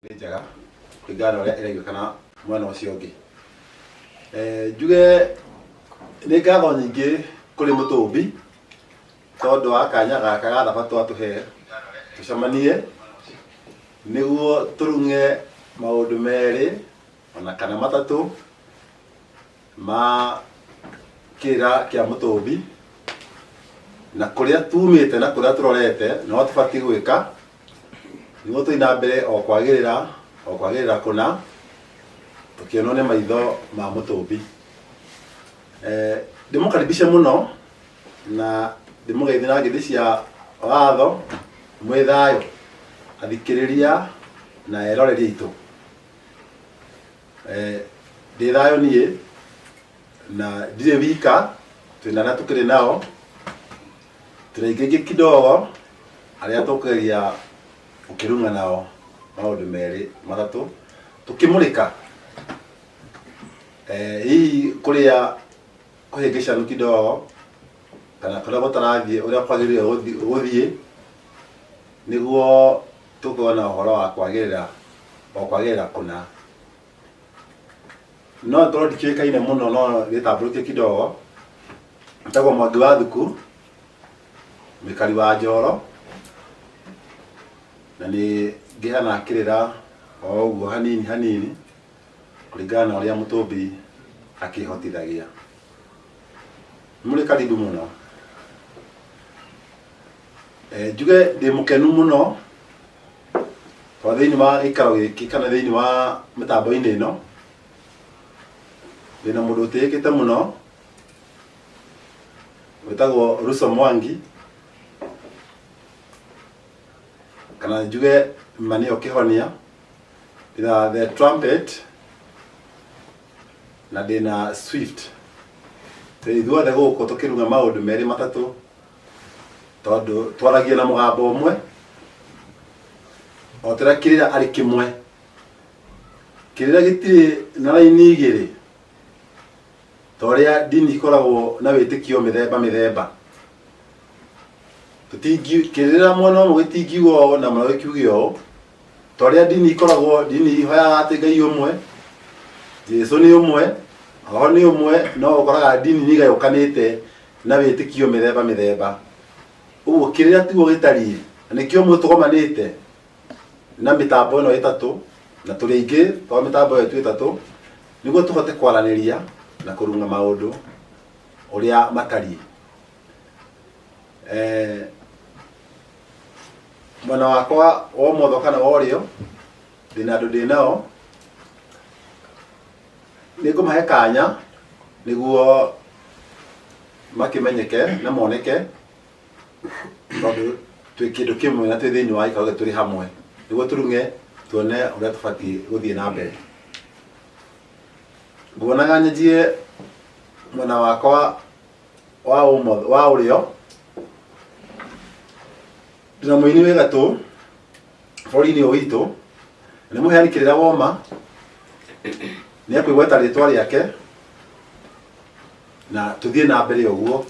Nĩ njega kũringana na ũrĩa ĩraiguĩkana mwena ũcio ũngĩ. Njuge nĩ ngatho nyingĩ kũrĩ mũtũmbi tondũ wa kanya gaka ga thabatũ atũhe tũcemanie nĩguo tũrung'e maũndũ merĩ ona kana matatũ ma kĩrĩra kĩa mũtũmbi na kũrĩa tumĩte na kũrĩa tũrorete no tũbatiĩ gwĩka nĩguo tũthiĩ na mbere o kwagĩrĩra o kwagĩrĩra kũna tũkĩonwo nĩ maitho ma mũtũmbi. Ndĩmũkaribishe mũno na ndĩmũgeithie na ngeithi cia watho mwĩ thayũ athikĩrĩria na eroreri aitũ. Ndĩ thayũ niĩ na ndirĩ wika, twĩna arĩa tũkĩrĩ nao, tũrĩ aingĩ aingĩ kidogo arĩa tũkũgeria gũkĩrung'a nao maũndũ merĩ matatũ tũkĩmũrĩka hihi kũrĩa kũhĩngĩcanu kidogo kana kũrĩa gũtarathiĩ ũrĩa kwagĩrĩire gũthiĩ nĩguo tũkona ũhoro wa kwagĩrĩra o kwagĩrĩra kũna. No ngorwo ndikĩũĩkaine mũno no gĩtambũrũkie kidogo, njĩtagwo Mwangi wa Thuku, mũikari wa Njoro, na nĩ ngĩheanaga kĩrĩra o ũguo hanini hanini kũringana na ũrĩa mũtũmbi akĩhotithagia. Mũrĩ karibu mũno. Njuge ndĩ mũkenu mũno tondũ thĩinĩ wa gĩikaro gĩkĩ kana thĩinĩ wa mĩtambo-inĩ ĩno ndĩna mũndũ ũtĩĩkĩte mũno wĩtagwo Russo Mwangi kana njuge ma nĩyo kĩhonia. Ndĩna The Trumpet na ndĩna Swift. Twĩ ithuothe gũkũ tũkĩruga maũndũ merĩ matatũ tondũ twaragia na mũgambo ũmwe o ta ũrĩa kĩrĩra arĩ kĩmwe. Kĩrĩra gĩtirĩ na raini igĩrĩ ta ũrĩa ndini ikoragwo na wĩtĩkio mĩthemba mĩthemba. Kĩrĩra mwena ũmwe gĩtingiuga ũũ na mwena ũngĩ kiuge ũũ, ta ũrĩa ndini ikoragwo, ndini ihoyaga atĩ Ngai ũmwe, Jesu nĩ ũmwe, Roho nĩ ũmwe, no ũkoraga ndini nĩ igayũkanĩte na wĩtĩkio mĩthemba mĩthemba. Ũguo kĩrĩra tiguo gĩtariĩ, na nĩkĩo ũmũthĩ tũgomanĩte na mĩtambo ĩno ĩtatũ, na tũrĩ aingĩ tondũ mĩtambo ĩyo twĩ ĩtatũ, nĩguo tũhote kwaranĩria na kũrung'a maũndũ ũrĩa matariĩ. Mwena wakwa wa ũmotho kana wa ũrĩo, ndĩna andũ ndĩ nao, nĩ ngũmahe kanya nĩguo makĩmenyeke na moneke, tondũ twĩ kĩndũ kĩmwe na twĩ thĩinĩ wa gĩikaro gĩkĩ tũrĩ hamwe, nĩguo tũrung'e tuone ũrĩa tũbatiĩ gũthiĩ na mbere. Nguonaga nyanjie mwena wakwa wa ũmotho, wa ũrĩo, ndĩna mũini wĩ gatũ bũrũri-inĩ ũyũ witũ, nĩ mũheani kĩrĩra woma, nĩ ekwĩgweta rĩtwa rĩake na tũthiĩ na mbere ũguo,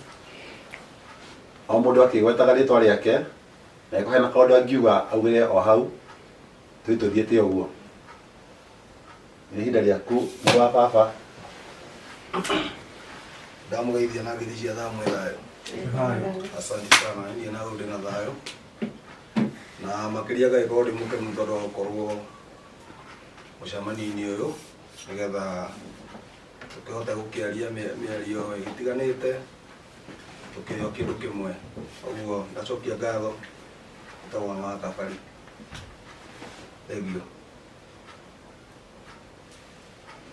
o mũndũ akĩgwetaga rĩtwa rĩake, na angĩkorwo hena kaũndũ angiuga augĩre o hau, tũthiĩ tũthiĩte ũguo. Nĩ ihinda rĩaku mũrũ wa baba. Ndamũgeithia na ngeithi cia thaa mwĩ thayũ. Asante sana, niĩ na hau ndĩ na thayũ. Na makĩria ngagĩkorwo ndĩ mũkenu tondũ wa gũkorwo mũcemanio-inĩ ũyũ nĩgetha tũkĩhote gũkĩaria mĩario ĩtiganĩte tũkĩrĩ o kĩndũ kĩmwe. Ũguo ndacokia ngatho, njĩtagwo Wang'a wa Kabari. Thengiũ.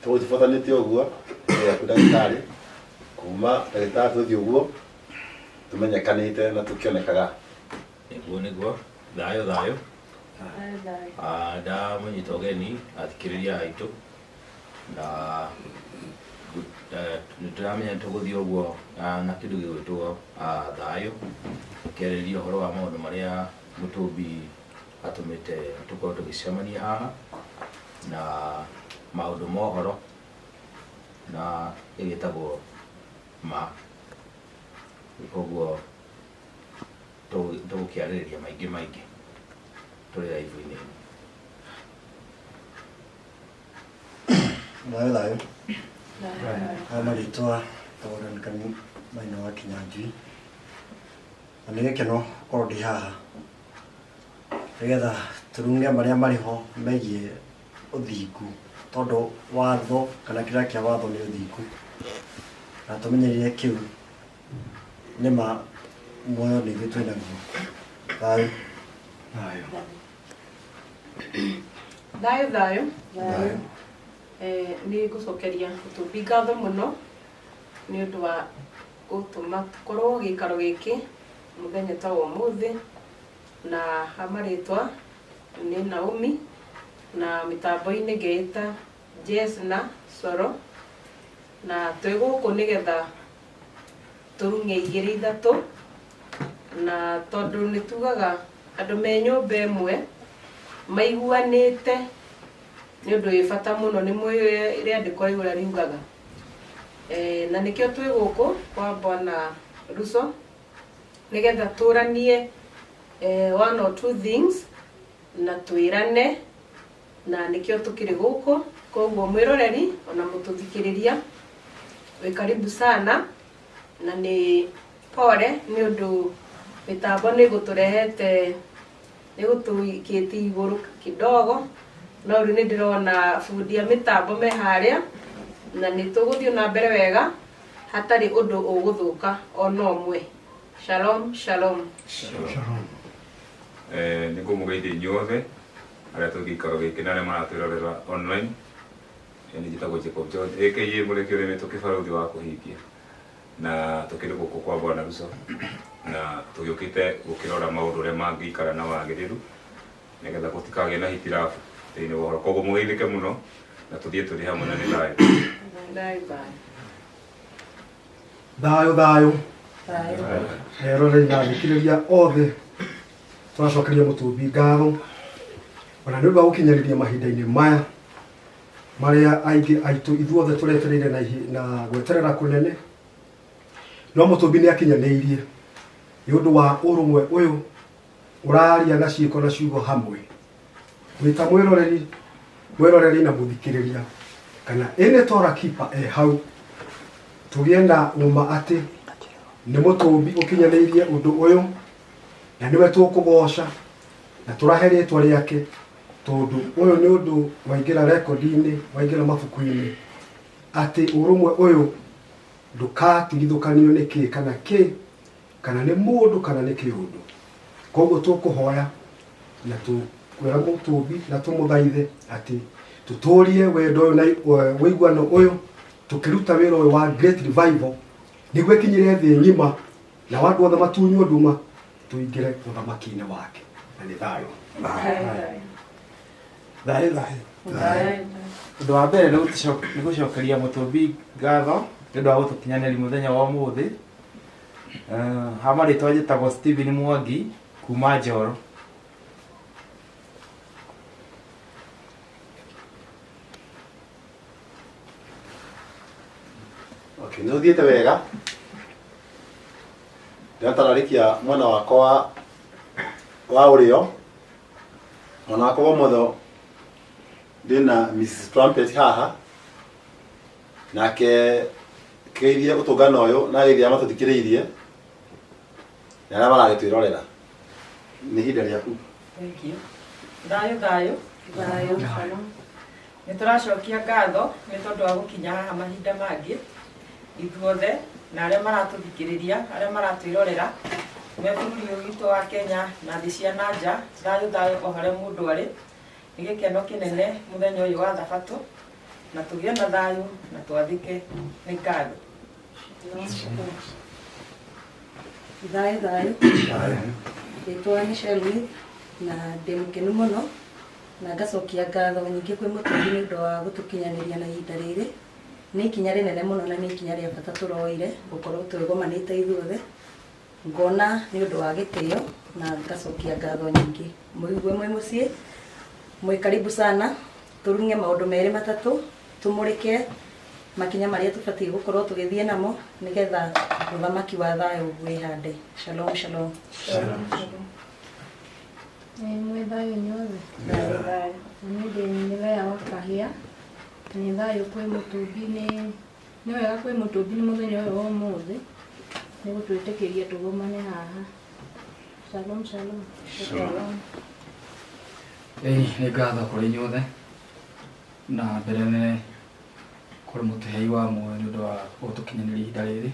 Tũgũtibotanĩte ũguo yaku ndagĩtarĩ kuma ndagĩtarĩ tũthiĩ ũguo tũmenyekanĩte na tũkĩonekaga. Nĩguo nĩguo thayũ thayũ. Ndamũnyita ũgeni athikĩrĩria aitũ na nĩtũramenya nĩtũgũthiĩ ũguo na kĩndũ gĩgwĩtwo thayũ tũkĩarĩrĩria ũhoro wa maũndũ marĩa mũtũmbi atũmĩte tũkorwo tũgĩcemania haha na maũndũ ma ũhoro na ĩgĩtagwo ma. Koguo tũgũkĩarĩrĩria maingĩ maingĩ tũrĩ live-inĩ ĩno. Thayũ thayũ. Haya marĩtwa Gordon Kani Maina wa Kinyanjui. Na nĩ gĩkeno gũkorwo ndĩ haha nĩgetha tũrunge marĩa marĩ ho megiĩ ũthingu, tondũ watho kana kĩrĩa kĩa watho nĩ ũthingu, na tũmenyerire kĩu nĩma muoyo nĩ ithuĩ twĩnaguo. Thayũ. Thayũ. Thayũ thayũ. Thayũ. Nĩ ngũcokeria Mũtũmbi ngatho mũno nĩ ũndũ wa gũtũma tũkorwo gĩikaro gĩkĩ mũthenya ta wa ũmũthĩ, na ha marĩtwa nĩ Naomi, na mĩtambo-inĩ ngeĩta Jess na Soro, na twĩ gũkũ nĩgetha tũrung'e igĩrĩ ithatũ, na tondũ nĩ tugaga andũ me nyũmba ĩmwe maiguanĩte nĩ ũndũ wĩ bata mũno, nĩ mũĩ rĩandĩko rĩu ũrĩa riugaga. Na nĩkĩo twĩ gũkũ kwa Bwana Ruso nĩgetha tũranie one or two things na twĩrane, na nĩkĩo tũkĩrĩ gũkũ. Koguo mwĩroreri ona mũtũthikĩrĩria wĩ karibu sana, na nĩ pore nĩ ũndũ mĩtambo nĩ gũtũrehete, nĩ gũtũikĩtie igũrũ kidogo, no rĩu nĩ ndĩrona bundi a mĩtambo me harĩa, na nĩ tũgũthiĩ na mbere wega hatarĩ ũndũ ũgũthũka ona ũmwe. Shalom, shalom. Shalom. Nĩ ngũmũgeithia inyuothe arĩa twĩ gĩikaro gĩkĩ na arĩa maratwĩrorera online. Nĩ njĩtagwo Jacob John aka Mũrekio ũrĩmĩtwo kĩbarũthi wa kũhingia, na tũkĩrĩ gũkũ kwa Bwana Ruso, na tũgĩũkĩte gũkĩrora maũndũ ũrĩa mangĩikara na wagĩrĩru nĩgetha gũtikagĩe na hitilafu thĩinĩ wa ũhoro. Koguo mũgeithĩke mũno na tũthiĩ tũrĩ hamwe na nĩ thayũ. Thayũ thayũ. Thayũ thayũ. Eroreri na athikĩrĩria othe tũracokeria Mũtũmbi ngatho ona nĩ ũndũ wa gũkinyanĩria mahinda-inĩ maya marĩa aingĩ aitũ ithuothe tũretereire na gweterera kũnene, no Mũtũmbi nĩ akinyanĩirie nĩ ũndũ wa ũrũmwe ũyũ ũraria na ciĩko na ciugo hamwe. Wĩta mwĩroreri na mũthikĩrĩria kana ĩnĩ tora kipa e hau, tũgĩe na ũma atĩ nĩ Mũtũmbi ũkinyanĩirie ũndũ ũyũ, na nĩwe tũkũgoca na tũrahe rĩtwa rĩake, tondũ ũyũ nĩ ũndũ waingĩra rekondi-inĩ, waingĩra mabuku-inĩ, atĩ ũrũmwe ũyũ ndũkatigithũkanio nĩ kĩ kana kĩ, kana nĩ mũndũ kana nĩ kĩũndũ. Koguo tũkũhoya na tũkwĩra Mũtũmbi na tũmũthaithe atĩ tũtũrie wendo ũyũ na ũiguano ũyũ tũkĩruta wĩra ũyũ wa Great Revival nĩguo ĩkinyĩre thĩ ng'ima na andũ othe matunywo nduma tũingĩre ũthamaki-inĩ wake. Na nĩ thayũ. Thayũ thayũ. Ũndũ wa mbere nĩ gũcokeria Mũtũmbi ngatho nĩ ũndũ wa gũtũkinyanĩria mũthenya wa ũmũthĩ. Ha marĩtwa njĩtagwo Stephen Mwangi kuma Njoro. Okay, nĩ ũthiĩte wega. Ndĩratararĩkia mwena wakwa wa ũrĩo, mwena wakwa wa ũmotho ndĩna Mrs. Trumpet haha, nake kĩgeithie ũtũngano ũyũ na ageithie arĩa matũthikĩrĩirie na arĩa maragĩtwĩrorera. Nĩ ihinda rĩaku. Thank you. Thayũ thayũ. Thayũ. Shalom. Nĩ tũracokia ngatho nĩ tondũ wa gũkinya haha mahinda mangĩ ithuothe na arĩa maratũthikĩrĩria, arĩa maratwĩrorera me bũrũri ũyũ witũ wa Kenya na thĩ cia na nja. Thayũ thayũ o harĩa mũndũ arĩ. Nĩ gĩkeno kĩnene mũthenya ũyũ wa Thabatũ, na tũgĩe na thayũ na twathĩke. Nĩ ngatho. Thayũ thayũ. Rĩtwa nĩ Shelly na ndĩ mũkenu mũno na ngacokia ngatho nyingĩ kwĩ Mũtũmbi nĩ ũndũ wa gũtũkinyanĩria na ihinda rĩrĩ. Nĩ ikinya rĩnene mũno na nĩ ikinya rĩa bata tũroire gũkorwo twĩgomanĩte ithuothe. Ngona nĩ ũndũ wa gĩtĩo na ngacokia ngatho nyingĩ. Mũigue mwĩ mũciĩ, mwĩ karibu sana, tũrung'e maũndũ merĩ matatũ, tũmũrĩke makinya marĩa tũbatiĩ gũkorwo tũgĩthiĩ namo nĩgetha ũthamaki wa thayũ wĩhande. Shalom, shalom. Shalom. Mwĩ thayũ inyuothe. Niĩ ndĩ Mĩthaya wa Kahĩa Nĩ thayũ kwĩ mũtũmbi nĩ nĩ wega kwĩ mũtũmbi nĩ mũthenya ũyũ wa ũmũthĩ nĩ gũtwĩtĩkĩria tũgomane haha. Shalom shalom. Shalom. Ĩĩ nĩ ngatho kũrĩ inyuothe na mbere nene kũrĩ mũtũhei wa muoyo nĩ ũndũ wa gũtũkinyanĩria ihinda rĩrĩ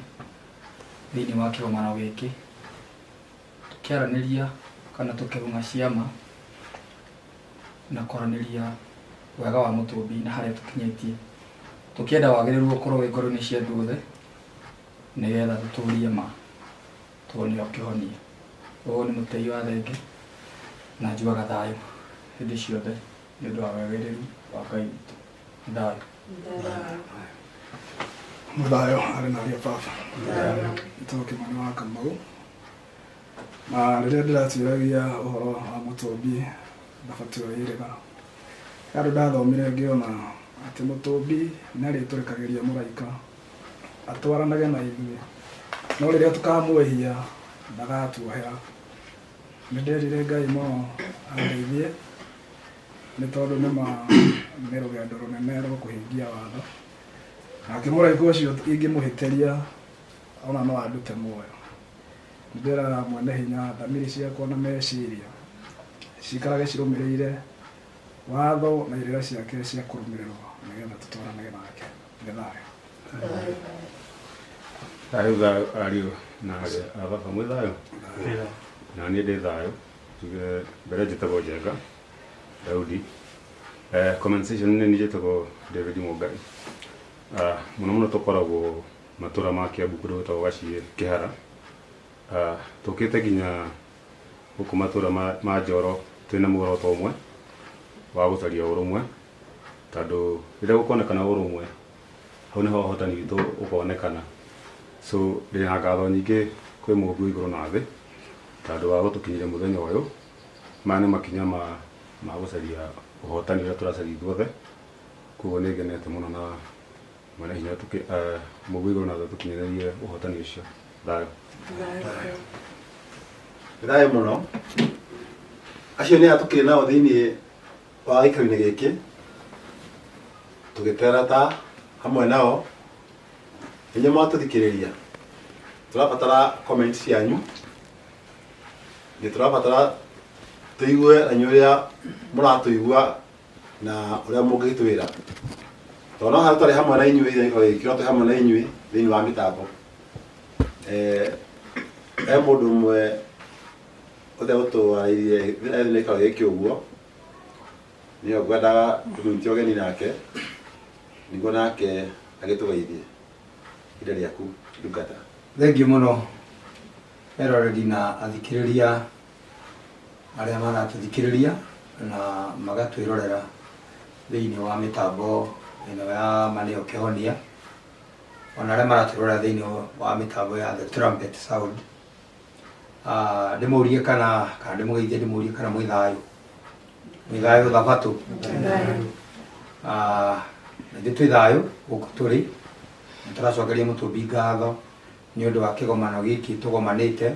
thĩinĩ wa kĩgomano gĩkĩ tũkĩaranĩria kana tũkĩrũnga ciama na kwaranĩria wega wa mũtũmbi na harĩa tũkinyĩtie tũkĩenda wagĩrĩru ũkorwo wĩ ngoro-inĩ cia andũ othe nĩgetha tũtũrie ma tondũ nĩyo kĩhonia. Ũyũ nĩ mũtei wa thenge na njugaga thayũ hĩndĩ ciothe nĩ ũndũ wa wagĩrĩru wa Ngai witũ. Nĩ thayũ. Mũthayo arĩ na aria baba njĩtagwo Kĩmani wa Kamau na rĩrĩa ndĩratuĩragia ũhoro wa mũtũmbi thabatũ ĩyo ĩrĩga he handũ ndathomire ngĩona atĩ mũtũmbi nĩ arĩtũrekagĩria mũraika atwaranage na ithuĩ no rĩrĩa tũkamwĩhia ndagatuohera. Nĩ nderire Ngai mũno andeithie nĩ tondũ nĩma nĩ rũgendo rũnene rwa kũhingia watho nake mũraika ũcio ingĩmũhĩtĩria ona no andute muoyo. Nĩ ndĩraga mwene hinya thamiri ciakwa na meciria ciikarage cirũmĩrĩire watho na irĩra ciake cia kũrũmĩrĩrwo nĩgetha tũtwaranage nake. Nĩ thayũ. Thayũ thayũ ariũ na aarĩ a baba mwĩ thayũ na niĩ ndĩ thayũ njuge mbere njĩtagwo Njenga Daudi. Compensation nĩ niĩ njĩtagwo David Mũngai. Mũno mũno tũkoragwo matũra ma Kiambu kũndũ gwĩtagwo Gaciĩ Kĩhara. Tũkĩte nginya gũkũ matũra ma Njoro twĩna muoroto ũmwe wa gũcaria ũrũmwe tondũ rĩrĩa gũkonekana ũrũmwe hau nĩho ũhotani witũ ũkonekana. So ndĩna ngatho nyingĩ kwĩ Mũmbi wa igũrũ na thĩ tondũ wa gũtũkinyĩria mũthenya ũyũ. Maya nĩ makinya ma gũcaria ũhotani ũrĩa tũracaria ithuothe. Koguo nĩ ngenete mũno na mwene hinya Mũmbi wa igũrũ na thĩ tũkinyĩrĩrie ũhotani ũcio. Thayũ. Thayũ mũno. Acio nĩ aya tũkĩrĩ nao thĩinĩ wa gĩikaro-inĩ gĩkĩ tũgĩtereta hamwe nao inyuĩ mwatũthikĩrĩria tũrabatara comment cianyu nĩ tũrabatara tũigue na inyuĩ ũrĩa mũratũigua na ũrĩa mũngĩtwĩra tondũ no harĩa twarĩ hamwe na inyuĩ gĩikaro gĩkĩ no twĩ hamwe na inyuĩ thĩinĩ wa mĩtambo. He mũndũ ũmwe ũtegũtwarĩirie thĩinĩ wa gĩikaro gĩkĩ ũguo nĩyo ngwendaga tũmũnyite ũgeni nake nĩguo nake agĩtũgeithie. Ihinda rĩaku ndungata. Thengiũ mũno eroreri na athikĩrĩria arĩa maratũthikĩrĩria na magatwĩrorera thĩinĩ wa mĩtambo ĩno ya Maneo Kĩhonia ona arĩa maratwĩrorera thĩinĩ wa mĩtambo ya The Trumpet Sound. Ndĩmũrie kana ndĩmũgeithie ndĩmũrie kana mwĩ thayũ. Mwĩ thayũ thabatũ. Na ithuĩ twĩ thayũ gũkũ tũrĩ nĩ tũracokeria mũtũmbi ngatho nĩ ũndũ wa kĩgomano gĩkĩ tũgomanĩte.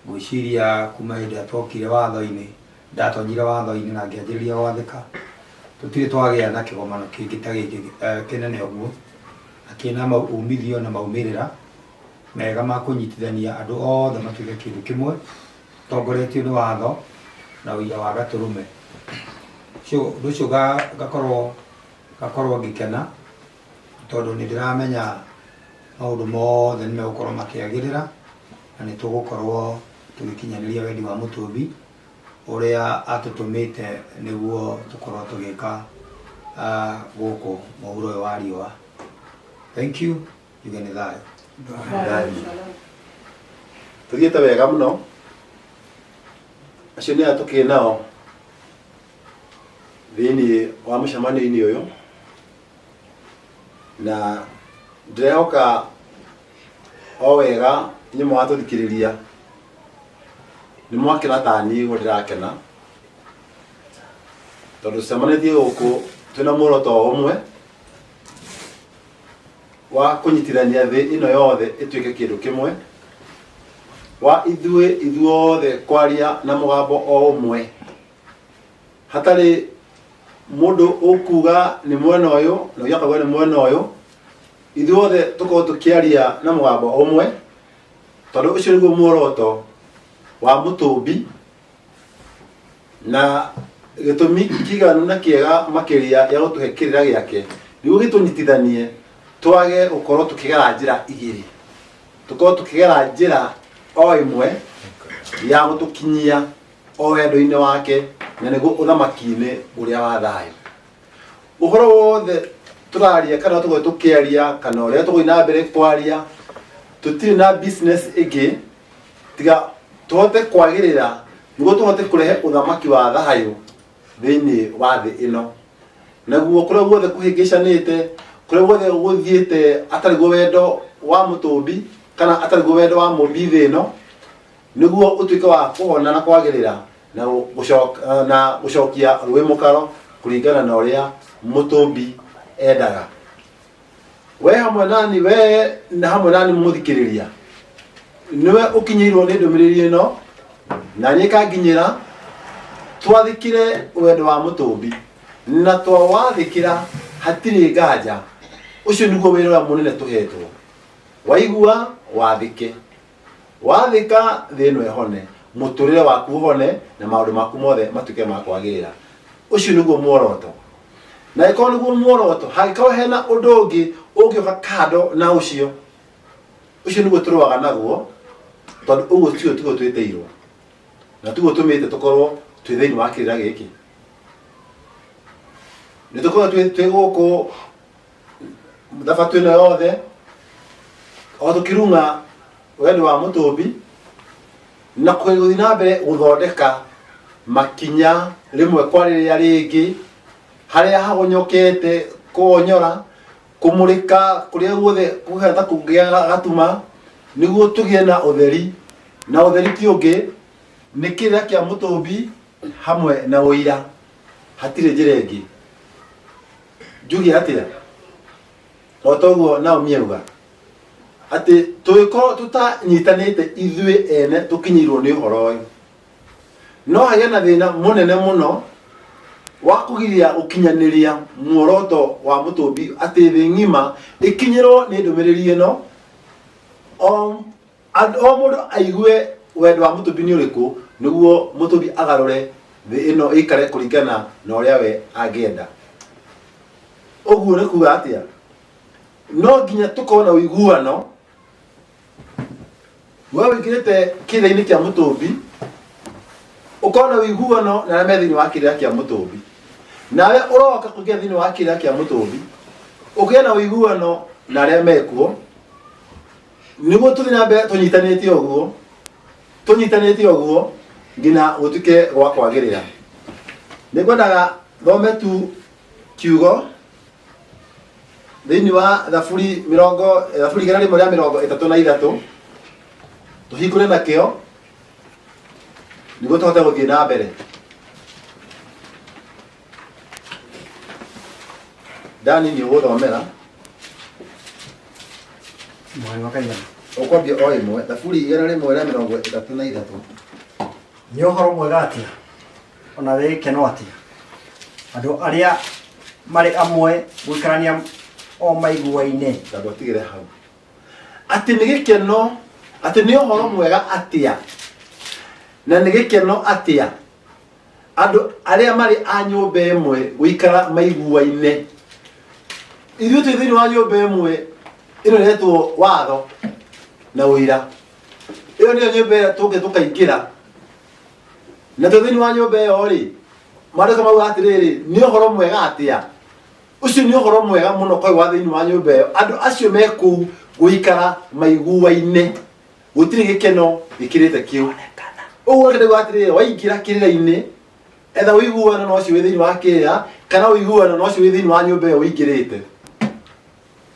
Ngwĩciria kuma hĩndĩ ĩrĩa twokire watho-inĩ ndatonyire watho-inĩ na ngĩanjĩrĩria gwathĩka tũtirĩ twagĩa na kĩgomano kĩngĩ ta gĩkĩ kĩnene ũguo na kĩna umithio na maumĩrĩra mega ma kũnyitithania andũ othe matuĩke kĩndũ kĩmwe tongoretio nĩ watho na ũira wa gatũrũme. Ũndũ ũcio ngakorwo ngĩkena tondũ nĩ ndĩramenya maũndũ mothe nĩ megũkorwo makĩagĩrĩra na nĩ tũgũkorwo tũgĩkinyanĩria wendi wa mũtũmbi ũrĩa atũtũmĩte nĩguo tũkorwo tũgĩka gũkũ mũhuro ũyũ wa riũa. Thank you. Njuge nĩ thayũ. Tũthiĩte wega mũno. Acio nĩ aya tũkĩrĩ nao thĩinĩ wa mũcemanio-inĩ ũyũ na ndĩrehoka o wega inyuĩ mwatũthikĩrĩria nĩ mwakena ta niĩ ũguo ndĩrakena tondũ tũcemanĩtie gũkũ twĩna muoroto o ũmwe wa kũnyitithania thĩ ĩno yothe ĩtuĩke kĩndũ kĩmwe wa ithuĩ ithuothe kwaria na mũgambo o ũmwe hatarĩ Mũndũ ũkuga nĩ mwena ũyũ na ũngĩ akauga nĩ mwena ũyũ, ithuothe tũkorwo tũkĩaria na mũgambo ũmwe, tondũ ũcio nĩguo muoroto wa mũtũmbi na gĩtũmi kĩiganu na kĩega makĩria gĩa gũtũhe kĩrĩra gĩake, nĩguo gĩtũnyitithanie twage gũkorwo tũkĩgera njĩra igĩrĩ, tũkorwo tũkĩgera njĩra o ĩmwe ya gũtũkinyia o wendo-inĩ wake, na nĩguo ũthamaki-inĩ ũrĩa wa thayũ. Ũhoro wothe tũraria kana tũgũthiĩ tũkĩaria kana ũrĩa tũgũthiĩ na mbere kwaria, tũtirĩ na business ĩngĩ tiga tũhote kwagĩrĩra nĩguo tũhote kũrehe ũthamaki wa thayũ thĩinĩ wa thĩ ĩno. Naguo kũrĩa guothe kũhĩngĩcanĩte, kũrĩa guothe gũthiĩte atarĩ guo wendo wa mũtũmbi kana atarĩ guo wendo wa mũmbi thĩ ĩno, nĩguo ũtuĩke wa kũhona na kwagĩrĩra na na gũcokia rũĩ mũkaro kũringana na ũrĩa mũtũmbi endaga. We hamwe nani, we na hamwe nani mũthikĩrĩria, nĩwe ũkinyĩirwo nĩ ndũmĩrĩri ĩno na niĩ ĩkanginyĩra, twathĩkĩre wendo wa mũtũmbi, na twawathĩkĩra hatirĩ nganja, ũcio nĩguo wĩra ũrĩa mũnene tũhetwo. Waigua wathĩke, wathĩka thĩ ĩno ĩhone, mũtũrĩre waku ũhone na maũndũ maku mothe matuĩke ma kwagĩrĩra. Ũcio nĩguo muoroto. Na ĩkorwo nĩguo muoroto, hangĩkorwo hena ũndũ ũngĩ ũngĩũka kando na ũcio, ũcio nĩguo tũrũaga naguo, tondũ ũguo tiguo tiguo twĩtĩirwo na tiguo tũmĩte tũkorwo twĩ thĩinĩ wa kĩrĩra gĩkĩ. Nĩ tũkorwo twĩ gũkũ thabatũ ĩno yothe o tũkĩrung'a wendo wa mũtũmbi na gũthiĩ na mbere gũthondeka makinya rĩmwe kwa rĩrĩa rĩngĩ, harĩa hagonyokete kũgonyora, kũmũrĩka kũrĩa guothe kũhana ta kũngĩa gatuma, nĩguo tũgĩe na ũtheri. Na ũtheri ti ũngĩ, nĩ kĩrĩra kĩa mũtũmbi hamwe na ũira, hatirĩ njĩra ĩngĩ. Njuge atĩa? O ta ũguo Naomi auga atĩ tũgĩkorwo tũtanyitanĩte ithuĩ ene tũkinyĩirwo nĩ ũhoro ũyũ, no hagĩe na thĩna mũnene mũno wa kũgiria gũkinyanĩria muoroto wa mũtũmbi atĩ thĩ ng'ima ĩkinyĩrwo nĩ ndũmĩrĩri ĩno, o mũndũ aigue wendo wa mũtũmbi nĩ ũrĩkũ, nĩguo mũtũmbi agarũre thĩ ĩno ĩikare kũringana na ũrĩa we angĩenda. Ũguo nĩ kuga atĩa? No nginya tũkorwo na ũiguano. We wĩkĩrĩte kĩrĩra-inĩ kĩa mũtũmbi, ũkorwo na ũiguano na arĩa me thĩinĩ wa kĩrĩra kĩa mũtũmbi, nawe ũroka kũingĩra thĩinĩ wa kĩrĩra kĩa mũtũmbi, ũkĩgĩa na ũiguano na arĩa mekuo, nĩguo tũthiĩ na mbere tũnyitanĩte ũguo, tũnyitanĩte ũguo nginya gũtuĩke gwa kwagĩrĩra. Nĩ ngwendaga thome tu kiugo thĩinĩ wa Thaburi mĩrongo, Thaburi 133, tũhingũre nakĩo nĩguo tũhote gũthiĩ na mbere. Dani nĩ ũgũthomera. Mwari wa kaigana. Ũkwambia o ĩmwe, Thaburi 133. Nĩ ũhoro mwega atĩa ona wĩ gĩkeno atĩa andũ arĩa marĩ amwe gũikarania o maiguaine. Tondũ atigĩre hau atĩ nĩ gĩkeno, atĩ nĩ ũhoro mwega atĩa na nĩ gĩkeno atĩa andũ arĩa marĩ a nyũmba ĩmwe gũikara maiguaine. Ithuĩ twĩ thĩinĩ wa nyũmba ĩmwe ĩno ĩretwo watho na ũira. Ĩyo nĩyo nyũmba ĩrĩa tũngĩ tũkaingĩra, na twĩ thĩinĩ wa nyũmba ĩyo rĩ, maandĩko mauga atĩrĩrĩ, nĩ ũhoro mwega atĩa. Ũcio nĩ ũhoro mwega mũno kwa wa thĩinĩ wa nyũmba ĩyo, andũ acio me kũu gũikara maiguaine, gũtirĩ gĩkeno gĩkĩrĩte kĩu. Ũguo nĩguo atĩrĩrĩ, waingĩra kĩrĩra-inĩ, etha ũiguano na ũcio wĩ thĩinĩ wa kĩrĩra, kana ũiguano na ũcio wĩ thĩinĩ wa nyũmba ĩyo ũingĩrĩte.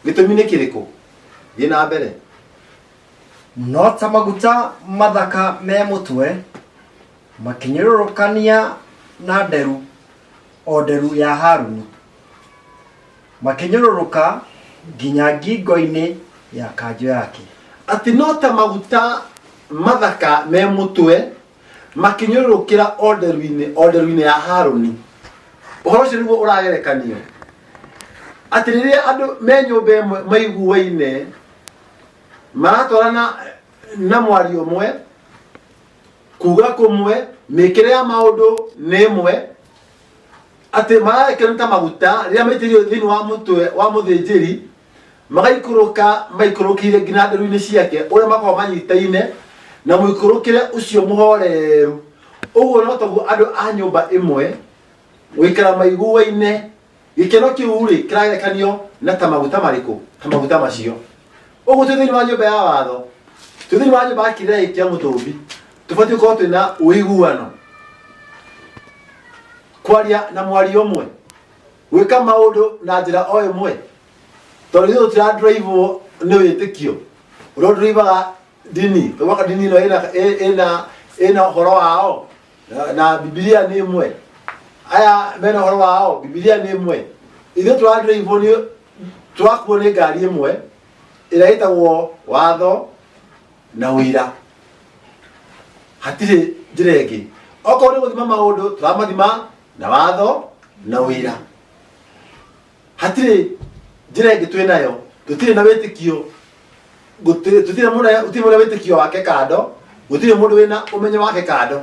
Gĩtũmi nĩ kĩrĩkũ? Thiĩ na mbere. No ta maguta mathaka me mũtwe makĩnyũrũrũkania na nderu o nderu ya Haruni, makĩnyũrũrũka nginya ngingo-inĩ ya kanjũ yake. Atĩ no ta maguta mathaka me mũtwe makĩnyũrũrũkĩra o nderu-inĩ, o nderu-inĩ ya Haruni. Ũhoro ũcio nĩguo ũragerekanio atĩ rĩrĩa andũ me nyũmba ĩmwe maiguaine maratwarana na mwario ũmwe, kuga kũmwe, mĩkĩre ya maũndũ nĩ ĩmwe, atĩ mararekerwo ta maguta rĩrĩa maitĩrĩirio thĩinĩ wa mũtwe wa mũthĩnjĩri, magaikũrũka maikũrũkĩire nginya nderu-inĩ ciake, ũrĩa makoragwo manyitaine na mũikũrũkĩre ũcio mũhoreru. Ũguo no taguo andũ a nyũmba ĩmwe gũikara maiguaine, gĩkeno kĩu rĩ kĩragerekanio na ta maguta marĩkũ? Ta maguta macio. Ũguo twĩ thĩinĩ wa nyũmba ya watho, twĩ thĩinĩ wa nyũmba ya kĩrĩra kĩa mũtũmbi, tũbatiĩ gũkorwo twĩna ũiguano, kwaria na mwario ũmwe, gwĩka maũndũ na njĩra o ĩmwe, tondũ ithuĩ tũtiradrivewo nĩ wĩtĩkio ũrĩa ũdrivaga dini. Ũgaka dini ĩno ĩna ũhoro wao na Bibilia nĩ ĩmwe, aya mena ũhoro wao, Bibilia nĩ ĩmwe. Ithuĩ tũradrivewo nĩ tũrakuo nĩ ngari ĩmwe ĩrĩa ĩtagwo watho na ũira, hatirĩ njĩra ĩngĩ. Okorwo nĩ gũthima maũndũ, tũramathima na watho na ũira, hatirĩ njĩra ĩngĩ twĩ nayo. Tũtirĩ na wĩtĩkio, gũtirĩ mũndũ wĩna wĩtĩkio wake kando, gũtirĩ mũndũ wĩna ũmenyo wake kando.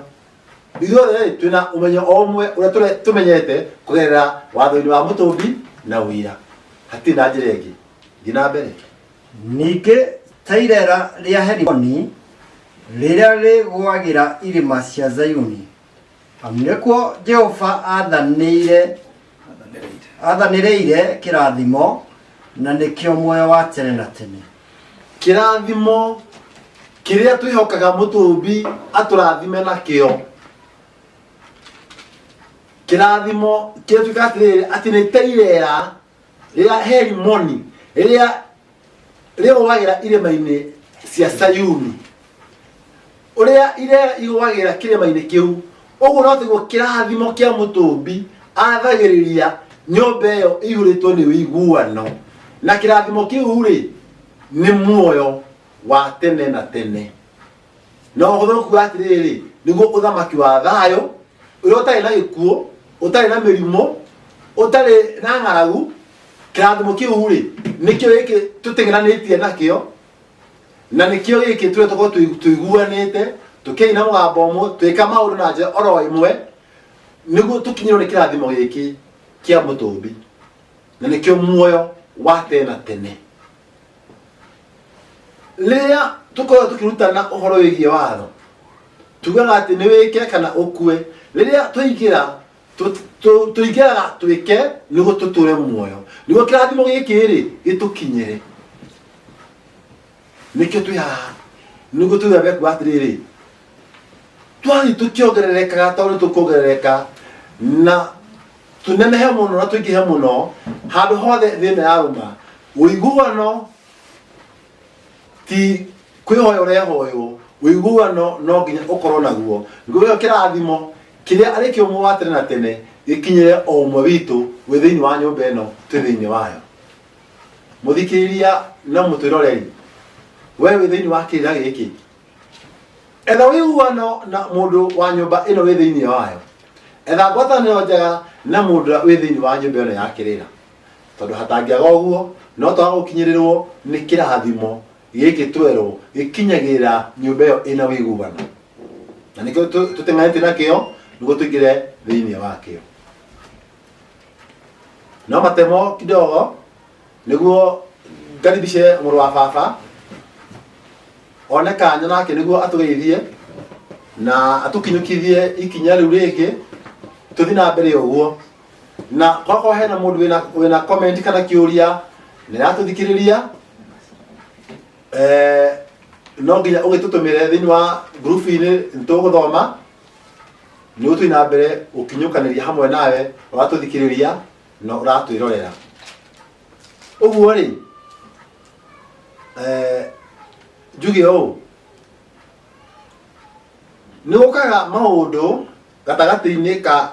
Ithuothe rĩ, twĩna ũmenyo o ũmwe ũrĩa tũmenyete kũgerera watho-inĩ wa mũtũmbi na ũira, hatirĩ na njĩra ĩngĩ. Thiĩ na mbere. Ningĩ ta irera rĩa Herimoni rĩrĩa rĩgũagĩra irĩma cia Zayuni, amu nĩkuo Jehova aathanĩrĩire kĩrathimo, na nĩkĩo muoyo wa tene na tene. Kĩrathimo kĩrĩa twĩhokaga mũtũmbi atũrathime nakĩo, kĩrathimo kĩrĩa tuĩkaga atĩrĩrĩ, atĩ nĩ ta irera rĩrĩa Herimoni rĩrĩa rĩgũagĩra irĩma-inĩ cia Sayuni, ũrĩa irera igũagĩra kĩrĩma-inĩ kĩu, ũguo no tiguo kĩrathimo kĩa mũtũmbi athagĩrĩria nyũmba ĩyo ĩihũrĩtwo nĩ ũiguano, na kĩrathimo kĩu rĩ nĩ muoyo wa tene na tene. Na ũhũthũ kuga atĩrĩrĩ, nĩguo ũthamaki wa thayũ ũrĩa ũtarĩ na gĩkuũ, ũtarĩ na mĩrimũ, ũtarĩ na ng'aragu. Kĩrathimo kĩu rĩ nĩkĩo gĩkĩ tũteng'eranĩtie nakĩo, na nĩkĩo gĩkĩ tũrĩa tũkorwo tũiguanĩte, tũkĩina mũgambo ũmwe, twĩka maũndũ na njĩra oro ĩmwe, nĩguo tũkinyĩrwo nĩ kĩrathimo gĩkĩ kĩa mũtũmbi, na nĩkĩo muoyo wa tene na tene. Rĩrĩa tũkoragwo tũkĩrutana ũhoro wĩgiĩ watho, tugaga atĩ nĩ wĩke kana ũkue. Rĩrĩa twaingĩra, tũingĩraga twĩke nĩguo tũtũre muoyo, nĩguo kĩrathimo gĩkĩ rĩ gĩtũkinyĩre. Nĩkĩo twĩ haha, nĩguo tũthambe kuga atĩrĩrĩ, twathiĩ tũkĩongererekaga, tondũ nĩ tũkuongerereka na tũnenehe mũno na tũingĩhe mũno handũ hothe thĩ ĩno yarũma. Ũiguano ti kwĩhoya ũrehoywo, ũiguano no nginya ũkorwo naguo, nĩguo gĩo kĩrathimo kĩrĩa arĩ kĩo muoyo wa tene na tene gĩkinyĩre o ũmwe witũ wĩ thĩinĩ wa nyũmba ĩno twĩ thĩinĩ wayo. Mũthikĩrĩria na mũtwĩroreri, we wĩ thĩinĩ wa kĩrĩra gĩkĩ, etha ũiguano na mũndũ wa nyũmba ĩno wĩ thĩinĩ wayo, etha ngwatanĩro njega na mũndũ ũrĩa wĩ thĩinĩ wa nyũmba ĩno ya kĩrĩra, tondũ hatangĩaga ũguo no twaga gũkinyĩrĩrwo nĩ kĩrathimo gĩkĩ twerwo gĩkinyagĩrĩra nyũmba ĩyo ĩna ũiguano, na nĩkĩo tũteng'anĩtie nakĩo nĩguo tũingĩre thĩinĩ wakĩo. No matemo kidogo nĩguo ngaribishe mũrũ wa baba one kanya nake nĩguo atũgeithie na atũkinyũkithie ikinya rĩu rĩngĩ tũthiĩ na mbere ũguo. Na kwakorwo hena mũndũ wĩna comment kana kĩũria nĩ aratũthikĩrĩria, no nginya ũgĩtũtũmĩre thĩinĩ wa ngurubu-inĩ, nĩtũgũthoma nĩguo tũthiĩ na mbere gũkinyũkanĩria hamwe nawe ũratũthikĩrĩria na ũratwĩrorera. Ũguo rĩ, njuge ũũ, nĩ gũkaga maũndũ gatagatĩ-inĩ ka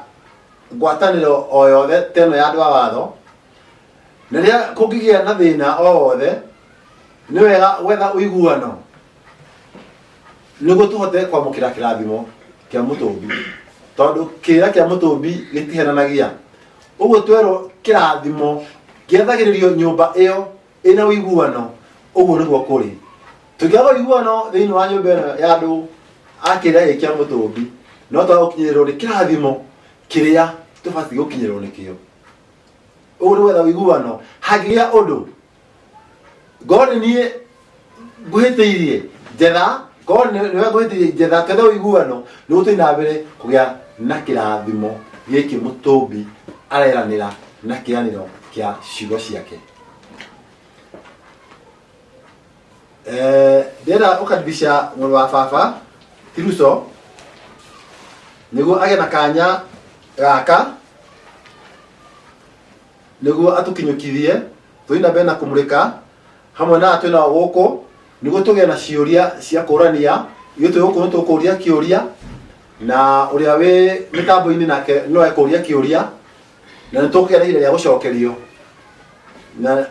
ngwatanĩro o yothe ta ĩno ya andũ a watho, na rĩrĩa kũngĩgĩa na thĩna o wothe, nĩ wega gwetha ũiguano nĩguo tũhote kwamũkĩra kĩrathimo kĩa mũtũmbi, tondũ kĩrĩra kĩa mũtũmbi gĩtihenanagia. Ũguo twerwo kĩrathimo gĩathagĩrĩrio nyũmba ĩyo ĩna ũiguano, ũguo nĩguo kũrĩ. Tũngĩaga ũiguano thĩinĩ wa nyũmba ĩno ya andũ a kĩrĩa gĩkĩ kĩa mũtũmbi, no twaga gũkinyĩrĩrwo nĩ kĩrathimo kĩrĩa tũbatiĩ gũkinyĩrĩrwo nĩkĩo. Ũguo nĩ gwetha ũiguano. Hangĩgĩa ũndũ, ngorwo nĩ niĩ ngũhĩtĩirie njetha, ngorwo nĩwe ngũhĩtĩirie njetha, twethe ũiguano nĩguo tũthiĩ na mbere kũgĩa na kĩrathimo gĩkĩ mũtũmbi areranĩra na kĩranĩro kĩa ciugo ciake. Ndĩrenda ũkaribisha mũrũ wa baba Tiruco nĩguo agĩe na kanya gaka nĩguo atũkinyũkithie tũthiĩ na mbere na kũmũrĩka hamwe na twĩ nao gũkũ nĩguo tũgĩe na ciũria cia kũrania. Ithuĩ twĩ gũkũ nĩ tũkũria kĩũria na ũrĩa wĩ mĩtambo-inĩ nake no ekũria kĩũria na nĩ tũkũgĩa na ihinda rĩa gũcokerio. Na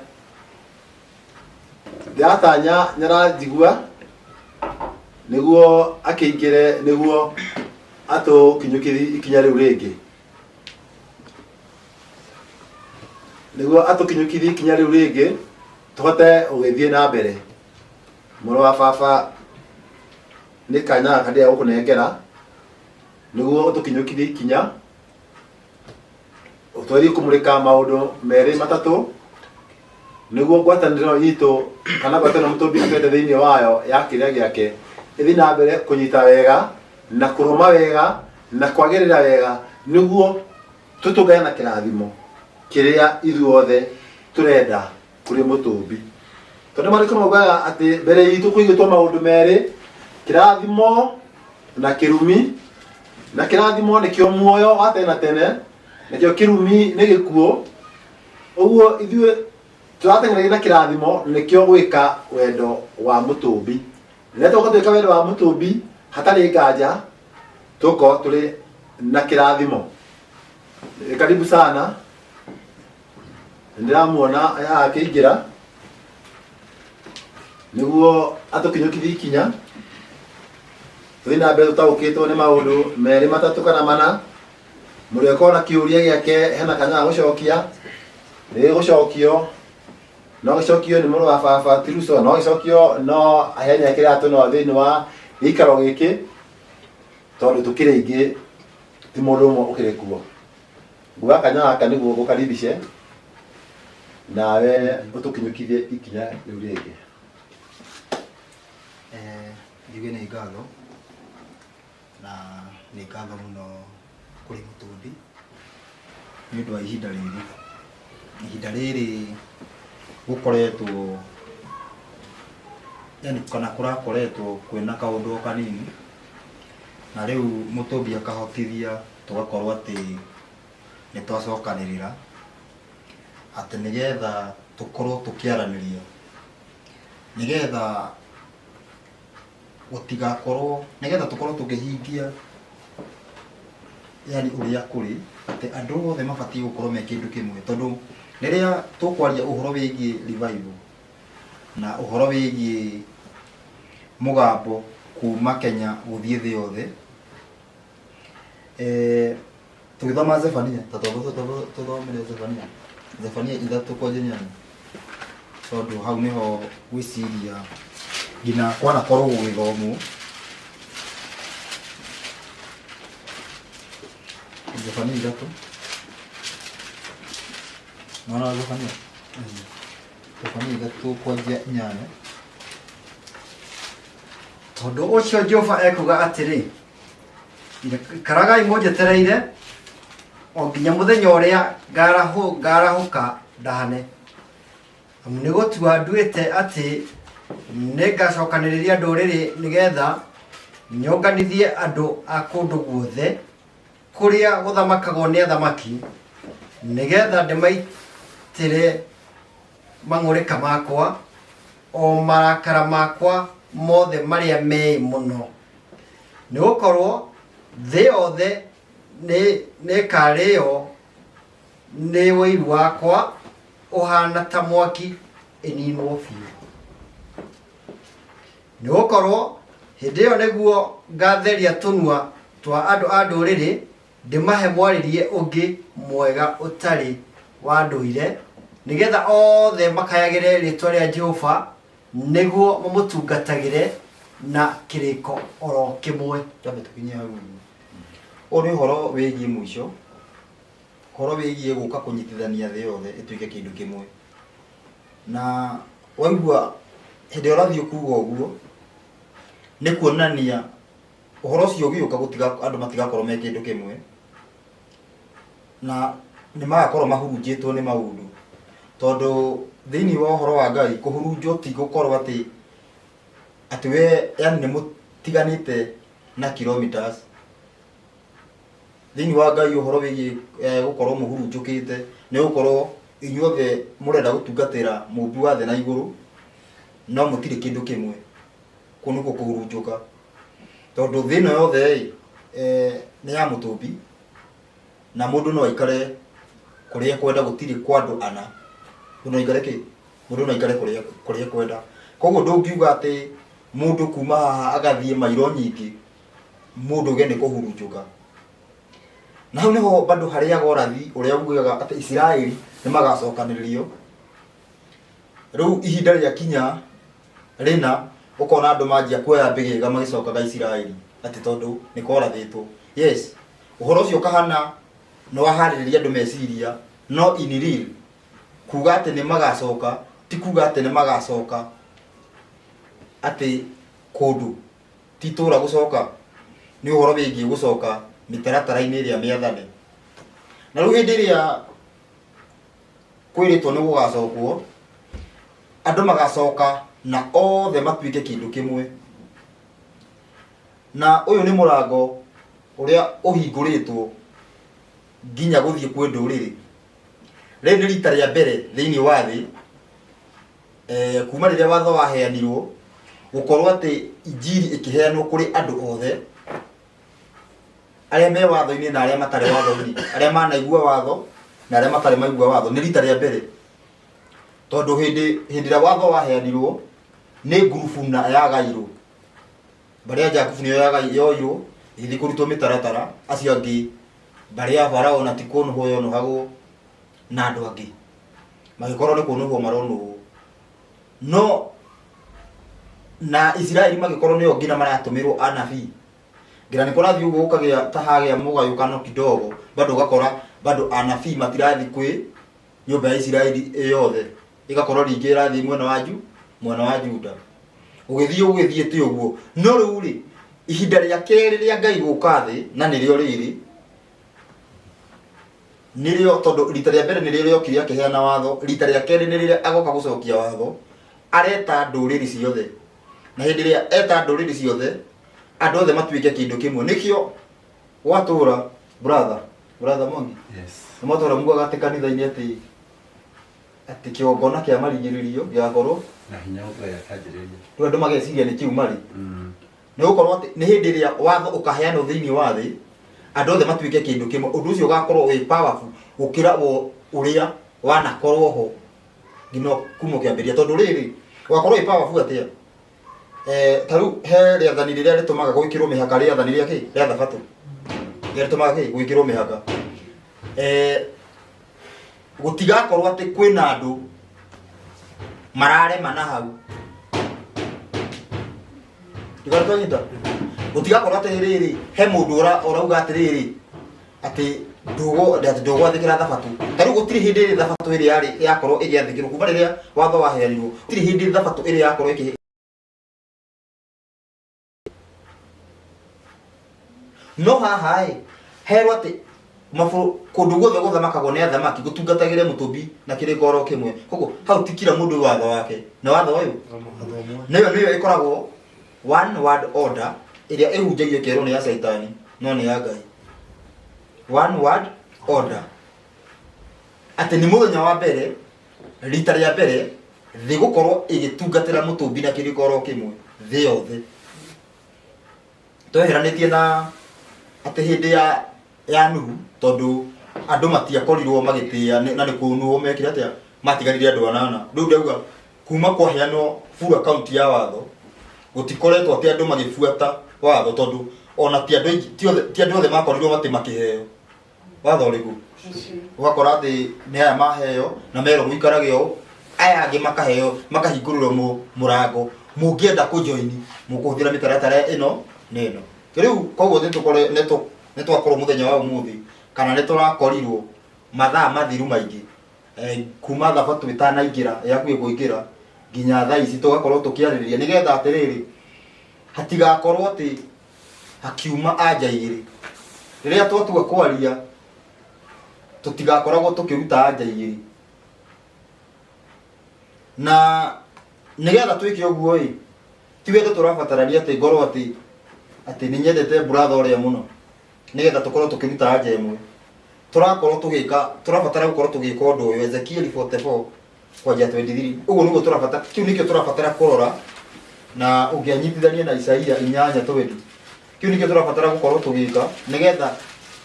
ndĩratanya nĩaranjigua nĩguo akĩingĩre nĩguo atũkinyũkithie ikinya rĩu rĩngĩ. Nĩguo atũkinyũkithie ikinya rĩu rĩngĩ tũhote gũgĩthiĩ na mbere. Mũrũ wa baba nĩ kanya gaka ndĩrenda gũkũnengera nĩguo ũtũkinyũkithie ikinya ũtwerie kũmũrĩka maũndũ merĩ matatũ nĩguo ngwatanĩro itũ kana ngwatanĩro mũtũmbi atwete thĩinĩ wayo ya kĩrĩa gĩake ĩthiĩ na mbere kũnyita wega na kũrũma wega na kwagĩrĩra wega nĩguo tũtũngane na kĩrathimo kĩrĩa ithuothe tũrenda kũrĩ mũtũmbi. Tondũ maandĩko maugaga atĩ mbere itũ kũigĩtwo maũndũ merĩ, kĩrathimo na kĩrumi, na kĩrathimo nĩkĩo muoyo wa tene na tene, nakĩo kĩrumi nĩ gĩkuũ. Ũguo ithuĩ tũrateng'eragia na kĩrathimo nĩkĩo gwĩka wendo wa mũtũmbi. Rĩrĩa tũgũkorwo tũgĩka wendo wa mũtũmbi hatarĩ nganja tũgũkorwo tũrĩ na kĩrathimo. Karibu sana. Ndĩramuona akĩingĩra nĩguo atũkinyũkithie ikinya tũthiĩ na mbere tũtaũkĩtwo nĩ maũndũ merĩ matatũ kana mana. Mũndũ akorwo na kĩũria gĩake hena kanya ga gũcokia, nĩgĩgũcokio, no gĩcokio nĩ mũrũ wa baba Tiruco, no gĩcokio no aheane kĩrĩa tũnao thĩinĩ wa gĩikaro gĩkĩ, tondũ tũkĩrĩ aingĩ ti mũndũ ũmwe ũkĩrĩ kuo. Nguoya kanya gaka nĩguo ngũkaribice nawe ũtũkinyũkithie ikinya rĩu rĩngĩ. Njuge nĩ ngatho na nĩ ngatho mũno kũrĩ mũtũmbi nĩ ũndũ wa ihinda rĩrĩ. Ihinda rĩrĩ gũkoretwo yani kana kũrakoretwo kwĩna kaũndũ o kanini na rĩu mũtũmbi akahotithia tũgakorwo atĩ nĩ twacokanĩrĩra atĩ nĩgetha tũkorwo tũkĩaranĩria nĩgetha gũtigakorwo nĩgetha tũkorwo tũkĩhingia yani ũrĩa kũrĩ atĩ andũ othe mabatiĩ gũkorwo me kĩndũ kĩmwe tondũ rĩrĩa tũkwaria ũhoro wĩgiĩ revival na ũhoro wĩgiĩ mũgambo kuma Kenya gũthiĩ thĩ yothe tũgĩthoma Zefania ta tũthomere Zefania Zefania 3 kwanjia 8 tondũ hau nĩho gwĩciria nginya kwanakorwo gũgĩthomwo Zefania 3 Mwana Zefania Zefania 3 kwanjia 8. Tondũ ũcio Jehova ekuga atĩrĩ, ikaragai mũnjetereire o nginya mũthenya ũrĩa ngarahũka ndahane. Amu nĩ gũtua nduĩte atĩ nĩngacokanĩrĩria ndũrĩrĩ nĩgetha nyonganithie andũ a kũndũ guothe kũrĩa gũthamakagwo nĩ athamaki, nĩgetha ndĩmaitĩre mang'ũrĩka makwa o marakara makwa mothe marĩa meĩ mũno. Nĩgũkorwo thĩ yothe nĩĩkarĩo nĩ ũiru wakwa ũhana ta mwaki ĩninwo biũ. Nĩgũkorwo hĩndĩ ĩyo nĩguo ngatheria tũnua twa andũ a ndũrĩrĩ Ndĩmahe mwarĩrie ũngĩ mwega ũtarĩ wa ndũire, nĩgetha othe makayagĩre rĩĩtwa rĩa Jehova, nĩguo mamũtungatagĩre na kĩrĩko oro kĩmwe. Twambe tũkinye hau ũguo. Ũyũ nĩ ũhoro wĩgiĩ mũico, ũhoro wĩgiĩ gũka kũnyitithania thĩ yothe ĩtuĩke kĩndũ kĩmwe. Na waigua hĩndĩ ĩrĩa ũrathiĩ kuga ũguo, nĩ kuonania ũhoro ũcio ũgĩũka gũtiga andũ matigakorwo me kĩndũ kĩmwe, na nĩ magakorwo mahurunjĩtwo nĩ maũndũ, tondũ thĩinĩ wa ũhoro wa Ngai kũhurunjwo ti gũkorwo atĩ atĩ we yani nĩ mũtiganĩte na kilometers. Thĩinĩ wa Ngai ũhoro wĩgiĩ gũkorwo mũhurunjũkĩte nĩ gũkorwo inyuothe mũrenda gũtungatĩra mũmbi wa thĩ na igũrũ, no mũtirĩ kĩndũ kĩmwe. Kũu nĩkuo kũhurunjũka, tondũ thĩ ĩno yothe ĩ, nĩ ya mũtũmbi, na mũndũ no aikare kũrĩa ekwenda, gũtirĩ kwa andũ ana. Mũndũ no aikare kĩ? Mũndũ no aikare kũrĩa ekwenda. Koguo ndũngiuga atĩ mũndũ kuma haha agathiĩ mairo nyingĩ, mũndũ uge nĩ kũhurunjũka. Na hau nĩho bado harĩaga ũrathi ũrĩa ugaga atĩ Isiraeli nĩ magacokanĩrĩrio. Rĩu ihinda rĩakinya rĩna, ũkona andũ manjia kuoya mbĩgĩga magĩcokaga Isiraeli atĩ tondũ nĩ korathĩtwo. Yes, ũhoro ũcio ũkahana nĩ waharĩrĩria andũ meciria, no in real kuga atĩ nĩ magacoka ti kuga atĩ nĩ magacoka atĩ kũndũ ti itũũra gũcoka, nĩ ũhoro wĩgiĩ gũcoka mĩtaratara-inĩ ĩrĩa mĩathane. Na rĩu hĩndĩ ĩrĩa kwĩrĩtwo nĩ gũgacokwo, andũ magacoka na othe matuĩke kĩndũ kĩmwe. Na ũyũ nĩ mũrango ũrĩa ũhingũrĩtwo nginya gũthiĩ kwĩ ndũrĩrĩ. Rĩrĩ nĩ rita rĩa mbere thĩinĩ wa thĩ, kuma rĩrĩa watho waheanirwo, gũkorwo atĩ injiri ĩkĩheanwo kũrĩ andũ othe arĩa me watho-inĩ na arĩa matarĩ watho-inĩ, arĩa manaigua watho na arĩa matarĩ maigua watho. Nĩ rita rĩa mbere, tondũ hĩndĩ ĩrĩa watho waheanirwo nĩ ngurubu na yagairwo, mbarĩ ya Jakubu nĩyo yoirwo ĩgĩthiĩ kũrutwo mĩtaratara, acio angĩ mbarĩ ya Farao na ti kũnũhwo yonũhagwo na andũ angĩ magĩkorwo nĩ kũnũhwo maronũhwo. No na Isiraeli magĩkorwo nĩo nginya maratũmĩrwo anabii, nginya nĩ kũrathiĩ ũguo gũkagĩa ta hagĩa mũgayũkano kidogo, bado ũgakora bado anabii matirathiĩ kwĩ nyũmba ya Isiraeli ĩ yothe, ĩgakorwo rĩngĩ ĩrathiĩ mwena wa mwena wa Juda, ũgĩthiĩ ũgĩthiĩte ũguo. No rĩu rĩ, ihinda rĩa kerĩ rĩa Ngai gũka thĩ, na nĩrĩo rĩrĩ, nĩrĩo tondũ rita rĩa mbere nĩrĩo rĩokire akĩheana watho, rita rĩa kerĩ nĩ rĩrĩa agoka gũcokia watho, areta ndũrĩrĩ ciothe. Na hĩndĩ ĩrĩa eta ndũrĩrĩ ciothe, andũ othe matuĩke kĩndũ kĩmwe. Nĩkĩo gwatũra brother Mwangi. Yes. Nĩ mwatũra mugaga atĩ kanitha-inĩ atĩ kĩgongona kĩa marigĩrĩrio gĩgakorwo na hinya gũkĩra gĩa kĩanjĩrĩria. Rĩu andũ mageciria nĩ kĩu marĩ. Nĩ gũkorwo atĩ nĩ hĩndĩ ĩrĩa watho ũkaheanwo thĩinĩ wa thĩ, andũ othe matuĩke kĩndũ kĩmwe. Ũndũ ũcio ũgakorwo wĩ powerful gũkĩra ũrĩa wanakorwo ho nginya kuma kĩambĩrĩria. Tondũ rĩrĩ, ũgakorwo wĩ powerful atĩa? Ta rĩu he rĩathani rĩrĩa rĩtũmaga gwĩkĩrwo mĩhaka, rĩathani rĩa kĩ? Rĩa thabatũ. Rĩrĩa rĩtũmaga kĩ? Gwĩkĩrwo mĩhaka. Gũtigakorwo atĩ kwĩna andũ mararema na hau. Ndigora twanyita? Gũtigakorwo atĩ rĩrĩ, he mũndũ ũrauga atĩrĩrĩ, atĩ ndũgwathĩkĩra thabatũ. Ta rĩu gũtirĩ hĩndĩ ĩrĩ thabatũ ĩrĩa yarĩ yakorwo ĩgĩathĩkĩrwo kuma rĩrĩa watho waheanirwo. Gũtirĩ hĩndĩ thabatũ ĩrĩa yakorwo ĩkĩ No haha ĩ, herwo atĩ kũndũ guothe gũthamakagwo nĩ athamaki, gũtungatagĩre mũtũmbi na kĩrĩko oro kĩmwe. Koguo hau ti kila mũndũ watho wake. Na watho ũyũ nĩyo ĩkoragwo one word order ĩrĩa ĩhunjagio ĩkerwo nĩ ya Caitani, no nĩ ya Ngai. One word order. Atĩ nĩ mũthenya wa mbere, rita rĩa mbere, thĩ gũkorwo ĩgĩtungatĩra mũtũmbi na kĩrĩko oro kĩmwe, thĩ yothe. Tweheranĩtie na atĩ hĩndĩ ya Nuhu, tondũ andũ matiakorirwo magĩtĩĩa, na nĩ kũnũhwo mekire atĩa, matigarire andũ anana. Rĩu ndauga kuma kwaheanwo full account ya watho, gũtikoretwo atĩ andũ magĩbuata watho, tondũ Ona ti andũ aingĩ ti andũ othe makorirwo atĩ makĩheo watho ũrĩkũ. Ũgakora atĩ nĩ aya maheo na merwo mũikarage ũũ, aya angĩ makaheo makahingũrĩrwo mũrango, mũngĩenda kũjoini mũkũhũthĩra mĩtaratara ĩno na ĩno. Rĩu koguo nĩ twakorwo mũthenya wa ũmũthĩ kana nĩ tũrakorirwo mathaa mathiru maingĩ kuma thabatũ ĩtanaingĩra ĩhakuhĩ kũingĩra nginya thaa ici tũgakorwo tũkĩarĩrĩria nĩgetha atĩrĩrĩ hatigakorwo atĩ hakiuma anja igĩrĩ. Rĩrĩa twatua kwaria tũtigakoragwo tũkĩruta anja igĩrĩ. Na nĩgetha twĩke ũguo ĩ, ti wendo tũrabatarania atĩ ngorwo atĩ atĩ nĩ nyendete brother ũrĩa mũno nĩgetha tũkorwo tũkĩruta anja ĩmwe. Tũrakorwo tũgĩka, tũrabatara gũkorwo tũgĩka ũndũ ũyũ Ezekiel 44 kwanjia 23. Ũguo nĩguo tũrabatara, kĩu nĩkĩo tũrabatara kũrora na ũngĩanyitithania na Isaia 8:20. Kĩu nĩkĩo tũrabatara gũkorwo tũgĩka nĩgetha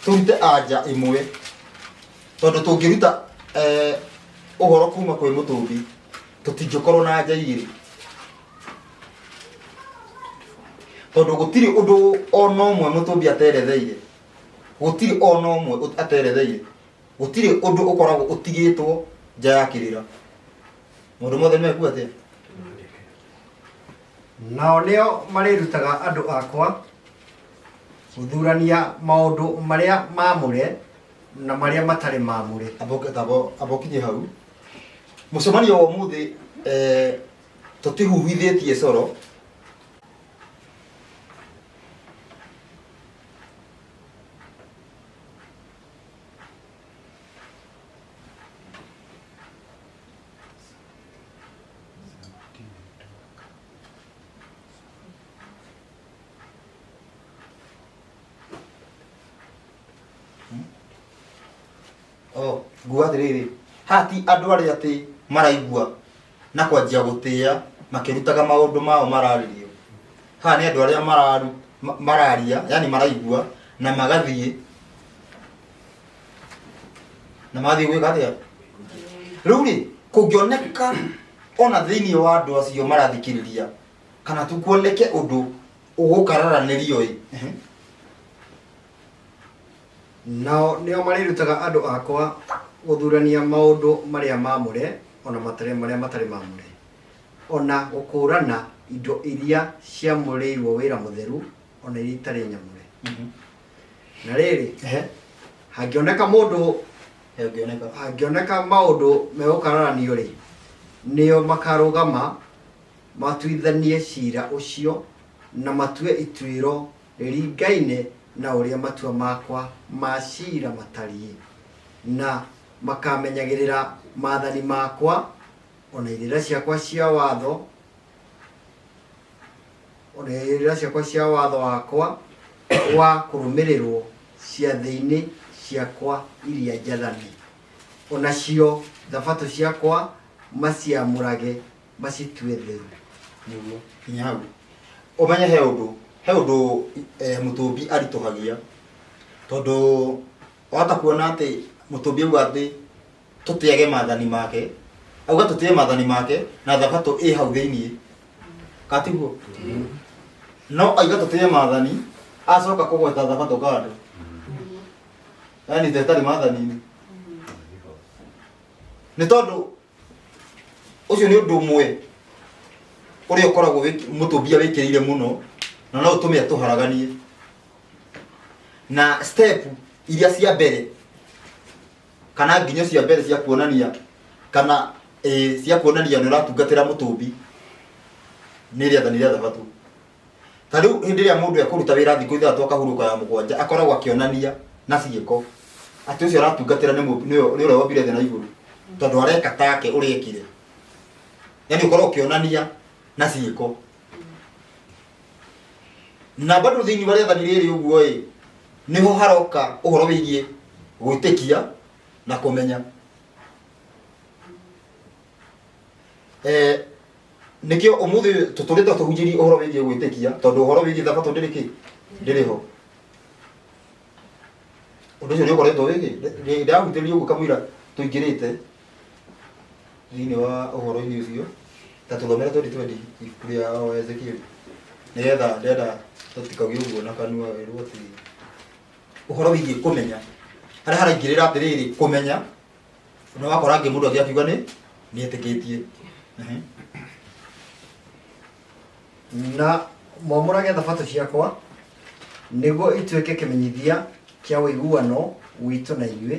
tũrute anja ĩmwe, tondũ tũngĩruta ũhoro kuma kwĩ mũtũmbi tũtingĩkorwo na anja igĩrĩ, tondũ gũtirĩ ũndũ ona ũmwe mũtũmbi ateretheire, gũtirĩ ona ũmwe ateretheire, gũtirĩ ũndũ ũkoragwo ũtigĩtwo nja ya kĩrĩra. Maũndũ mothe nĩmekuo atĩa? Nao nĩo marĩrutaga andũ akwa gũthurania maũndũ marĩa maamũre na marĩa matarĩ maamũre. Amba ũkinye hau. Mũcemanio wa ũmũthĩ tũtihuhithĩtie coro. Oh, nguga atĩrĩrĩ, haha ti andũ arĩa atĩ maraigua na kwanjia gũtĩĩa makĩrutaga maũndũ mao mararĩrio. Haha nĩ andũ arĩa mararia, yani maraigua na magathiĩ na magathiĩ gwĩka atĩa? Rĩu rĩ, kũngĩoneka ona thĩinĩ wa andũ acio marathikĩrĩria kana tu kuoneke ũndũ ũgũkararanĩrio ĩ. Nao nĩo marĩrutaga andũ akwa gũthurania maũndũ marĩa maamũre ona marĩa matarĩ maamũre, ona gũkũrana indo iria ciamũrĩirwo wĩra mũtheru ona iria itarĩ nyamũre. Na rĩrĩ, hangĩoneka mũndũ hangĩoneka maũndũ megũkararanio rĩ, nĩo makarũgama matuithanie cira ũcio na matue ituĩro rĩringaine na ũrĩa matua makwa ma cira matariĩ, na makamenyagĩrĩra maathani makwa ona irĩra ciakwa cia watho, ona irĩra ciakwa cia watho wakwa wa kũrũmĩrĩrwo ciathĩ-inĩ ciakwa iria njathane, onacio thabatũ ciakwa maciamũrage macitue theru. Nĩguo nginya hau ũmenye he ũndũ mũtũmbi aritũhagia, tondũ wahota kuona atĩ mũtũmbi auga atĩ tũtĩage maathani make, auga tũtĩe maathani make na thabatũ ĩ hau thĩiniĩ, katiguo? No auga tũtĩe maathani acoka kũgweta thabatũ kando, yani tetarĩ maathani-inĩ. Nĩ tondũ ũcio nĩ ũndũ ũmwe ũrĩa ũkoragwo mũtũmbia wĩkĩrĩire mũno na no ũtũme atũharaganie. Na step iria cia mbere kana nginyo cia mbere cia kuonania kana cia kuonania nĩ ũratungatĩra mũtũmbi nĩ rĩathani rĩa thabatũ. Ta rĩu hĩndĩ ĩrĩa mũndũ ekũruta wĩra thikũ 6 akahurũka ya 7 akoragwo akĩonania na ciĩko atĩ ũcio aratungatĩra nĩ ũrĩa wombire thĩ na igũrũ, tondũ areka take ũrĩa ekire. Yani ũkorwo ũkĩonania na ciĩko. Na bado thĩinĩ wa rĩathani rĩrĩ ũguo ĩ, nĩho haroka ũhoro wĩgiĩ gwĩtĩkia na kũmenya. Nĩkĩo ũmũthĩ tũtũrĩte tũhunjĩrie ũhoro wĩgiĩ gwĩtĩkia, tondũ ũhoro wĩgiĩ thabatũ ndĩrĩ kĩ? Ndĩrĩ ho. Ũndũ ũcio nĩũkoretwo wĩkĩ? Ndahutĩrio ũguo kamũira tũingĩrĩte thĩinĩ wa ũhoro-inĩ ũcio. Ta tũthomere 2020 ibuku rĩa Ezekiel. Nĩgetha ndĩrenda tũtikauge ũguo na kanua werwo atĩ ũhoro wĩgiĩ kũmenya harĩa haraingĩrĩra atĩrĩrĩ kũmenya na wakora angĩ mũndũ angĩ akiuga nĩ nĩetĩkĩtie. Na mwamũrage thabatũ ciakwa nĩguo ituĩke kĩmenyithia kĩa ũiguano witũ na inyuĩ,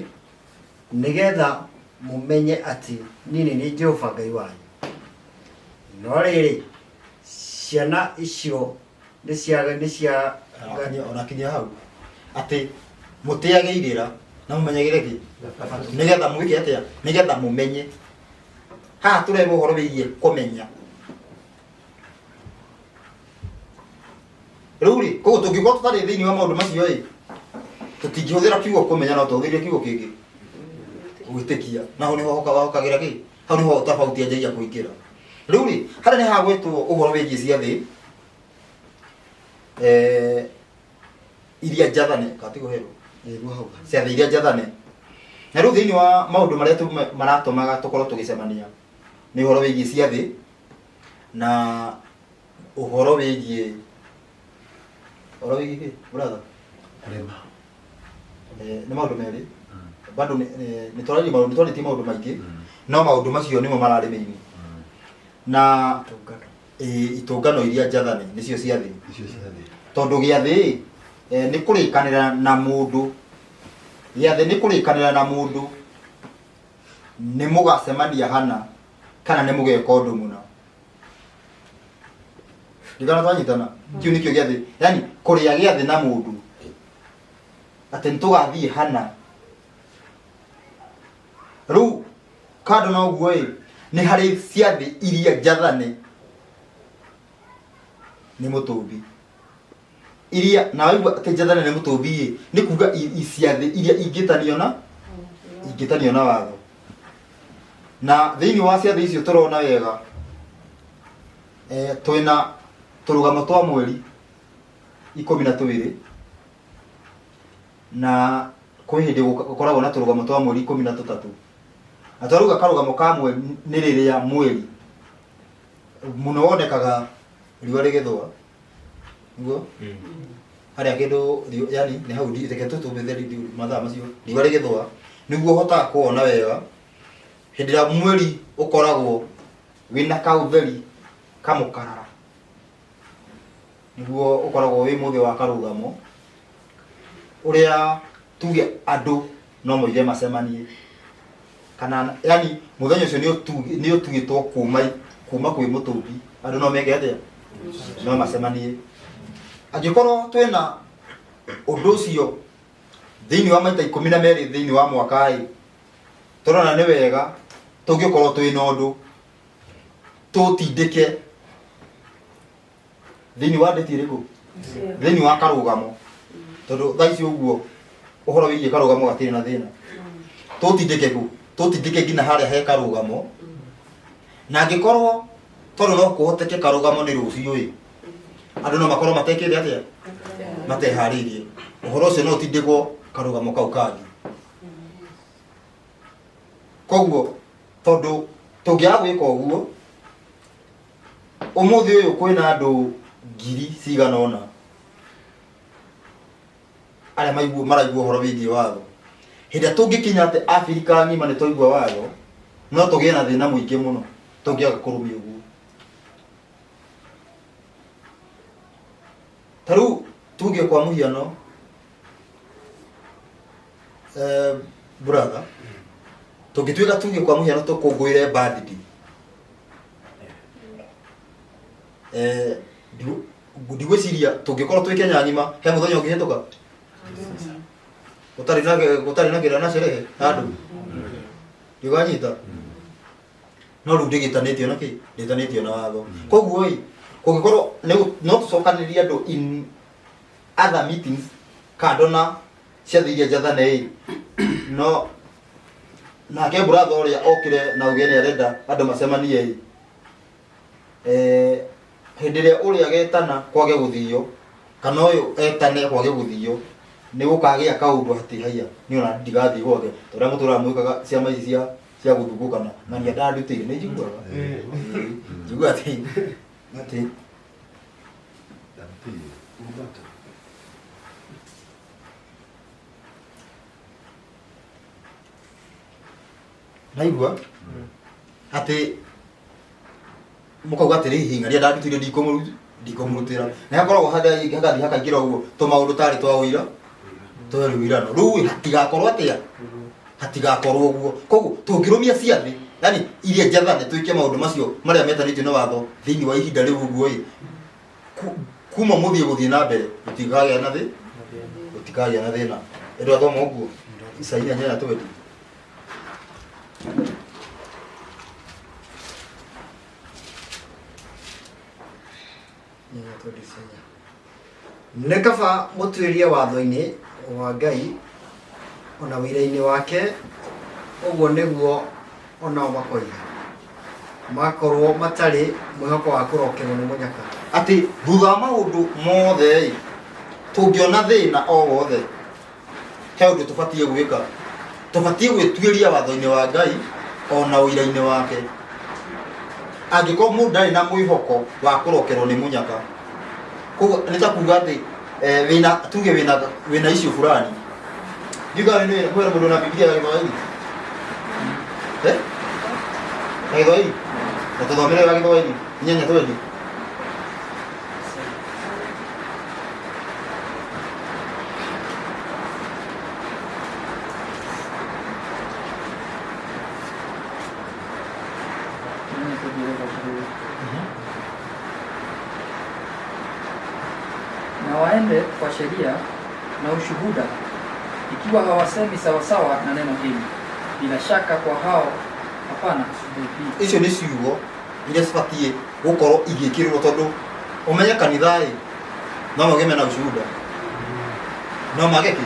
nĩgetha mũmenye atĩ niĩ nĩ niĩ Jehova Ngai wanyu. No rĩrĩ, ciana icio nĩ cia nĩ cia ona kinya hau atĩ mũtĩage irĩra na mũmenyagĩre kĩ nĩgetha mwĩke atĩa nĩgetha mũmenye. Haha tũrerwo ũhoro wĩgiĩ kũmenya. Rĩu rĩ, koguo tũngĩkorwo tũtarĩ thĩinĩ wa maũndũ macio ĩ, tũtingĩhũthĩra kiugo kũmenya no tũhũthĩre kiugo kĩngĩ gwĩtĩkia. Na hau nĩho hokagĩra kĩ, hau nĩho tofauti yanjagia kũingĩra. Rĩu rĩ, harĩa nĩ hagwĩtwo ũhoro wĩgiĩ ciathĩ iria njathane, katigwo herwo ciathĩ iria njathane. Na rĩu thĩinĩ wa maũndũ marĩa maratũmaga tũkorwo tũgĩcemania nĩ ũhoro wĩgiĩ ciathĩ na ũhoro wĩgiĩ kĩ brother? Kũrĩma. Nĩ maũndũ merĩ bado nĩ twarĩtie maũndũ, nĩ twarĩtie maũndũ maingĩ, no maũndũ macio nĩmo mararĩ main. Na itũngano iria njathane nĩcio ciathĩ. Nĩcio ciathĩ. Tondũ gĩathĩ nĩ kũrĩkanĩra na mũndũ. Gĩathĩ nĩ kũrĩkanĩra na mũndũ nĩ mũgacemania hana kana nĩ mũgeka ũndũ mũna. Ndigana twanyitana kĩu nĩkĩo gĩathĩ, yani kũrĩa gĩathĩ na mũndũ atĩ nĩ tũgathiĩ hana. Rĩu kando na ũguo ĩ, nĩ harĩ ciathĩ iria njathane nĩ mũtũmbi iria na waigua atĩ njathane nĩ mũtũmbi ĩ, nĩ kuga ciathĩ iria ingĩtanio na ingĩtanio na watho. Na thĩinĩ wa ciathĩ icio tũrona wega twĩna tũrũgamo twa mweri 12 na kwĩ hĩndĩ gũkoragwo na tũrũgamo twa mweri 13. Na twarauga karũgamo ka mweri nĩ rĩrĩa mweri mũno wonekaga riũa rĩgĩthũa, nĩguo harĩa kĩndũ yani nĩ hau reke tũtũmĩre mathaa macio riũa rĩgĩthũa nĩguo ũhotaga kuona wega. Hĩndĩ ĩrĩa mweri ũkoragwo wĩna kaũtheri kamũkarara nĩguo ũkoragwo wĩ mũthĩ wa karũgamo ũrĩa tuge andũ no moige macemanie kana yani mũthenya ũcio nĩ ũtuĩtwo kuma kwĩ mũtũmbi, andũ no meke atĩa, no macemanie. Angĩkorwo twĩna ũndũ ũcio thĩinĩ wa maita 12 thĩinĩ wa mwaka ĩ, tũrona nĩ wega tũngĩkorwo twĩna ũndũ tũtindĩke thĩinĩ wa ndĩti ĩrĩkũ, thĩinĩ wa karũgamo, tondũ thaa ici ũguo ũhoro wĩgiĩ karũgamo gatirĩ na thĩna. Tũtindĩke kũ, tũtindĩke nginya harĩa he karũgamo. Na angĩkorwo tondũ no kũhoteke karũgamo nĩ rũciũ ĩ, andũ no makorwo matekĩte atĩa, mateharĩirie, ũhoro ũcio no ũtindĩkwo karũgamo kau kangĩ. Koguo tondũ tũngĩaga gwĩka ũguo, ũmũthĩ ũyũ kwĩna andũ ngiri cigana ũna arĩa maraigua ũhoro wĩgiĩ watho. Hĩndĩ ĩrĩa tũngĩkinya atĩ Abirika ng'ima nĩ twaigua watho, no tũgĩe na thĩna mũingĩ mũno tũngĩaga kũrũmia ũguo. Ta rĩu tuge kwa mũhiano, brother, tũngĩtuĩka tuge kwa mũhiano tũkũngũĩre birthday, ndigwĩciria tũngĩkorwo twĩ Kenya ng'ima he mũthenya ũngĩhĩtũka gũtarĩ na kĩrĩa na sherehe handũ ndĩganyita. No rĩu ndĩgĩtanĩtio na kĩ, ndĩtanĩtio na watho. Koguo ĩ, kũngĩkorwo no tũcokanĩrĩrie andũ in other meetings kando na ciathĩ iria njathane ĩ, no nake brother ũrĩa okire na uge nĩ arenda andũ macemanie ĩ, hĩndĩ ĩrĩa ũrĩa agetana kwage gũthio kana ũyũ etane kwage gũthio, nĩ gũkagĩa kaũndũ atĩ haiya niĩ ona ndigathiĩ gwake, tondũ arĩa mũtũraga mwĩkaga ciama ici cia gũthungũkana ng'ania ndandutĩire nĩ njiguaga. Njiguaga atĩ Naigua atĩ mũkauga atĩrĩ ihinga rĩrĩa ndarutire ndikomũrutĩra na hakoragwo hagathiĩ hakaingĩra ũguo tũmaũndũ tarĩ twa ũira twerĩ ũirano rĩu hatigakorwo atĩa hatigakorwo ũguo koguo tũngĩrũmia ciathĩ yani iria njathane twĩke maũndũ macio marĩa metanĩtio nĩ watho thĩinĩ wa ihinda rĩu ũguo ĩ kuma mũthiĩ gũthiĩ na mbere gũtikagĩa na thĩ gũtikagĩa na thĩna ĩndũ athoma ũguo Isaia 8:20. Nĩ kaba mũtuĩrie watho-inĩ wa Ngai ona wĩra-inĩ wake ũguo nĩguo onao makoiga makorwo matarĩ mwĩhoko wa kũrokerwo nĩ mũnyaka. Atĩ thutha wa maũndũ mothe tũngĩona thĩna o wothe he ũndũ tũbatiĩ gwĩka tũbatiĩ gwĩtuĩria watho-inĩ wa Ngai ona ũira-inĩ wake angĩkorwo mũndũ ndarĩ na mwĩhoko wa kũrokerwo nĩ mũnyaka koguo nĩ ta kuga atĩ wĩna tuge wĩna issue fulani ndiuga wĩna mũndũ na Biblia ya Gĩthwaĩri ya Gĩthwaĩri na tũthomere ya Gĩthwaĩri 8:20. Na waende kwa sheria na ushuhuda, ikiwa hawasemi sawasawa na neno hili, bila shaka kwa hao hapana kusuluhisha. Icio nĩ ciugo iria cibatiĩ gũkorwo igĩkĩrĩrwo tondũ ũmenye kanitha ĩ no mauge mena ushuhuda no mage kĩ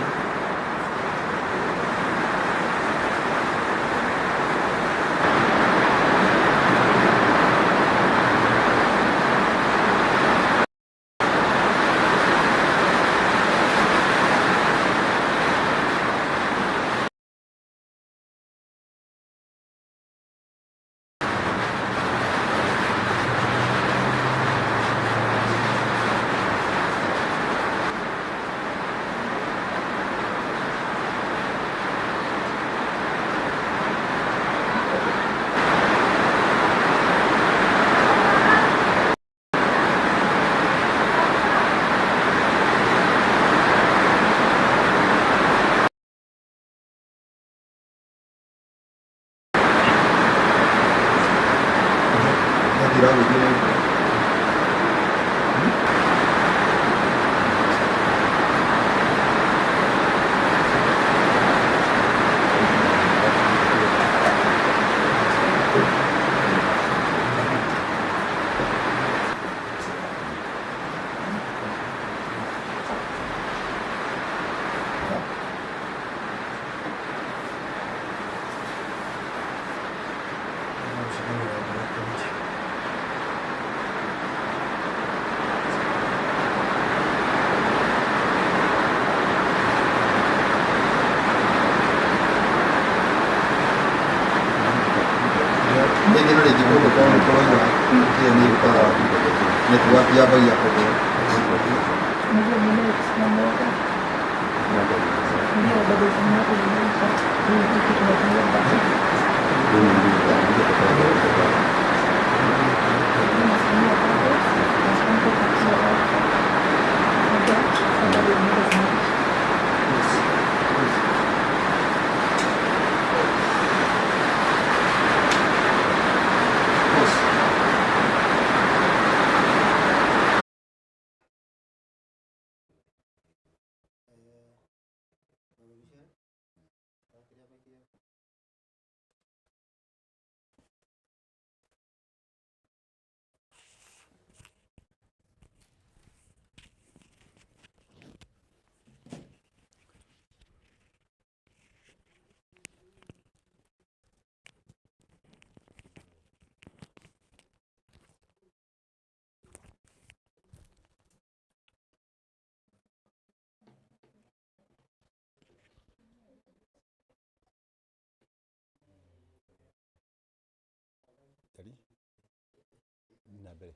Na mbere.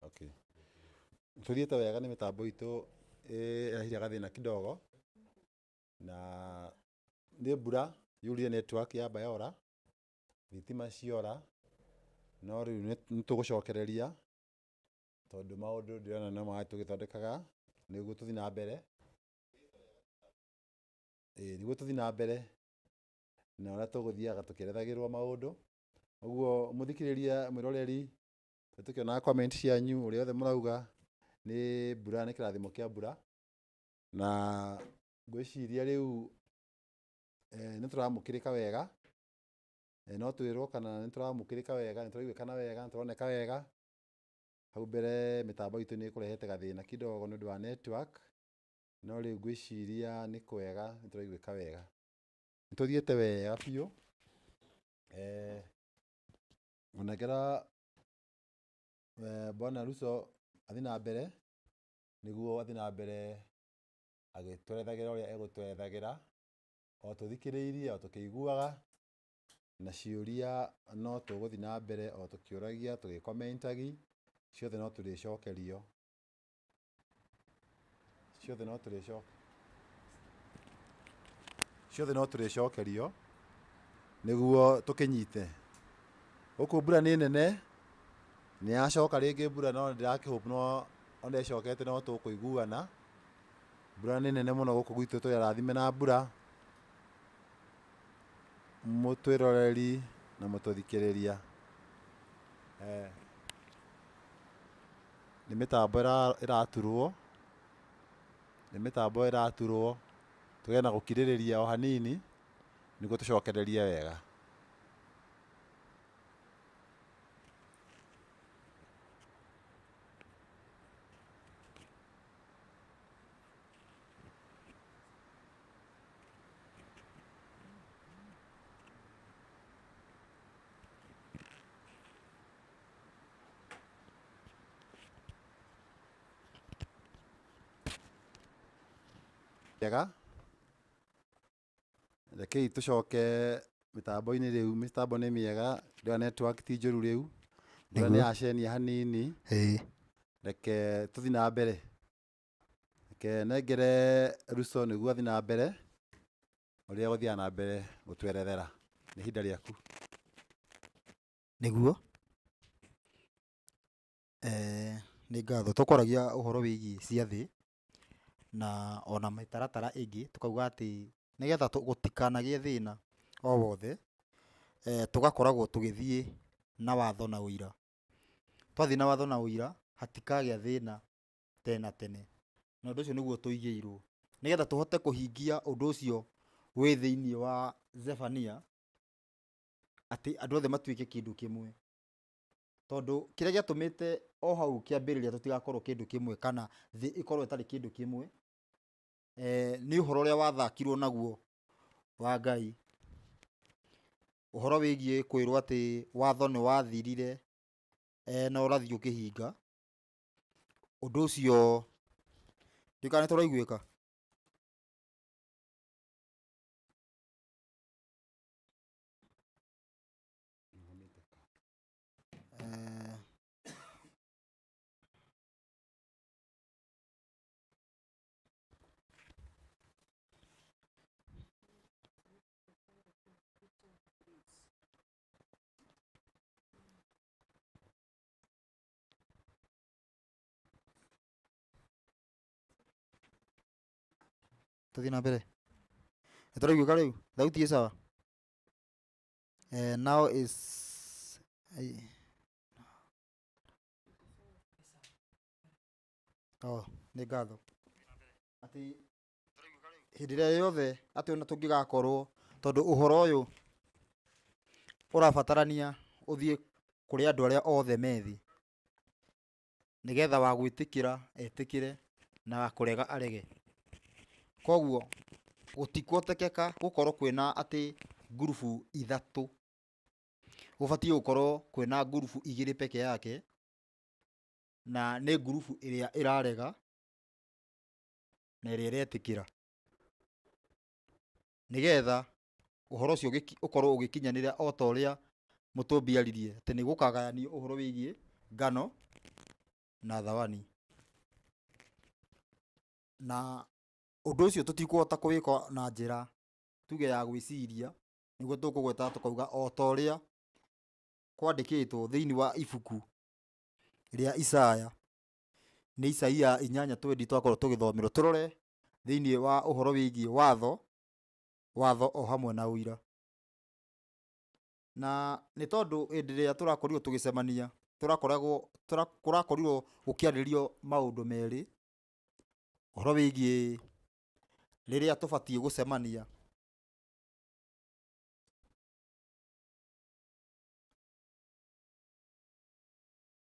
Okay. Tũthiĩte wega nĩ mĩtambo itũ ĩrehire gathĩna kidogo na nĩ mbura yurire network yamba yora, thitima ciora, no rĩu nĩ tũgũcokereria tondũ maũndũ ndĩrona no marathiĩ tũgĩthondekaga nĩguo tũthiĩ na mbere. Ĩĩ nĩguo tũthiĩ na mbere na ũrĩa tũgũthiaga tũkĩerethagĩrwo maũndũ. Ũguo mũthikĩrĩria mwĩroreri tũkĩonaga comment cianyu ũrĩa othe mũrauga nĩ mbura nĩ kĩrathimo kĩa mbura na ngwĩciria rĩu nĩ tũramũkĩrĩka wega, no twĩrwo kana nĩ tũramũkĩrĩka wega, nĩ tũraiguĩkana wega, nĩ tũroneka wega. Hau mbere mĩtambo itũ nĩ ĩkũrehete gathĩna kidogo nĩ ũndũ wa network, no rĩu ngwĩciria nĩ kwega nĩ tũraiguĩka wega. Nĩ tũthiĩte wega biũ, ngũnengera Bwana Ruto athiĩ na mbere nĩguo athiĩ na mbere agĩtwerethagĩra ũrĩa egũtwerethagĩra o tũthikĩrĩirie o tũkĩiguaga na ciũria no tũgũthiĩ na mbere o tũkĩũragia tũgĩkomentagi ciothe no tũrĩcokerio, ciothe no tũrĩcokerio, ciothe no tũrĩcokerio nĩguo tũkĩnyite. Gũkũ mbura nĩ nene, nĩ yacoka rĩngĩ mbura no ndĩrakĩhope no ona ĩcokete no tũkũiguana. Mbura nĩ nene mũno gũkũ gwitũ tũrĩ arathime na mbura, mũtwĩroreri na mũtũthikĩrĩria. Nĩ mĩtambo ĩraturwo, nĩ mĩtambo ĩraturwo, tũgĩe na gũkirĩrĩria o hanini nĩguo tũcokererie wega. Njega, rekei tũcoke mĩtambo-inĩ rĩu, mĩtambo nĩ mĩega, ndĩrona network ti njũru rĩu, mbura nĩ yacenia hanini, reke tũthiĩ na mbere. Reke nengere Ruto nĩguo athiĩ na mbere ũrĩa egũthiaga na mbere gũtwerethera. Nĩ ihinda rĩaku. Nĩguo nĩ ngatho. Tũkwaragia ũhoro wĩgiĩ ciathĩ na ona mĩtaratara ĩngĩ tũkauga atĩ nĩgetha gũtikanagĩe thĩna o wothe, tũgakoragwo tũgĩthiĩ na watho na ũira. Twathiĩ na watho na ũira hatikagĩa thĩna tene na tene, na ũndũ ũcio nĩguo tũigĩirwo nĩgetha tũhote kũhingia ũndũ ũcio wĩ thĩiniĩ wa Zephania, atĩ andũ othe matuĩke kĩndũ kĩmwe. Tondũ kĩrĩa gĩatũmĩte o hau kĩambĩrĩria tũtigakorwo kĩndũ kĩmwe kana thĩ ĩkorwo ĩtarĩ kĩndũ kĩmwe, nĩ ũhoro ũrĩa wathakirwo naguo wa Ngai. Ũhoro wĩgiĩ kwĩrwo atĩ watho nĩ wathirire na ũrathi ũkĩhinga. Ũndũ ũcio ndiũĩ kana nĩ tũraiguĩka. Tũthiĩ na mbere. Nĩ tũraiguĩka rĩu? Thauti ĩ sawa? Now is oh, nĩ ngatho. Atĩ hĩndĩ ĩrĩa yothe atĩ ona tũngĩgakorwo, tondũ ũhoro ũyũ ũrabatarania ũthiĩ kũrĩ andũ arĩa othe me thĩ, nĩgetha wa gwĩtĩkĩra etĩkĩre na wa kũrega arege. Koguo gũtikũhotekeka gũkorwo kwĩna atĩ ngurubu ithatũ, gũbatiĩ gũkorwo kwĩna ngurubu igĩrĩ peke yake, na nĩ ngurubu ĩrĩa ĩrarega na ĩrĩa ĩretĩkĩra, nĩgetha ũhoro ũcio ũkorwo ũgĩkinyanĩra o ta ũrĩa Mũtũmbi aririe atĩ nĩ gũkagayanio ũhoro wĩgiĩ ngano na thawani. Na ũndũ ũcio tũtikũhota kũwĩka na njĩra tuge ya gwĩciria, nĩguo tũkũgweta tũkauga o ta ũrĩa kwandĩkĩtwo thĩinĩ wa ibuku rĩa Isaya, nĩ Isaia 8:20 twakorwo tũgĩthomerwo, tũrore thĩinĩ wa ũhoro wĩgiĩ watho, watho o hamwe na ũira. Na nĩ tondũ hĩndĩ ĩrĩa tũrakorirwo tũgĩcemania, kũrakorirwo gũkĩarĩrĩrio maũndũ merĩ, ũhoro wĩgiĩ rĩrĩa tũbatiĩ gũcemania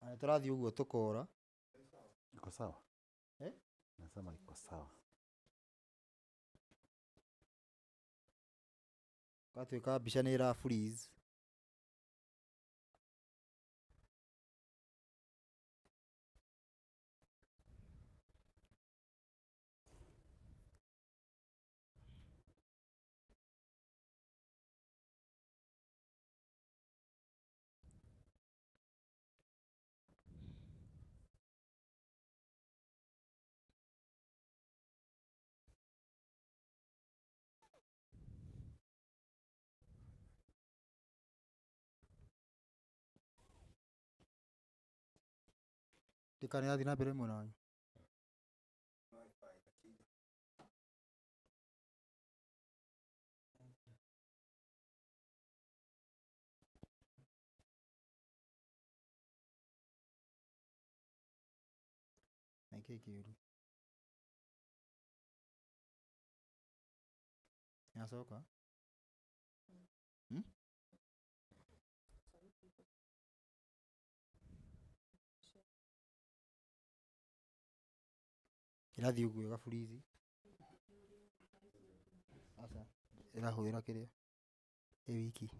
na nĩtũrathiĩ ũguo tũkora. Iko sawa? Eh? Nasema iko sawa. Gatuĩka mbica nĩ ĩra freeze. Ndikana ĩrathiĩ na mbere mwena wanyu. Nĩkĩĩ kĩũru? Nĩyacoka? Ĩrathiĩ ũguo ĩga freeze. Aca, ĩrahũthĩra kĩrĩa ĩ wiki.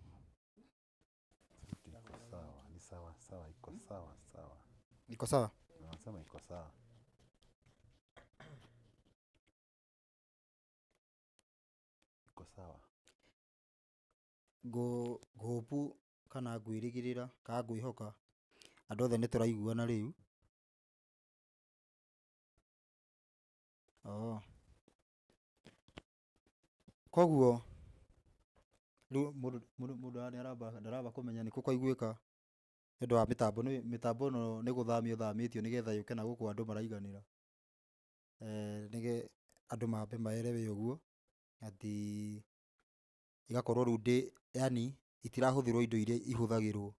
Iko sawa, ni sawa sawa, iko sawa sawa. Iko sawa? Nasema iko sawa. Iko sawa. Ngũpu kana ngwĩrĩgĩrĩra kana ngwĩhoka andũ othe nĩ tũraiguana rĩu. Oh. Koguo rĩu mũndũ ndaramba kũmenya nĩkũ kwaiguĩka nĩ ũndũ wa mĩtambo. Nĩ mĩtambo ĩno nĩ gũthamio ĩthamĩtio nĩgetha yũke na gũkũ andũ maraiganĩra. Nĩgetha andũ mambe maelewe ũguo atĩ igakorwo rĩu ndĩ yani itirahũthĩrwo indo iria ihũthagĩrwo,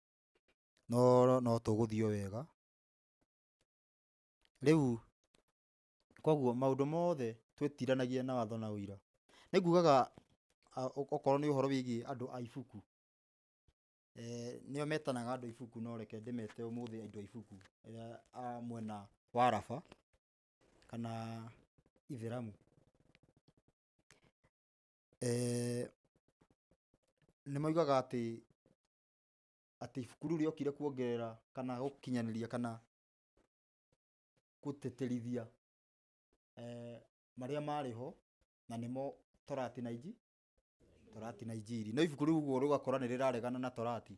no tũgũthiĩ o wega. Rĩu koguo maũndũ mothe twĩtiranagia na watho na ũira. Nĩ ngugaga okorwo nĩ ũhoro wĩgiĩ andũ a ibuku, nĩo metanaga andũ a ibuku, no reke ndĩmete ũmũthĩ andũ a ibuku a mwena wa Arafa kana Ithĩramu. Nĩ moigaga atĩ ibuku rĩu rĩokire kuongerera kana gũkinyanĩria kana gũtĩtĩrithia marĩa marĩ ho, na nĩmo Torati na Injiri. Torati na Injiri. No ibuku rĩu ũguo rũgakora nĩ rĩraregana na Torati.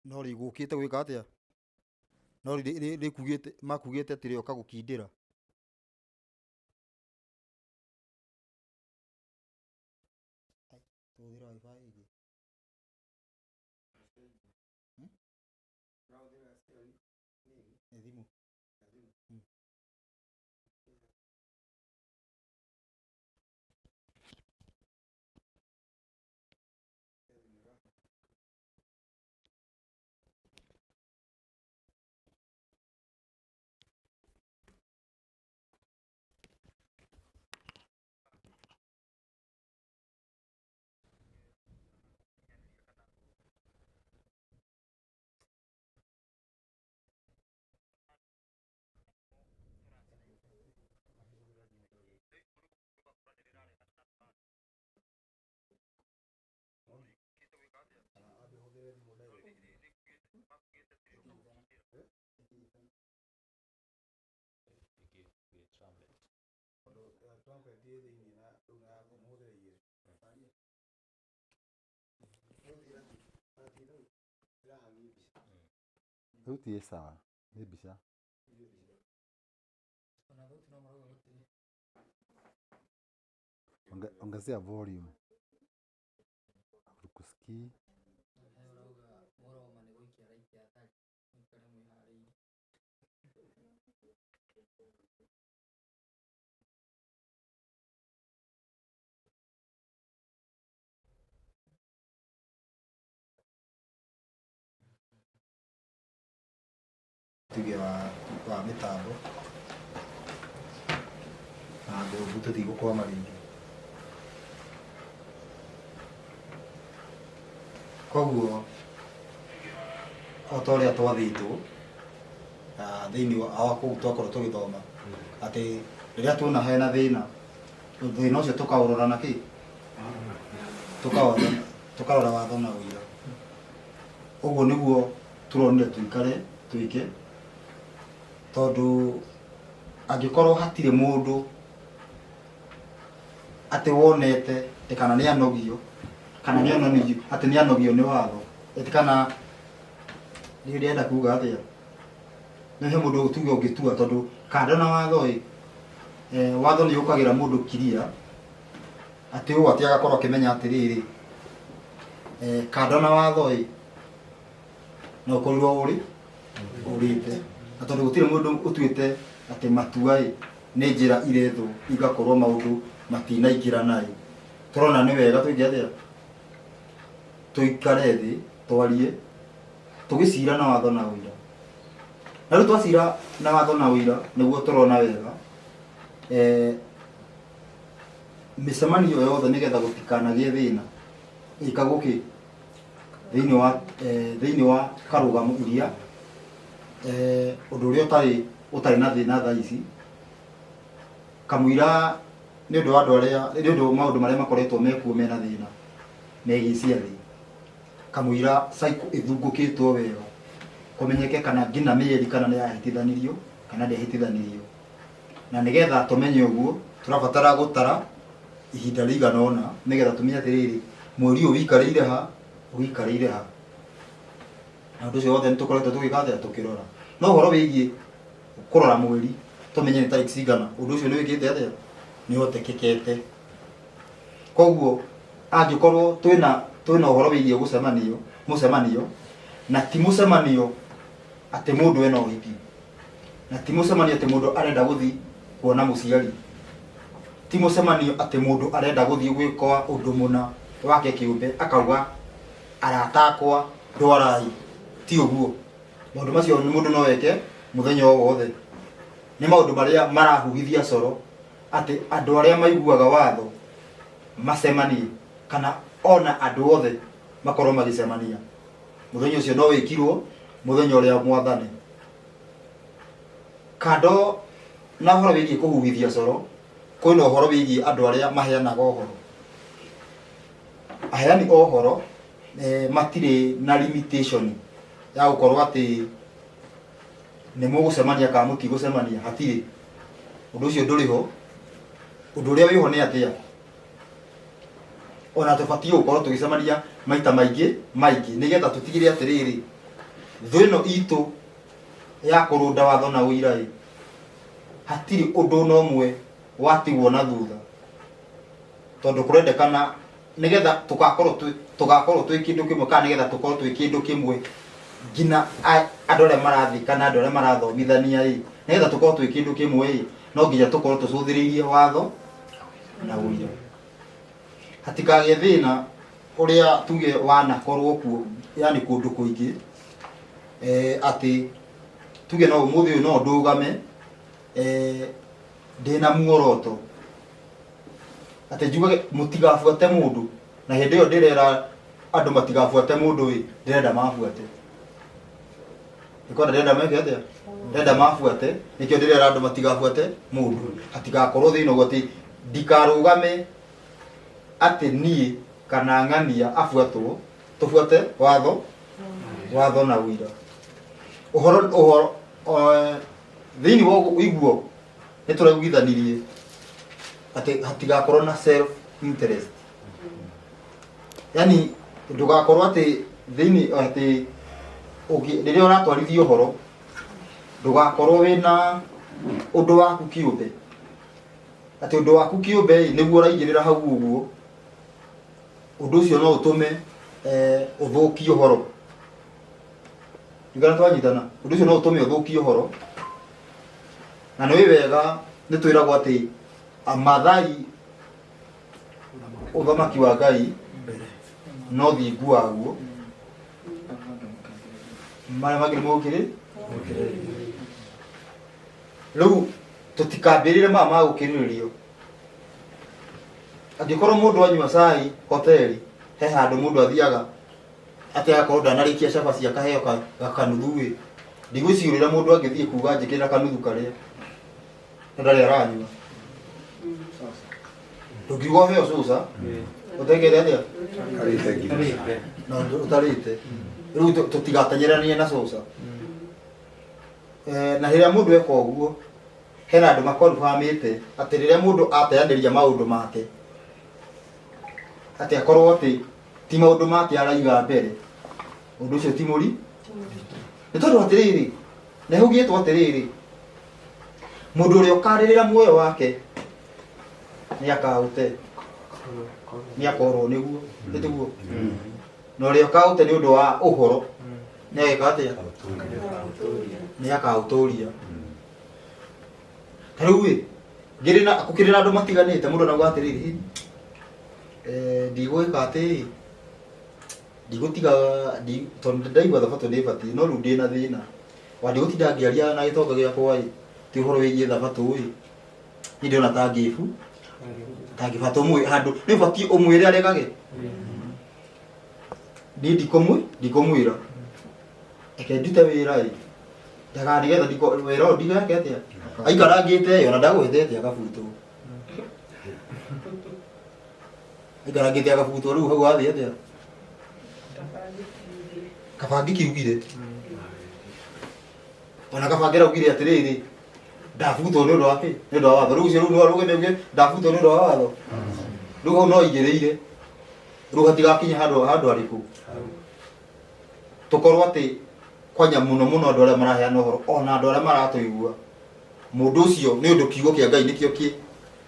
No rĩgũkĩte gwĩka atĩa? No rĩkugĩte, makugĩte atĩ rĩoka gũkindĩra. Tũhũthĩre WiFi ĩngĩ. Nĩ thimũ. Rĩu ti sawa, nĩ mbica. Ongezea volume. Hatukusikii. Ũrauga Mũroma nĩ gũikia araikia athari, mũikare mwĩharĩirie. Tuge wa mĩtambo na ngũbu tũtigũkwama rĩngĩ. Koguo o ta ũrĩa twathĩtwo thĩinĩ wa kũu twakorwo tũgĩthoma atĩ rĩrĩa tuona hena thĩna, thĩna ũcio tũkaũrora na kĩ, tũkarora watho na ũira. Ũguo nĩguo tũronire tũikare twĩke, tondũ angĩkorwo hatirĩ mũndũ atĩ wonete atĩ kana nĩ anogio, kana nĩ onanio atĩ nĩ anogio nĩ watho, atĩ kana nĩ ndĩrenda kuga atĩa, nĩ he mũndũ tuge ũngĩtua, tondũ kando na watho ĩ, watho nĩ ũkagĩra mũndũ kiria atĩ ũũ atĩ agakorwo akĩmenya atĩrĩrĩ, kando na watho ĩ, no ũkorirwo ũrĩ ũrĩte, na tondũ gũtirĩ mũndũ ũtuĩte atĩ matua ĩ nĩ njĩra irethwo igakorwo maũndũ matinaingĩrana ĩ, tũrona nĩ wega twĩke atĩa, tũikare thĩ twarie tũgĩcira na watho na ũira. Na rĩu twacira na watho na ũira nĩguo tũrona wega mĩcemanio yothe nĩgetha gũtikanagĩe thĩna ĩkagwo kĩ thĩinĩ wa karũgamo iria ũndũ ũrĩa ũtarĩ na thĩna thaa ici kamũira nĩ ũndũ wa andũ arĩa nĩ ũndũ maũndũ marĩa makoretwo mekuo mena thĩna megiĩ ciathĩ, kamũira cycle ĩthungũkĩtwo wega kũmenyeke kana nginya mĩeri kana nĩ yahĩtithanirio kana ndĩahĩtithanirio, na nĩgetha tũmenye ũguo tũrabatara gũtara ihinda rĩigana ũna nĩgetha tũmenye atĩrĩrĩ mweri ũyũ wĩikarĩire ha, wĩikarĩire ha, na ũndũ ũcio wothe nĩ tũkoretwo tũgĩka atĩa, tũkĩrora. No ũhoro wĩgiĩ kũrora mweri tũmenye nĩ tarĩki cigana, ũndũ ũcio nĩ wĩkĩte atĩa, nĩ ũhotekekete. Koguo angĩkorwo twĩna ũhoro wĩgiĩ gũcemanio, mũcemanio, na ti mũcemanio atĩ mũndũ ena ũhiki, na ti mũcemanio atĩ mũndũ arenda gũthiĩ kuona mũciari, ti mũcemanio atĩ mũndũ arenda gũthiĩ gwĩka ũndũ mũna wake kĩũmbe akauga arata akwa ndwarai, ti ũguo. Maũndũ macio mũndũ no eke mũthenya o wothe. Nĩ maũndũ marĩa marahuhithia coro atĩ andũ arĩa maiguaga watho macemanie, kana ona andũ othe makorwo magĩcemania. Mũthenya ũcio no wĩkirwo mũthenya ũrĩa mwathane. Kando na ũhoro wĩgiĩ kũhuhithia coro, kwĩna ũhoro wĩgiĩ andũ arĩa maheanaga ũhoro. Aheani a ũhoro matirĩ na limitation ya gũkorwo atĩ nĩ mũgũcemania kana mũtigũcemania, hatirĩ. Ũndũ ũcio ndũrĩ ho. Ũndũ ũrĩa wĩho nĩ atĩa, ona tũbatiĩ gũkorwo tũgĩcemania maita maingĩ maingĩ nĩgetha tũtigĩrĩre atĩrĩrĩ thũ ĩno itũ ya kũrũnda watho na ũira ĩ, hatirĩ ũndũ ona ũmwe watigwo na thutha, tondũ kũrendekana nĩgetha tũgakorwo twĩ kĩndũ kĩmwe, kana nĩgetha tũkorwo twĩ kĩndũ kĩmwe nginya andũ arĩa marathiĩ kana andũ arĩa marathomithania ĩ, nĩgetha tũkorwo twĩ kĩndũ kĩmwe ĩ, no nginya tũkorwo tũcũthĩrĩirie watho na ũira. Hatikagĩe thĩna ũrĩa tuge wanakorwo kuo, yani kũndũ kũingĩ, atĩ tuge no ũmũthĩ ũyũ no ndũgame, ndĩna muoroto atĩ njugage mũtigabuate mũndũ, na hĩndĩ ĩyo ndĩrera andũ matigabuate mũndũ ĩ, ndĩrenda mabuate. Nĩkwenda ndĩrenda meke atĩa? Ndĩrenda mabuate, nĩkĩo ndĩrera andũ matigabuate mũndũ. Hatigakorwo thĩna ũguo atĩ ndikarũgame atĩ niĩ kana ng'ania abuatwo, tũbuate watho, watho na ũira. Ũhoro, thĩinĩ wa ũiguo nĩ tũraiguithanirie atĩ hatigakorwo na self interest, yani ndũgakorwo atĩ thĩinĩ atĩ rĩrĩa ũratwarithia ũhoro ndũgakorwo wĩna ũndũ waku kĩũmbe, Atĩ ũndũ waku kĩũmbe ĩ nĩguo ũraigĩrĩra hau ũguo, ũndũ ũcio no ũtũme ũthũkie ũhoro. Ndigana twanyitana, ũndũ ũcio no ũtũme ũthũkie ũhoro. Na nĩ wega nĩ twĩragwo atĩ amathai ũthamaki wa Ngai no thingu waguo, marĩa mangĩ nĩ mũgũkĩrĩ. Rĩu tũtikambĩrĩre maya ma gũkĩrĩrĩrio. Angĩkorwo mũndũ anyua cai hoteli, he handũ mũndũ athiaga atĩ agakorwo ndanarĩkia cabaci akaheo gakanuthu ĩ, ndigwĩciũrĩra mũndũ angĩthiĩ kuga njĩkĩrĩra kanuthu karĩa na ndarĩ aranyua. Ndũngiuga ũheo cuca ũtengere atĩa na ũtarĩte. Rĩu tũtigateng'eranie na cuca. Na rĩrĩa mũndũ eka ũguo, hena andũ makorubamĩte atĩ rĩrĩa mũndũ ateanĩria maũndũ make, atĩ akorwo atĩ ti maũndũ make araiga mbere, ũndũ ũcio ti mũri. Nĩ tondũ atĩrĩrĩ, nĩ haugĩtwo atĩrĩrĩ, mũndũ ũrĩa ũkarĩrĩra muoyo wake nĩ akaũte, nĩ akorwo nĩguo, nĩ tiguo? Na ũrĩa ũkaũte nĩ ũndũ wa ũhoro nĩ ageka atĩa? Nĩ akaũtũria. Ta rĩu ĩ, ngĩrĩ na gũkĩrĩ na andũ matiganĩte, mũndũ anauga atĩrĩrĩ, ndigwĩka atĩ ndigũtiga tondũ ndaigua thabatũ nĩ ĩbatiĩ, no rĩu ndĩna thĩna wa ndigũtinda ngĩaria na gĩtonga gĩakwa ĩ, ti ũhoro wĩgiĩ thabatũ ĩ, niĩ ndĩrona ta ngĩbu tangĩbata ũmwe handũ nĩ ũbatiĩ ũmwĩre aregage. Niĩ ndikũmwĩra reke ndute wĩra ĩ, ndaga nĩgetha wĩra ũyũ ndigeke atĩa, aikarangĩte ĩ, ona ndagwetete agabutwo, aikarangĩte agabutwo. Rĩu hau wathiĩ atĩa? Kaba ngĩkiugire ona kaba ngĩraugire atĩrĩrĩ, ndabutwo nĩ ũndũ wa kĩ? Nĩ ũndũ wa watho. Rĩu ũcio rĩu no arũgame auge ndabutwo nĩ ũndũ wa watho. Rĩu hau no aigĩrĩire, rĩu hatigakinye handũ harĩkũ tũkorwo atĩ kwanya mũno mũno andũ arĩa maraheana ũhoro ona andũ arĩa maratũigua, mũndũ ũcio nĩ ũndũ kiugo kĩa Ngai nĩkĩo kĩ,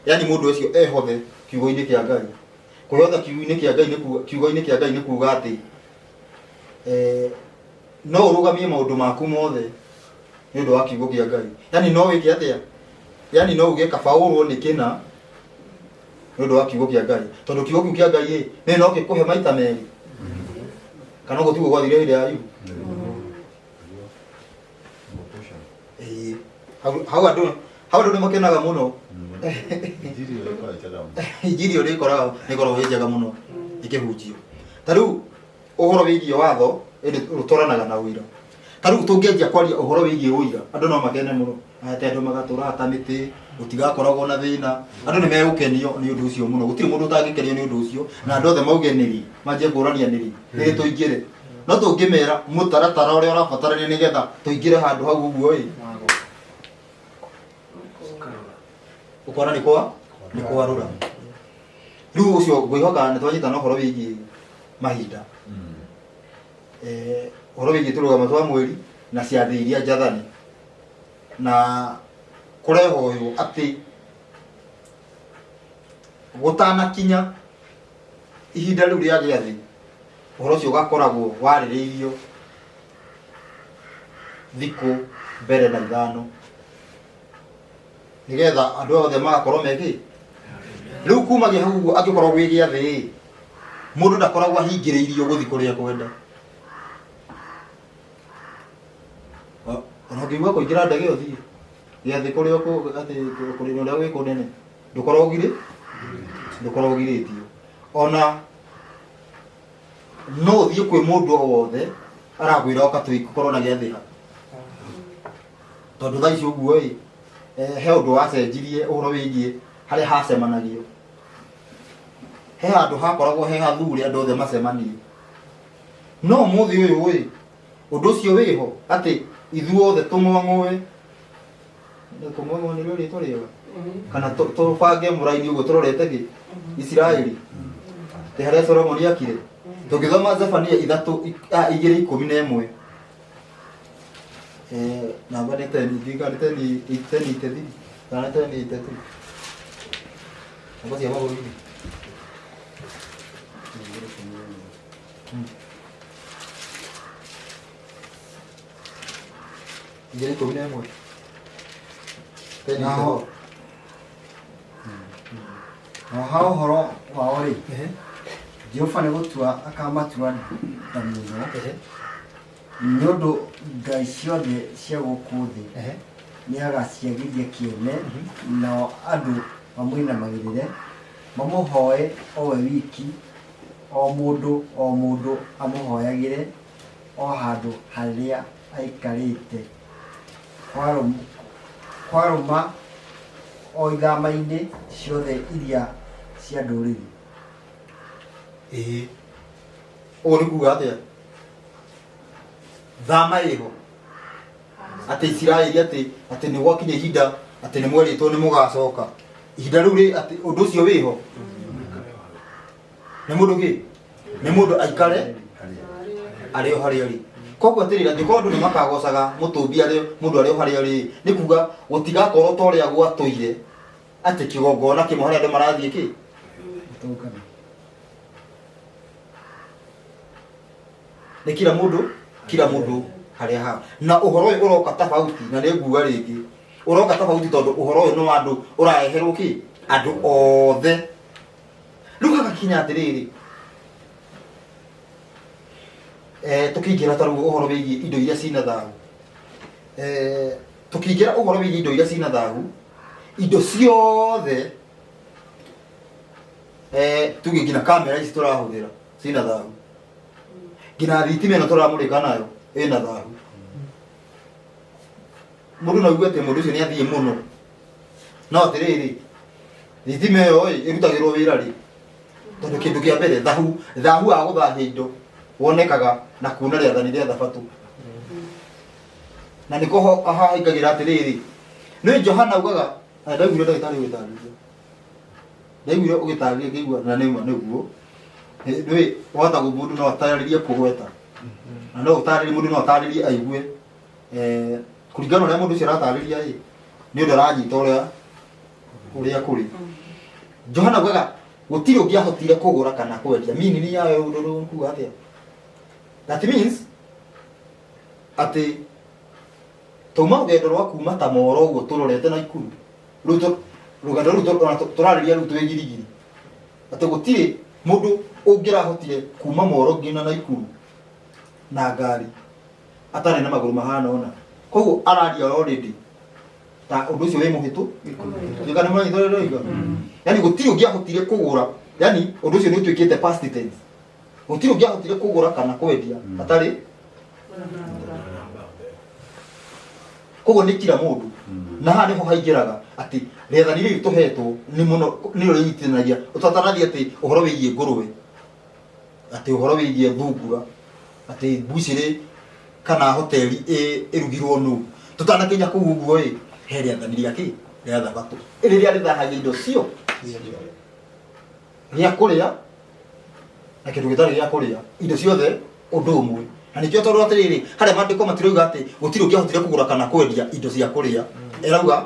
yani mũndũ ũcio ehothe kiugo-inĩ kĩa Ngai. Kwĩhotha kiugo-inĩ kĩa Ngai nĩ kuga, kiugo-inĩ kĩa Ngai nĩ kuga atĩ no ũrũgamie maũndũ maku mothe nĩ ũndũ wa kiugo kĩa Ngai. Yani no wĩke atĩa? Yani no uge kaba ũrwo nĩ kĩna nĩ ũndũ wa kiugo kĩa Ngai, tondũ kiugo kĩu kĩa Ngai ĩ nĩ no gĩkũhe maita merĩ, kana ũguo tiguo gwathire hĩndĩ ya Ayubu? Ĩĩ, hau andũ nĩ makenaga mũno. Injiri ĩyo nĩ ĩkoragwo ĩ njega mũno ĩkĩhunjio. Ta rĩu ũhoro wĩgiĩ watho ĩndĩ ũtwaranaga na ũira. Ta rĩu tũngĩanjia kwaria ũhoro wĩgiĩ ũira, andũ no makene mũno, atĩ andũ magatũraga ta mĩtĩ, gũtigakoragwo na thĩna, andũ nĩ megũkenio nĩ ũndũ ũcio mũno. Gũtirĩ mũndũ ũtangĩkenio nĩ ũndũ ũcio, na andũ othe mauge nĩrĩ, manjie kũũrania nĩrĩ, nĩrĩ tũingĩre. No tũngĩmera mũtaratara ũrĩa ũrabatarania nĩgetha tũingĩre handũ hau ũguo ĩ, ũkona nĩ kwarũra. Rĩu ũcio ngwĩhoka nĩ twanyitana ũhoro wĩgiĩ mahinda, ũhoro wĩgiĩ tũrũgamo twa mweri na ciathĩ iria njathane, na kũrehoywo atĩ gũtanakinya ihinda rĩu rĩa gĩathĩ, ũhoro ũcio ũgakoragwo warĩrĩirio thikũ mbere na 5, nĩgetha andũ othe magakorwo mekĩ. Rĩu kumagia hau ũguo angĩkorwo gwĩ gĩathĩ ĩ, mũndũ ndakoragwo ahingĩrĩirio gũthiĩ kũrĩa ekwenda. Ona ũngĩigua kũingĩra ndege ũthiĩ gĩathĩ kũrĩa atĩ kũrĩa ũrĩa gwĩ kũnene, ndũkorwo ũgirĩtio. Ona no ũthiĩ kwĩ mũndũ o wothe arakwĩra oka tũkorwo na gĩathĩ ha, tondũ thaa ici ũguo ĩ, he ũndũ wacenjirie ũhoro wĩgiĩ harĩa hacemanagio. He handũ hakoragwo he hathure andũ othe macemanie, no ũmũthĩ ũyũ ĩ, ũndũ ũcio wĩho atĩ ithuothe tũng'ong'oe, kũng'ong'oa nĩrĩo rĩtwa rĩega, kana tũbange mũraini ũguo tũrorete kĩ Isiraeli, tĩ harĩa Solomoni akire. Tũngĩthoma Zefania 2:11, namba nĩ ten, ndiũĩ kana nĩ ten eight, ten eight three, kana nĩ ten eight two. Namba cia mabũrũri. Igĩrĩ ikũmi na ĩmwe. Ten is the Naho law. Na ha ũhoro wao rĩ, Jehova nĩ gũtua akamatua nda mũno, nĩ ũndũ ngai ciothe cia gũkũ thĩ nĩ agaciagithia kĩene, nao andũ mamũinamagĩrĩre, mamũhoe o we wiki, o mũndũ o mũndũ amũhoyagĩre o handũ harĩa aikarĩte, kwarũma o ithama-inĩ ciothe iria cia ndũrĩrĩ. Ĩĩ. Ũguo nĩ kuga atĩa? Thama ĩho. Atĩ Isiraeli atĩ atĩ nĩ gwakinya ihinda atĩ nĩ mwerĩtwo nĩ mũgacoka. Ihinda rĩu rĩ atĩ ũndũ ũcio wĩho. Nĩ mũndũ kĩ? Nĩ mũndũ aikare arĩ o harĩa arĩ. Koguo atĩrĩrĩ, angĩkorwo andũ nĩ makagocaga mũtũmbi arĩ mũndũ arĩ o harĩa arĩ, nĩ kuga gũtigakorwo ta ũrĩa gwatũire atĩ kĩgongona kĩmwe harĩa andũ marathiĩ kĩ? Nĩ kila mũndũ kila mũndũ harĩa ha. Na ũhoro ũyũ ũroka tofauti na nĩ nguga rĩngĩ. Ũroka tofauti tondũ ũhoro ũyũ nĩ wa andũ ũrareherwo kĩ? Andũ othe. Rĩu hagakinya atĩrĩrĩ, tũkĩingĩra ta rĩu ũhoro wĩgiĩ indo iria cina thahu. Tũkĩingĩra ũhoro wĩgiĩ indo iria cina thahu, indo ciothe, tuge nginya kamera ici tũrahũthĩra cina thahu, nginya thitima ĩno tũramũrĩka nayo ĩna thahu. Mũndũ no aigue atĩ mũndũ ũcio nĩ athiĩ mũno, no atĩrĩrĩ, thitima ĩyo ĩ ĩrutagĩrwo wĩra rĩ? Tondũ kĩndũ kĩa mbere, thahu, thahu wa gũthahia indo wonekaga na kuuna rĩathani rĩa thabatũ. Na nĩko haha haingagĩra atĩrĩrĩ, nĩ Johana augaga, na ndaiguire ndagĩtarĩ ũgĩtarĩria, ndaiguire ũgĩtarĩria ngĩigua na nĩma nĩguo. Nĩũĩ wahota mũndũ no atarĩrie kũgweta, na no ũtarĩrie mũndũ no atarĩrie aigue, kũringana na ũrĩa mũndũ ũcio aratarĩria ĩ, nĩ ũndũ aranyita ũrĩa kũrĩ. Johana augaga gũtirĩ ũngĩahotire kũgũra kana kwendia. Meaning yayo ũndũ ũrĩa kuga atĩa? That means atĩ tauma rũgendo rwa kuma ta Moro ũguo tũrorete Naikuru, rĩu rũgendo rũu ona tũrarĩria rĩu twĩ Girigiri, atĩ gũtirĩ mũndũ ũngĩrahotire kuma Moro nginya Naikuru na ngari atarĩ na magũrũ mahana ũna. Koguo araria already ta ũndũ ũcio wĩ mũhĩtũ. Ndiũĩ kana nĩ mũranyita ũrĩa ndĩroiga. Yaani gũtirĩ ũngĩahotire kũgũra, yaani ũndũ ũcio nĩ ũtuĩkĩte past tense. Gũtirĩ ũngĩahotire kũgũra kana kwendia atarĩ. Koguo nĩ kila mũndũ. Na haha nĩho haingĩraga atĩ rĩathani rĩrĩ tũhetwo nĩ mũno nĩrĩo rĩnyitithanagia. Ũtatanathi atĩ ũhoro wĩgiĩ ngũrũwe, atĩ ũhoro wĩgiĩ thungura, atĩ mbucĩrĩ kana hoteli ĩrugirwo nũ. Tũtanakinya kũu ũguo ĩ, he rĩathani rĩa kĩ? Rĩa thabatũ. Rĩrĩa rĩthahagia indo cio gĩa kũrĩa na kĩndũ gĩtarĩ gĩa kũrĩa, indo ciothe ũndũ ũmwe. Na nĩkĩo tondũ atĩrĩrĩ, harĩa maandĩko matirauga atĩ gũtirĩ ũngĩahotire kũgũra kana kwendia indo cia kũrĩa, ĩrauga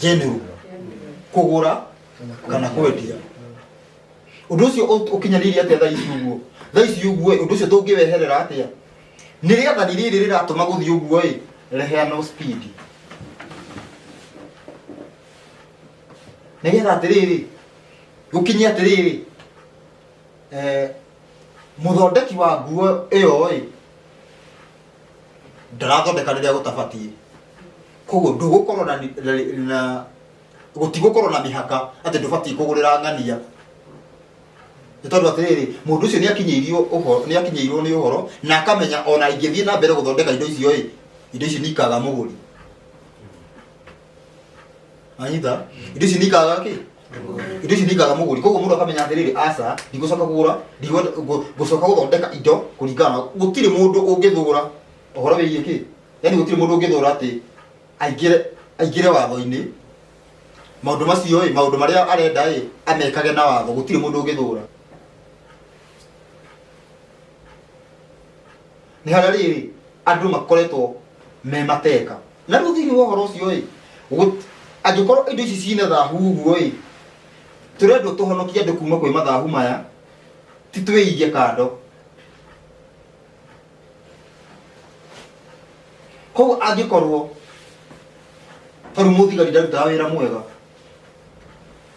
general kũgũra kana kwendia. Ũndũ ũcio ũkinyanĩirie atĩa thaa ici ũguo? Thaa ici ũguo ĩ, ũndũ ũcio tũngĩweherera atĩa? Nĩ rĩathani rĩrĩ rĩratũma gũthiĩ ũguo ĩ, rĩheanwo speed. Nĩgetha atĩrĩrĩ, gũkinye atĩrĩrĩ, mũthondeki wa nguo ĩyo ĩ, ndarathondeka rĩrĩa gũtabatiĩ. Koguo ndũgũkorwo na na, na gũtigũkorwo na mĩhaka atĩ ndũbatiĩ kũgũrĩra ng'ania. Nĩ tondũ atĩrĩrĩ, mũndũ ũcio nĩakinyĩirio ũhoro, nĩakinyĩirwo nĩ ũhoro na akamenya ona ingĩthiĩ na mbere gũthondeka indo icio ĩ, indo icio nĩikaga mũgũri. Wanyita? Indo icio nĩikaga kĩ? Indo icio nĩikaga mũgũri. Koguo mũndũ akamenya atĩrĩrĩ, aca, ndigũcoka kũgũra, ngũcoka gũthondeka indo kũringana na gũtirĩ mũndũ ũngĩthũra ũhoro wĩgiĩ kĩ? Yaani gũtirĩ mũndũ ũngĩthũra atĩ aingĩre watho-inĩ. Maũndũ macio ĩ, maũndũ marĩa arenda ĩ, amekage na watho, gũtirĩ mũndũ ũngĩthũra. Nĩ harĩa rĩrĩ andũ makoretwo me mateka. Na rĩu thĩinĩ wa ũhoro ũcio ĩ, angĩkorwo indo ici cina thahu ũguo ĩ, Tũrendwo tũhonokie andũ kuma kwĩ mathahu maya, ti twĩigie kando. Koguo angĩkorwo tarĩu mũthigari ndarutaga wĩra mwega,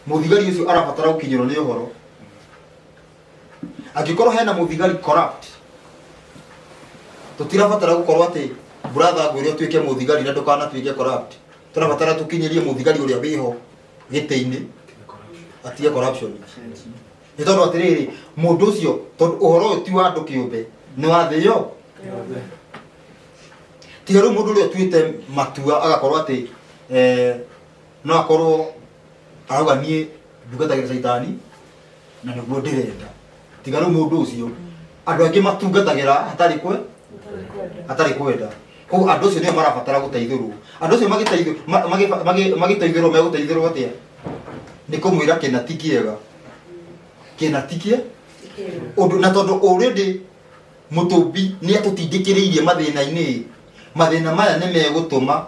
mũthigari ũcio arabatara gũkinyĩrwo nĩ ũhoro. Angĩkorwo hena mũthigari corrupt, tũtirabatara gũkorwo atĩ brother ngwĩre ũtuĩke mũthigari na ndũkanatuĩke corrupt. Tũrabatara tũkinyĩrie mũthigari ũrĩa wĩho gĩtĩ-inĩ atige corruption. Nĩ tondũ atĩrĩrĩ, mũndũ ũcio, tondũ ũhoro ũyũ ti wa andũ kĩũmbe, nĩ wa thĩ yo. Tiga rĩu mũndũ ũrĩa ũtuĩte matua agakorwo atĩ no akorwo arauga niĩ ndungatagĩra caitani na nĩguo ndĩrenda. Tiga rĩu mũndũ ũcio, andũ angĩ matungatagĩra hatarĩ kwe hatarĩ kwenda. Koguo andũ acio nĩo marabatara gũteithũrwo. Andũ acio magĩteithũrwo megũteithũrwo atĩa? Nĩ kũmwĩra kĩna ti kĩega, kĩna ti kĩega ũndũ, na tondũ already mũtũmbi nĩ atũtindĩkĩrĩirie mathĩna-inĩ, mathĩna maya nĩ megũtũma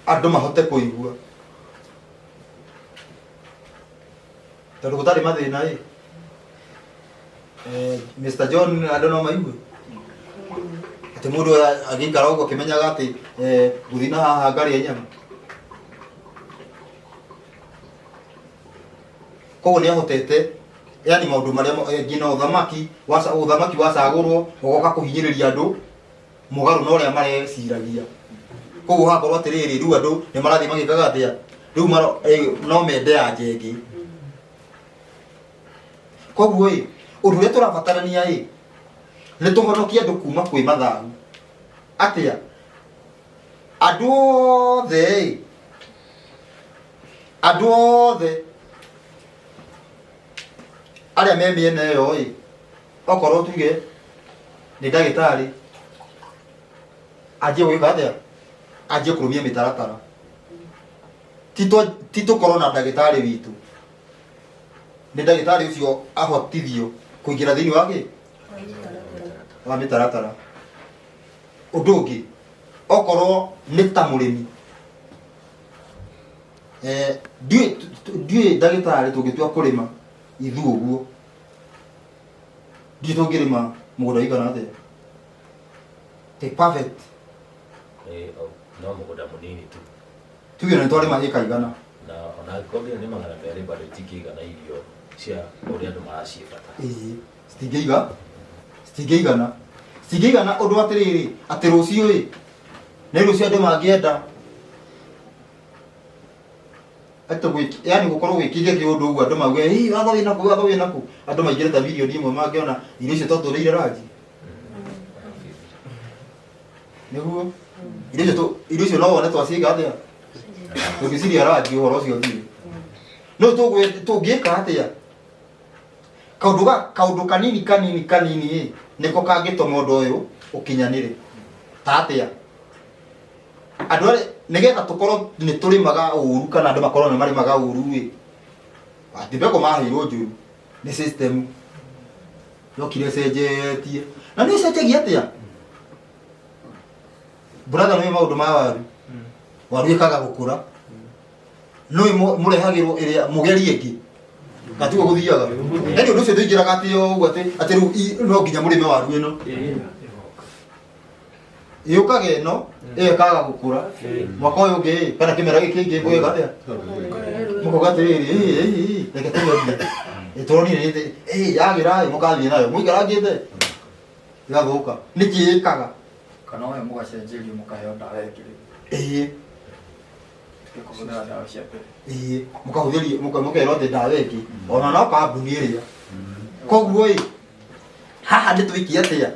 andũ mahote kũigua. Tondũ gũtarĩ mathĩna ĩ, Mr John andũ no maigue atĩ mũndũ agĩikara ũguo akĩmenyaga atĩ ngũthiĩ na haha ngarĩe nyama. Koguo nĩ ahotete, yani maũndũ marĩa nginya ũthamaki ũthamaki wacagũrwo ũgoka kũhinyĩrĩria andũ mũgarũ na ũrĩa mareciragia. Koguo hakorwo atĩrĩrĩ, rĩu andũ nĩ marathiĩ magĩkaga atĩa, rĩu no mende ya njengĩ. Koguo ĩ, ũndũ ũrĩa tũrabatarania ĩ, nĩ tũhonokie andũ kuma kwĩ mathahu. Atĩa? Andũ othe ĩ, andũ othe arĩa me mĩena ĩyo ĩ, okorwo tuge nĩ ndagĩtarĩ, anjie gwĩka atĩa? Anjie kũrũmia mĩtaratara. Ti tũkorwo na ndagĩtarĩ witũ, nĩ ndagĩtarĩ ũcio ahotithio kũingĩra thĩinĩ wa kĩ? Wa mĩtaratara. Ũndũ ũngĩ, okorwo nĩ ta mũrĩmi, ndiũĩ ndagĩtarĩ tũngĩtua kũrĩma ithuĩ ũguo, ndiũĩ tũngĩrĩma mũgũnda ũigana atĩa? Ti perfect. No mũgũnda mũnini tu. Tuge nĩ twarĩma ĩka igana. Na ona angĩkorwo nginya nĩ 200 bado itingĩigana irio cia ũrĩa andũ maraciĩbata. Ĩĩ, citingĩigana. Citingĩigana ũndũ atĩrĩrĩ, atĩ rũciũ ĩ, nĩ rũciũ andũ mangĩenda atĩ yani gũkorwo gwĩkĩire kĩũndũ ũguo andũ mauge, ĩĩ, watho wĩna kũ, watho wĩna kũ, andũ maingĩre ta mirioni ĩmwe mangĩona irio icio tondũ tũrĩire ranji. Nĩguo irio icio irio icio no wone twaciĩka atĩa? Tũngĩciria ranji ũhoro ũcio ũthire. No tũngĩka atĩa? Kaũndũ kaũndũ kanini kanini kanini ĩ, nĩko kangĩtũma ũndũ ũyũ ũkinyanĩre. Ta atĩa? Andũ arĩa nĩgetha tũkorwo nĩ tũrĩmaga ũru kana andũ makorwo nĩ marĩmaga ũru ĩ, atĩ mbegũ maheirwo njũru nĩ system yokire ĩcenjetie. Na nĩ ĩcenjagia atĩa? Brother, nĩ maũndũ ma waru. Waru ĩkaga gũkũra. No mũrehagĩrwo ĩrĩa mũgerie ĩngĩ. Gatiguo gũthiaga. Yaani ũndũ ũcio ndũingĩraga atĩ o ũguo atĩ rĩu no nginya mũrĩme waru ĩno. Yũkaga ĩno, ĩyo ĩkaga gũkũra. Mwaka ũyũ ũngĩ ĩ, kana kĩmera gĩkĩ kĩngĩ gwĩka atĩa? Mũkauga atĩrĩrĩ, ĩ, ĩ, ĩ, reke tũgerie. Ĩ, tũronire nĩ ĩ, yagĩra ĩ, mũkathiĩ nayo. Mũikarangĩte, ĩgathũka. Nĩkĩ ĩkaga? Kana oyo mũgacenjerio mũkaheo ndawa ĩngĩ rĩu. Ĩĩ. Tũtige kũhũthĩra ndawa cia mbere. Ĩĩ, mũkahũthĩrio, mũkerwo atĩ ndawa ĩngĩ. Ona no kambuni ĩrĩa. Koguo ĩ, haha nĩ twĩke atĩa?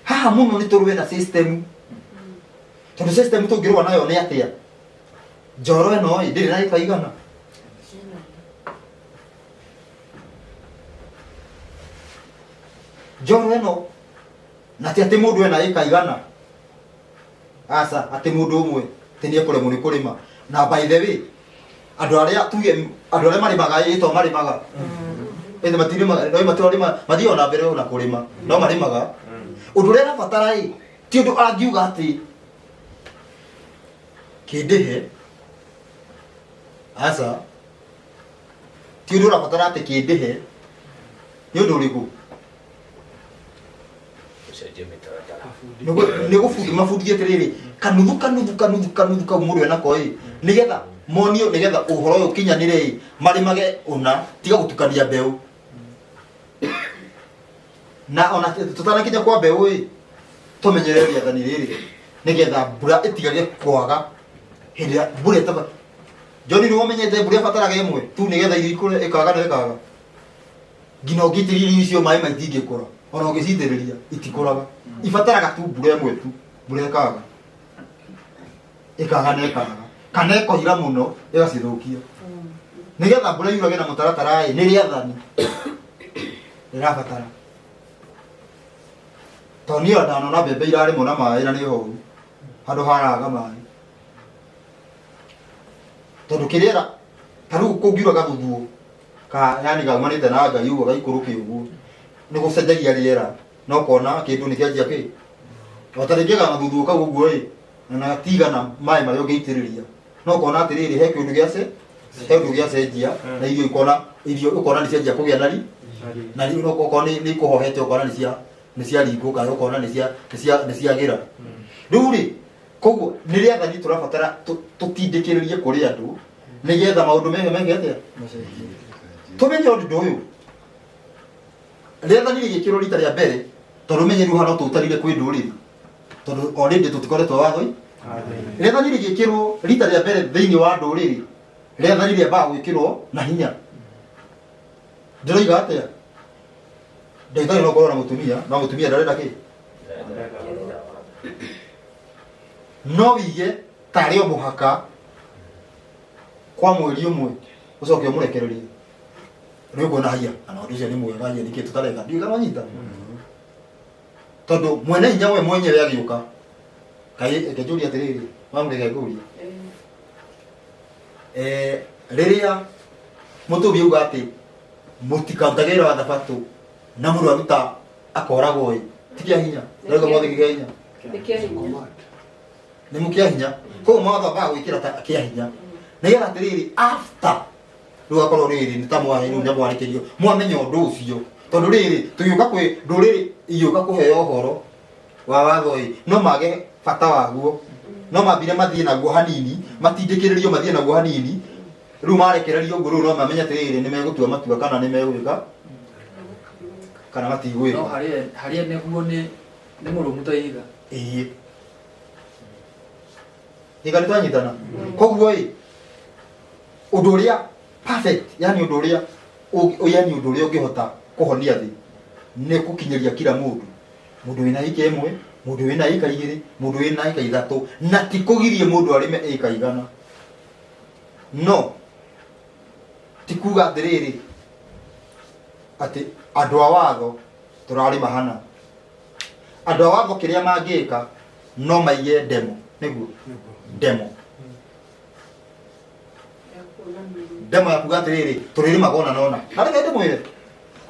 Haha mũno nĩ tũrũe na system. Tondũ system tũngĩrũa nayo nĩ atĩa? Njoro ĩno ĩ, ndĩrĩ na ĩka igana. Njoro ĩno, na ti atĩ mũndũ ena ĩka igana. Aca, atĩ mũndũ ũmwe atĩ nĩ ekũremwo nĩ kũrĩma. Na by the way, andũ arĩa tuge, andũ arĩa marĩmaga ĩ, to marĩmaga. Ĩndĩ matirĩmaga, no matirarĩma, mathiaga na mbere ona kũrĩma, no marĩmaga. Ũndũ ũrĩa arabatara ĩ, ti ũndũ angiuga atĩ kĩndĩhe, Aca ti ũndũ ũrabatara atĩ kĩndĩhe nĩ ũndũ ũrĩkũ? Gũcenjia mĩtaratara. Nĩ gũbundithia atĩrĩrĩ kanuthu kanuthu kanuthu kanuthu kau mũndũ enako ĩ nĩgetha monio nĩgetha ũhoro ũyũ ũkinyanĩre ĩ marĩmage ũna tiga gũtukania mbeũ na ona tũtanakinya kwa mbeũ ĩ tũmenyerere rĩathani rĩrĩ nĩgetha mbura ĩtigage kwaga hĩndĩ ĩrĩa mbura ĩtaba John nĩ wamenyete mbura ĩbataraga ĩmwe tu nĩgetha irio ikũre ĩkaga na ĩkaga nginya ũngĩitĩrĩria irio icio maĩ maitingĩkũra ona ũngĩcitĩrĩria itikũraga ibataraga tu mbura ĩmwe tu mbura ĩkaga ĩkaga na ĩkaga kana ĩkoira mũno ĩgacithũkia nĩgetha mbura yurage na mũtaratara ĩ nĩ rĩathani rĩrabatara tondũ niĩ ndanona mbembe irarĩmwo na maĩ na nĩ horu handũ haraga maĩ tondũ kĩrĩera ta rĩu kũngiura gathuthuo ka yani gaumanĩte na Ngai ũguo gaikũrũke ũguo nĩ gũcenjagia rĩera na ũkona kĩndũ nĩ kĩanjia kĩ o ta rĩngĩ gathuthuo kau ũguo ĩ na gatigana maĩ marĩa ũngĩitĩrĩria no ũkona atĩrĩrĩ he kĩndũ gĩace he ũndũ gĩacenjia na irio ikona irio ũkona nĩ cianjia kũgĩa na ri na rĩu okorwo nĩ ikũhohete ũkona nĩ ciaringũka ũkona nĩ cia nĩ ciagĩra rĩu rĩ koguo nĩ rĩathani tũrabatara tũtindĩkĩrĩrie kũrĩ andũ nĩgetha maũndũ mege mege atĩa tũmenye ũndũ ũyũ rĩathani rĩgĩkĩrwo rita rĩa mbere tondũ menye rĩu hano tũtarire kwĩ ndũrĩrĩ tondũ already tũtikoretwo watho-inĩ rĩathani rĩgĩkĩrwo rita rĩa mbere thĩinĩ wa ndũrĩrĩ rĩathani rĩambaga gwĩkĩrwo na hinya ndĩroiga atĩa ndagĩtarĩ no ũkorwo na mũtumia no mũtumia ndarenda kĩ no wige tarĩ o mũhaka kwa mweri ũmwe ũcoke ũmũrekererie nĩ ũkuona haiya kana ũndũ ũcio nĩ mwega haiya nĩkĩ tũtareka ndiũĩ kana wanyita tondũ mwene hinya we mwenyewe agĩũka kaĩ reke njũrie atĩrĩrĩ wamũreke ngũrie rĩrĩa mũtũmbi auga atĩ mũtikarutage wĩra wa thabatũ na mũndũ aruta akoragwo ĩ ti kĩa hinya ndauga mothe kĩa hinya Nĩ kĩa hinya. nĩ mũkĩa hinya koguo mawatho ambaga gwĩkĩra ta kĩa hinya nĩgetha atĩrĩrĩ after rĩu akorwo rĩrĩ nĩ ta mwahe rĩu nĩ mwarĩkĩrio mwamenya ũndũ ũcio tondũ rĩrĩ tũgĩũka kwĩ ndũrĩrĩ igĩũka kũheo ũhoro wa watho ĩ no mage bata waguo no mambire mathiĩ naguo hanini matindĩkĩrĩrio mathiĩ naguo hanini rĩu marekererio ũguo rĩu no mamenye atĩrĩrĩ nĩ megũtua matua kana nĩ megwĩka kana matigwĩka no harĩa nĩguo nĩ mũrũmu ta ihiga ĩĩ iga nĩ twanyitana koguo ĩ ũndũ ũrĩa perfect yani ũndũ ũrĩa yani ũndũ ũrĩa ũngĩhota kũhonia thĩ nĩ gũkinyĩria kila mũndũ mũndũ wĩna ĩka ĩmwe mũndũ wĩna ĩka igĩrĩ mũndũ wĩna ĩka ithatũ na ti kũgirie mũndũ arĩme ĩka igana no ti kuga atĩrĩrĩ atĩ andũ a watho tũrarĩma hana andũ a watho kĩrĩa mangĩka no maige demo nĩguo demo demo ya kuga atĩrĩrĩ tũrĩrĩmaga ona nona na reke ndĩmwĩre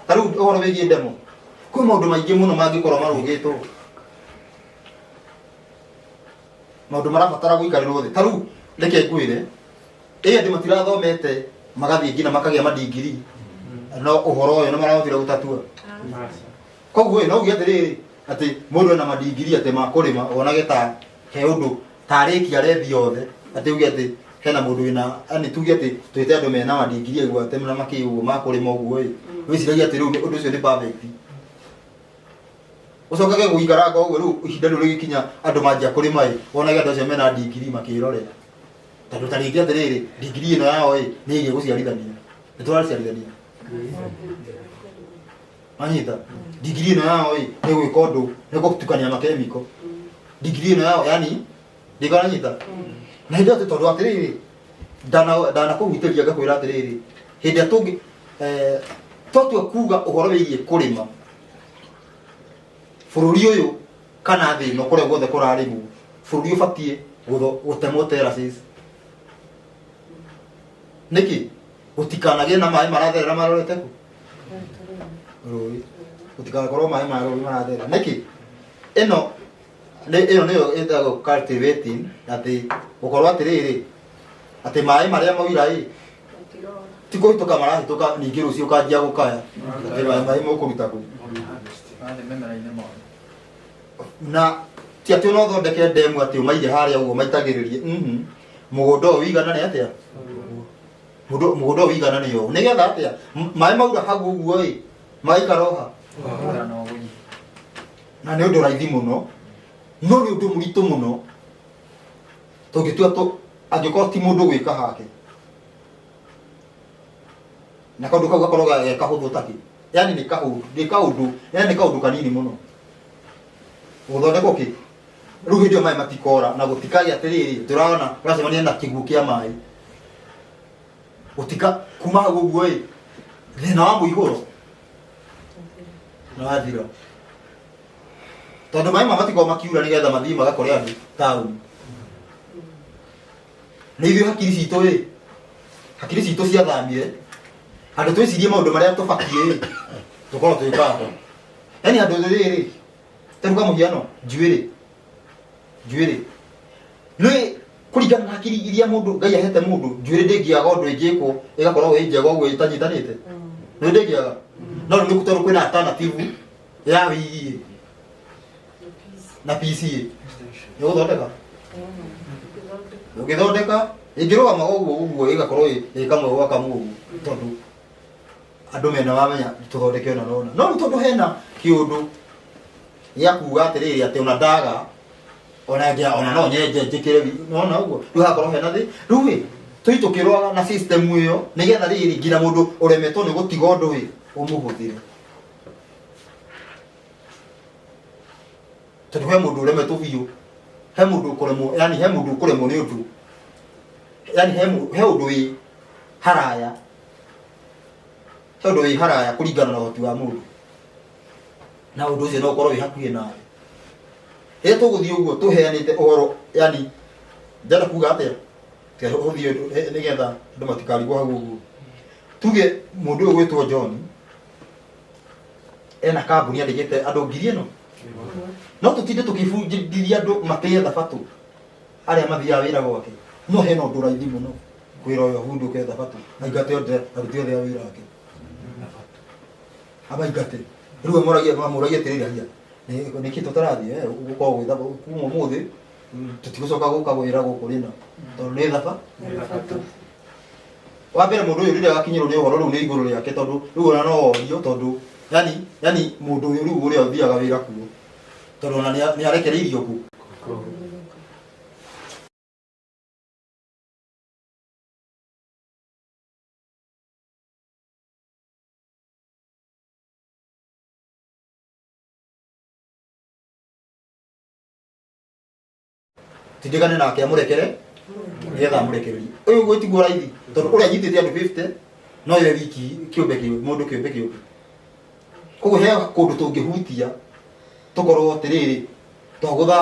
ta rĩu ũhoro wĩgiĩ demo kwĩ maũndũ maingĩ mũno mangĩkorwo marũgĩtwo maũndũ marabatara gũikarĩrwo thĩ ta rĩu reke ngwĩre ĩ andũ matirathomete magathiĩ nginya makagĩa mandingiri no ũhoro ũyũ nĩ marahotire gũtatua koguo ĩ no uge atĩrĩrĩ atĩ mũndũ ena mandingiri atĩ ma kũrĩma wonage ta he ũndũ tarĩkia rethi yothe atĩ uge atĩ hena mũndũ wĩna yani tuge atĩ twĩte andũ mena mandingiri aigua atĩ na makĩ ũguo ma kũrĩma ũguo ĩ wĩciragia atĩ rĩu ũndũ ũcio nĩ perfect ũcokage gũikaranga ũguo rĩu ihinda rĩu rĩgĩkinya andũ manjia kũrĩma ĩ wonage andũ acio mena ndingiri makĩrorera tondũ ta rĩngĩ atĩrĩrĩ ndingiri ĩno yao ĩ nĩ ĩgiĩ gũciarithania nĩ tũraciarithania manyita ndingiri ĩno yao ĩ nĩ gwĩka ũndũ nĩ gũtukania makemiko ndingiri ĩno yao yani ndĩkaranyita na hĩndĩ ĩyo tondũ atĩrĩrĩ ndanakũhutĩria ngakwĩra atĩrĩrĩ hĩndĩ ĩrĩa tũngĩ twatua kuga ũhoro wĩgiĩ kũrĩma bũrũri ũyũ kana thĩ ĩno kũrĩa guothe kũrarĩmwo bũrũri ũbatiĩ gũtemwo terraces nĩkĩ gũtikanagĩe na maĩ maratherera marorete kũ rũĩ gũtikanakorwo maĩ ma rũĩ maratherera nĩkĩ ĩno ĩyo nĩyo ĩtagwo cultivating atĩ gũkorwo atĩrĩrĩ Atĩ maĩ marĩa maura ĩ ti kũhĩtũka marahĩtũka ningĩ rũciũ ũkanjia gũkaya atĩ maĩ mũkũruta kũ na ti atĩ no ũthondeke ndemu atĩ ũmaige harĩa ũguo maitagĩrĩrie mũgũnda ũyũ ũiganane atĩa mũgũnda ũyũ ũiganane ũũ nĩgetha atĩa maĩ maura hau ũguo ĩ magaikara oha na nĩ ũndũ raithi mũno no nĩ ũndũ mũritũ mũno tũngĩtua angĩkorwo ti mũndũ gwĩka hake na kaũndũ kau gakorwo ge kahũthũ takĩ yani nĩ kaũndũ yani nĩ kaũndũ kanini mũno gũthondekwo kĩ rĩu hĩndĩ ĩyo maĩ matikora na gũtikagĩa atĩrĩrĩ tũrona ũracemania na kĩguũ kĩa maĩ gũtika kuma hau ũguo ĩ thĩna wa mũihũro nĩ wathira tondũ maĩ ma matikorwo makiura nĩgetha mathiĩ magakore andũ taũni nĩ ithuĩ hakiri citũ ĩ hakiri citũ ciathamire handũ twĩcirie maũndũ marĩa tũbatiĩ ĩ tũkorwo twĩkaga yani handũ rĩrĩ ta rĩu kwa mũhiano njuĩrĩ nĩ kũringana na hakiri iria mũndũ Ngai ahete mũndũ njuĩrĩ ndĩngĩaga ũndũ ĩngĩkwo ĩgakorwo ĩ njega ũguo ĩtanyitanĩte nĩ ndĩngĩaga no rĩu nĩ tondũ kwĩna alternative ya wigi na PCA nĩ gũthondeka ũngĩthondeka ĩngĩrũgama ũguo ũguo ĩgakorwo ĩ kamwe gwa kamwe ũguo tondũ andũ mena wamenya tũthondeke ona nona no rĩu tondũ hena kĩũndũ gĩa kuga atĩrĩrĩ atĩ ona ndaga ona no nyenje njĩkĩre nona ũguo rĩu hagakorwo hena thĩ rĩu ĩ tũi tũkĩrũaga na system ĩyo nĩgetha rĩrĩ nginya mũndũ ũremetwo nĩ gũtiga ũndũ ĩ ũmũhũthĩre tondũ he mũndũ ũremetwo biũ he mũndũ ũkũremwo yani he mũndũ ũkũremwo nĩ ũndũ yani he ũndũ wĩ haraya he ũndũ wĩ haraya kũringana na ũhoti wa mũndũ na ũndũ ũcio no ũkorwo wĩ hakuhĩ nawe rĩrĩa tũgũthiĩ ũguo tũheanĩte ũhoro yani ndĩrenda kuga atĩa ũthiĩ nĩgetha andũ matikarigwo hau ũguo tuge mũndũ ũyũ gwĩtwo John ena kambuni andĩkĩte andũ ngiri ĩno no tũtinde tũkĩbundithia andũ matĩe thabatũ arĩa mathiaga wĩra gwake no hena ũndũ raithi mũno kwĩra ũyũ ahundũke thabatũ aingate othe aruti othe a wĩra wake amaingate rĩu amũragie atĩrĩrĩ hia nĩkĩ tũtarathiĩ gũkorwo gwĩ kuma ũmũthĩ tũtigũcoka gũka wĩra gũkũ rĩna tondũ nĩ thabatũ wa mbere mũndũ ũyũ rĩrĩa agakinyĩrwo nĩ ũhoro rĩu nĩ igũrũ rĩake tondũ rĩu ona no orio tondũ yani mũndũ ũyũ rĩu ũrĩa ũthiaga wĩra kuo tondũ ona nĩ arekereirio kuo tindĩkane nake amũrekere nĩgetha amũrekererie ũyũ ũguo tiguo raithi tondũ ũrĩa anyitĩte andũ 50 no ye wiki kĩũmbe mũndũ kĩũmbe kĩũmbe koguo he kũndũ tũngĩhutia tũkorwo atĩrĩrĩ twagũtha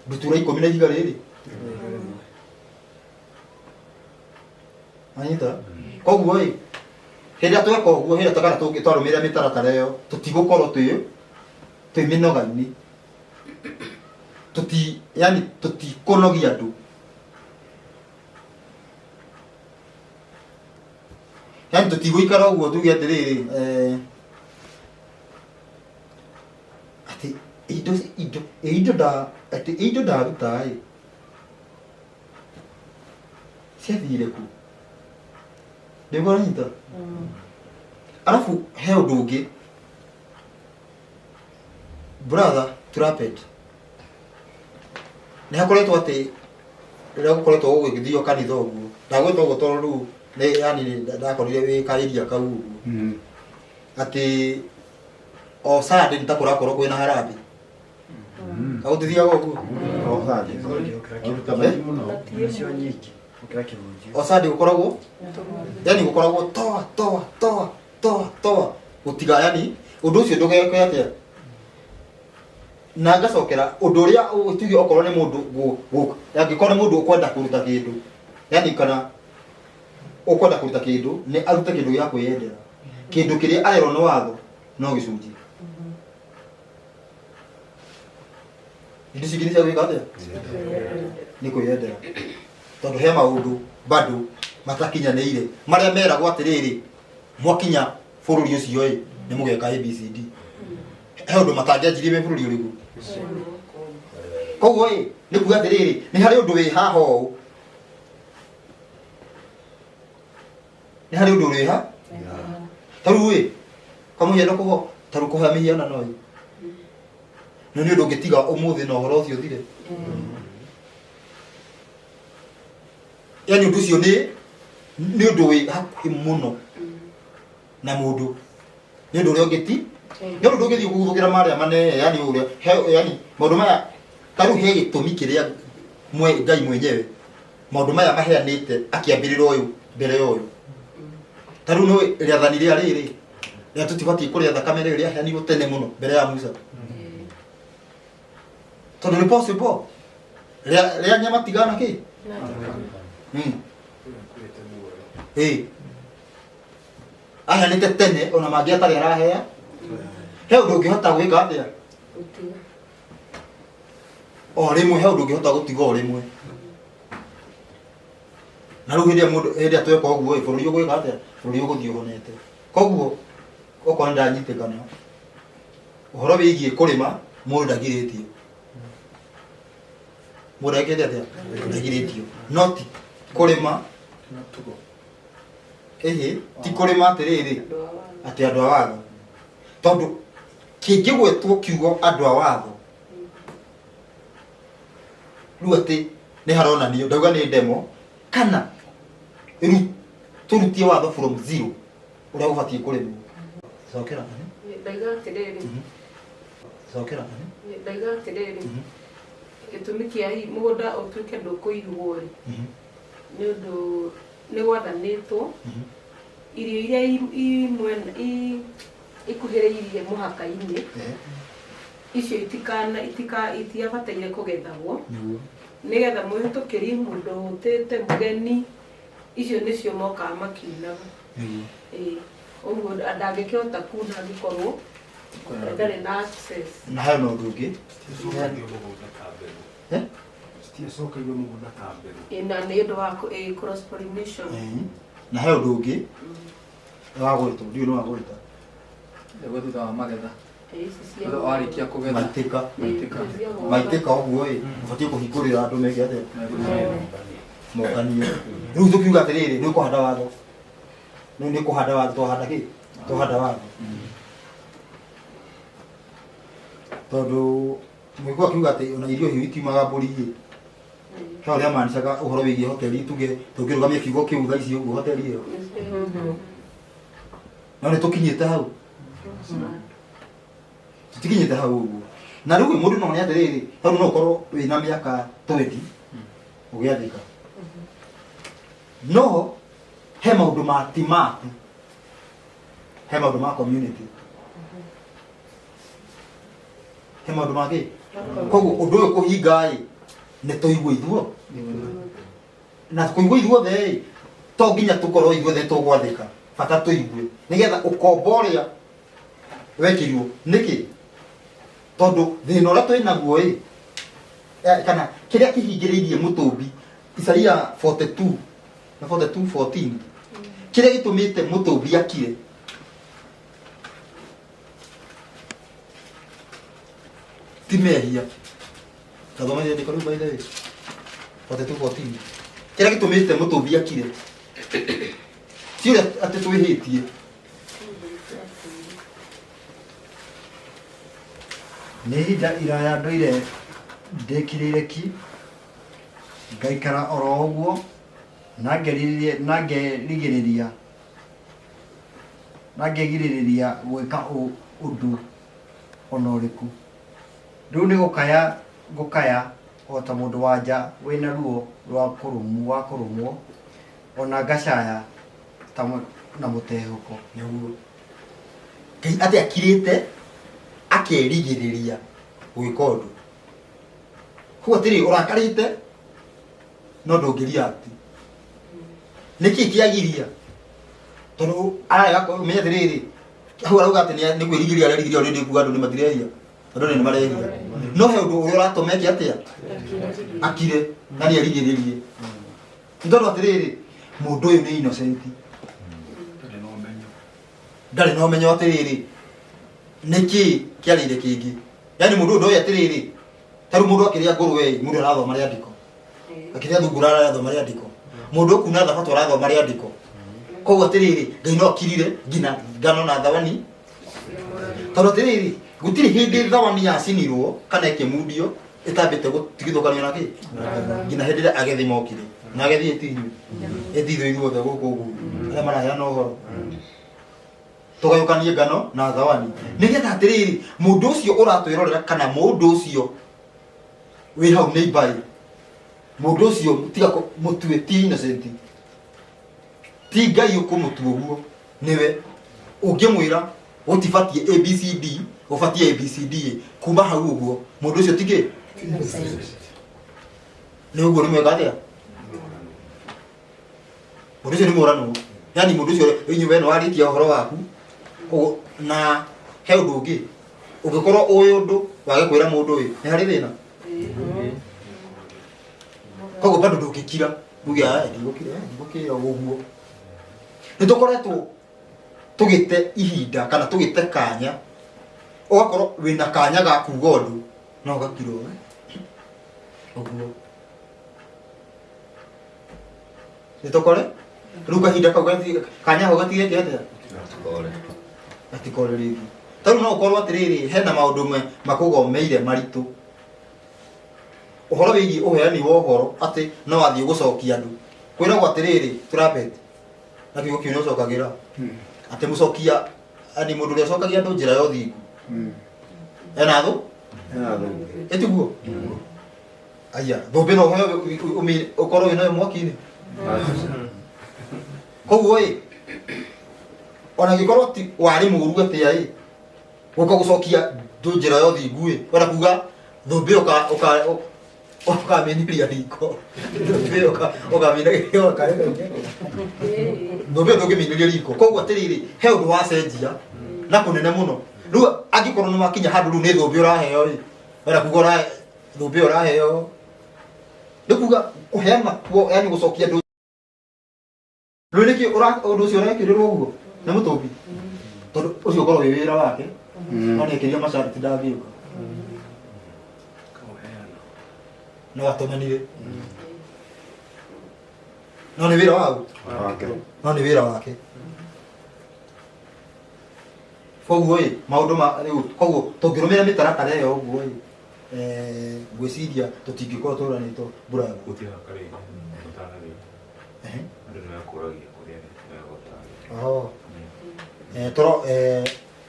ndutura 10 na ihiga rĩrĩ anyita koguo ĩ hĩndĩ ĩrĩa tweka ũguo hĩndĩ ĩrĩa kana twarũmĩrĩra mĩtaratara ĩyo tũtigũkorwo twĩ mĩnoga-inĩ yani tũtikũnogia andũ yani tũtigũikara ũguo tuge atĩrĩrĩ atĩ indo ndaruta ĩ ciathire kũ ndĩguo ũranyita arabu he ũndũ ũngĩ brother Trumpet nĩ hakoretwo atĩ rĩrĩa gũkoretwo gũgĩthio kanitha ũguo ndagwĩta ũguo tondũ rĩu nĩ yani ndakorire wĩ kaĩria kau ũguo atĩ o Sunday nĩ ta kũrakorwo kwĩna harambee gũtithiaga ũguo o Sunday gũkoragwo yani gũkoragwo toa toa toa toa toa gũtiga yani ũndũ ũcio ndũgekwe atĩa na ngacokera ũndũ ũrĩa tuge okorwo nĩ mũndũ angĩkorwo nĩ mũndũ ũkwenda kũruta kĩndũ yani kana ũkwenda kũruta kĩndũ nĩ arute kĩndũ gĩa kwĩyendera kĩndũ kĩrĩa arerwo nĩ watho no gĩcunjĩ indo ici ingĩ nĩ cia gwĩka atĩa nĩ kwĩyendera Tondũ he maũndũ bado matakinyanĩire marĩa meragwo atĩrĩrĩ mwakinya bũrũri ũcio ĩ nĩ mũgeka ABCD. He ũndũ matangĩanjirie me bũrũri ũrĩkũ. Koguo ĩ nĩ kuga atĩrĩrĩ nĩ harĩ ũndũ wĩ haha ũũ, nĩ harĩ ũndũ wĩ ha ta rĩu ĩ kwa mũhiano kũho ta rĩu kũhoya mĩhianano ĩ nĩ ũndũ ũngĩtiga ũmũthĩ na ũhoro ũcio ũthire. Yani ũndũ ũcio nĩ ũndũ wĩ hakuhĩ mũno na mũndũ, nĩ ũndũ ũrĩa ũngĩti nĩ ũndũ ndũngĩthiĩ kũguthũkĩra marĩa manene, yani ũrĩa yani maũndũ maya ta rĩu he gĩtũmi kĩrĩa Ngai mwenyewe maũndũ maya maheanĩte akĩambĩrĩra ũyũ mbere ya ũyũ. Ta rĩu no rĩathani rĩa rĩrĩ rĩa tũtibatiĩ kũrĩa thakame rĩrĩ rĩaheanirwo tene mũno mbere ya Musa, tondũ nĩ possible rĩa nyama tigana kĩ aheanĩte tene ona mangĩ atarĩ arahea. He ũndũ ũngĩhota gwĩka atĩa o rĩmwe, he ũndũ ũngĩhota gũtiga o rĩmwe. Na rĩu hĩndĩ ĩrĩa mũndũ hĩndĩ ĩrĩa tweka ũguo ĩ bũrũri ũgwĩka atĩa, bũrũri ũgũthiĩ ũhonete. Koguo okorwo nĩndanyitĩkana ũhoro wĩgiĩ kũrĩma mũndũ ndagirĩtio, mũndũ ekĩte atĩa ndagirĩtio, no ti kũrĩma ĩhĩ ti kũrĩma atĩrĩrĩ atĩ andũ a watho, tondũ kĩngĩgwetwo kiugo andũ a watho rĩu atĩ nĩ haronanio ndauga nĩ ndemo kana rĩu tũrutie watho from zero ũrĩa ũbatiĩ kũrĩmwo. Cokera ndaiga atĩrĩrĩ, cokera ndaiga atĩrĩrĩ gĩtũmi kĩa mũgũnda ũtuĩke ndũkũirwo rĩ nĩ ũndũ nĩ gwathanĩtwo irio iria ikuhĩrĩirie mũhaka-inĩ icio itiabataire kũgethagwo nĩgetha mũhĩtũkĩri mũndũ ũtĩte mũgeni icio nĩcio mokaga makiunaga. Ũguo ndangĩkĩhota kuna angĩkorwo ndarĩ na access. Na hayo na ũndũ ũngĩ citiacokeirio mũgũnda ta mbegũ. Na nĩ ũndũ wa cross pollination. Na he ũndũ ũngĩ wa gwĩtwo ndiũĩ nĩ wa gwĩta nĩguo thutha wa magetha warĩkia kũgetha maitĩka maitĩka ũguo ĩ ũbatiĩ kũhingũrĩra andũ meke atĩa mokanie. Rĩu tũkiuga atĩrĩrĩ nĩ ũkũhanda watho, rĩu nĩ kũhanda watho, twahanda kĩ twahanda watho tondũ mũgĩkũyũ akiuga atĩ ona irio hiũ itiumaga mbũri ĩ he ũrĩa manicaga ũhoro wĩgiĩ hoteli tuge tũngĩrũgamia kiugo kĩu thaa ici ũguo hoteli ĩyo no nĩ tũkinyĩte hau, tũtikinyĩte hau ũguo. Na rĩu mũndũ no one atĩrĩrĩ tondũ no ũkorwo wĩna mĩaka 20 ũgĩathĩka no he maũndũ ma ti maku, he maũndũ ma community, he maũndũ ma kĩ. Koguo ũndũ ũyũ kũhinga ĩ nĩ tũigue ithuo na kũigua ithuothe ĩ to nginya tũkorwo ithuothe tũgwathĩka, bata tũigue nĩgetha ũkombo ũrĩa wekĩrirwo nĩkĩ, tondũ thĩna ũrĩa twĩ naguo ĩ kana kĩrĩa kĩhingĩrĩirie mũtũmbi Isaia 42 na 42:14 kĩrĩa gĩtũmĩte mũtũmbi akire ti mehia. Tathoma rĩandĩko rĩu by the way 42:14 kĩrĩa gĩtũmĩte mũtũmbi akire ti ũrĩa atĩ twĩhĩtie. Nĩ ihinda iraya ndũire ndĩkirĩire ki ngaikara oro ũguo na ngerigĩrĩria gwĩka ũndũ ona ũrĩkũ. Rĩu nĩ gũkaya ngũkaya o ta mũndũ wa nja wĩna ruo rwa kũrũmwo ona ngacaya ta na mũtehũko. Nĩguo Ngai atĩ akirĩte akerigĩrĩria gwĩka ũndũ. Koguo atĩrĩ ũrakarĩte no ndũngĩreact. Nĩkĩ kĩagiria? Tondũ ararega kũmenya atĩrĩrĩ hau arauga atĩ nĩ kwĩrigĩrĩria arerigĩrĩria already kuga andũ nĩ matirehia, andũ nĩ marehia, no he ũndũ ũrĩa ũratũma eke atĩa akire na nĩ erigĩrĩrie. Nĩ tondũ atĩrĩrĩ mũndũ ũyũ nĩ innocent ndarĩ na ũmenyo atĩrĩrĩ nĩkĩ kĩarĩire kĩngĩ yani mũndũ ũyũ ndoĩ atĩrĩrĩ ta rĩu mũndũ akĩrĩa ngũrwe ĩ mũndũ arathoma rĩandĩko akĩrĩa thungura arathoma rĩandĩko mũndũ ũkuna thabatũ arathoma rĩandĩko koguo atĩrĩrĩ Ngai no akirire nginya ngano na thawani tondũ atĩrĩrĩ gũtirĩ hĩndĩ thawani yacinirwo kana ĩkĩmundio ĩtambĩte gũtigithũkanio na kĩ nginya hĩndĩ ĩrĩa agethi mokire na agethi ĩti inyuĩ ĩti ithuĩ ithuothe gũkũ ũguo arĩa maraheana ũhoro tũgayũkanie ngano na thawani nĩgetha atĩrĩrĩ mũndũ ũcio ũratwĩrorera kana mũndũ ũcio wĩ hau nĩ mbaĩ mũndũ ũcio tiga mũtue ti innocent ti Ngai ũkũmũtua ũguo nĩwe ũngĩmwĩra gũtibatiĩ ABCD ũbatiĩ ABCD kuma hau ũguo mũndũ ũcio ti kĩ nĩ ũguo nĩ mweka atĩa mũndũ ũcio nĩ mũranwo yani mũndũ ũcio inyuĩ we nĩ warĩtie ũhoro waku koguo na he ũndũ ũngĩ ũngĩkorwo ũĩ ũndũ wage kwĩra mũndũ ũyũ nĩ harĩ thĩna koguo bado ndũngĩkira uge aya ndigũkira ndigũkira ũguo nĩ tũkoretwo tũgĩte ihinda kana tũgĩte kanya ũgakorwo wĩna kanya ga kuga ũndũ no ũgakirwo ũguo nĩ tũkore rĩu kahinda kau kanya kau gatigeke atĩa gatikore rĩngĩ ta rĩu no ũkorwo atĩrĩrĩ hena maũndũ makũgomeire maritũ ũhoro wĩgiĩ ũheani wa ũhoro atĩ no athiĩ gũcokia andũ kwĩragwo atĩrĩrĩ tũrapeti na kiugo kĩu nĩ ũcokagĩra atĩ mũcokia ani mũndũ ũrĩa ũcokagia andũ njĩra ya ũthingu ena thũ ĩtiguo aya thũmbĩ no ũheo ũkorwo wĩnayo mwaki-inĩ koguo ĩ ona angĩkorwo ti warĩ mũũru atĩa ĩ gũka gũcokia ndũ njĩra ya ũthingu ĩ wenda kuga thũmbĩ ũkamĩniria riko thũmbĩ ũkamĩnagĩria thũmbĩ ĩyo ndũngĩmĩinĩria riko koguo atĩrĩrĩ he ũndũ wacenjia na kũnene mũno rĩu angĩkorwo nĩ wakinya handũ rĩu nĩ thũmbĩ ũraheo ĩ wenda kuga thũmbĩ ĩyo ũraheo nĩ kuga kũheana kuo yani gũcokia ndũ rĩu nĩkĩ ũndũ ũcio ũrekĩrĩrwo ũguo nĩ mũtũmbi tondũ ũcio ũkorwo wĩ wĩra wake no nĩekĩria macarĩti ndangĩũka no atũmanire no nĩ wĩra wau no nĩ wĩra wake koguo ĩ maũndũ ma rĩu koguo tũngĩrũmĩrĩra mĩtaratara ĩyo ũguo ĩ ngwĩciria tũtingĩkorwo tũranĩtwo mbura Gũtirĩ karĩngĩ ũtanathiĩ andũ nĩ makũragia kũrĩa megũtarĩria Oh. Toro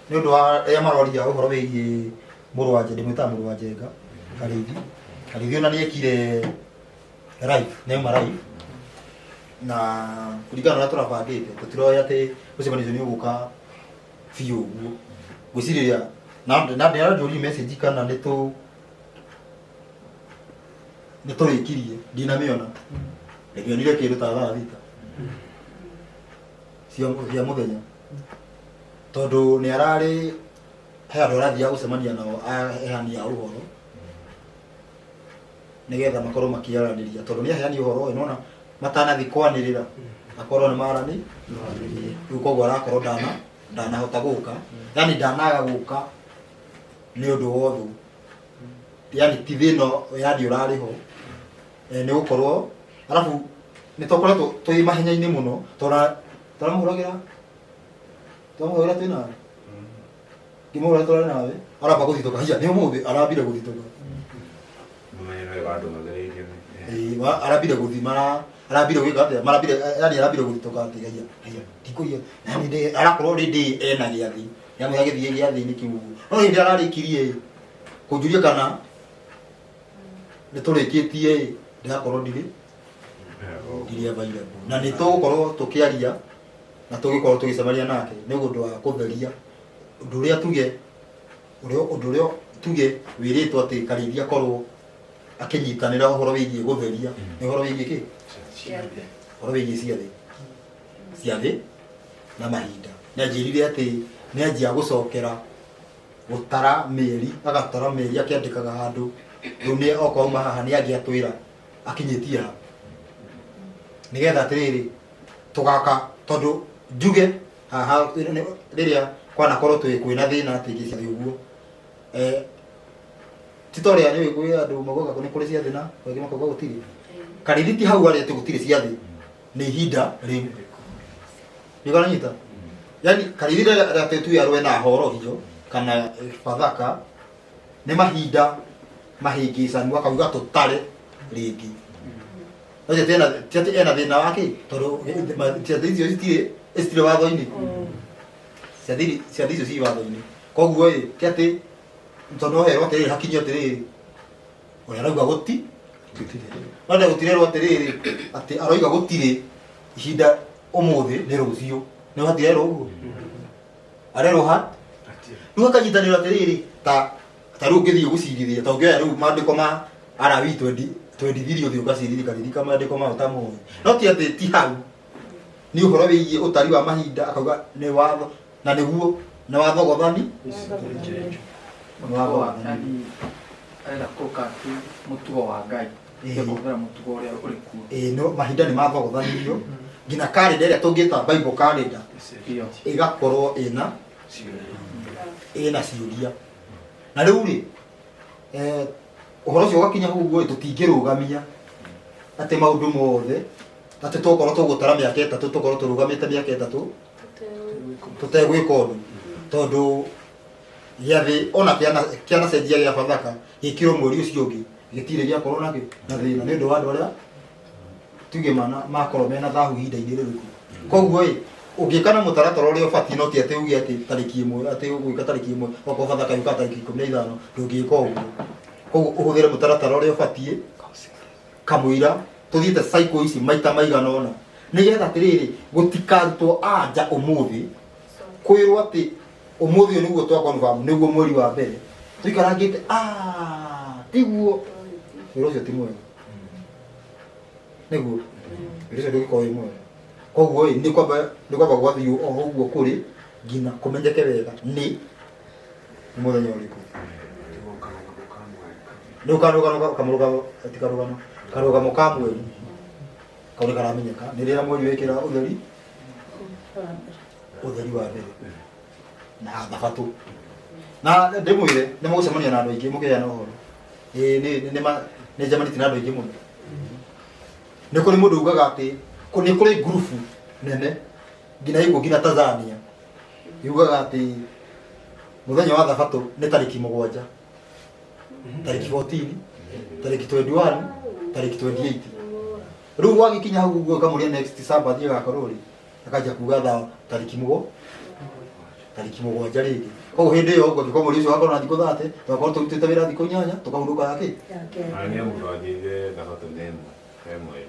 nĩ ũndũ wa arĩa maroria ũhoro wĩgiĩ mũrũ wa Njenga ndĩmwĩtaga mũrũ wa Njenga Karĩithi Karĩithi ona nĩ ekire live nĩ auma live na kũringana na ũrĩa tũrabangĩte tũtiroĩ atĩ mũcemanio ũcio nĩ ũgũka biũ ũguo ngwĩciria na ndĩranjũria message kana nĩ tũ nĩ tũrĩkirie ndinamĩona ndĩmĩonire kĩndũ ta thaa thita cia mũthenya tondũ nĩ ararĩ he andũ arathiaga gũcemania nao aheani a ũhoro nĩgetha makorwo makĩaranĩria tondũ nĩ aheani ũhoro ĩ nona matanathiĩ kwanĩrĩra akorwo nĩ marani rĩu koguo arakorwo ndanahota gũka yani ndanaga gũka nĩ ũndũ wa ũthũ yani ti thĩna yani ũrarĩ ho nĩ gũkorwo arabu nĩ tũkoretwo twĩ mahenya-inĩ mũno tũramũhũragĩra twĩ nawe ngĩmũhũra tũrarĩ nawe aramba gũthitũka hiya nĩ ũmũthĩ arambire gũthitũka arambire gũthi arambire gwĩka atĩa marambire yani arambire gũthitũka atĩ haiya haiya ndikũiya yani ndĩ arakorwo rĩndĩ ena gĩathĩ yani agĩthiĩ gĩathĩ-inĩ kĩu ũguo no hĩndĩ ararĩkirie kũnjũria kana nĩ tũrĩkĩtie ĩ ndĩrakorwo ndirĩ available na nĩ tũgũkorwo tũkĩaria na tũgĩkorwo tũgĩcemania nake nĩ ũndũ wa kũtheria ũndũ ũrĩa tuge ũndũ ũrĩa tuge wĩrĩtwo atĩ Karĩithi akorwo akĩnyitanĩra ũhoro wĩgiĩ gũtheria nĩ ũhoro wĩgiĩ kĩ ũhoro wĩgiĩ ciathĩ ciathĩ na mahinda nĩ anjĩrire atĩ nĩ anjia gũcokera gũtara mĩeri agatara mĩeri akĩandĩkaga handũ rĩu nĩ okorwo auma haha nĩ angĩatwĩra akinyĩtie ha Nĩgetha atĩrĩrĩ tũgaka tondũ njuge haha rĩrĩa kwanakorwo twĩ kwĩna thĩna atĩ gĩciathĩ ũguo ti ta ũrĩa nĩũĩ kwĩ andũ maugaga nĩ kũrĩ ciathĩ na angĩ makauga gũtirĩ. Karĩthi ti hau arĩa atĩ gũtirĩ ciathĩ nĩ ihinda rĩu. Nĩũranyita? Yaani karĩthi rĩrĩa atĩ tuge arũe na horohio kana bathaka nĩ mahinda mahĩngĩcanu akauga tũtare rĩngĩ. No ti atĩ ena thĩna wa kĩ tondũ ciathĩ icio citirĩ watho-inĩ. Ciathĩ icio ci watho-inĩ. Koguo ĩ ti atĩ tondũ oherwo atĩrĩrĩ hakinyio atĩrĩrĩ ũrĩa arauga gũti no nde gũtirerwo atĩrĩrĩ atĩ aroiga gũtirĩ ihinda ũmũthĩ nĩ rũciũ nĩ hatirerwo ũguo arerwo ha rĩu hakanyitanĩrwo atĩrĩrĩ ta rĩu ũngĩthiĩ gũcirithia ta ũngĩoya rĩu maandĩko ma Arawi twendithirie ũthiĩ ũgacirithia karirika maandĩko mao ta mothe no ti atĩ ti hau nĩ ũhoro wĩgiĩ ũtari wa mahinda akauga nĩ watho na nĩguo nĩ wathogothani yani arenda kũka tu mũtugo wa Ngai kũhũthĩra mũtugo ũrĩa ũrĩ kuo. No mahinda nĩ mathogothanirio nginya kalenda ĩrĩa tũngĩta Bible calendar ĩgakorwo ĩna ciũria na rĩu rĩ ũhoro ũcio ũgakinya hau ũguo tũtingĩrũgamia atĩ maũndũ mothe atĩ tũkorwo tũgũtara mĩaka ĩtatũ tũkorwo tũrũgamĩte mĩaka ĩtatũ tũtegwĩka ũndũ tondũ gĩathĩ ona kĩanacenjia gĩa bathaka gĩkĩrwo mweri ũcio ũngĩ gĩtirĩ gĩakorwo nakĩ na thĩna nĩ ũndũ wa andũ arĩa tuge mana makorwo mena thahu ihinda-inĩ rĩrĩkũ. Koguo ĩ ũngĩka na mũtaratara ũrĩa ũbatiĩ no ti atĩ uge atĩ tarĩki ĩmwe atĩ ũgwĩka tarĩki ĩmwe okorwo bathaka yũkaga tarĩki 15 ndũngĩka ũguo. Koguo ũhũthĩre mũtaratara ũrĩa ũbatiĩ kamũira tũthiĩte cycle ici maita maigana ũna nĩgetha atĩrĩrĩ gũtikarutwo anja ũmũthĩ kwĩrwo atĩ ũmũthĩ ũyũ nĩguo twa confirm nĩguo mweri wa mbere tũikarangĩte tiguo wĩra ũcio ti mwega nĩguo wĩra ũcio ndũngĩkorwo wĩ mwega. Koguo ĩ nĩ kwamba gwathiĩ o ũguo kũrĩ nginya kũmenyeke wega nĩ mũthenya ũrĩkũ. Nĩ karũgamo karũgamo ka mweri kau nĩ karamenyeka nĩ rĩrĩa mweri wekĩra ũtheri wa mbere na thabatũ na ndĩmwĩre nĩ mũgũcemania na andũ aingĩ mũkĩheana ũhoro nĩ njemanĩtie na andũ aingĩ mũno. Nĩ kũrĩ mũndũ ugaga atĩ nĩ kũrĩ ngurubu nene nginya ĩkuo nginya Tanzania yugaga atĩ mũthenya wa thabatũ nĩ tarĩki 7 tarĩki 14 tarĩki 21 tarĩki 28 rĩu gwagĩkinya hau ũguo ũkamũria next Sabbath ĩgakorwo rĩ akanjia kuga thaa tarĩki 7 rĩngĩ. Koguo hĩndĩ ĩyo ũguo angĩkorwo mweri ũcio wakorwo na thikũ 30 tũgakorwo tũrutĩte wĩra thikũ 8 tũkahurũka ya kĩ nĩ mũndũ wanjĩrire thabatũ nĩ ĩmwe he mweri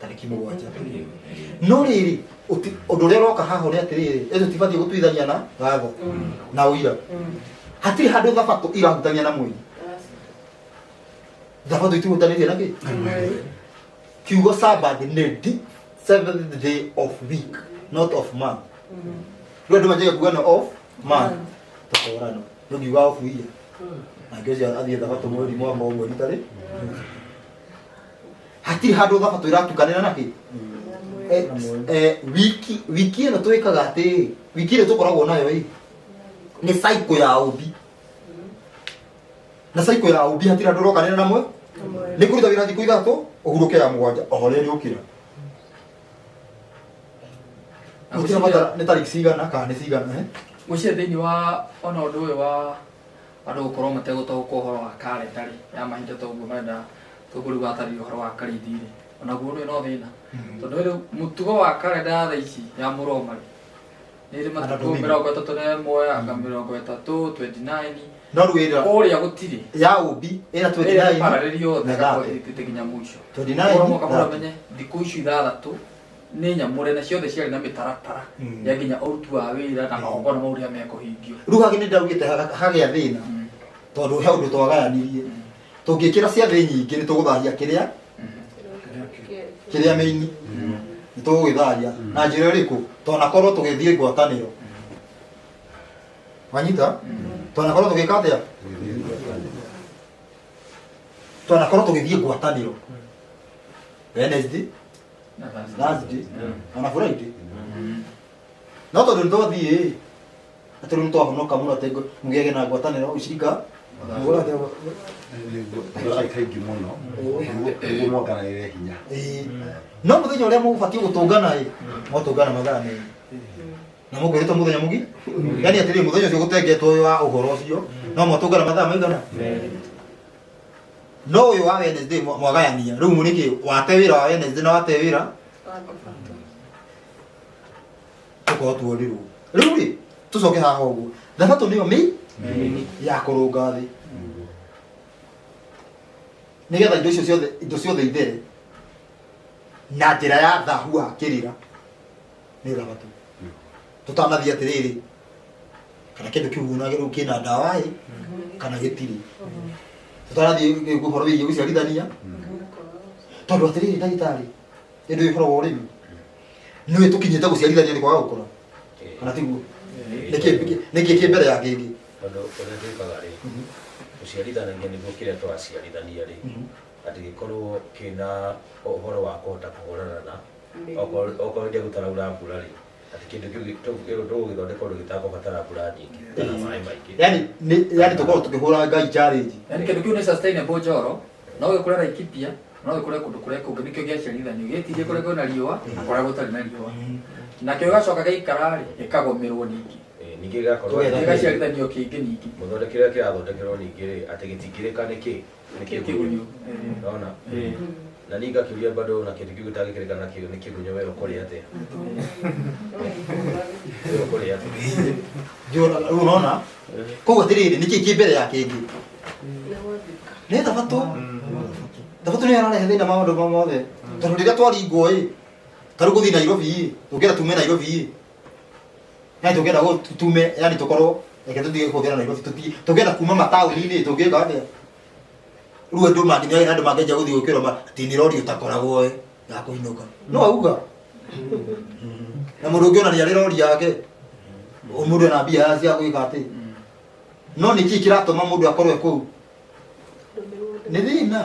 tarĩki 7. No rĩrĩ ũndũ ũrĩa ũroka haha nĩ atĩrĩrĩ ĩcio tibatiĩ gũtuithania na watho na ũira. Hatirĩ handũ thabatũ irahutania na mweri. Thabatũ itihutanĩtie na kĩ kiugo Sabbath nĩ seventh day of week not of month. Rĩu andũ manjagia kuga no of month tũkorano ndũngiuga of year nake ũcio athiĩ thabatũ mweri mwaka ũmwe rita rĩ hatirĩ handũ thabatũ ĩratukanĩra na kĩ wiki ĩno twĩkaga atĩ wiki ĩno tũkoragwo nayo ĩ nĩ cycle ya ũmbi na cycle ya ũmbi hatirĩ handũ ũrokanĩra na mwe nĩ kũruta wĩra thikũ 3 ũhurũke ya 7 o harĩa ũrĩũkĩra gũtirĩ nĩ tarĩki cigana kana nĩ cigana Ngwĩciria thĩinĩ wa ona ũndũ ũyũ wa andũ gũkorwo mategũtaũkwo ũhoro wa kalenda rĩ ya mahinda ta ũguo marenda tũguo rĩu watarĩria ũhoro wa karithi rĩ onaguo ũndũ ũyũ no thĩna tondũ rĩu mũtugo wa kalenda ya thaa ici ya mũroma rĩ nĩ ĩrĩ matukũ 31 anga 30 29 no rĩu ĩra kũrĩa gũtirĩ ya ũmbi ĩna 29 pararĩrio yothe ĩgakorwo ĩthiĩte nginya mũico 29 mwaka mũndũ amenye thikũ icio 6 nĩ nyamũre na ciothe ciarĩ na mĩtaratara ya nginya ũruti wa wĩra na magongona mau ũrĩa mekũhingio. Rĩu hangĩ nĩ ndaugĩte hagĩa thĩna tondũ he ũndũ twagayanirie tũngĩkĩra ciathĩ nyingĩ nĩ tũgũthahia kĩrĩa mĩini nĩ tũgũgĩthahia na njĩra ĩrĩkũ twanakorwo tũgĩthiĩ ngwatanĩro wanyita twanakorwo tũgĩka atĩa twanakorwo tũgĩthiĩ ngwatanĩro Wednesday Thursday ona Friday no tondũ nĩtwathiĩ atĩ rĩu nĩtwahonoka mũno atĩ mũgĩage na ngwatanĩro ucirika kaingĩ mũno nĩguo monganagĩre hinya. No mũthenya ũrĩa mũbatiĩ gũtũngana ĩ mwatũngana mathaa merĩ na mũkwĩrĩtwo mũthenya mũgi yani atĩrĩrĩ mũthenya ũcio gũtengetwo ũyũ wa ũhoro ũcio no mwatũngana mathaa maigana no ũyũ wa Wednesday mwagayania rĩu nĩkĩ wate wĩra wa Wednesday na wate wĩra tũkorwo tuorirwo rĩu rĩ tũcoke haha ũguo thabatũ nĩyo mĩ ya kũrũnga thĩ nĩgetha indo icio ciothe indo ciothe ithere na njĩra ya thahu wa kĩrĩra nĩ thabatũ tũtanathiĩ atĩrĩrĩ kana kĩndũ kĩu ũnagĩrwo kĩna ndawa ĩ kana gĩtirĩ tũtanathiĩ ũhoro wĩgiĩ gũciarithania tondũ atĩrĩrĩ ndagĩtarĩ ĩndũ ĩhoro wa ũrĩmi nĩwe tũkinyĩte gũciarithania nĩ kwaga gũkũra kana tiguo nĩkĩ kĩ mbere ya kĩngĩ tondũ ũrĩa twĩkaga rĩ gũciarithanagia nĩguo kĩrĩa tũraciarithania rĩ atĩ gĩkorwo kĩna ũhoro wa kũhota kũhũrana na okorwo hĩndĩ ĩrĩa gũtaraura mbura rĩ atĩ kĩndũ kĩu tũgũgĩthondeka ũndũ gĩtakũbatara mbura nyingĩ kana maĩ maingĩ yani tũkorwo tũkĩhũra Ngai challenge yani kĩndũ kĩu nĩ sustainable njoro no gĩkũre Laikipia no gĩkũre kũndũ kũrĩa kũngĩ nĩkĩo gĩaciarithanio gĩtirie kũrĩa kwĩna riũa na kũrĩa gũtarĩ na riũa nakĩo gĩgacoka gĩaikara rĩ gĩkagũmĩrwo ningĩ ningĩ gĩgakorwo gĩgaciarithanio kĩngĩ ningĩ mũthondekere kĩrathondekerwo ningĩ rĩ atĩ gĩtingĩrĩka nĩkĩ nĩ kĩgunyũ nona na niĩ ngakĩũria bado na kĩndũ kĩu gĩtangĩkĩrĩka nakĩo nĩ kĩgunyũ we ũkũrĩa atĩa we ũkũrĩa atĩa rĩu ũrona koguo atĩrĩrĩ nĩkĩ kĩ mbere ya kĩngĩ nĩ thabatũ thabatũ nĩyo ĩrarehe thĩna maũndũ mothe tondũ rĩrĩa twaringwo ĩ ta rĩu gũthiĩ Nairobi ĩ tũngĩenda tume Nairobi ĩ yani tũngĩenda tume yani tũkorwo reke tũtige kũhũthĩra Nairobi tũngĩenda kuma mataũni-inĩ tũngĩka atĩa rĩu andũ mangĩnyoera andũ mangĩanjia gũthiĩ gwĩkĩrwo atĩ nĩ rori ũtakoragwo ĩ ya kũinũka no auga na mũndũ ũngĩ ona nĩ arĩ rori yake mũndũ ena mbia cia gwĩka atĩ no nĩkĩ kĩratũma mũndũ akorwo e kũu nĩ thĩna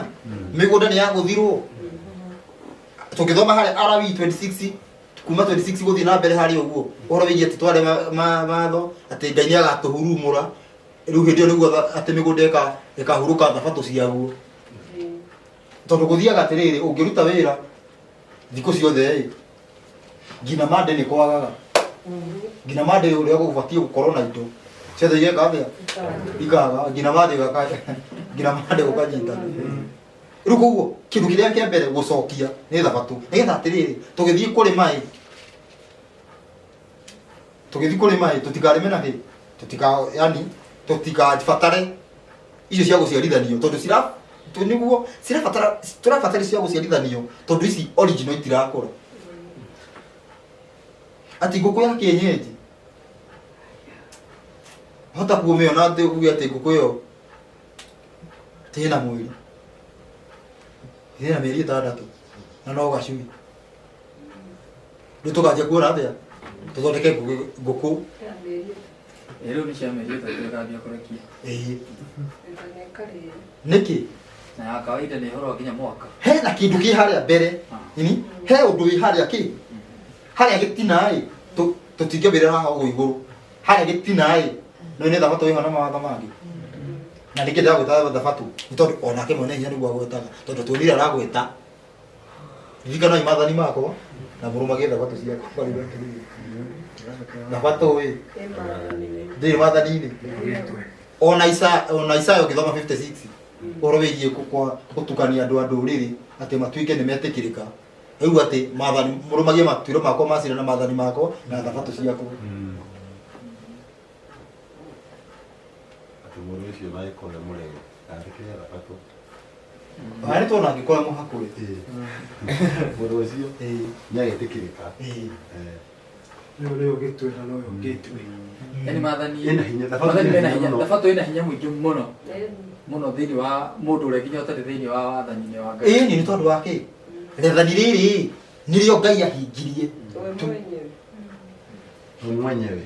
mĩgũnda nĩ yagũthirwo tũngĩthoma harĩa RW 26 kuma 26 gũthiĩ na mbere harĩa ũguo ũhoro wĩgiĩ atĩ tware matho atĩ Ngai nĩ agatũhurumũra rĩu hĩndĩ ĩyo nĩguo atĩ mĩgũnda ĩkahurũka thabatũ ciaguo tondũ gũthiaga atĩrĩrĩ ũngĩruta wĩra thikũ ciothe ĩ nginya Monday nĩ kwagaga nginya Monday ũrĩa gũbatiĩ gũkorwo na indo ciothe igeka atĩa ikaga nginya Monday nginya Monday gũkanyita rĩu koguo kĩndũ kĩrĩa kĩa mbere gũcokia nĩ thabatũ nĩgetha atĩrĩrĩ tũgĩthiĩ kũrĩma ĩ tũgĩthiĩ kũrĩma ĩ tũtikarĩme na kĩ yani tũtikabatare icio cia gũciarithanio tondũ nĩguo cirabatara tũrabatara cia gũciarithanio tondũ ici original itirakũra atĩ ngũkũ ya kĩenyeji hota kuũmĩona atĩ uge atĩ ngũkũ ĩyo atĩ ĩna mwĩrĩ ĩna mĩeri 6 na no gacui rĩu tũkanjia kuona atĩa tũthondeke ngũkũ rĩu nĩ cia mĩeri 3 ĩkambia kũrekia ĩĩ nĩkĩ na ya kawaida nĩ ĩhũragwo nginya mwaka hena kĩndũ kĩ harĩa mbere ini he ũndũ wĩ harĩa kĩ harĩa gĩtina ĩ tũtingĩambĩrĩra haha ũguo igũrũ harĩa gĩtina ĩ no nĩ thabatũ ĩho na mawatho mangĩ na nĩkĩ ndĩragwĩta thabatũ nĩ tondũ onake mwene hinya nĩguo agwetaga tondũ tuonire aragwĩta ririkanai maathani makwa na mũrũmagie thabatũ ciakwa thabatũ ĩ ndĩrĩ maathani-inĩ ona Isaya ũngĩthoma 56 ũhoro wĩgiĩ gũtukania andũ a ndũrĩrĩ atĩ matuĩke nĩ metĩkĩrĩka rĩu atĩ maathani mũrũmagie matuĩro makwa ma ciira na maathani makwa na thabatũ ciakwa atĩ mũndũ ũcio nagĩkorwo e mũremi athĩkĩre thabatũ harĩ tuona angĩkorwo mũhakũre mũndũ ũcio nĩ agetĩkĩrĩka rĩu nĩyo gĩtwĩra no yo gĩtwĩ yani maathani ĩna hinya thabatũ ĩna hinya mũingĩ mũno mũno thĩinĩ wa mũndũ ũrĩa nginya ũtarĩ thĩinĩ wa wathani-inĩ wa Ngai ĩĩ nĩ tondũ wa kĩ rĩathani rĩrĩ nĩrĩo Ngai ahingirie we mwenyewe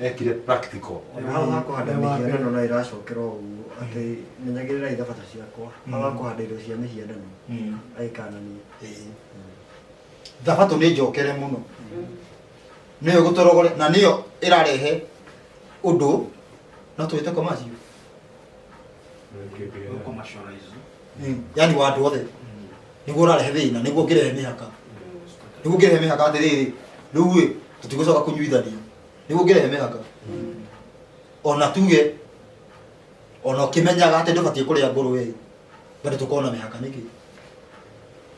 ekire practical hau ha kũhanda mĩhianano no ĩracokerwo ũguo atĩ menyagĩrĩrai thabatũ ciakwa hau ha kũhanda irio cia mĩhianano agĩkanania Thabatũ nĩ njokere mũno. Nĩyo gũtũrogore na nĩyo ĩrarehe ũndũ no twĩte commercial. Yani wa andũ othe. Nĩguo ũrarehe thĩna, nĩguo ũngĩrehe mĩhaka. Nĩguo ũngĩrehe mĩhaka atĩrĩrĩ, rĩu ĩ tũtigũcoka kũnyuithania. Nĩguo ũngĩrehe mĩhaka. Ona tuge ona ũkĩmenyaga atĩ ndũbatiĩ kũrĩa ngũrwe ĩ, bado tũkorwo na mĩhaka nĩkĩ?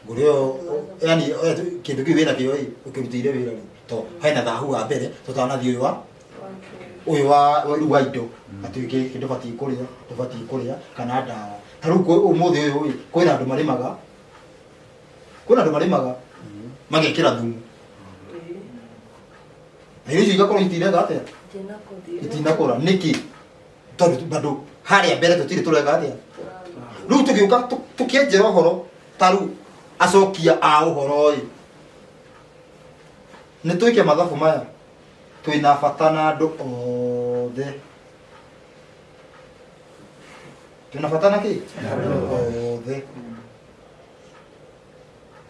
Ngũrwe ĩyo yani kĩndũ kĩu wĩna kĩo ĩ, ũkĩrutĩire wĩra rĩ, to hena thahu wa mbere tũtanathiĩ ũyũ wa rĩu wa indo atĩ gĩkĩ ndũbatiĩ kũrĩa, ndũbatiĩ kũrĩa kana ndawa. Ta rĩu ũmũthĩ ũyũ ĩ, kwĩna andũ marĩmaga, kwĩna andũ marĩmaga magekĩra thumu. Na irio icio igakorwo itireka atĩa? Itinakũra. Nĩkĩ? Tondũ bado harĩa mbere tũtirĩ tũreka atĩa? Rĩu tũgĩũka tũkĩenjera ũhoro ta rĩu acokia a ũhoro ĩ, nĩ twĩke mathabu maya, twĩna bata na andũ othe. Twĩna bata na kĩ? Othe.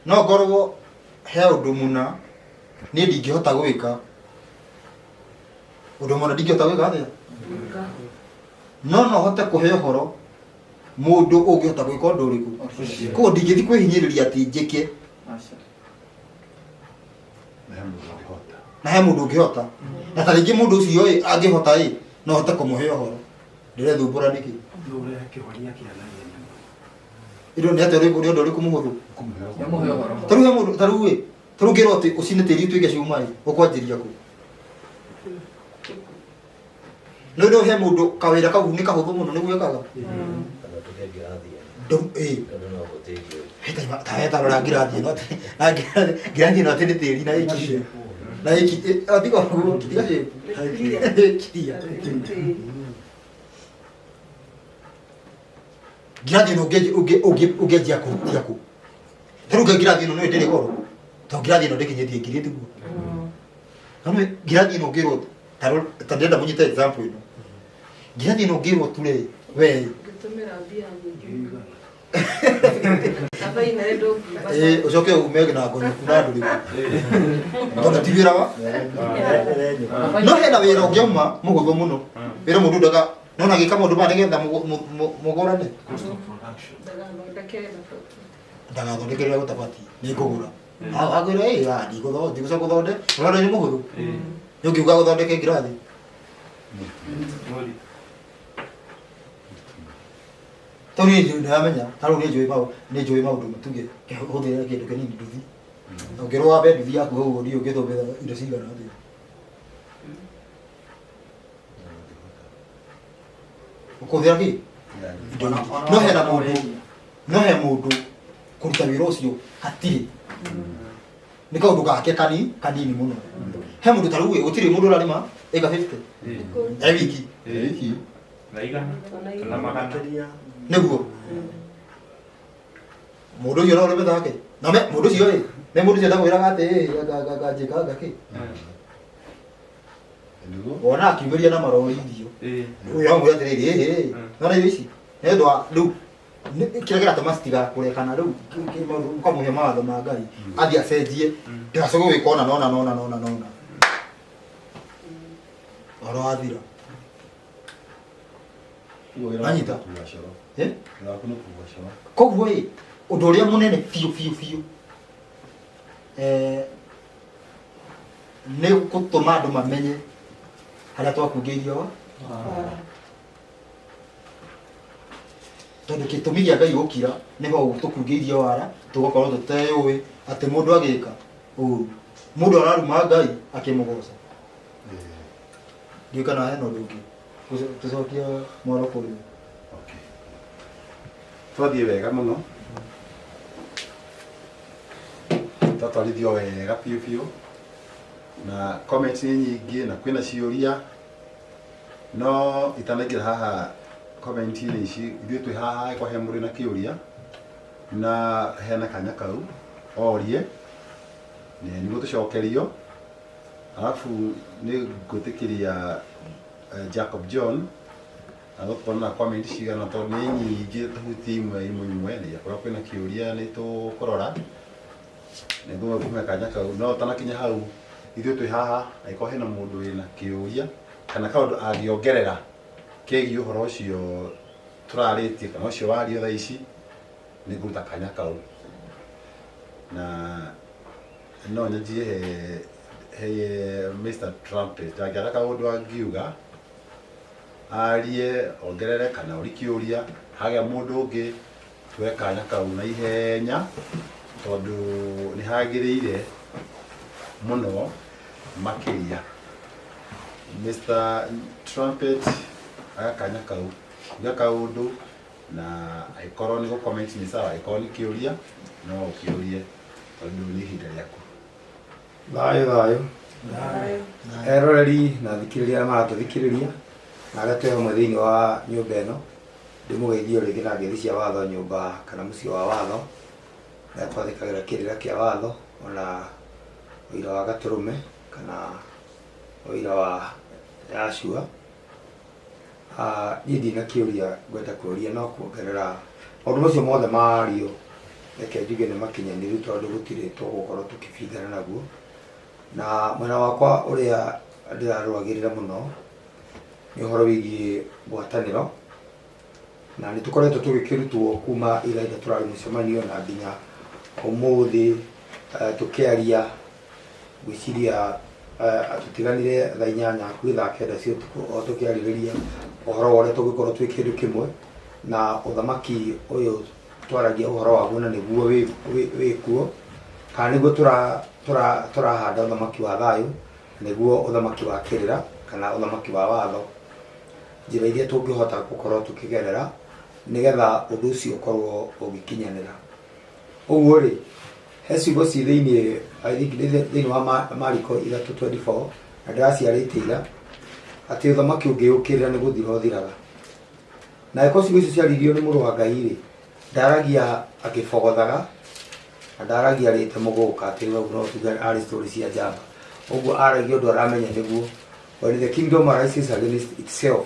No ngorwo he ũndũ mũna niĩ ndingĩhota gwĩka, ũndũ mũna ndingĩhota gwĩka atĩa? No no hote kũhe ũhoro mũndũ ũngĩhota gwĩka ũndũ ũrĩkũ. Koguo ndingĩthiĩ kwĩhinyĩrĩria atĩ njĩke na he mũndũ ũngĩhota. Na ta rĩngĩ mũndũ ũcio ĩ angĩhota ĩ, no hote kũmũhe ũhoro. Ndĩrethumbũra nĩkĩ? Indo nĩ atĩa ũrĩkũ, nĩ ũndũ ũrĩkũ mũhũthũ? Ta rĩu he mũndũ, ta rĩu ĩ, ta rĩu ngĩrwo atĩ ũcine tĩri ũtuĩke cuma ĩ, ũkwanjĩria kũ? No no he mũndũ kawĩra kau nĩ kahũthũ mũno nĩguo ekaga. Ta rora ngirathi ĩno atĩ, na ngirathi ĩno atĩ nĩ tĩri na ĩkiria. Na ĩki, tiga ũguo, tiga shape. Ĩkiria. Ngirathi ĩno ũngĩanjia kũrutia kũ? Ta rĩu ngirathi ĩno nĩ ndĩrĩ goro. Tondũ ngirathi ĩno ndĩkinyĩtie ngiri tiguo. No nĩ ngirathi ĩno ũngĩrwo ta ndĩrenda mũnyite example ĩno. Ngirathi ĩno ũngĩrwo tu rĩ, we Ngĩtũmĩra mbia nyingĩ. Ũcoke ume na ngonyoku na ndũrĩku. Tondũ ti wĩra wa? No hena wĩra ũngĩauma mũhũthũ mũno. Wĩra mũndũ ndaga no na gĩka maũndũ maya nĩgetha mũgũrane. Ndagathondeke rĩrĩa gũtabatiĩ, nĩ ngũgũra. Akwĩra ĩ, ndigũcoka gũthondeka. Ũrona nĩ mũhũthũ. Nĩ ũngiuga gũthondeke ngirathi. Tondũ niĩ ndĩramenya, ta rĩu nĩ njũĩ maũndũ tuge hũthĩre kĩndũ kĩnini nduthi. Ũngĩrwo wambe nduthi yaku hau ũguo ndiũĩ ũngĩtũmĩra indo cigana atĩa. Ũkũhũthĩra kĩ? Indo nyingĩ. No hena mũndũ, no he mũndũ kũruta wĩra ũcio hatirĩ. Nĩ kaũndũ gake kanini mũno. He mũndũ ta rĩu ĩ, gũtirĩ mũndũ ũrarĩma ĩka 50. E wiki. Na igana. Kana magana. Nĩguo. Mũndũ ũcio no ũrĩme take. Na me mũndũ ũcio ĩ, me mũndũ ũcio ndakwĩraga atĩ ĩ, anga njĩka anga kĩ. Wona akiumĩria na marori irio. Ũyũ amwĩra atĩrĩrĩ, ĩ, ĩ, nona irio ici. Nĩ ũndũ wa rĩu kĩrĩa kĩratũma citigakũre kana rĩu ũkamũhe mawatho ma Ngai athiĩ acenjie ndagacoke gwĩka ona nona nona nona nona. Ũhoro wathira. Anyita. Koguo ĩ, ũndũ ũrĩa mũnene biũ biũ biũ nĩ gũtũma andũ mamenye harĩa twakungĩirio wa tondũ gĩtũmi kĩa Ngai gũkira nĩho tũkungĩirio wara tũgakorwo tũteyũĩ atĩ mũndũ agĩka ũru mũndũ araruma Ngai akĩmũgoca. Ndiũĩ kana hena ũndũ ũngĩ tũcokie mwaro kũrĩ. Twathiĩ wega mũno, twatwarithio wega biũ biũ, na comments nĩ nyingĩ na kwĩna ciũria, no itanaingĩra haha comment-inĩ ici, ithuĩ twĩ haha angĩkorwo he mũrĩ na kĩũria na hena kanya kau orie nĩguo tũcokerio, alafu nĩ ngwĩtĩkĩria Jacob John agũkorwo na comment cigana tondũ nĩ nyingĩ tũhutie imwe imwe imwe, na akorwo kwĩna kĩũria nĩ tũkũrora. Nĩ ngũmwe kanya kau no ũtanakinya hau ithuĩ twĩ haha angĩkorwo hena mũndũ wĩna kĩũria kana kaũndũ angĩongerera kegiĩ ũhoro ũcio tũrarĩtie kana ũcio wario thaa ici nĩ ngũruta kanya kau na no nyanjie he Mr. Trumpet angĩaga kaũndũ angiuga arie ongerere kana ũri kĩũria hagĩa mũndũ ũngĩ tuoe kanya kau na ihenya tondũ nĩ hagĩrĩire mũno makĩria. Mr. Trumpet aga kanya kau uga kaũndũ na angĩkorwo nĩ gũ-comment nĩ sawa, angĩkorwo nĩ kĩũria no ũkĩũrie tondũ nĩ ihinda rĩaku. Thayũ thayũ. Eroreri na thikĩrĩria arĩa maratũthikĩrĩria na arĩa twĩ hamwe thĩinĩ wa nyũmba ĩno, ndĩmũgeithie o rĩngĩ na ngeithi cia watho nyũmba kana mũciĩ wa watho na twathĩkagĩra kĩrĩra kĩa watho ona ũira wa gatũrũme kana ũira wa Yahshua. Niĩ ndina kĩũria ngwenda kũũria no kuongerera maũndũ macio mothe mario reke njuge nĩ makinyanĩru tondũ gũtirĩ tũgũkorwo tũkĩbingana naguo. Na mwena wakwa ũrĩa ndĩrarũagĩrĩra mũno nĩ ũhoro wĩgiĩ ngwatanĩro na nĩ tũkoretwo tũgĩkĩrutwo kuma ira ira tũrarĩ mũcemanio na nginya ũmũthĩ tũkĩaria ngwĩciria tũtiganire thaa 8 hakuhĩ thaa 9 cia ũtukũ o tũkĩarĩrĩria ũhoro wa ũrĩa tũngĩkorwo twĩ kĩndũ kĩmwe na ũthamaki ũyũ twaragia ũhoro waguo na nĩguo wĩkuo kana nĩguo tũrahanda ũthamaki wa thayũ nĩguo ũthamaki wa kĩrĩra kana ũthamaki wa watho njĩra iria tũngĩhota gũkorwo tũkĩgerera nĩgetha ũndũ ũcio ũkorwo ũgĩkinyanĩra. Ũguo rĩ he ciugo ci thĩinĩ I think thĩinĩ wa Mariko 3:24 na ndĩraciarĩte ira atĩ ũthamaki ũngĩũkĩrĩra nĩ gũthira ũthiraga. Na angĩkorwo ciugo icio ciaririo nĩ mũrũ wa Ngai rĩ ndaragia akĩbogothaga na ndaragia arĩte mũgũka atĩ rĩu no tuge arĩ story cia njamba. Ũguo aragia ũndũ aramenya nĩguo when the kingdom arises against itself.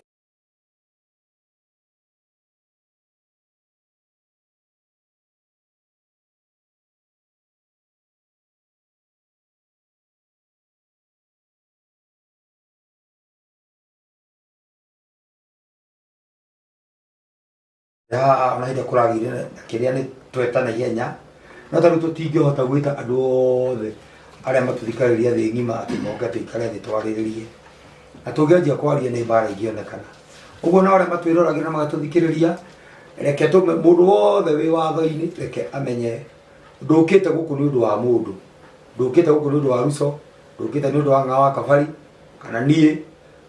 Ya ona hĩndĩ kũragĩire na kĩrĩa nĩ tweta na ihenya no tarĩu tũtingĩhota gwĩta andũ othe arĩa matũthikagĩrĩria thĩ ng'ima atĩ moke tũikare thĩ twarĩrĩrie na tũngĩanjia kwaria nĩ mbara ingĩonekana. Ũguo na arĩa matwĩroragĩra na magatũthikĩrĩria reke tũme mũndũ wothe wĩ watho-inĩ reke amenye ndũkĩte gũkũ nĩ ũndũ wa mũndũ, ndũkĩte gũkũ nĩ ũndũ wa Ruso, ndũkĩte nĩ ũndũ wa Ng'ang'a wa Kabari kana niĩ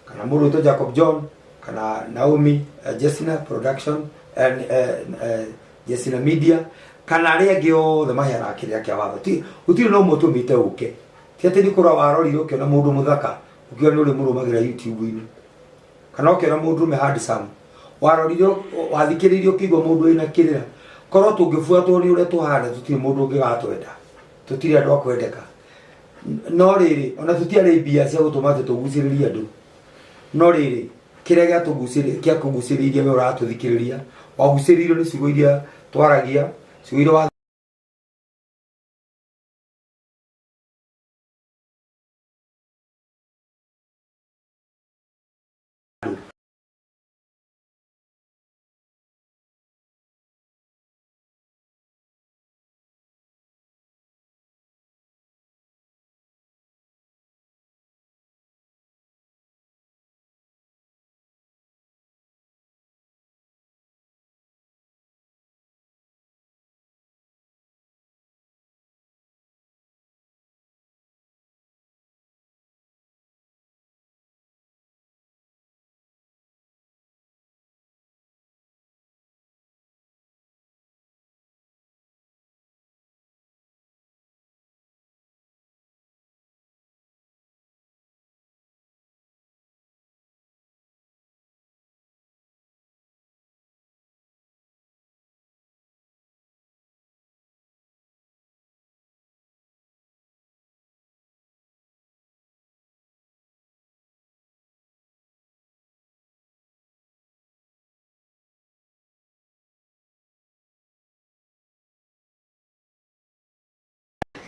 kana mũndũ wĩtwo Jacob John kana Naomi Jesina Production Jesina Media kana arĩa angĩ othe maheanaga kĩrĩra kĩa watho. Ti gũtirĩ na ũmwe ũtũmĩte ũke ti atĩ nĩ kũrora warorire ũkĩona mũndũ mũthaka ũkĩona nĩ ũrĩmũrũmagĩra YouTube-inĩ kana ũkĩona mũndũrũme handsome warorire wathikĩrĩirie ũkĩigua mũndũ wĩna kĩrĩra. Korwo tũngĩbuatwo nĩ ũrĩa tũhana tũtirĩ mũndũ ũngĩgatwenda, tũtirĩ andũ a kwendeka. No rĩrĩ ona tũtiarĩ mbia cia gũtũma atĩ tũgucĩrĩrie andũ, no rĩrĩ kĩrĩa gĩakũgucĩrĩirie we ũratũthikĩrĩria wagucĩrĩirio nĩ ciugo iria twaragia, ciugo iria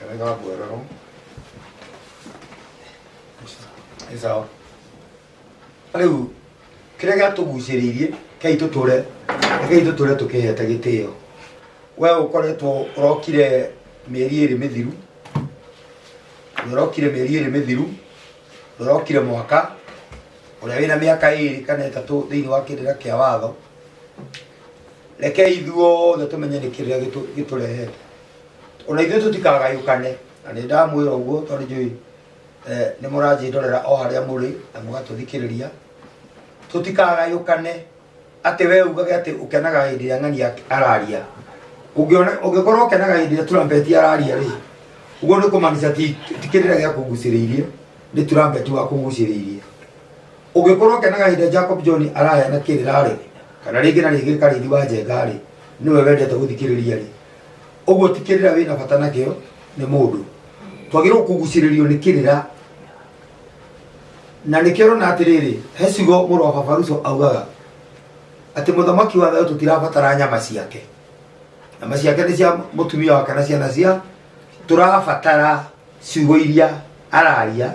Nĩ Nĩ sawa. Rĩu kĩrĩa gĩatũgucĩrĩirie kei tũtũre rekei tũtũre tũkĩhete gĩtĩo. We ũkoretwo ũrokire mĩeri ĩrĩ mĩthiru, ũrokire mĩeri ĩrĩ mĩthiru, ũrokire mwaka ũrĩa wĩna mĩaka ĩrĩ kana ĩtatũ thĩinĩ wa kĩrĩra kĩa watho. Rekei ithuothe tũmenye nĩ kĩrĩra gĩtũrehete. Ona ithuĩ tũtikagayũkane, na nĩ ndamwĩra ũguo tondũ njũĩ nĩ mũranjĩndorera o harĩa mũrĩ na mũgatũthikĩrĩria. Tũtikagayũkane atĩ we ugage atĩ ũkenaga hĩndĩ ĩrĩa ng'ania araria. Ũngĩkorwo ũkenaga hĩndĩ ĩrĩa Trumpet araria rĩ, ũguo nĩ kũmaanisha ti kĩrĩra gĩa kũgucĩrĩirie, nĩ Trumpet wa kũgucĩrĩirie. Ũngĩkorwo ũkenaga hĩndĩ ĩrĩa Jacob John araheana kĩrĩra rĩ, kana rĩngĩ na rĩngĩ Karĩithi wa Njenga rĩ, nĩwe wendete gũthikĩrĩria rĩ, ũguo ti kĩrĩra wĩna bata nakĩo, nĩ mũndũ. Twagĩrĩirwo kũgucĩrĩrio nĩ kĩrĩra. Na nĩkĩo ũrona atĩrĩrĩ, he ciugo mũrũ wa baba Ruto augaga atĩ mũthamaki wa thayũ tũtirabatara nyama ciake. Nyama ciake nĩ cia mũtumia wake na ciana cia, tũrabatara ciugo iria araria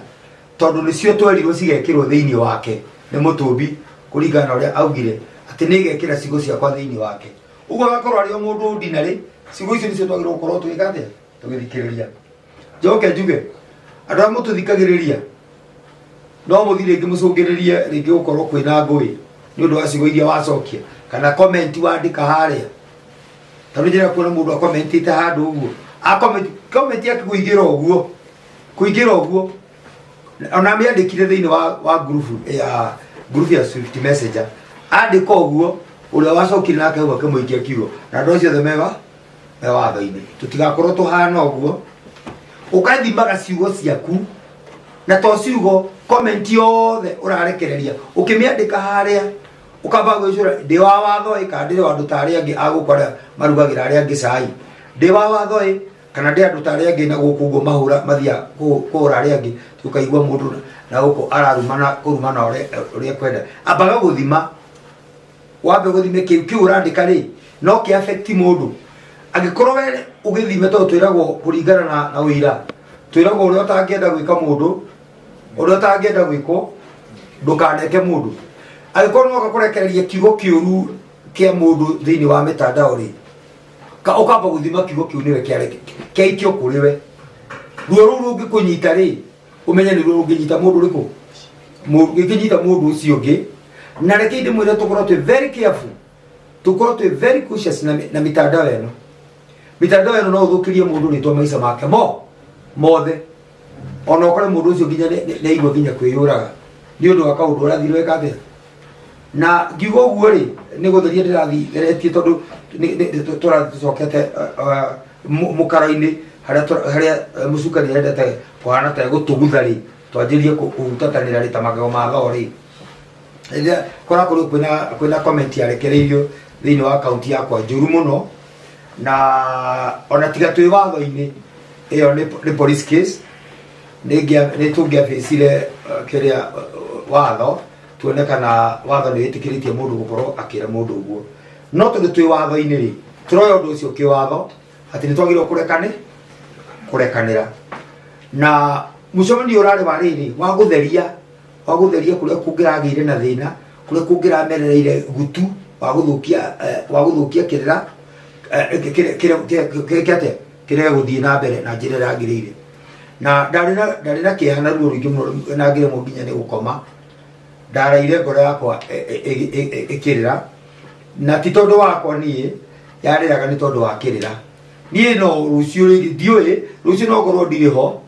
tondũ nĩcio twerirwo cigekĩrwo thĩinĩ wake nĩ mũtũmbi kũringana na ũrĩa augire atĩ nĩngekĩra ciugo ciakwa thĩinĩ wake. Ũguo agakorwo arĩ o mũndũ ordinary, ciugo icio nĩcio twagĩrĩirwo gũkorwo tũgĩka atĩa? Tũgĩthikĩrĩria. Njoke njuge andũ arĩa mũtũthikagĩrĩria no mũthiĩ rĩngĩ mũcũngĩrĩrie rĩngĩ gũkorwo kwĩna ngũĩ nĩ ũndũ wa ciugo iria wacokia kana comment wandĩka harĩa. Tondũ njĩra kuona mũndũ akomentĩte handũ ũguo, comment yake kũingĩra ũguo, kũingĩra ũguo ona amĩandĩkire thĩinĩ wa group ya Swift Messenger, andĩka ũguo ũrĩa wacokire nake hau akĩmũikia kiugo, na andũ acio othe me watho-inĩ. Tũtigakorwo tũhana ũguo, ũgathimaga ciugo ciaku na to ciugo, comment yothe ũrarekereria ũkĩmĩandĩka harĩa ũkamba gwĩcũra ndĩ wa watho ĩ kana ndĩ wa andũ ta arĩa angĩ a gũkũ arĩa marugagĩra arĩa angĩ cai, ndĩ wa watho ĩ kana ndĩ andũ ta arĩa angĩ na gũkũ ũguo mahũra mathiaga kũhũra arĩa angĩ, ũkaigua mũndũ na gũkũ ararumana kũrumana ũrĩa kwenda. Ambaga gũthima, wambe gũthime kĩu kĩu ũrandĩka rĩ no kĩ affect mũndũ. Angĩkorwo we ũgĩthime tondũ twĩragwo kũringana na ũira, twĩragwo ũrĩa ũtangĩenda gwĩka mũndũ, ũrĩa ũtangĩenda gwĩkwo ndũkaneke mũndũ. Angĩkorwo no ũgakũrekereria kiugo kĩũru kĩa mũndũ thĩinĩ wa mĩtandao rĩ, ũkamba gũthima kiugo kĩu nĩwe kĩaikio kũrĩ we. Ruo rũu rũngĩkũnyita rĩ, ũmenye nĩ ruo rũngĩnyita mũndũ ũrĩkũ, rũngĩnyita mũndũ ũcio ũngĩ. Na reke ndĩmwĩre tũkorwo twĩ very careful, tũkorwo twĩ very cautious na mĩtandao ĩno. Mĩtandao ĩno no ũthũkĩrie mũndũ rĩtwa maica make mothe, ona ũkore mũndũ ũcio nginya nĩ aigua nginya kwĩyũraga nĩ ũndũ wa kaũndũ ũrathire weka atĩa. Na ngiuga ũguo rĩ, nĩ gũtheria ndĩrathiĩ theretie tondũ tũrathiĩ tũcokete mũkaro-inĩ harĩa mũcukani arendete kũhana ta egũtũgutha rĩ, twanjĩrie kũhutatanĩra rĩ ta magego ma thoo rĩ. Rĩrĩa kũrakorirwo kwĩna comment yarekereirio thĩinĩ wa akaunti yakwa njũru mũno, na ona tiga twĩ watho-inĩ, ĩyo nĩ police case, nĩ tũngĩabĩcire kĩrĩa watho, tuone kana watho nĩ wĩtĩkĩrĩtie mũndũ gũkorwo akĩra mũndũ ũguo. No tondũ twĩ watho-inĩ rĩ, tũroya ũndũ ũcio kĩwatho atĩ nĩ twagĩrĩirwo kũrekanĩra. Na mũcemanio ũrarĩ wa rĩrĩ, wa gũtheria kũrĩa kũngĩragĩire na thĩna, kũrĩa kũngĩramerereire gutu wa gũthũkia kĩrĩra kĩrĩa gĩgũthiĩ na mbere na njĩra ĩrĩa yagĩrĩire. Na ndarĩ na kĩeha na ruo rũingĩ mũno na ngĩremwo nginya nĩ gũkoma. Ndaraire ngoro yakwa ĩkĩrĩra, na ti tondũ wakwa niĩ, yarĩraga nĩ tondũ wa kĩrĩra. Niĩ no rũciũ rĩngĩ ndiũĩ, rũciũ no ngorwo ndirĩ ho,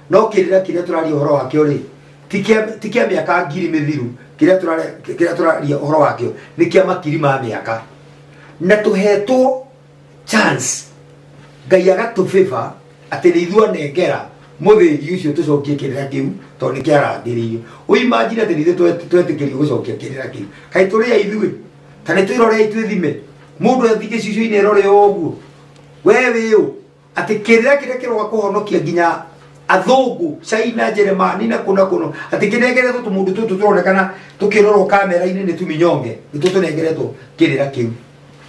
no kĩrĩra kĩrĩa tũraria ũhoro wakĩo rĩ, ti kĩa mĩaka ngiri mĩthiru, kĩrĩa tũraria ũhoro wakĩo nĩ kĩa makiri ma mĩaka. Na tũhetwo chance, Ngai agatũbĩba atĩ nĩ ithuĩ anengera mũthĩgi ũcio tũcokie kĩrĩra kĩu tondũ nĩ kĩarangĩrĩirio. Ũimagine atĩ nĩ ithuĩ twetĩkĩrio gũcokia kĩrĩra kĩu. Kaĩ tũrĩ a ithuĩ? Ta nĩ twĩrorei twĩthime. Mũndũ athiĩ gĩcicio-inĩ erore ũguo. We wĩ ũ? Atĩ kĩrĩra kĩrĩa kĩroka kũhonokia nginya athũngũ, China, Jeremani na kũna kũno, atĩ kĩnengeretwo tũmũndũ tũtũ tũronekana tũkĩrorwo kamera-inĩ nĩ tũminyonge, nĩtwo tũnengeretwo kĩrĩra kĩu.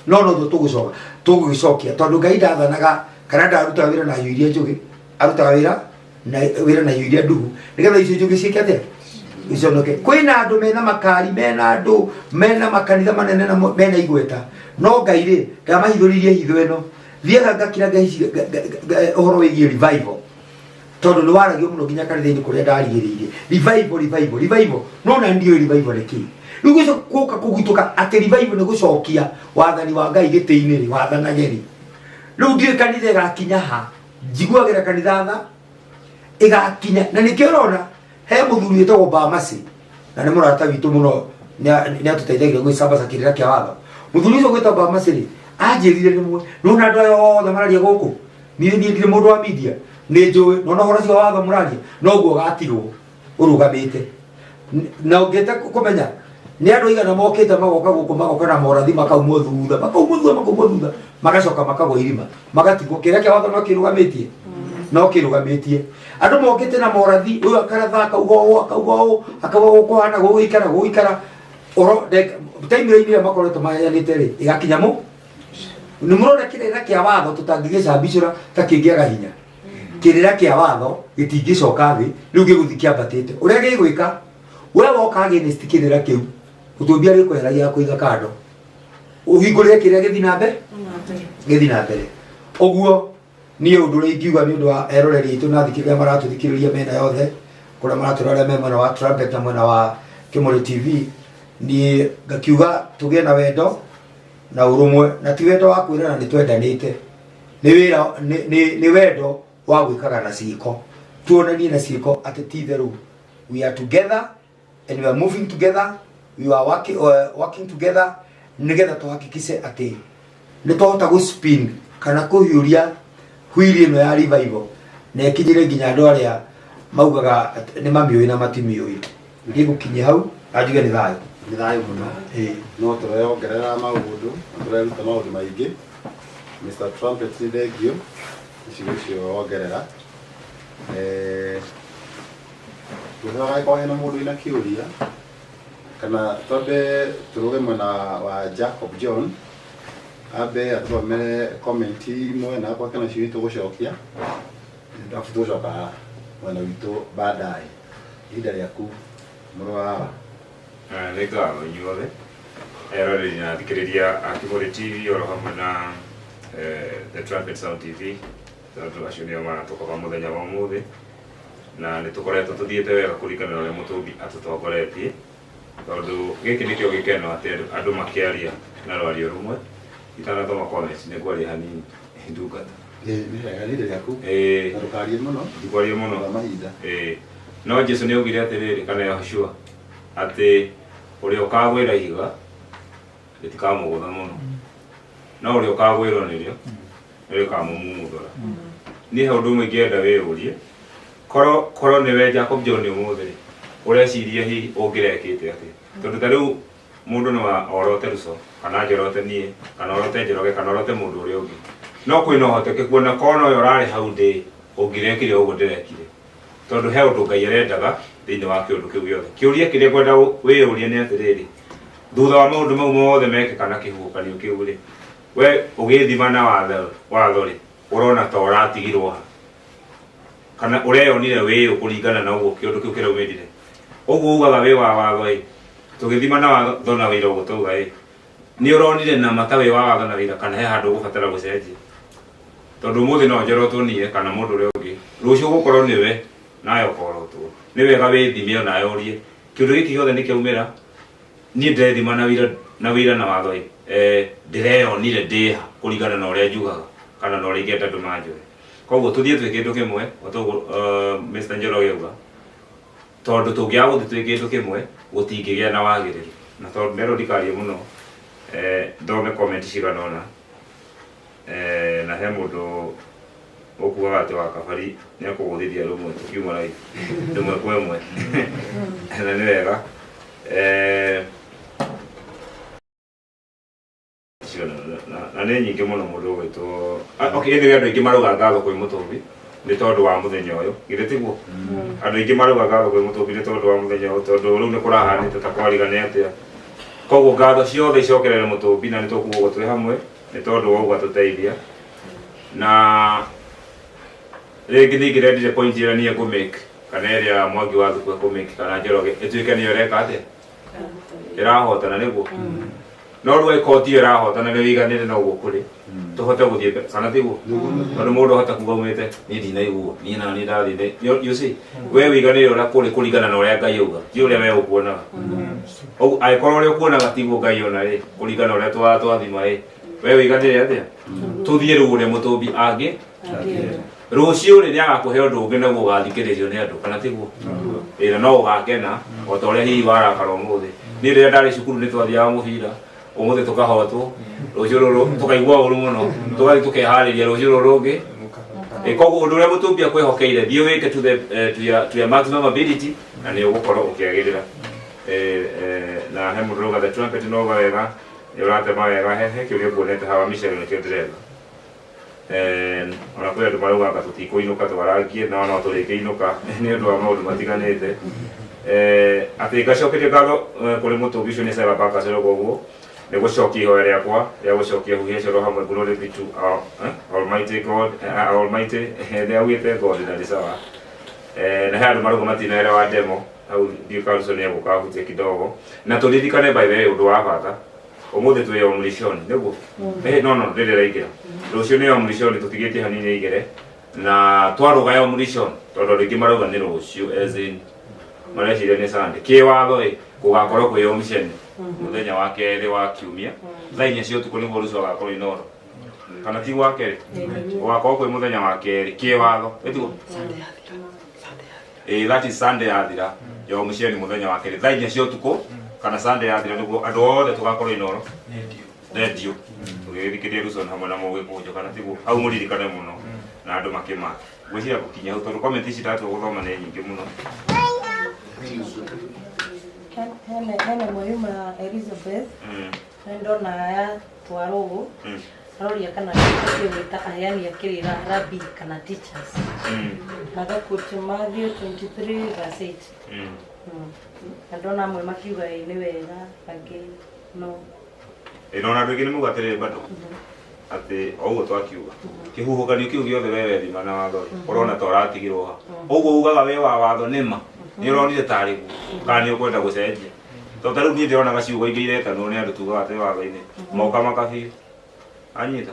No no tũgũcoka, tũgũgĩcokia tondũ Ngai ndathanaga kana ndarutaga wĩra na hiũ iria njũgĩ. Arutaga wĩra na wĩra na irio iria nduhu nĩgetha icio njũgĩ ciĩke atĩa? Iconoke. Kwĩna andũ mena makari, mena andũ mena makanitha manene na mena igweta, no Ngai rĩ ndamahithũrĩirie hitho ĩno. Thiaga ngakira ũhoro wĩgiĩ revival, tondũ nĩ waragio mũno nginya kanitha-inĩ kũrĩa ndarigĩrĩirie revival, revival, revival, no na ndiũĩ revival nĩ kĩĩ. Rĩu gũka kũguthũka atĩ revival nĩ gũcokia wathani wa Ngai gĩtĩ-inĩ rĩ, wathanage rĩ. Rĩu ndiũĩ kanitha ĩgakinya ha, njiguagĩra kanitha tha ĩgakinya. Na nĩkĩo ũrona he mũthuri wĩtagwo Bamasi, na nĩ mũrata witũ mũno, nĩ atũteithagia gwĩcambaca kĩrĩra kĩa watho. Mũthuri ũcio gwĩtagwo Bamasi rĩ, anjĩrire rĩmwe, nĩwona andũ aya othe mararia gũkũ, niĩ ndirĩ mũndũ wa media, nĩ njũĩ, nona ũhoro ũcio wa watho mũraria, noguo ũgatigwo ũrũgamĩte. Na ũngĩte kũmenya nĩ andũ aigana mokĩte magoka gũkũ, magoka na morathi, makaumwo thutha, makaumwo thutha, makaumwo thutha, magacoka makagwa irima, magatigwo. Kĩrĩa kĩa watho no kĩrũgamĩtie, no kĩrũgamĩtie. Andũ mokĩte na morathi, ũyũ akaratha, akauga ũũ, akauga ũũ, akauga gũkũhana, gũgũikara, gũgũikara. Oro, time ĩrĩa makoretwo maheanĩte rĩ, ĩgakinya mũ. Nĩ mũrona kĩrĩra kĩa watho tũtangĩgĩcambicũra ta kĩngĩaga hinya. Kĩrĩra kĩa watho gĩtingĩcoka thĩ, rĩu gĩgũthiĩ kĩambatĩte. Ũrĩa gĩgwĩka, we woka against kĩrĩra kĩu, ũtũmbia gĩkweheragia kũiga kando. Ũhingũrĩre kĩrĩa gĩthiĩ na mbere? Gĩthiĩ na mbere. Ũguo niĩ ũndũ ũrĩa ingiuga nĩ ũndũ wa eroreri aitũ na athikĩrĩria maratũthikĩrĩria mĩena yothe, kũrĩa maratũrora arĩa me mwena wa Trumpet na mwena wa Kĩmũrĩ TV, niĩ ngakiuga tũgĩe na wendo na ũrũmwe, na ti wendo wa kwĩrana nĩ twendanĩte, nĩ wĩra, nĩ wendo wa gwĩkaga na ciĩko, tuonanie na ciĩko atĩ ti itherũ we are together and we are moving together, we are working together, nĩgetha tũhakikice atĩ nĩ twahota gũ spin kana kũhiũria wheel ĩno ya revival na ĩkinyĩre nginya andũ arĩa maugaga nĩ mamiũĩ na matimiũĩ. Niĩ ngũkinyia hau na njuge nĩ thayũ. Nĩ thayũ mũno. No tũreongerera maũndũ, na tũreruta maũndũ maingĩ. Mr. Trumpet, nĩ thengiũ icigo icio wongerera. Ngwĩhoya angĩkorwo hena mũndũ wĩna kĩũria, kana twambe tũrũge mwena wa Jacob John, ambe atũthomere comment imwe na akorwo kena ciũria tũgũcokia, arabu tũgũcoka mwena witũ baadaye. Ihinda rĩaku mũrũ wa baba. Nĩ ngatho inyuothe eroreri na athikĩrĩria a Kĩmũrĩ TV oro hamwe na The Trumpet Sound TV, tondũ acio nĩo maratũkoba mũthenya wa ũmũthĩ, na nĩ tũkoretwo tũthiĩte wega kũringana na ũrĩa mũtũmbi atũtongoretie, tondũ gĩkĩ nĩkĩo gĩkeno atĩ andũ makĩaria na rwario rũmwe. Itanathoma comments nĩ ngwaria hanini ndungata. Nĩ wega, nĩ ihinda rĩaku. Na ndũkarie mũno. Ndikwaria mũno. Wa mahinda. No Jesu nĩ augire atĩrĩrĩ, kana Yahushua, atĩ ũrĩa ũkagwĩra ihiga rĩtikamũgũtha mũno, no ũrĩa ũkagwĩrwo nĩrĩo nĩrĩkamũmumuthũra. Niĩ he ũndũ ũmwe ingĩenda wĩyũrie, korwo nĩwe Jacob John ũmũthĩ rĩ, ũreciria hihi ũngĩrekĩte atĩa? Tondũ ta rĩu mũndũ no orote Ruco, kana njorote niĩ, kana orote Njoroge, kana orote mũndũ ũrĩa ũngĩ, no kwĩna ũhotekeku ona korwo nowe ũrarĩ hau ndĩ, ũngĩrekire ũguo ndĩrekire, tondũ he ũndũ Ngai arendaga thĩinĩ wa kĩũndũ kĩu gĩothe. Kĩũria kĩrĩa ngwenda wĩyũrie nĩ atĩrĩrĩ, thutha wa maũndũ mau mothe mekĩka na kĩhuhũkanio kĩu rĩ, we ũgĩthima na watho rĩ, ũrona ta ũratigirwo ha? Kana ũreyonire wĩyũ kũringana na ũguo kĩũndũ kĩu kĩraumĩrire? Ũguo ugaga wĩ wa watho ĩ, tũgĩthima na watho na wĩira ũguo twauga ĩ, nĩ ũronire na mata wĩ wa watho na wĩira, kana he handũ ũgũbatara gũcenjia? Tondũ ũmũthĩ no njorotwo niĩ kana mũndũ ũrĩa ũngĩ, rũciũ gũkorwo nĩwe nawe ũkorotwo. Nĩ wega wĩthime onawe ũrie, kĩũndũ gĩkĩ gĩothe nĩ kĩaumĩra, niĩ ndĩrethima na wĩira, na wĩira na watho ĩ, ndĩreyonire ndĩha kũringana na ũrĩa njugaga kana na ũrĩa ingĩenda andũ manjũe. Koguo tũthiĩ twĩ kĩndũ kĩmwe, o ta ũguo Mr. Njoroge auga, tondũ tũngĩaga gũthiĩ twĩ kĩndũ kĩmwe gũtingĩgĩa na wagĩrĩru. Na tondũ nderwo ndikarie mũno, thome comment cigana ũna. Na he mũndũ ũkuaga atĩ wa kabari nĩ akũgũthithia rũmwe tũkiuma live rĩmwe kwa ĩmwe. Na nĩ wega. Na nĩ nyingĩ mũno mũndũ ũgwĩtwo. Okay, anyway, andũ aingĩ marauga ngatho kwĩ mũtũmbi nĩ tondũ wa mũthenya ũyũ, githĩ tiguo? Andũ aingĩ marauga ngatho kwĩ mũtũmbi nĩ tondũ wa mũthenya ũyũ, tondũ rĩu nĩ kũrahanĩte ta kwarigane atĩa. Koguo ngatho ciothe icokerere mũtũmbi, na nĩ tũkuga ũguo twĩ hamwe nĩ tondũ wa ũguo atũteithia. Na Rĩngĩ ningĩrendire point ĩrĩa niĩ ngũmake kana ĩrĩa Mwangi wa Thuku ekũmake kana Njoroge ĩtuĩke nĩyo ĩreka atĩa ĩrahotana nĩguo. No rĩu angĩkorwo tiyo ĩrahotana nĩ wĩiganĩre na ũguo kũrĩ tũhote gũthiĩ mbere kana tiguo? Tondũ mũndũ ahota kuga umĩte niĩ ndinaigua niĩ na niĩ ndathiĩ you see we wĩiganĩre ũrĩa kũrĩ kũringana na ũrĩa Ngai auga ti ũrĩa we ũkuonaga. Ũguo angĩkorwo ũrĩa ũkuonaga tiguo Ngai ona rĩ kũringana ũrĩa twathima rĩ we wĩiganĩre atĩa tũthiĩ rĩu ũrĩa mũtũmbi angĩ rũciũ rĩ nĩagakũhe ũndũ ũngĩ naguo ũgathikĩrĩrio nĩ andũ kana tiguo? Ĩĩ na no ũgakena o ta ũrĩa hihi warakara ũmũthĩ. Niĩ rĩrĩa ndarĩ cukuru nĩ twathiaga mũbira ũmũthĩ tũkahotwo rũciũ rũrũ tũkaigua ũru mũno tũgathiĩ tũkeharĩria rũciũ rũrũ rũngĩ. Koguo ũndũ ũrĩa mũtũmbi akwĩhokeire thiĩ wĩke to the to your maximum ability na nĩ ũgũkorwo ũkĩagĩrĩra. Na he mũndũ ũrauga the trumpet no uga wega nĩ ũratema wega he kĩũria nguonete hawa Michelle nĩkĩo ndĩretha. Ona kwĩ andũ marauga anga tũtikũinũka twarangie no no tũrĩkĩinũka nĩ ũndũ wa maũndũ matiganĩte. Atĩ ngacokeria ngatho kũrĩ mũtũmbi ũcio nĩ Sarah Barker ũrauga ũguo nĩ gũcokia ihoya rĩakwa rĩa gũcokia huhia coro hamwe glory be to our Almighty God Almighty nĩ augĩte God na nĩ sawa. Na he andũ marauga matinaelewa demo hau ndiũ Carlson nĩ egũka ahutie kidogo na tũririkane by the way ũndũ wa bata ũmũthĩ twĩ omrishoni nĩguo? No no ndĩrĩ raingĩra rũciũ nĩ omrishoni tũtigĩtie hanini ĩingĩre na twarũga ya omrishoni tondũ andũ aingĩ marauga nĩ rũciũ as in mareciria nĩ Sunday kĩwatho ĩ gũgakorwo kwĩ omrishoni mũthenya wa kerĩ wa kiumia thaa inya cia ũtukũ nĩguo rũciũ agakorwo Inooro kana ti gwa kerĩ gũgakorwo kwĩ mũthenya wa kerĩ kĩwatho ĩtiguo? That is Sunday yathira ya omrishoni mũthenya wa kerĩ thaa inya cia ũtukũ kana Sunday yathira nĩguo andũ othe tũgakorwo Inooro radio tũgĩthikĩrĩria Ruson hamwe na Mũgĩkũnjũ kana tiguo? Hau mũririkane mũno na andũ makĩmaka ngwĩciria gũkinya hau tondũ comment ici ndatua gũthoma nĩ nyingĩ mũno. Hena ĩmwe yuma Elizabeth nĩ ndona yatwarwo ũũ aroria kana nĩ gwĩta aheani a kĩrĩra rabbi kana teachers na agaquote Matthew 23 verse 8. Na ndona amwe makiuga ĩĩ nĩ wega angĩ no. Ĩno ona andũ aingĩ nĩ mauga atĩrĩrĩ bado atĩ o ũguo twakiuga kĩhuhũkanio kĩu gĩothe we wethima na watho rĩ ũrona ta ũratigirwo ha ũguo ugaga we wa watho nĩma nĩ ũronire tarĩ guo kana nĩ ũkwenda gũcenjia tondũ ta rĩu niĩ ndĩronaga ciugo ingĩ iretanwo nĩ andũ tugaga atĩ watho-inĩ moka makabiũ anyita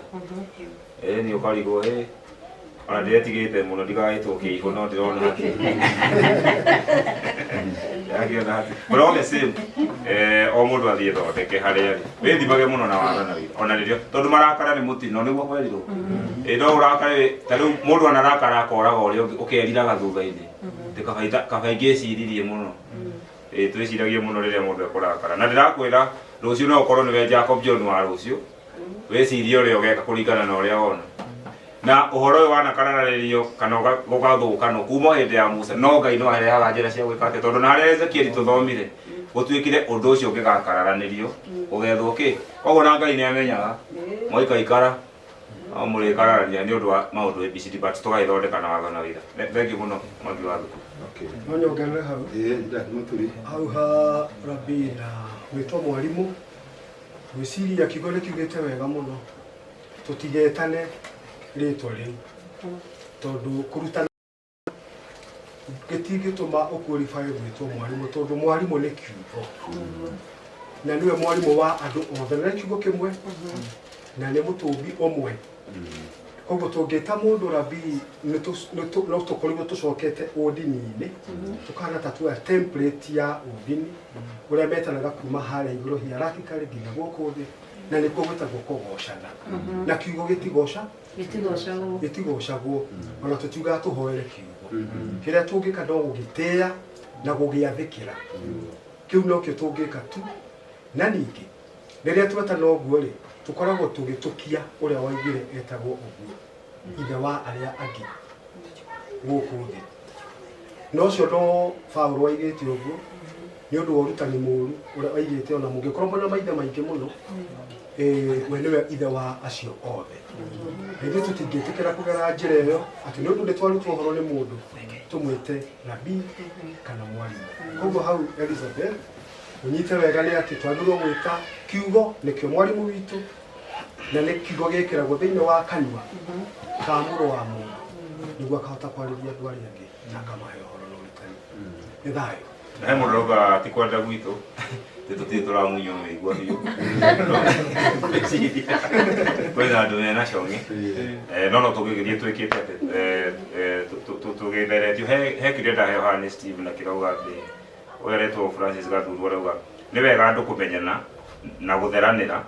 nĩ ũkarigwo ona ndĩretigĩte mũno ndigagĩtwo kĩihũ no ndĩrona atĩ ndĩrakĩona atĩ but all the same o mũndũ athiĩ thondeke harĩa arĩ wĩthimage mũno na watho na wĩra ona rĩrĩa tondũ marakara nĩ mũtino nĩguo kwerirwo no ũrakare ta rĩu mũndũ anarakara akoraga ũrĩa ũngĩ ũkeriraga thutha-inĩ atĩ kaba ingĩciririe mũno twĩciragie mũno rĩrĩa mũndũ ekũrakara na ndĩrakwĩra rũciũ no ũkorwo nĩwe Jacob John wa rũciũ wĩcirie ũrĩa ũgeka kũringana na ũrĩa wona na ũhoro ũyũ wanakararĩrio kana gũgathũkanwo kuma hĩndĩ ya Musa no Ngai no arehaga njĩra cia gwĩka atĩa tondũ na harĩa Ezekieli tũthomire gũtuĩkire ũndũ ũcio ũngĩgakararanĩrio ũgethwo kĩ koguo na Ngai nĩ amenyaga mwaikaikara no mũrĩkararania nĩ ũndũ wa maũndũ ABCD but tũgagĩthondeka na watho na wĩra. Thank you mũno Mwangi wa Thuku. No nyongerere hau hau ha rabbi na gwĩtwo mwarimũ gwĩciria kiugo nĩ kiugĩte wega mũno tũtigetane rĩtwa rĩu tondũ kũrutana gĩtingĩtũma ũqualify gwĩtwo mwarimũ tondũ mwarimũ nĩ kiugo na nĩwe mwarimũ wa andũ othe na nĩ kiugo kĩmwe na nĩ mũtũmbi ũmwe koguo tũngĩta mũndũ rabii no tũkorirwo tũcokete ũndini-inĩ tũkahana ta tuoya template ya ũndini ũrĩa metanaga kuma harĩa igũrũ hierarchically nginya gũkũ thĩ na nĩkuo gwĩtagwo kũgocana na kiugo gĩtigoca gĩtigocagwo ona tũtiugaga tũhoere kiugo kĩrĩa tũngĩka no gũgĩtĩĩa na gũgĩathĩkĩra kĩu nokĩo tũngĩka tu na ningĩ rĩrĩa twetana ũguo rĩ tũkoragwo tũgĩtũkia ũrĩa waigire etagwo ũguo ithe wa arĩa angĩ gũkũ thĩ na ũcio no Paũlũ waigĩte ũguo nĩ ũndũ wa ũrutani mũru ũrĩa waigĩte ona mũngĩkorwo mwĩna maithe maingĩ mũno we nĩwe ithe wa acio othe na ithuĩ tũtingĩtĩkĩra kũgera njĩra ĩyo atĩ nĩ ũndũ nĩ twarutwo ũhoro nĩ mũndũ tũmwĩte rabii kana mwarimũ koguo hau Elizabeth ũnyite wega nĩ atĩ twagĩrĩirwo gwĩta kiugo nĩkĩo mwarimũ witũ na nĩ kiugo gĩkĩragwo thĩinĩ wa kanua ka mũrũ wa mũndũ Nĩguo akahota kwarĩria andũ arĩa angĩ na akamahe ũhoro na ũrutani. Nĩ thayũ. Na he mũndũ ũrauga ti kwenda gwitũ tĩ tũtirĩ tũramunywo mĩigua biũ. Kwĩna andũ mena cong'e. No no tũngĩgeria twĩkĩte atĩ tũgĩtheretio he kĩrĩa ndaheo haha nĩ Steve na kĩrauga atĩ ũyũ aretwo Francis Gathuru arauga nĩ wega andũ kũmenyana na gũtheranĩra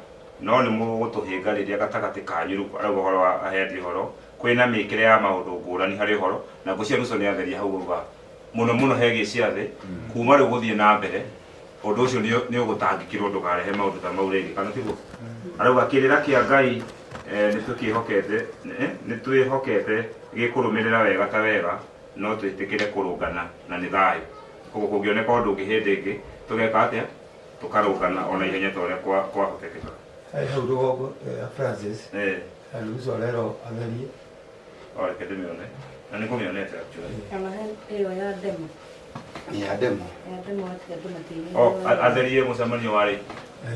no nĩ mũgũtũhĩnga rĩrĩa gatagatĩ kanyu rĩu arauga ũhoro wa ahendi ũhoro kwĩna mĩkĩre ya maũndũ ngũrani harĩ ũhoro na ngwĩciria Ruto nĩ atheria hau auga mũno mũno hegiĩ ciathĩ kuma rĩu gũthiĩ na mbere ũndũ ũcio nĩ ũgũtangĩkĩrwo ndũkarehe maũndũ ta mau rĩngĩ kana tiguo arauga kĩrĩra kĩa Ngai nĩ twĩhokete gĩkũrũmĩrĩra wega ta wega no twĩtĩkĩre kũrũngana na nĩ thayũ koguo kũngĩoneka ũndũ ũngĩ hĩndĩ ĩngĩ tũgeka atĩa tũkarũngana ona ihenya ta ũrĩa kwahotekeka. Hau rũgongo Francis Ruto arerwo atherie. O reke ndĩmĩone na nĩ ngũmĩonete actually. Ona he ĩyo ya demo. Ya demo. Ya demo atĩ andũ matiigua. O atherie mũcemanio warĩ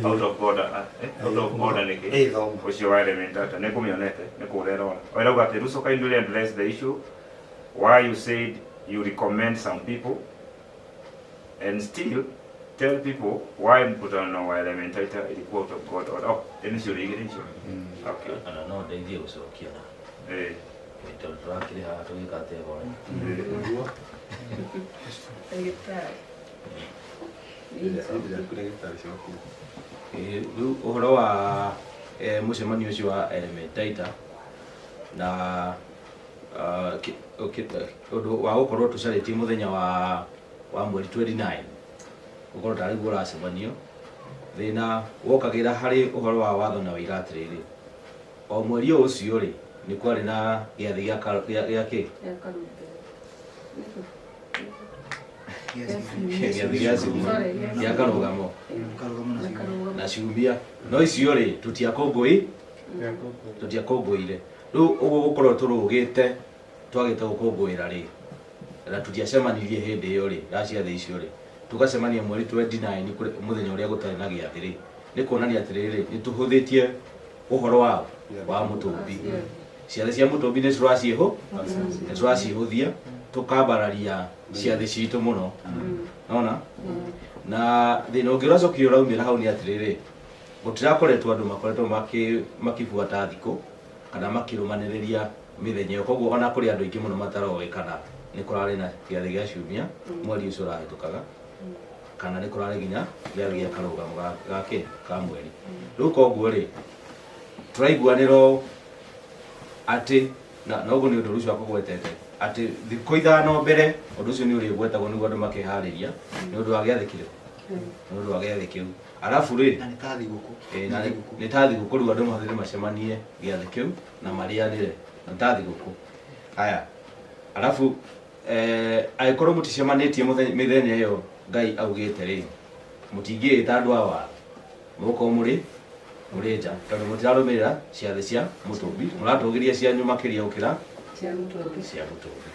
out of order out of order nĩkĩ ũcio wa Elementaita nĩ ngũmĩonete nĩ kũrĩa ĩrora. Ĩrauga atĩ Ruto kindly address the issue why you said you recommend some people and still tell people why mkutano wa Elementaita ilikuwa out of God order. Oh, ĩno ciũria igĩrĩ icio. Okay. Ana no ndeithie gũcokia na. Tondũ tũrakĩrĩ haha tũgĩka atĩa gore. Rĩu ũhoro wa mũcemanio ũcio wa Elementaita na ũndũ wa gũkorwo tũcarĩtie mũthenya wa mweri 29 gũkorwo tarĩ guo ũracemanio thĩna wokagĩra harĩ ũhoro wa watho na wĩira atĩrĩrĩ o mweri ũcio rĩ nĩ kwarĩ na gĩathĩ gĩa kĩ gĩathĩ gĩa gĩa karũgamo na ciumia no icio rĩ tũtiakũngũire rĩu ũguo gũkorwo tũrũgĩte twagĩte gũkũngũĩra rĩ na tũtiacemanirie hĩndĩ ĩyo rĩ ya ciathĩ icio rĩ tũgacemania mweri 29 mũthenya ũrĩa gũtarĩ na gĩathĩ rĩ nĩ kuonania atĩrĩrĩ nĩ tũhũthĩtie ũhoro wa mũtũmbi ciathĩ cia mũtũmbi nĩ tũraciĩhũthia tũkambararia ciathĩ citũ mũno nona na thĩna ũngĩ ũracokire ũraumĩra hau nĩ atĩrĩrĩ gũtirakoretwo andũ makoretwo makĩbuata thikũ kana makĩrũmanĩrĩria mĩthenya ĩyo koguo ona kũrĩ andũ aingĩ mũno mataroĩ kana nĩ kũrarĩ na gĩathĩ gĩa ciumia mweri ũcio ũrahĩtũkaga kana nĩ kũrarĩ nginya gĩathĩ gĩa karũgamo gake ka mweri rĩu koguo rĩ tũraiguanĩrwo atĩ na ũguo nĩ ũndũ ũcio akũgwetete atĩ thikũ ithano mbere ũndũ ũcio nĩ ũrĩgwetagwo nĩguo andũ makĩharĩria nĩ ũndũ wa gĩathĩ kĩrĩkũ nĩ ũndũ wa gĩathĩ kĩu arabu rĩ na nĩ ta thigũkũ nĩ ta thigũkũ rĩu andũ mathire macemanie gĩathĩ kĩu na marĩanĩre na ta thigũkũ haya arabu angĩkorwo mũticemanĩtie mĩthenya ĩyo Ngai augĩte rĩ mũtingĩĩta andũ a watho mũgũkorwo mũrĩ nja tondũ mũtirarũmĩrĩra ciathĩ cia mũtũmbi mũratũgĩria cianyu makĩria gũkĩra cia mũtũmbi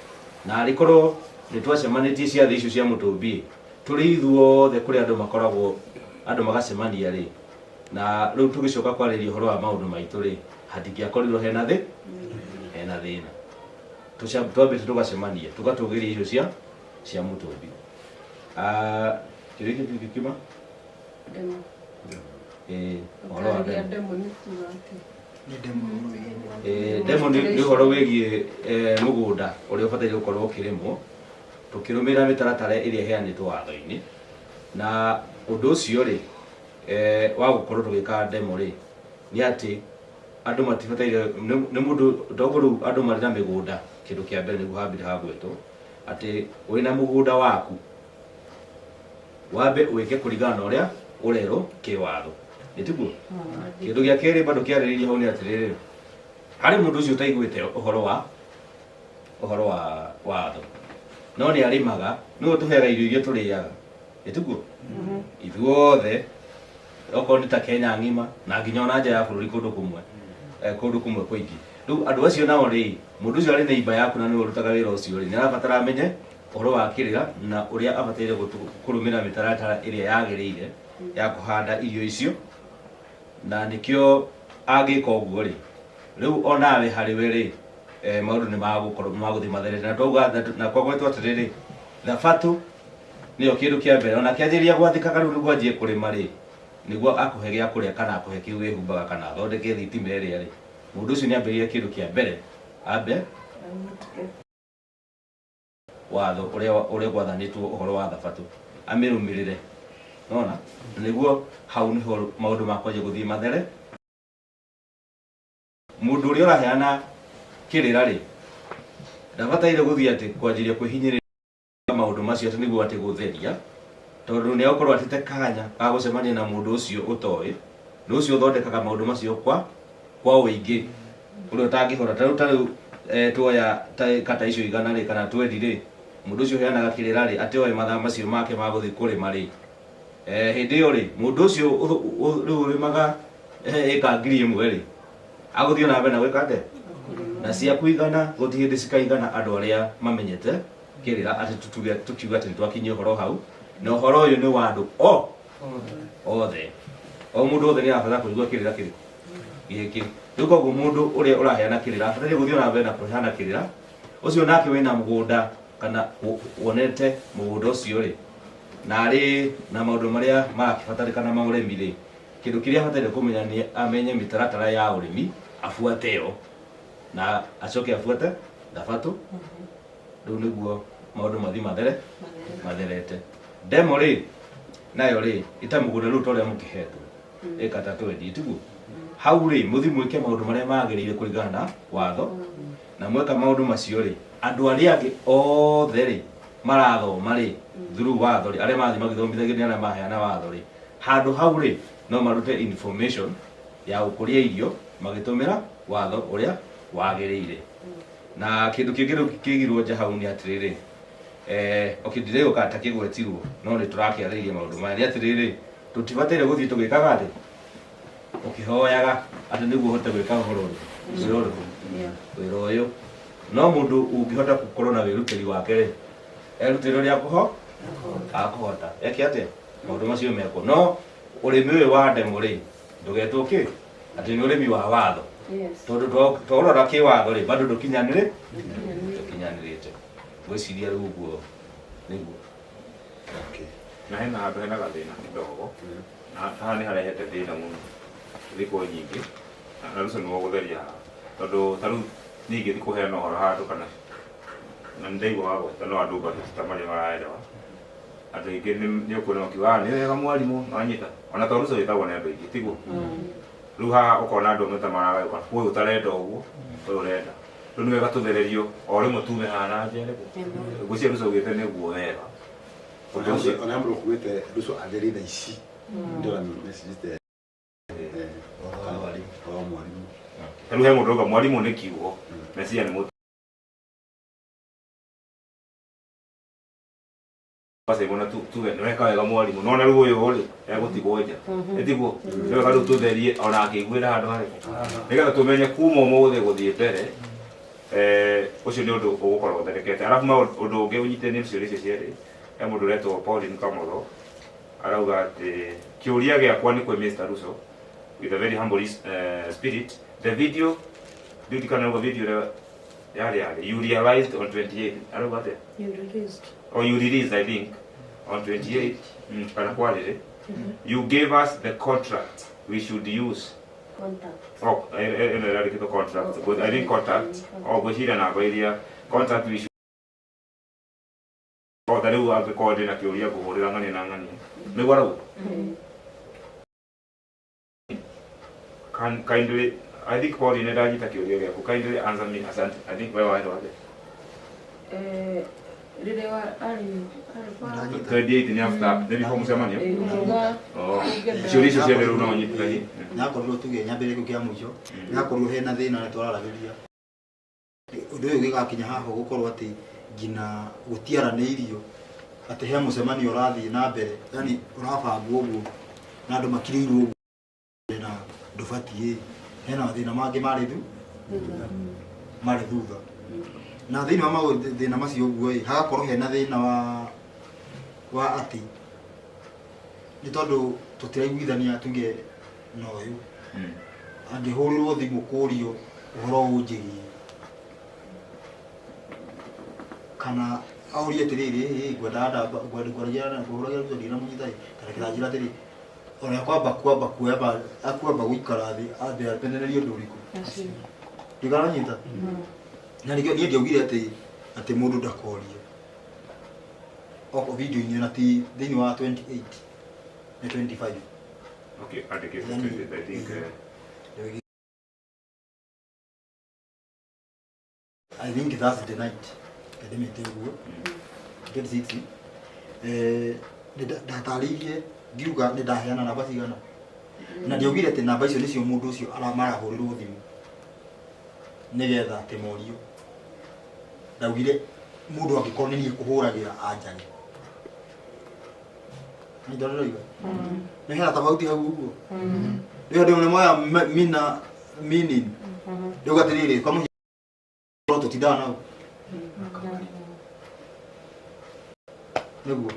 na arĩkorwo nĩ twacemanĩtie ciathĩ icio cia mũtũmbi tũrĩ ithuothe kũrĩ andũ makoragwo andũ magacemania rĩ na rĩu tũgĩcoka kwarĩria ũhoro wa maũndũ maitũ rĩ hatingĩakorirwo hena thĩna twambĩte tũgacemania tũgatũgĩria icio cia mũtũmbi kĩrĩa kĩngĩ kiuma ũhoro wa demo demo nĩ ũhoro wĩgiĩ mũgũnda ũrĩa ũbataire gũkorwo ũkĩrĩmwo tũkĩrũmĩrĩra mĩtaratara ĩrĩa ĩheanĩtwo watho-inĩ na ũndũ ũcio rĩ wa gũkorwo tũgĩka demo rĩ nĩ atĩ andũ matibataire nĩ mũndũ toguo rĩu andũ marĩ na mĩgũnda kĩndũ kĩa mbere nĩguo hambire hagwetwo atĩ wĩna mũgũnda waku wambe wĩke kũringana na ũrĩa ũrerwo kĩwatho nĩ tiguo kĩndũ gĩa kerĩ bado kĩarĩrĩria hau nĩ atĩrĩrĩ harĩ mũndũ ũcio ũtaiguĩte ũhoro wa watho no nĩ arĩmaga nĩwe ũtũheaga irio iria tũrĩaga nĩ tiguo ithuothe okorwo nĩ ta Kenya ng'ima na nginya ona nja ya bũrũri kũndũ kũmwe kũndũ kũmwe kũingĩ rĩu andũ acio nao rĩ mũndũ ũcio arĩ na imba yaku na nĩwe ũrutaga wĩra ũcio rĩ nĩ arabatara amenye ũhoro wa kĩrĩra na ũrĩa abataire kũrũmĩrĩra mĩtaratara ĩrĩa yagĩrĩire ya kũhanda irio icio na nĩkĩo angĩka ũguo rĩ rĩu onawe harĩ we rĩ Maũndũ nĩ magũkorwo magũthiĩ matherete na twauga na kwagwetwo atĩrĩrĩ thabatũ nĩyo kĩndũ kĩa mbere ona kĩanjĩrĩria gwathĩkaga rĩu nĩguo anjie kũrĩma rĩ nĩguo akũhe gĩa kũrĩa kana akũhe kĩu wĩhumbaga kana athondeke thitima ĩrĩa rĩ mũndũ ũcio nĩambĩrĩrie kĩndũ kĩa mbere ambe watho ũrĩa gwathanĩtwo ũhoro wa thabatũ amĩrũmĩrĩre nona nĩguo hau nĩho maũndũ makwanjia gũthiĩ mathere mũndũ ũrĩa ũraheana kĩrĩra rĩ ndabataire gũthiĩ atĩ kwanjĩrĩria kwĩhinyĩrĩria maũndũ macio atĩ nĩguo atĩ gũtheria tondũ nĩ egũkorwo atĩte kanya ga gũcemania na mũndũ ũcio ũtoĩ na ũcio ũthondekaga maũndũ macio kwa ũingĩ ũrĩa ũtangĩhota ta rĩu tuoya kata icio igana rĩ kana twendi rĩ mũndũ ũcio ũheanaga kĩrĩra rĩ atĩ oe mathaa macio make ma gũthiĩ kũrĩma rĩ hĩndĩ ĩyo rĩ mũndũ ũcio rĩu ũrĩmaga ĩka 1000 rĩ agũthiĩ na mbere na gwĩka atĩa na ciaku igana gũtirĩ hĩndĩ cikaigana andũ arĩa mamenyete kĩrĩra atĩ tukiuga atĩ nĩtwakinyia ũhoro hau na ũhoro ũyũ nĩ wa andũ othe o mũndũ wothe nĩ arabatara kũigua kĩrĩra kĩrĩkũ gĩkĩ rĩu koguo mũndũ ũrĩa ũraheana kĩrĩra abataire gũthiĩ na mbere na kũheana kĩrĩra ũcio nake wĩna mũgũnda kana wonete mũgũnda ũcio rĩ na arĩ na maũndũ marĩa marakĩbatarĩkana ma ũrĩmi rĩ kĩndũ kĩrĩa abataire kũmenya nĩ amenye mĩtaratara ya ũrĩmi abuate ĩyo na acoke abuate thabatũ rĩu nĩguo maũndũ mathiĩ matherete ndemo rĩ nayo rĩ ĩta mũgũnda rĩu ta ũrĩa mũkĩhetwo ĩka ta twendi tiguo hau rĩ mũthiĩ mwĩke maũndũ marĩa magĩrĩire kũringana na watho na mweka maũndũ macio rĩ andũ arĩa angĩ othe rĩ marathoma rĩ through watho rĩ arĩa marathiĩ magĩthomithagio nĩ arĩa maheana watho rĩ handũ hau rĩ no marute information ya gũkũria irio magĩtũmĩra watho ũrĩa wagĩrĩire na kĩndũ kĩngĩ rĩu kĩigirwo nja hau nĩ atĩrĩrĩ okay ndirĩgũka ta kĩgwetirwo no nĩ tũrakĩarĩrĩria maũndũ maya nĩ atĩrĩrĩ tũtibataire gũthiĩ tũgĩkaga atĩ ũkĩhoyaga atĩ nĩguo ũhote gwĩka ũhoro ũyũ wĩra ũrĩkũ wĩra ũyũ no mũndũ ũngĩhota gũkorwo na wĩrutĩri wake rĩ erutĩre ũrĩa akũhota eke atĩa maũndũ macio mekwo no ũrĩmi ũyũ wa ndemo rĩ ndũgetwo kĩ atĩ nĩ ũrĩmi wa watho tondũ twaũrora kĩwatho rĩ bado ndũkinyanĩrĩte ngwĩciria rĩu ũguo nĩguo na hena handũ hena gathĩna kidogo na haha nĩ harehete thĩna mũno thikũ nyingĩ na rũcio nĩguo gũtheria haha tondũ ta rĩu niĩ ingĩthiĩ kũheana ũhoro handũ kana na nĩndaigua wagweta no andũ bado ti ta marĩa maraelewa andũ aingĩ nĩ ũkuona makiuga nĩ wega mwarimũ nĩwanyita ona to rũcio wĩtagwo nĩ andũ aingĩ tiguo rĩu haha ũkona andũ amwe ta maragayũkana ũyũ ũtarenda ũguo ũyũ ũrenda rĩu nĩ wega tũthererio o rĩmwe tume haha na nja ĩrĩkũ ngwĩciria rũcio ugĩte nĩguo wega ũndũ ũcio ona mũndũ ũkuĩte rũcio atherie thaa ici ndĩrona message wa mwarimũ rĩu he mũndũ ũrauga mwarimũ nĩ kiugo mecia nĩ mũtu Simon tuge nĩ weka wega mwarimũ nona rĩu ũyũ rĩ egũtigwo nja ĩtiguo nĩ wega rĩu tũtherie ona akĩiguĩra handũ harĩkũ nĩgetha tũmenye kuma ũmũthĩ gũthiĩ mbere ũcio nĩ ũndũ ũgũkorwo ũtherekete arabu ũndũ ũngĩ ũnyitĩte nĩ ciũria icio cierĩ he mũndũ ũretwo Pauline Kamotho arauga atĩ kĩũria gĩakwa nĩ kwĩ Mr. Russo with a very humble spirit the video ndirikana ũguo video ĩrĩa yarĩ you realized on 28 arauga atĩa You released. Or you released, I think, on 28, kana kwarĩrĩ, you gave us the contract we should use. Contact. Oh, ĩno ĩrandĩkĩtwo contract, but I think contact, oh, ngwĩciria namba iria, contract we should. Oh, ta rĩu angĩkorwo ndĩna kĩũria ngũhũrĩra ng'ania na ng'ania. Nĩguo arauga? Kindly, I think Pauline ndanyita kĩũria gĩaku, kindly answer me, asante. I think wewe warĩ wathe. Rĩrĩa arĩ 28 ni after nĩ before mũcemanio oh ciũria icio ciothe rĩu no ũnyitithanie nyakorirwo tuge nyambĩrĩrie kĩu kĩa mũico nyakorirwo hena thĩna na twararagĩria ũndũ ũyũ ũgĩgakinya haha gũkorwo atĩ nginya gũtiaranĩirio atĩ he mũcemanio ũrathiĩ na mbere yani ũrabangwo ũguo na andũ makirĩirwo ũguo na ndũbatiĩ hena mathĩna mangĩ marĩ thutha na thĩinĩ wa mathĩna macio ũguo ĩ hagakorwo hena thĩna wa atĩ nĩ tondũ tũtiraiguithania tuge na ũyũ angĩhũrĩrwo thimũ kũrio ũhoro ũnjĩgie Kana aurie atiriri ngwendaga namba ngwaragia na ngũhũragĩra Ruto ndinamũnyita ĩ kana kĩranjĩra atĩrĩ ona kwamba kwamba kuoya akwamba gũikara thĩ ambe amenererie ũndũ ũrĩkũ ndikananyita na nĩkĩo niĩ ndiaugire atĩ atĩ mũndũ ndakorio oko video-inĩ na ti thĩinĩ wa 28 na 25. Okay, andĩkĩte 20, I think. I think that's the night ndĩmĩte ũguo 26 ndatarĩirie ngiuga nĩ ndaheana namba cigana na ndiaugire atĩ namba icio nĩcio mũndũ ũcio marahũrĩrwo thimũ nĩgetha atĩ morio. Ndaugire mũndũ angĩkorwo nĩ niĩ kũhũragĩra anjage. Nĩ ndĩroiga nĩ hena tofauti hau ũguo rĩu andũ nĩ moya mina meaning rĩu atĩrĩrĩ kwa mũhiano tũtindaga nao nĩguo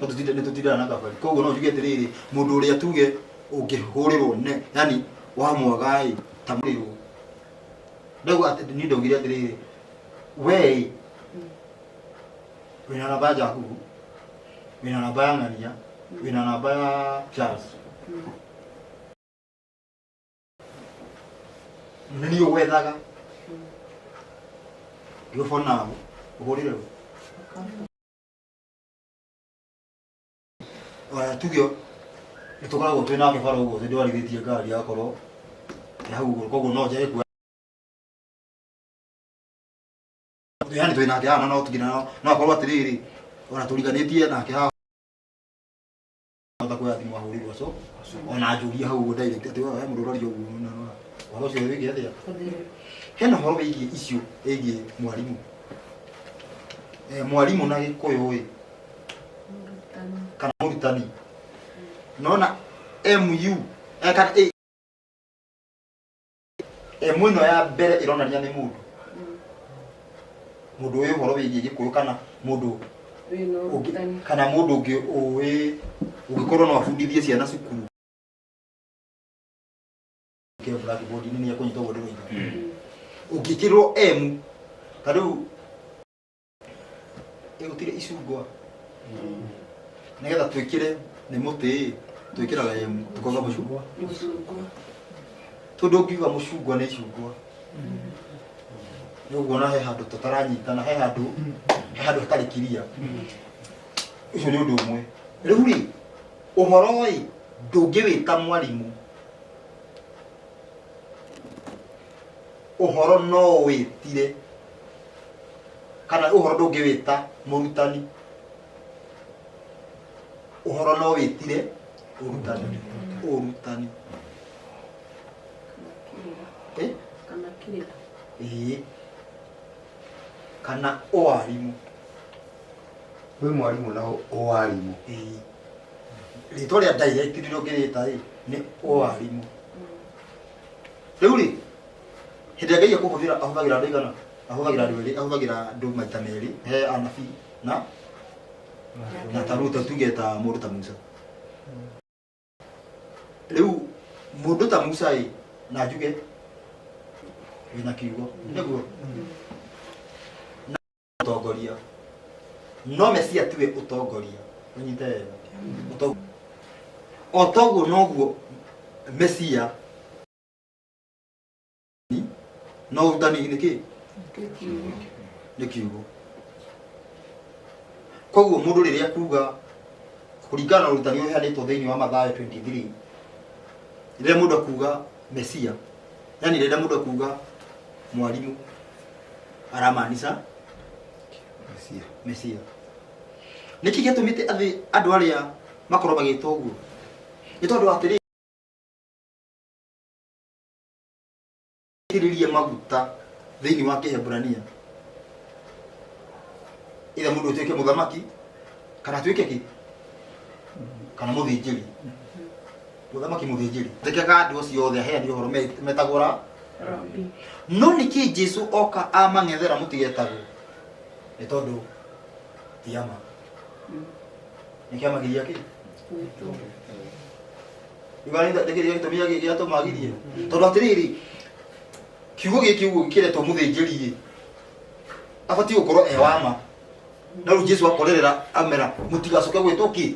nĩ tũtindaga na kabari koguo no njuge atĩrĩrĩ mũndũ ũrĩa tuge ũngĩhũrĩrwo ne yani wamwaga ĩ ta mũrĩrwo ndauga atĩ niĩ ndaugire atĩrĩrĩ we wĩna namba ya Jakubu wĩna namba ya Ng'ania wĩna namba ya Charles nĩ niĩ ũgwethaga ngĩũbona nao ũhũrĩre ũ tuge nĩ tũkoragwo twĩ nake bara ũguo ndwarithĩtie ngari agakorwo ĩ hau ũguo koguo no njage kuoya yani twĩ nake haha no tũngina no akorwo atĩrĩrĩ ona tũriganĩtie nake haha hota kuoya thimũ ahũrĩrwo so ona anjũrie hau ũguo direct atĩ we mũndũ ũraria ũguo na ũhoro ũcio wĩgiĩ atĩa. Hena ũhoro wĩgiĩ icio ĩgiĩ mwarimũ mwarimũ na Gĩkũyũ ĩ kana mũrutani nona MU kana A M ĩno ya mbere ĩronania nĩ mũndũ mũndũ wĩ ũhoro wĩgiĩ Gĩkũyũ kana mũndũ kana mũndũ ũngĩ ũĩ ũngĩkorwo no abundithie ciana cukuru ke blackboard nĩ ekũnyita ũguo ndĩroiga ũngĩkĩrwo M ta rĩu ĩgũtirĩ icungwa nĩgetha twĩkĩre nĩ mũtĩ twĩkĩraga M tũkauga mũcungwa tondũ ũngiuga mũcungwa nĩ icungwa nĩ ũguona he handũ tũtaranyitana he handũ hatarĩ kiria ũcio nĩ ũndũ ũmwe. Rĩu rĩ ũhoro ĩ ndũngĩwĩta mwarimũ ũhoro no wĩtire kana ũhoro ndũngĩwĩta mũrutani ũhoro no wĩtire ũrutani ũrutani kana kĩrĩra ĩĩ kana ũwarimũ wĩ mwarimũ na ũwarimũ ĩĩ rĩtwa rĩa direct rĩrĩa ũngĩrĩta ĩ nĩ ũwarimũ. Rĩu rĩ hĩndĩ ĩrĩa Ngai ekũhũthĩra ahũthagĩra andũ aigana ahũthagĩra andũ erĩ ahũthagĩra andũ maita merĩ he anabii na ta Ruto tuge ta mũndũ ta Musa. Rĩu mũndũ ta Musa ĩ na njuge wĩna kiugo nĩguo na ũtongoria no Mesia tiwe ũtongoria ũnyite wega o toguo noguo Mesia no ũrutani nĩ kĩ nĩ kiugo. Koguo mũndũ rĩrĩa kuga kũringana na ũrutani ũrĩa ũheanĩtwo thĩinĩ wa Mathayo 23 rĩrĩa mũndũ akuga Mesia yani rĩrĩa mũndũ akuga mwarimũ aramaanisha Mesia Mesia. Nĩkĩ gĩatũmĩte andũ arĩa makorwo magĩtwo ũguo nĩ tondũ atĩrĩ itĩrĩrie maguta thĩinĩ wa Kĩhebrania ithe mũndũ ũtuĩke mũthamaki kana atuĩke kĩ kana mũthĩnjĩri mũthamaki mũthĩnjĩri tekega andũ acio othe aheani ũhoro metagwo ra no nĩkĩ Jesu oka amang'ethera mũtigetagwo nĩ tondũ ti ama nĩkĩ amagiria kĩ gĩtũmi gĩatũmagirie tondũ atĩrĩrĩ kiugo gĩkĩ ũguo kĩretwo mũthĩnjĩri ĩ abatiĩ gũkorwo e wa ma Na rĩu Jesu akorerera amera mũtigacoke gwĩtwo kĩ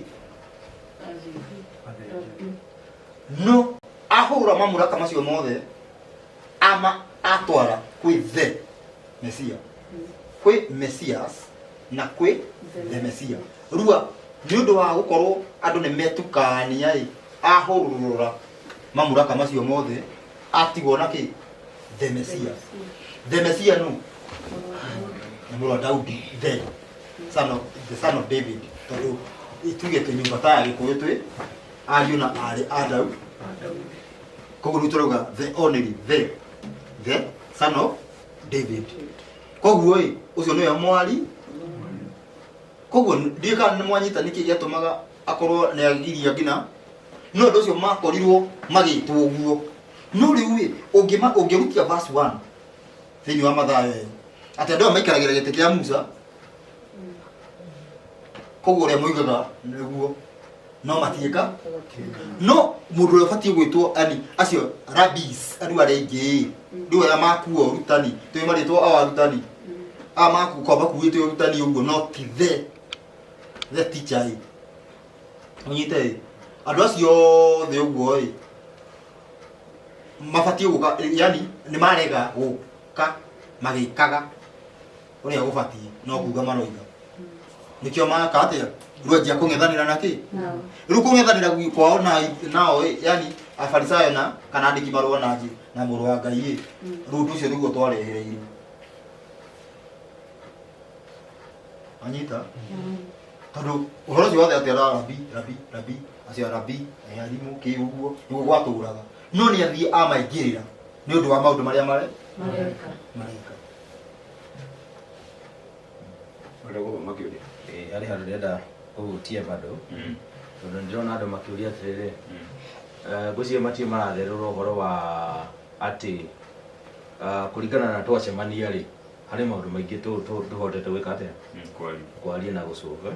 no ahũra mamũraka macio mothe ama atwara kwĩ the Mesia kwĩ Messias na kwĩ the Mesia rua nĩ ũndũ wa gũkorwo andũ nĩ metukania ĩ ahũrũra mamũraka macio mothe atigwo na kĩ the Messias the Messiah no nĩ mũrũ wa Daudi the son of David tondũ tuge twĩ nyũmba ta ya Gĩkũyũ twĩ ariũ na aarĩ a Daudi koguo rĩu tũrauga the only the son of David koguo ĩ ũcio nĩwe mwari koguo ndiũĩ kana nĩ mwanyita nĩkĩ gĩatũmaga akorwo nĩ agiria nginya no ũndũ ũcio makorirwo magĩtwo ũguo no rĩu ĩ ũngĩrutia verse 1 thĩinĩ wa Mathayo ĩyo atĩ andũ aya maikaragĩra gĩtĩ kĩa Musa koguo ũrĩa moigaga nĩguo no matiĩka no mũndũ ũrĩa ũbatiĩ gwĩtwo ani acio rabbis andũ arĩa aingĩ rĩu arĩa makuo ũrutani tũĩ marĩtwo ao arutani aya makuo makuĩte ũrutani ũguo no ti the teacher ĩ ũnyite ĩ andũ acio othe ũguo ĩ mabatiĩ gũka yani nĩ marega gũka magĩkaga ũrĩa gũbatiĩ no kuga maroiga nĩkĩo maka atĩa rĩu anjia kũng'ethanĩra na kĩ rĩu kũng'ethanĩra kwao nao ĩ yani afarisayo na kana andĩki marũa na na mũrũ wa Ngai ĩ rĩu ũndũ ũcio nĩguo twarehereirwo anyita tondũ ũhoro ũcio wothe atĩ ara rabi rabi rabi acio rabi arimũ kĩ ũguo nĩguo gwatũraga no nĩ athiĩ amaingĩrĩra nĩ ũndũ wa maũndũ marĩa mareka Harĩ handũ ndĩrenda kũhutia bado tondũ ndĩrona andũ makĩũria atĩrĩrĩ ngwĩciria matirĩ maratherũra ũhoro wa atĩ kũringana na twacemania rĩ harĩ maũndũ maingĩ tũhotete gwĩka atĩa kwaria na gũcũga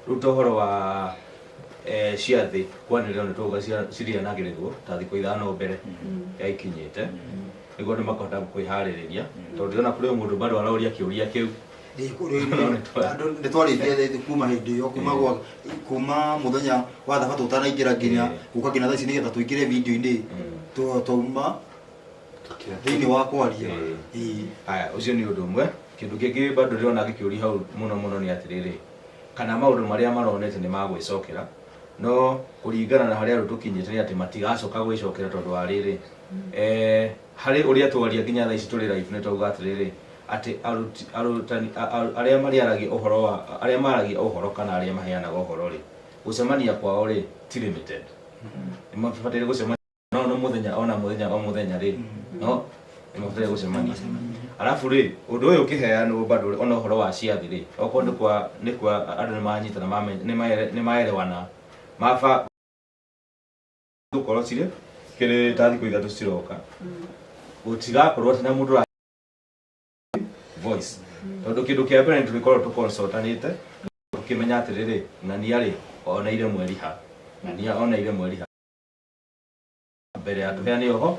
rĩu ta ũhoro wa ciathĩ kwanĩrĩra nĩ twauga cirianagĩrĩrwo ta thikũ 5 mbere ya ikinyĩte nĩguo andũ makahota kwĩharĩrĩria tondũ ndĩrona kũrĩ o mũndũ bado aroria kĩũria kĩu nĩ twarĩtie kuma hĩndĩ ĩyo kuma mũthenya wa thabatũ ũtanaingĩra nginya gũka nginya thaa ici nĩgetha tũingĩre video-inĩ twauma thĩinĩ wa kwaria. Haya, ũcio nĩ ũndũ ũmwe. Kĩndũ kĩngĩ bado ndĩrona gĩkĩũria hau mũno mũno nĩ atĩrĩrĩ kana maũndũ marĩa maronete nĩ magwĩcokera no kũringana na harĩa rĩu tũkinyĩte nĩ atĩ matigacoka gwĩcokera tondũ wa rĩrĩ harĩ ũrĩa twaria nginya thaa ici tũrĩ live nĩ twauga atĩrĩrĩ atĩ arutani arĩa marĩaragia ũhoro wa arĩa maragia ũhoro kana arĩa maheanaga ũhoro rĩ gũcemania kwao rĩ ti limited nĩ mabataire gũcemania no no mũthenya ona mũthenya o mũthenya rĩ no nĩ mabataire gũcemania arabu rĩ ũndũ ũyũ ũkĩheanwo bado ona ũhoro wa ciathĩ rĩ okorwo nĩ kwa andũ nĩ manyitana nĩ maelewana maba gũkorwo cirĩ kĩrĩ ta thikũ 3 ciroka gũtigakorwo atĩ na mũndũ voice tondũ kĩndũ kĩa mbere nĩ tũrĩkorwo tũconsultanĩte tũkĩmenya atĩrĩrĩ ng'ania rĩ oneire mweri ha ng'ania oneire mweri ha mbere ya tũheane ũhoro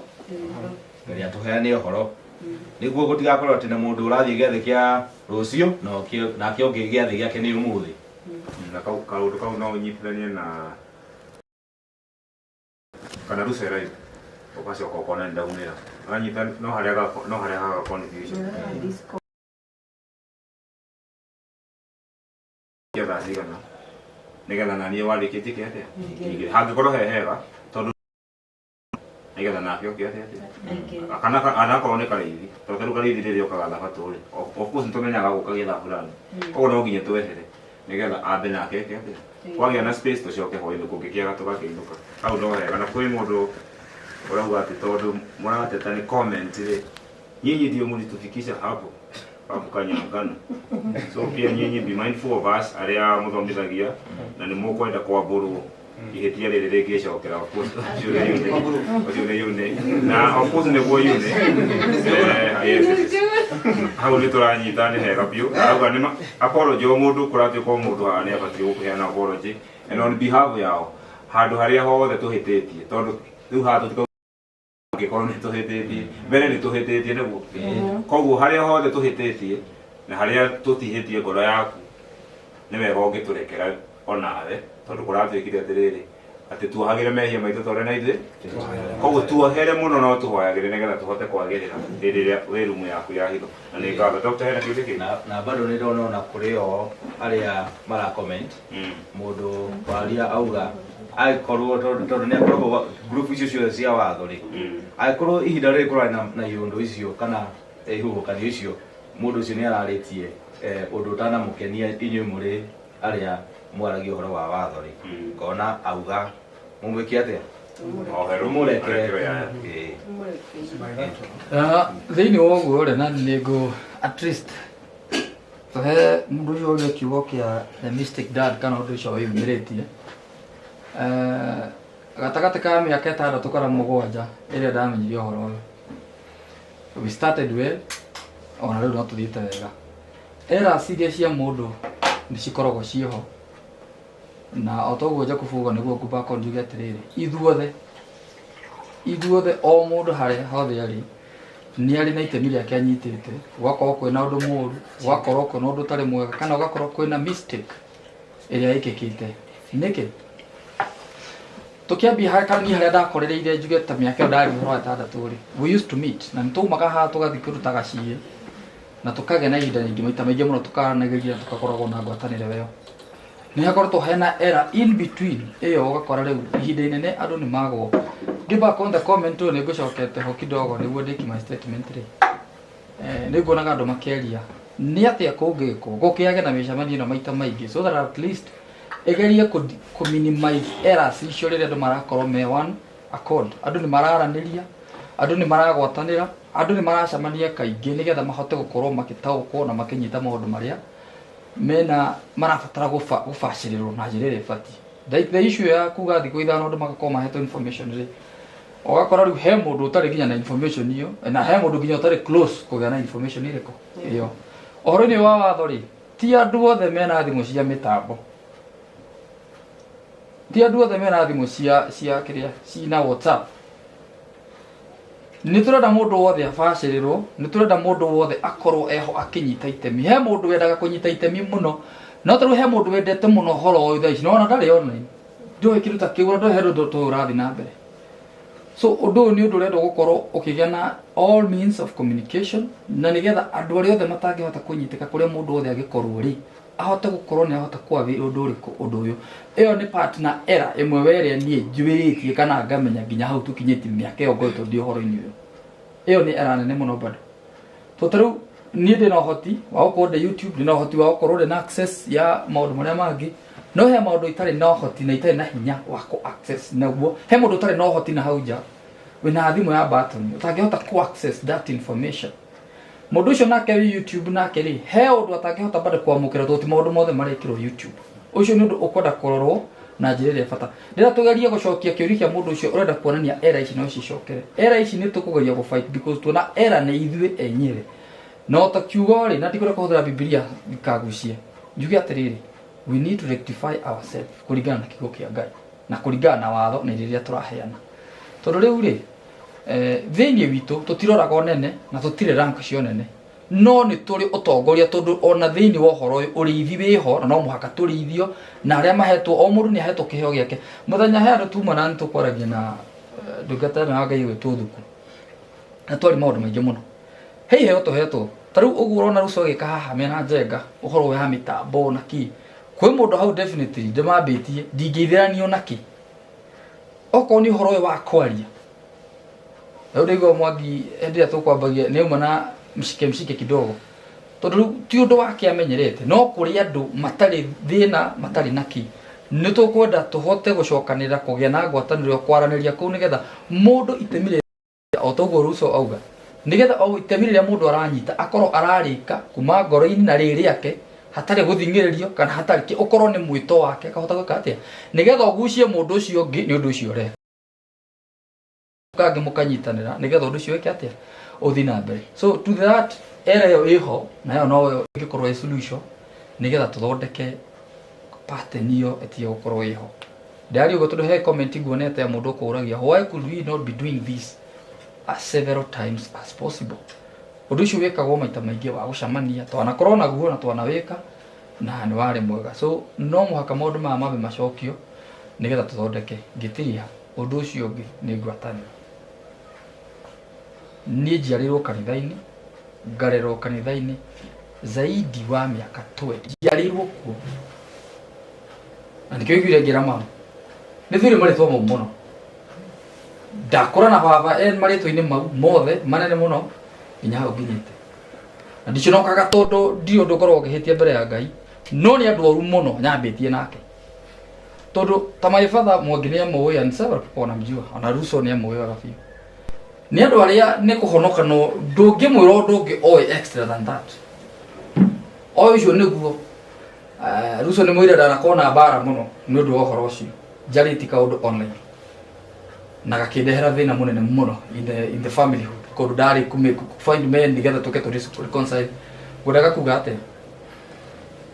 mbere ya tũheane ũhoro nĩguo gũtigakorwo atĩ na mũndũ ũrathiĩ gĩathĩ kĩa rũciũ nake ũngĩ gĩathĩ gĩake nĩ ũmũthĩ na kaũndũ kau no ũnyitithanie na kana rũcera ũgacoka ũkona nĩ ndaumĩra anyita no harehaga confusion thaa cigana nĩgetha naniĩ warĩkĩtie kĩ atĩa hangĩkorwo he hega tondũ nĩgetha nake oke atĩa kana anakorwo nĩ karĩithi tondũ tarĩu karĩithi rĩrĩa okaga thabatũ rĩ of course nĩtũmenyaga gũka gĩthaa fulani koguo no nginya twehere nĩgetha ambe nake eke atĩa kwagĩa na space tũcoke hwainĩ kũngĩkĩaga tũgakĩinũka hau no hega na kwĩ mũndũ ũrauga atĩ tondũ mũrateta nĩ comment rĩ nyinyi ndio mlitufikisha hapo kanyangano so pia nyinyi be mindful of us arĩa mũthomithagia na nĩ mũkwenda kwambũrwo ihĩtia rĩrĩ rĩngĩcokera of course ũcio nĩ yune na of course nĩguo yune yes hau nĩ tũranyita nĩ hega biũ arauga nĩ apology o mũndũ kũratuĩka o mũndũ haha nĩ abatiĩ gũkũheana apology and on behalf yao handũ harĩa hothe tũhĩtĩtie tondũ rĩu haha tũtika angĩkorwo nĩ tũhĩtĩtie mbere nĩ tũhĩtĩtie nĩguo koguo harĩa hothe tũhĩtĩtie na harĩa tũtihĩtie ngoro yaku Nĩ wega ũngĩtũrekera onawe tondũ kũratuĩkire atĩrĩrĩ atĩ tuohagĩre mehia maitũ ta ũrĩa na ithuĩ koguo tuohere mũno no tũhoyagĩre nĩgetha tũhote kwagĩrĩra hĩndĩ ĩrĩa wĩ rumu yaku ya hitho. Na nĩ ngatho Dr. hena kĩũria kĩngĩ? Na bado nĩ ndona ona kũrĩ o arĩa mara comment mũndũ waria auga angĩkorwo tondũ nĩ akoragwo group icio ciothe cia watho rĩ, angĩkorwo ihinda rĩrĩ kũrarĩ na iũndũ icio kana ihuhũkanio icio, mũndũ ũcio nĩ ararĩtie ũndũ ũtanamũkenia inyuĩ mũrĩ arĩa mwaragia ũhoro wa watho rĩ, ngona auga mũmwĩke atĩa? Oherwo. Mũrekere. Arekerwo yaya. Ĩĩ. Thĩinĩ wa ũguo rĩ, na nĩ ngũ at least tũhe mũndũ ũcio ũrĩa kiugo kĩa the mystic dad kana ũndũ ũcio wĩyumĩrĩtie. Gatagatĩ ka mĩaka 6 kana 7 ĩrĩa ndamenyire ũhoro ũyũ, we started well, ona rĩu no tũthiĩte wega. Errors iria cia mũndũ nĩ cikoragwo ciĩho, na o toguo Jakubu uga nĩguo ngũbaka njuge atĩrĩrĩ, ithuothe o mũndũ harĩa hothe arĩ nĩ arĩ na itemi rĩake anyitĩte. Gwakorwo kwĩna ũndũ mũũru, gwakorwo kwĩna ũndũ ũtarĩ mwega, kana gwakorwo kwĩna mistake ĩrĩa ĩkĩkĩte. Nĩkĩ? Tũkĩambia harĩa kana niĩ harĩa ndakorereire njuge ta mĩaka ĩyo ndarĩ ũhoro wa 6 rĩ, we used to meet na nĩtwaumaga haha tũgathiĩ kũruta gaciĩ na tũkagĩa na ihinda rĩingĩ maita maingĩ mũno tũkaranagĩria na tũgakoragwo na ngwatanĩro ĩyo. Nĩ hakoretwo hena error in between ĩyo, ũgakora rĩu ihinda inene andũ nĩ magwo. Give back on the comment ũyũ nĩ ngũcokete ho kidogo nĩguo ndĩki my statement rĩ. Nĩ nguonaga andũ makĩaria nĩ atĩa kũngĩkwo gũkĩage na mĩcemanio ĩno maita maingĩ so that at least ĩgerie kũ minimize errors icio rĩrĩa andũ marakorwo me one accord. Andũ nĩ mararanĩria, andũ nĩ maragwatanĩra, andũ nĩ maracemania kaingĩ nĩgetha mahote gũkorwo magĩtaũkwo na makĩnyita maũndũ marĩa mena marabatara gũbacĩrĩrwo na njĩra ĩrĩa ĩbatiĩ. Like the issue ya kuga thikũ 5 andũ magakorwo mahetwo information rĩ, ũgakora rĩu he mũndũ ũtarĩ nginya na information ĩyo, na he mũndũ nginya ũtarĩ close kũgĩa na information ĩrĩkũ ĩyo. Ũhoro-inĩ wa watho rĩ, ti andũ othe mena thimũ cia mĩtambo, ti andũ othe mena thimũ cia kĩrĩa cina WhatsApp. Nĩ tũrenda mũndũ wothe abacĩrĩrwo, nĩ tũrenda mũndũ wothe akorwo eho akĩnyita itemi. He mũndũ wendaga kũnyita itemi mũno, no tarĩu he mũndũ wendete mũno ũhoro ũyũ thaa ici, nĩwona ndarĩ online, ndũĩ kĩndũ ta kĩu, ona ndũĩ he ũndũ ta ũyũ ũrathiĩ na mbere. So ũndũ ũyũ nĩ ũndũ ũrendwo gũkorwo ũkĩgĩa na all means of communication, na nĩgetha andũ arĩa othe matangĩhota kũnyitĩka kũrĩa mũndũ wothe angĩkorwo rĩ, ahote gũkorwo nĩ ahota kwagĩra ũndũ ũrĩkũ ũndũ ũyũ. Ĩyo nĩ part na error ĩmwe werĩa niĩ njuĩrĩtie kana ngamenya nginya hau tũkinyĩtie mĩaka ĩyo ngoretwo ndĩ ũhoro-inĩ ũyũ. Ĩyo nĩ error nene mũno bado. To ta rĩu niĩ ndĩna ũhoti wa gũkorwo ndĩ YouTube, ndĩna ũhoti wa gũkorwo ndĩ na access ya maũndũ marĩa mangĩ, no he maũndũ itarĩ na ũhoti na itarĩ na hinya wa kũ access naguo. He mũndũ ũtarĩ na ũhoti na hau nja wĩna thimũ ya button ũtangĩhota kũ access that information. Mũndũ ũcio nake wĩ YouTube nake rĩ, he ũndũ atangĩhota bado kwamũkĩra tondũ ti maũndũ mothe marekĩrwo YouTube. Ũcio nĩ ũndũ ũkwenda kũrorwo na njĩra ĩrĩa bata. Rĩrĩa tũgerie gũcokia kĩũria kĩa mũndũ ũcio ũrenda kuonania error ici no cicokere. Error ici nĩ tũkũgeria gũ fight because tuona error nĩ ithuĩ enyewe. No ta kiugo rĩ, na ndikwenda kũhũthĩra Bibilia ikagucie. Njuge atĩrĩrĩ, we need to rectify ourselves kũringana na kiugo kĩa Ngai na kũringana na watho na iria tũraheana. Tondũ rĩu rĩ, thĩinĩ witũ tũtiroraga ũnene na tũtirĩ rank cia ũnene, no nĩ tũrĩ ũtongoria tondũ ona thĩinĩ wa ũhoro ũyũ ũrĩithi wĩho na no mũhaka tũrĩithio, na arĩa mahetwo, o mũndũ nĩ ahetwo kĩheo gĩake. Mũthenya he andũ tuma na nĩ tũkwaragia na ndungata ĩno ya Ngai ĩgwĩtwo Thuku, na twarĩ maũndũ maingĩ mũno. He iheo tũhetwo ta rĩu ũguo ũrona Ruco agĩka haha mena Njenga ũhoro wa mĩtambo na kĩ, kwĩ mũndũ hau definitely ndĩmambĩtie ndingĩithĩranio na kĩ, okorwo nĩ ũhoro ũyũ wa kwaria. Rĩu ndaigua Mwangi hĩndĩ ĩrĩa tũkwambagia nĩ auma na mshike mshike kidogo, tondũ rĩu ti ũndũ wake amenyerete, no kũrĩ andũ matarĩ thĩna matarĩ na kĩ. Nĩ tũkwenda tũhote gũcokanĩrĩra kũgĩa na ngwatanĩro kwaranĩria kũu nĩgetha mũndũ itemi rĩrĩa o toguo Ruco auga, nĩgetha o itemi rĩrĩa mũndũ aranyita akorwo ararĩka kuma ngoro-inĩ na rĩrĩ rĩake hatarĩ gũthing'ĩrĩrio kana hatarĩ kĩ, ũkorwo nĩ mwĩto wake akahota gwĩka atĩa nĩgetha ũgucie mũndũ ũcio ũngĩ nĩ ũndũ ũcio ũreka kangĩ mũkanyitanĩra nĩgetha ũndũ ũcio wĩke atĩa ũthiĩ na mbere. So to that era ĩyo ĩho nayo no ĩngĩkorwo ĩ solution nĩgetha tũthondeke pattern ĩyo ĩtige gũkorwo ĩho. Ndĩraria ũguo tondũ he comment nguonete ya mũndũ ũkũragia why could we not be doing this as several times as possible. Ũndũ ũcio wĩkagwo maita maingĩ wa gũcemania, twanakorwo naguo na twanawĩka, Na nĩ warĩ mwega. So no mũhaka maũndũ maya mambe macokio nĩgetha tũthondeke. Ngĩtiria ũndũ ũcio ũngĩ nĩ ngwatanĩro. Niĩ njiarĩirwo kanitha-inĩ, ngarerwo kanitha-inĩ zaidi wa mĩaka 20. Njiarĩirwo kuo. Na nĩkĩo iguire ngĩra mama. Nĩ thurĩ marĩtwa mau mũno. Ndakũra na baba e marĩtwa-inĩ mau mothe manene mũno nginya hau nginyĩte. Na ndiconokaga tondũ ndirĩ ũndũ ngoragwo ngĩhĩtia mbere ya Ngai, no nĩ andũ oru mũno nyambĩtie nake. Tondũ ta my father Mwangi nĩ amũĩ and several people wanamjua, ona Ruso nĩ amũĩ wega biũ. Nĩ andũ arĩa nĩ kũhonoka no ndũngĩmwĩra ũndũ ũngĩ oĩ extra than that. Oĩ ũcio nĩguo. Ruso nĩ mũira ndanakorwo na mbara mũno nĩ ũndũ wa ũhoro ũcio. Njarĩtie kaũndũ online. Na gakĩndehera thĩna mũnene mũno in the family hood. Kũndũ ndarĩ find men nĩgetha tũke tũ reconcile. Ngwendaga kuga atĩa?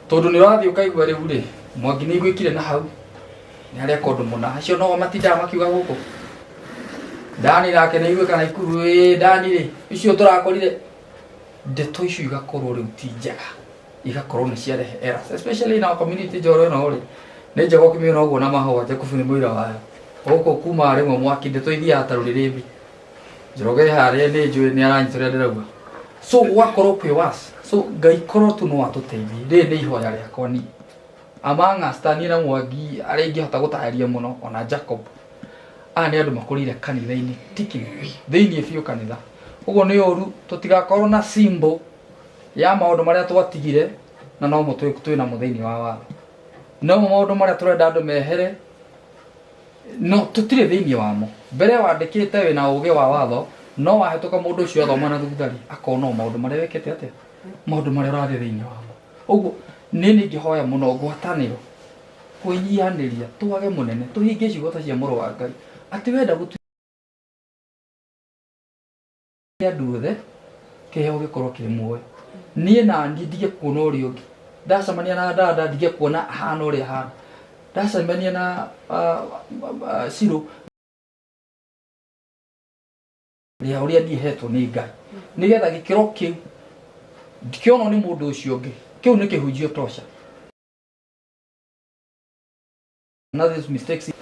Tondũ nĩ ũrathiĩ ũkaigua rĩu rĩ, Mwangi nĩ aiguĩkire na hau. Nĩ areka ũndũ mũna. Acio no matindaga makiuga gũkũ. Dani nake nĩ aiguĩka na ikuru, ĩ Dani rĩ, icio tũrakorire. Ndeto icio igakorwo rĩu ti njega. Igakorwo nĩ ciarehe errors. Especially in our community njoro ĩno rĩ. Nĩ njega ũkĩmĩona ũguo na mahũa, Jakubu nĩ mũira wayo. Gũkũ kuma rĩmwe mwaki ndeto ithiaga ta rũrĩrĩmbĩ. Njoroge harĩa nĩ njũĩ nĩ aranyita ũrĩa ndĩrauga. So gwakorwo kwĩ worse. So Ngai korwo tu no atũteithie. Rĩrĩ nĩ ihoya rĩakwa niĩ. Among us, ta niĩ na Mwangi arĩa ingĩhota gũtarĩria mũno ona Jacob. Aya nĩ andũ makũrĩire kanitha-inĩ tiki thĩinĩ biũ kanitha. Ũguo nĩ ũru tũtigakorwo na symbol ya maũndũ marĩa twatigire na no mo twĩ namo thĩinĩ wa watho. No mo maũndũ marĩa tũrenda andũ mehere no tũtirĩ thĩinĩ wamo. Mbere wandĩkĩte wĩna ũgĩ wa watho no wahĩtũka mũndũ ũcio athoma na thutha rĩ akona o maũndũ marĩa wĩkĩte atĩa, maũndũ marĩa ũrathiĩ thĩinĩ wamo. Ũguo niĩ nĩ ingĩhoya mũno ngwatanĩro kwĩnyihanĩria twage mũnene tũhingie ciugo ta cia mũrũ wa Ngai atĩ wenda gũtuĩka andũ othe kĩheo gĩkorwo kĩrĩ muoyo. Niĩ na niĩ ndige kuona ũrĩa ũngĩ, ndacemania na dada ndige kuona ahana ũrĩa ahana, ndacemania na Ciro rĩa ũrĩa niĩ hetwo nĩ Ngai nĩgetha gĩkĩro kĩu ndikĩonwo nĩ mũndũ ũcio ũngĩ. Kĩu nĩ kĩhunjio tosha. Na these mistakes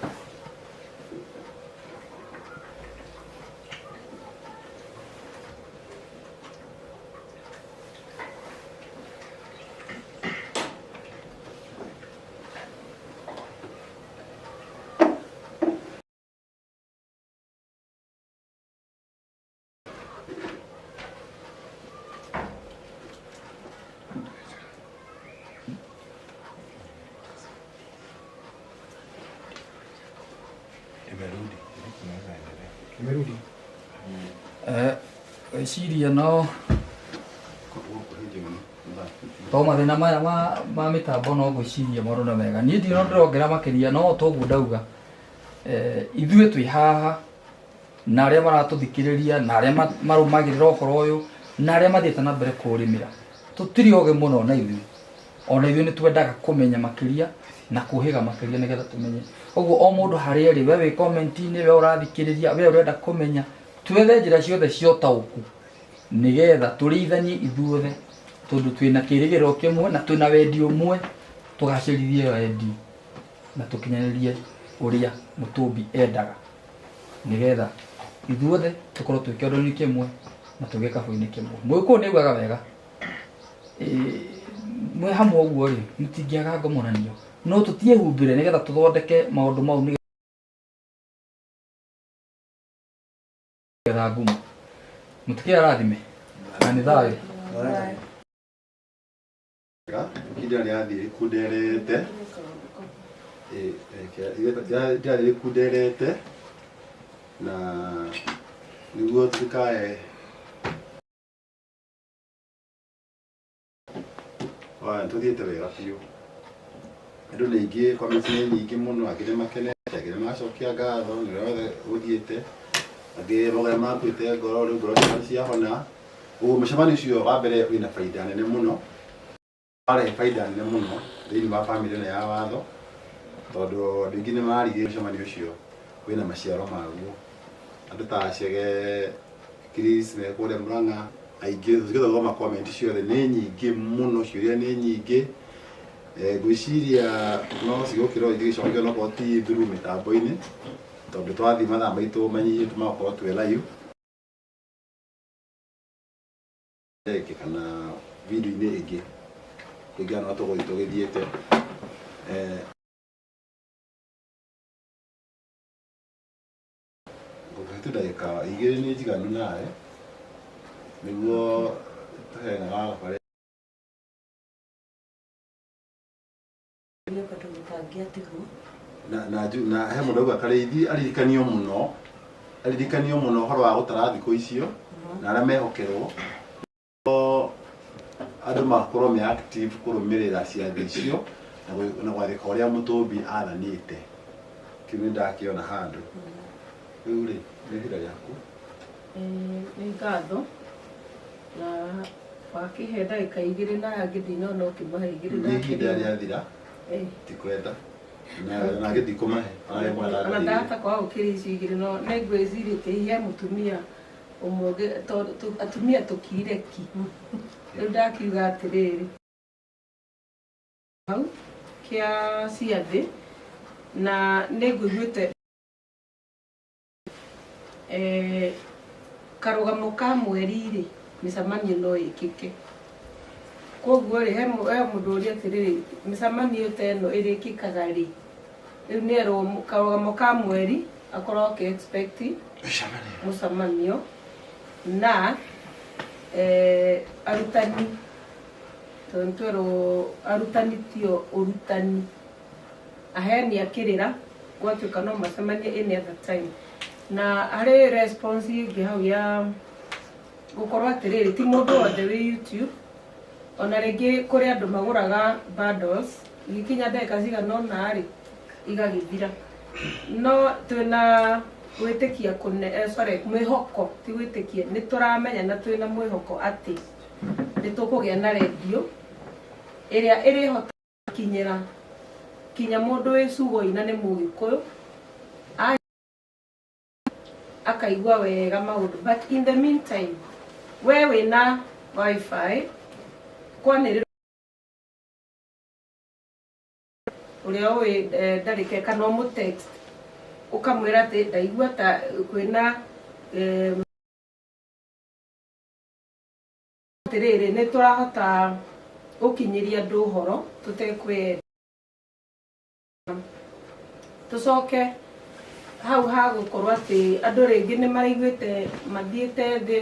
Imerudi. Tunaweza endelea. Imerudi. Gwĩciria no to mathĩna maya ma mĩtambo no ngwĩciria maũndũ nĩ mega. Niĩ ndirĩ ndĩrongerera makĩria no toguo ndauga. Ithuĩ twĩ haha na arĩa maratũthikĩrĩria na arĩa marũmagĩrĩra ũhoro ũyũ na arĩa mathiĩte na mbere kũũrĩmĩra. Tũtirĩ ogĩ mũno na ithuĩ. Ona ithuĩ nĩ twendaga kũmenya makĩria na kũhĩga makĩria nĩgetha tũmenye. Ũguo o mũndũ harĩa arĩ, we wĩ comment-inĩ, we ũrathikĩrĩria, we ũrenda kũmenya, twethe njĩra ciothe cia ũtaũku nĩgetha tũrĩithanie ithuothe tondũ twĩna kĩrĩgĩrĩro kĩmwe na twĩna wendi ũmwe, tũgacĩrithie wendi na tũkinyanĩrie ũrĩa mũtũmbi endaga nĩgetha ithuothe tũkorwo twĩ kĩondo-inĩ kĩmwe na twĩ gĩkabũ-inĩ kĩmwe. Mũgĩkũyũ nĩ augaga wega, mwĩ hamwe ũguo rĩ, mũtingĩaga ngomonanio, no tũtiĩhumbĩre nĩgetha tũthondeke maũndũ mau nĩgetha ngumo. Mũtikĩra rathime na nĩ thayũ. Ihinda rĩrathiĩ rĩkunderete. Rĩrathiĩ rĩkunderete na nĩguo tũtikae tũthiĩte wega biũ. Andũ nĩ aingĩ, comments nĩ nyingĩ mũno, angĩ nĩ makenete, angĩ nĩ maracokia ngatho nĩ ũrĩa wothe gũthiĩte, angĩ mauga nĩ makuĩte ngoro, rĩu ngoro ciao nĩ ciahona. Ũguo mũcemanio ũcio wa mbere wĩna baida nene mũno, warehe baida nene mũno thĩinĩ wa bamĩrĩ ĩno ya watho, tondũ andũ aingĩ nĩ mararigĩrĩria mũcemanio ũcio wĩna maciaro maguo. Andũ ta Chege, Chris me kũrĩa Murang'a, aingĩ tũngĩthoma comment ciothe nĩ nyingĩ mũno, ciũria nĩ nyingĩ. Ngwĩciria no cigũkĩrwo igĩcokio no korwo ti through mĩtambo-inĩ tondũ twathiĩ mathaa maitũ manyihĩte magakorwo twĩ live ĩngĩ kana video-inĩ ĩngĩ kũringana na ũrĩa tũgũthiĩ tũgĩthiĩte. Ngũkũhe tu ndagĩka igĩrĩ nĩ njiganu nawe nĩguo tũhe ng'ang'a wa thabarĩ. Nĩ bado gũtangĩatigwo. Na he mũndũ auga Karĩithi aririkanio mũno ũhoro wa gũtara thikũ icio na arĩa mehokerwo andũ makorwo me active kũrũmĩrĩra ciathĩ icio na gwathĩka ũrĩa mũtũmbi athanĩte. Kĩu nĩ ndakĩona handũ. Rĩu rĩ, nĩ ihinda rĩaku. Nĩ ngatho na wakĩhe ndagĩka igĩrĩ na angĩ ndinona ũkĩmahe igĩrĩ. Nĩ ihinda rĩathira, tikwenda na angĩ ndikũmahe ona mwenda. Ona ndahota kwaga gũkĩria icio igĩrĩ, no nĩ ngwĩcirĩtie hihi he mũtumia ũmwe tondũ atumia tũkirire ki. Rĩu ndakiuga atĩrĩrĩ, hau kĩa ciathĩ na nĩ ngũiguĩte karũgamo ka mweri rĩ, mĩcemanio no ĩkĩke. Koguo rĩ, he mũndũ ũria atĩrĩrĩ, mĩcemanio ta ĩno ĩrĩkĩkaga rĩ? Rĩu nĩ erwo karũgamo ka mweri akorwo akĩ expect mũcemanio na arutani, tondũ nĩtwerwo arutani tio ũrutani, aheani a kĩrĩra gwatuĩka no macemanie any other time. Na harĩ response ĩngĩ hau ya gũkorwo atĩrĩrĩ, ti mũndũ wothe wĩ YouTube, ona rĩngĩ kũrĩ andũ magũraga bundles igĩkinya ndagĩka cigana ũna rĩ igagĩthira. No twĩna gwĩtĩkia kũne, sorry, mwĩhoko, ti gwĩtĩkia, nĩ tũramenya na twĩna mwĩhoko atĩ nĩ tũkũgĩa na rendio ĩrĩa ĩrĩhota gũkinyĩra kinya mũndũ wĩ Sugoi na nĩ Mũgĩkũyũ akaigua wega maũndũ. But in the meantime, we wĩna wifi kwanĩrĩra ũrĩa ũĩ ndarĩka kana ũmũ text ũkamwĩra atĩ ndaigua ta kwĩna atĩrĩrĩ, nĩ tũrahota gũkinyĩria andũ ũhoro tũtekwĩyenda. Tũcoke hau ha gũkorwo atĩ andũ rĩngĩ nĩ maraiguĩte mathiĩte thĩ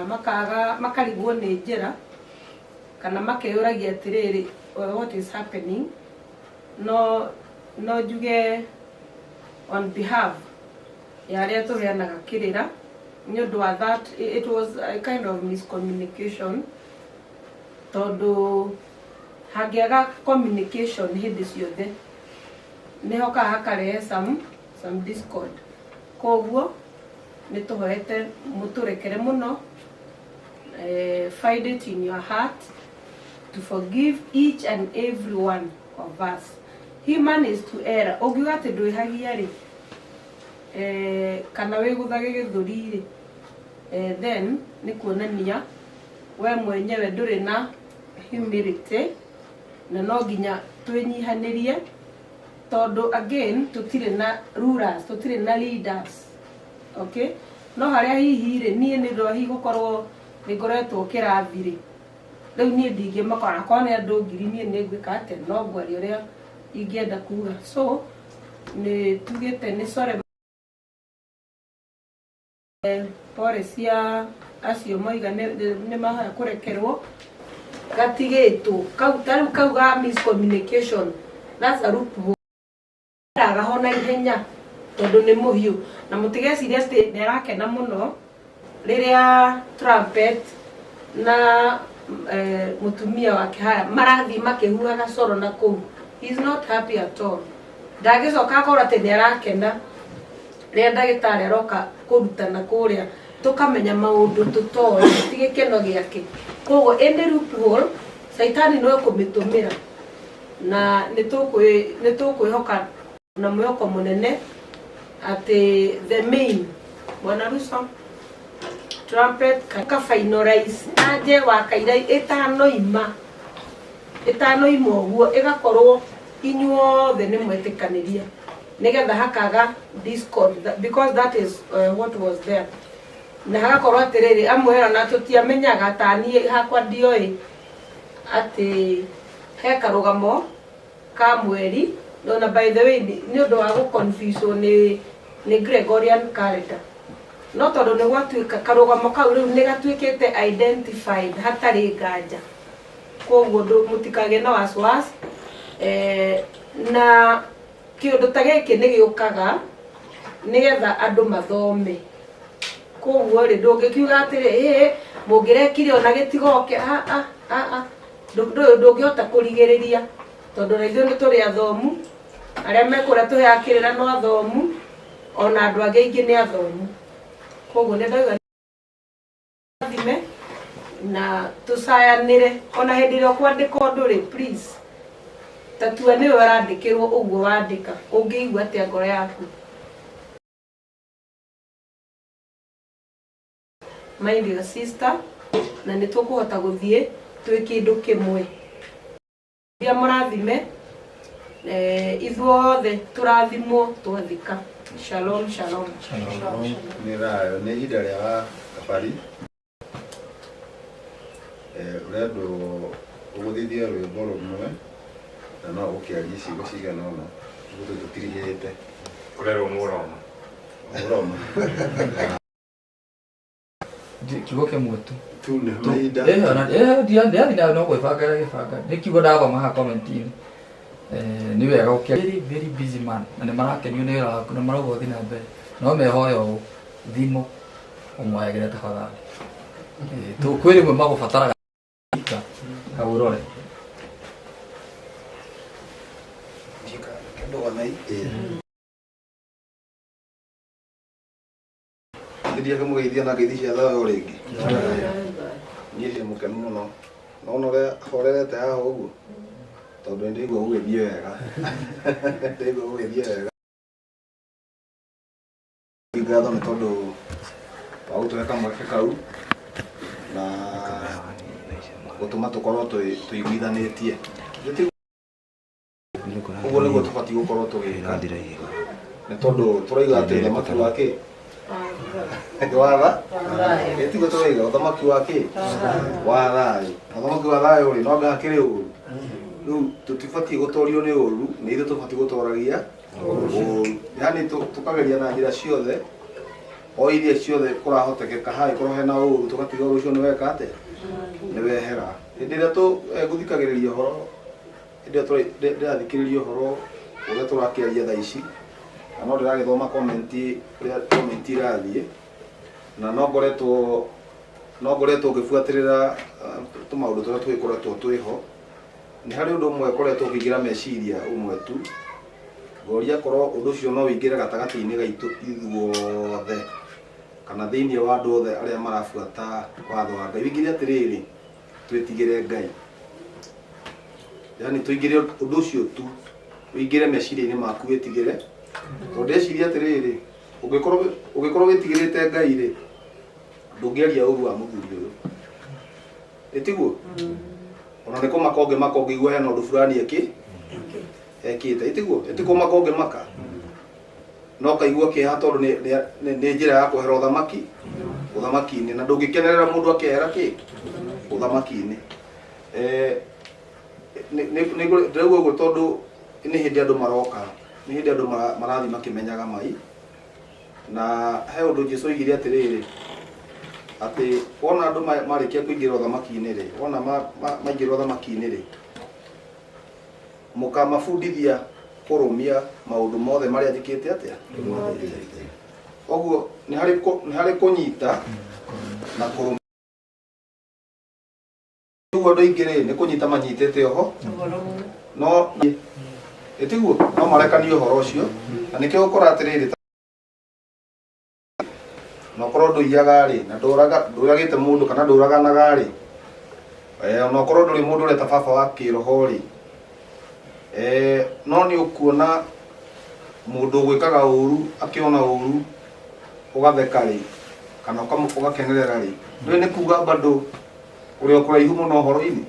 makaga makarigwo nĩ njĩra kana makeyũragia atĩrĩrĩ, what is happening? No njuge on behalf ya arĩa tũheanaga kĩrĩra nĩ ũndũ wa that it was a kind of miscommunication, tondũ hangĩaga communication hĩndĩ ciothe nĩ hokaga hakarehe some discord. Koguo nĩ tũhoete mũtũrekere mũno. Find it in your heart to forgive each and every one of us. Human is to error. Ũngiuga atĩ ndwĩhagia rĩ, kana wĩgũthage gĩthũri rĩ, then nĩ kuonania we mwenyewe ndũrĩ na humility, na no nginya twĩnyihanĩrie tondũ again tũtirĩ na rulers, tũtirĩ na leaders, okay? No harĩa hihi rĩ, niĩ nĩ ũndũ wa hihi gũkorwo nĩ ngoretwo kĩrathi rĩ, rĩu niĩ ndingĩmaka onakorwo nĩ andũ ngiri, niĩ nĩ ngwĩka atĩa? No ngwaria ũrĩa ingĩenda kuga. So nĩ tugĩte nĩ sorry, pole cia acio moiga nĩ mahoya kũrekerwo gatigĩtwo kau. Ta rĩu kau ga miscommunication, that's a loophole ndagahona ihenya tondũ nĩ mũhiũ. Na mũtigecirie atĩ nĩ arakena mũno rĩrĩa trumpet na mũtumia wake haya marathiĩ makĩhuhaga coro na kũu. He is not happy at all. Ndagĩcoka akorwo atĩ nĩ arakena rĩrĩa ndagĩtarĩ aroka kũrutana kũrĩa tũkamenya maũndũ tũtoĩ, ti gĩkeno gĩake. Koguo any loophole caitani no ekũmĩtũmĩra, na nĩ tũkwĩhoka na mwĩhoko mũnene atĩ the main bwana Ruso trumpet ka finalize anje wa kaira ĩtanoima. Ĩtanoima ũguo ĩgakorwo inyuothe nĩ mwetĩkanĩria nĩgetha hakaga discord because that is what was there. Na hagakorwo atĩrĩrĩ, amwe ona tũtiamenyaga, ta niĩ hakwa ndioĩ atĩ he karũgamo ka mweri. Na by the way, nĩ ũndũ wa gũ-confuse nĩ Gregorian calendar, no tondũ nĩ gwatuĩka karũgamo kau rĩu nĩ gatuĩkĩte identified hatarĩ nganja, koguo mũtikagĩe na wasiwasi. Na kĩũndũ ta gĩkĩ nĩ gĩũkaga nĩgetha andũ mathome. Koguo rĩ, ndũngĩkiuga atĩrĩ, ĩ mũngĩrekire ona gĩtigoke, a a a ndũngĩhota kũrigĩrĩria, tondũ na ithuĩ nĩ tũrĩ athomu, arĩa mekũrĩa tũheaga kĩrĩra no athomu, ona andũ angĩ aingĩ nĩ athomu. Koguo nĩ ndauga thime na tũcayanĩre. Ona hĩndĩ ĩrĩa ũkwandĩka ũndũ rĩ, please ta tua nĩwe ũrandĩkĩrwo ũguo wandĩka, ũngĩigua atĩa ngoro yaku? Mind your sister, na nĩ tũkũhota gũthiĩ twĩ kĩndũ kĩmwe. Iria mũrathime, ithuothe tũrathimwo twathika. Shalom, shalom. Nĩ thayũ. Nĩ ihinda rĩa kabari. Ũrendwo ũgũthithie rwĩmbo rũmwe na no ũkĩarie ciugo cigana ũna ũguo tũtirihĩte. Ũrerwo mũroma. Mũroma. Kiugo kĩmwe tu. Tu nĩ mahinda. Ona ndiathiĩ na no gwĩbanga gĩbanga. Nĩ kiugo ndathoma haha comment-inĩ. Nĩ wega ũkĩa very very busy man, na nĩ marakenio nĩ wĩra waku na marauga ũthiĩ na mbere, no mehoya ũũ thimũ ũmoyagĩre tafadhali. Kwĩ rĩmwe magũbataraga hau ũrore. Nĩndiĩ kũmũgeithia na ngeithi cia thayũ rĩngĩ. Niĩ ndĩ mũkenu mũno. Nona ũrĩa horerete haha ũguo, tondũ nĩndaigua gũgĩthiĩ wega. Ndaigua gũgĩthiĩ wega. Ngatho nĩ tondũ wa gũtũhe kamweke kau na gũtũma tũkorwo tũiguithanĩtie. Ũguo nĩguo tũbatiĩ gũkorwo tũgĩka, nĩ tondũ tũrauga atĩ ũthamaki wa kĩ watha ĩtiguo tũrauga ũthamaki wa kĩ wa thayũ. Ũthamaki wa thayũ rĩ, no anga hakĩrĩ ũru? Rĩu tũtibatiĩ gũtorio nĩ ũru, nĩ ithuĩ tũbatiĩ gũtoragia ũru, yaani tũkageria na njĩra ciothe o iria ciothe kũrahotekeka, hangĩkorwo hena ũru tũgatiga ũru ũcio nĩ weka atĩa, nĩ wehera. Hĩndĩ ĩrĩa ngũthikagĩrĩria ũhoro, hĩndĩ ĩrĩa ndĩrathikĩrĩria ũhoro ũrĩa tũrakĩaria thaa ici, na no ndĩragĩthoma comment ũrĩa comment irathiĩ, na no ngoretwo ngĩbuatĩrĩra tũmaũndũ tũrĩa tũgĩkoretwo twĩho. Nĩ harĩ ũndũ ũmwe ũkoretwo ũkĩingĩra meciria ũmwe tu, ngoria korwo ũndũ ũcio no ũingĩre gatagatĩ-inĩ gaitũ ithuothe kana thĩinĩ wa andũ othe arĩa marabuata watho wa Ngai. Ũingĩre atĩrĩrĩ, twĩtigĩre Ngai, yaani tũingĩre ũndũ ũcio tu ũingĩre meciria-inĩ maku wĩtigĩre, tondũ ndeciria atĩrĩrĩ, ũngĩkorwo wĩtigĩrĩte Ngai rĩ, ndũngĩaria ũru wa mũthuri ũyũ, ĩtiguo? Ona nĩ kũmaka ũngĩmaka ũngĩigua hena ũndũ fulani ekĩte, ĩtiguo? Ĩtikũmaka ũngĩmaka, no kaigua kĩeha tondũ nĩ njĩra ya kwehera ũthamaki-inĩ, na ndũngĩkenerera mũndũ akĩehera kĩ ũthamaki-inĩ. Ndĩrauga ũguo tondũ nĩ hĩndĩ andũ maroka, nĩ hĩndĩ andũ marathiĩ makĩmenyaga mai, na he ũndũ Jesũ oigire atĩrĩrĩ, atĩ wona andũ marĩkia kũingĩra ũthamaki-inĩ rĩ, wona maingĩra ũthamaki-inĩ rĩ, mũkamabundithia kũrũmia maũndũ mothe marĩa njĩkĩte atĩa. Ũguo nĩ harĩ kũnyita na kũrũmia. Ũguo andũ aingĩ rĩ, nĩ kũnyita manyitĩte oho, no ĩtiguo no marekanie ũhoro ũcio, na nĩkĩo ũkora atĩrĩrĩ, na ũkorwo ndũiyaga rĩ, na ndũragĩte mũndũ kana ndũraganaga rĩ, ona ũkorwo ndũrĩ mũndũ ũrĩa ta baba wa kĩroho rĩ, no nĩ ũkuona mũndũ ũgwĩkaga ũru akĩona ũru ũgatheka rĩ, kana ũgakenerera rĩ, ndũĩ nĩ kuga bado ũrĩ o kũraihu mũno ũhoro-inĩ.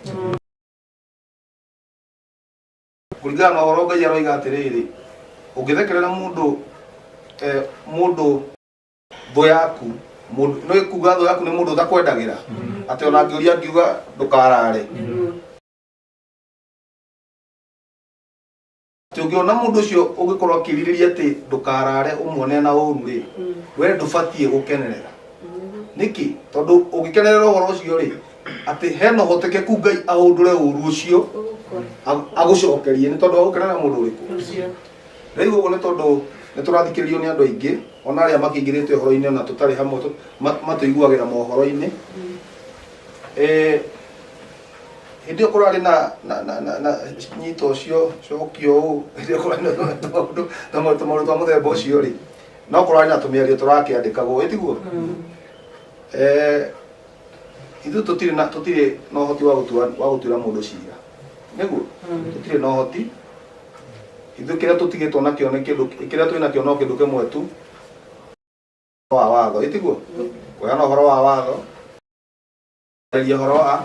Kũringana na ũhoro Ngai aroiga atĩrĩrĩ, ũngĩthekerera mũndũ mũndũ thũ yaku, mũndũ nĩ kuga thũ yaku nĩ mũndũ ũtakwendagĩra, atĩ ona angĩũria angiuga ndũkarare. Atĩ ũngĩona mũndũ ũcio ũngĩkorwo akĩrirĩria atĩ ndũkarare ũmuone na ũru rĩ, we ndũbatiĩ gũkenerera. Nĩkĩ? Tondũ ũngĩkenerera ũhoro ũcio rĩ, atĩ hena ũhotekeku Ngai ahũndũre ũru ũcio agũcokerie nĩ tondũ wa gũkenerera mũndũ ũrĩkũ. Rĩu ũguo nĩ tondũ nĩ tũrathikĩrĩrio nĩ andũ aingĩ ona arĩa makĩingĩrĩte ũhoro-inĩ ona tũtarĩ hamwe matũiguagĩra mohoro-inĩ. Hĩndĩ ĩyo kũrarĩ na nyita ũcio cokio ũũ, hĩndĩ ĩyo kũrarĩ na tũmaũndũ tũmaũndũ twa mũthemba ũcio rĩ, no kũrarĩ na tũmĩario tũrakĩandĩkagwo, ĩ tiguo? Ithuĩ tũtirĩ na ũhoti wa gũtuĩra mũndũ cira, nĩguo? Tũtirĩ na ũhoti. Ithuĩ kĩrĩa tũtigĩtwo nakĩo nĩ kĩndũ, kĩrĩa twĩ nakĩo no kĩndũ kĩmwe tu, wa watho, ĩ tiguo? Kũheana ũhoro wa watho, kwarĩria ũhoro wa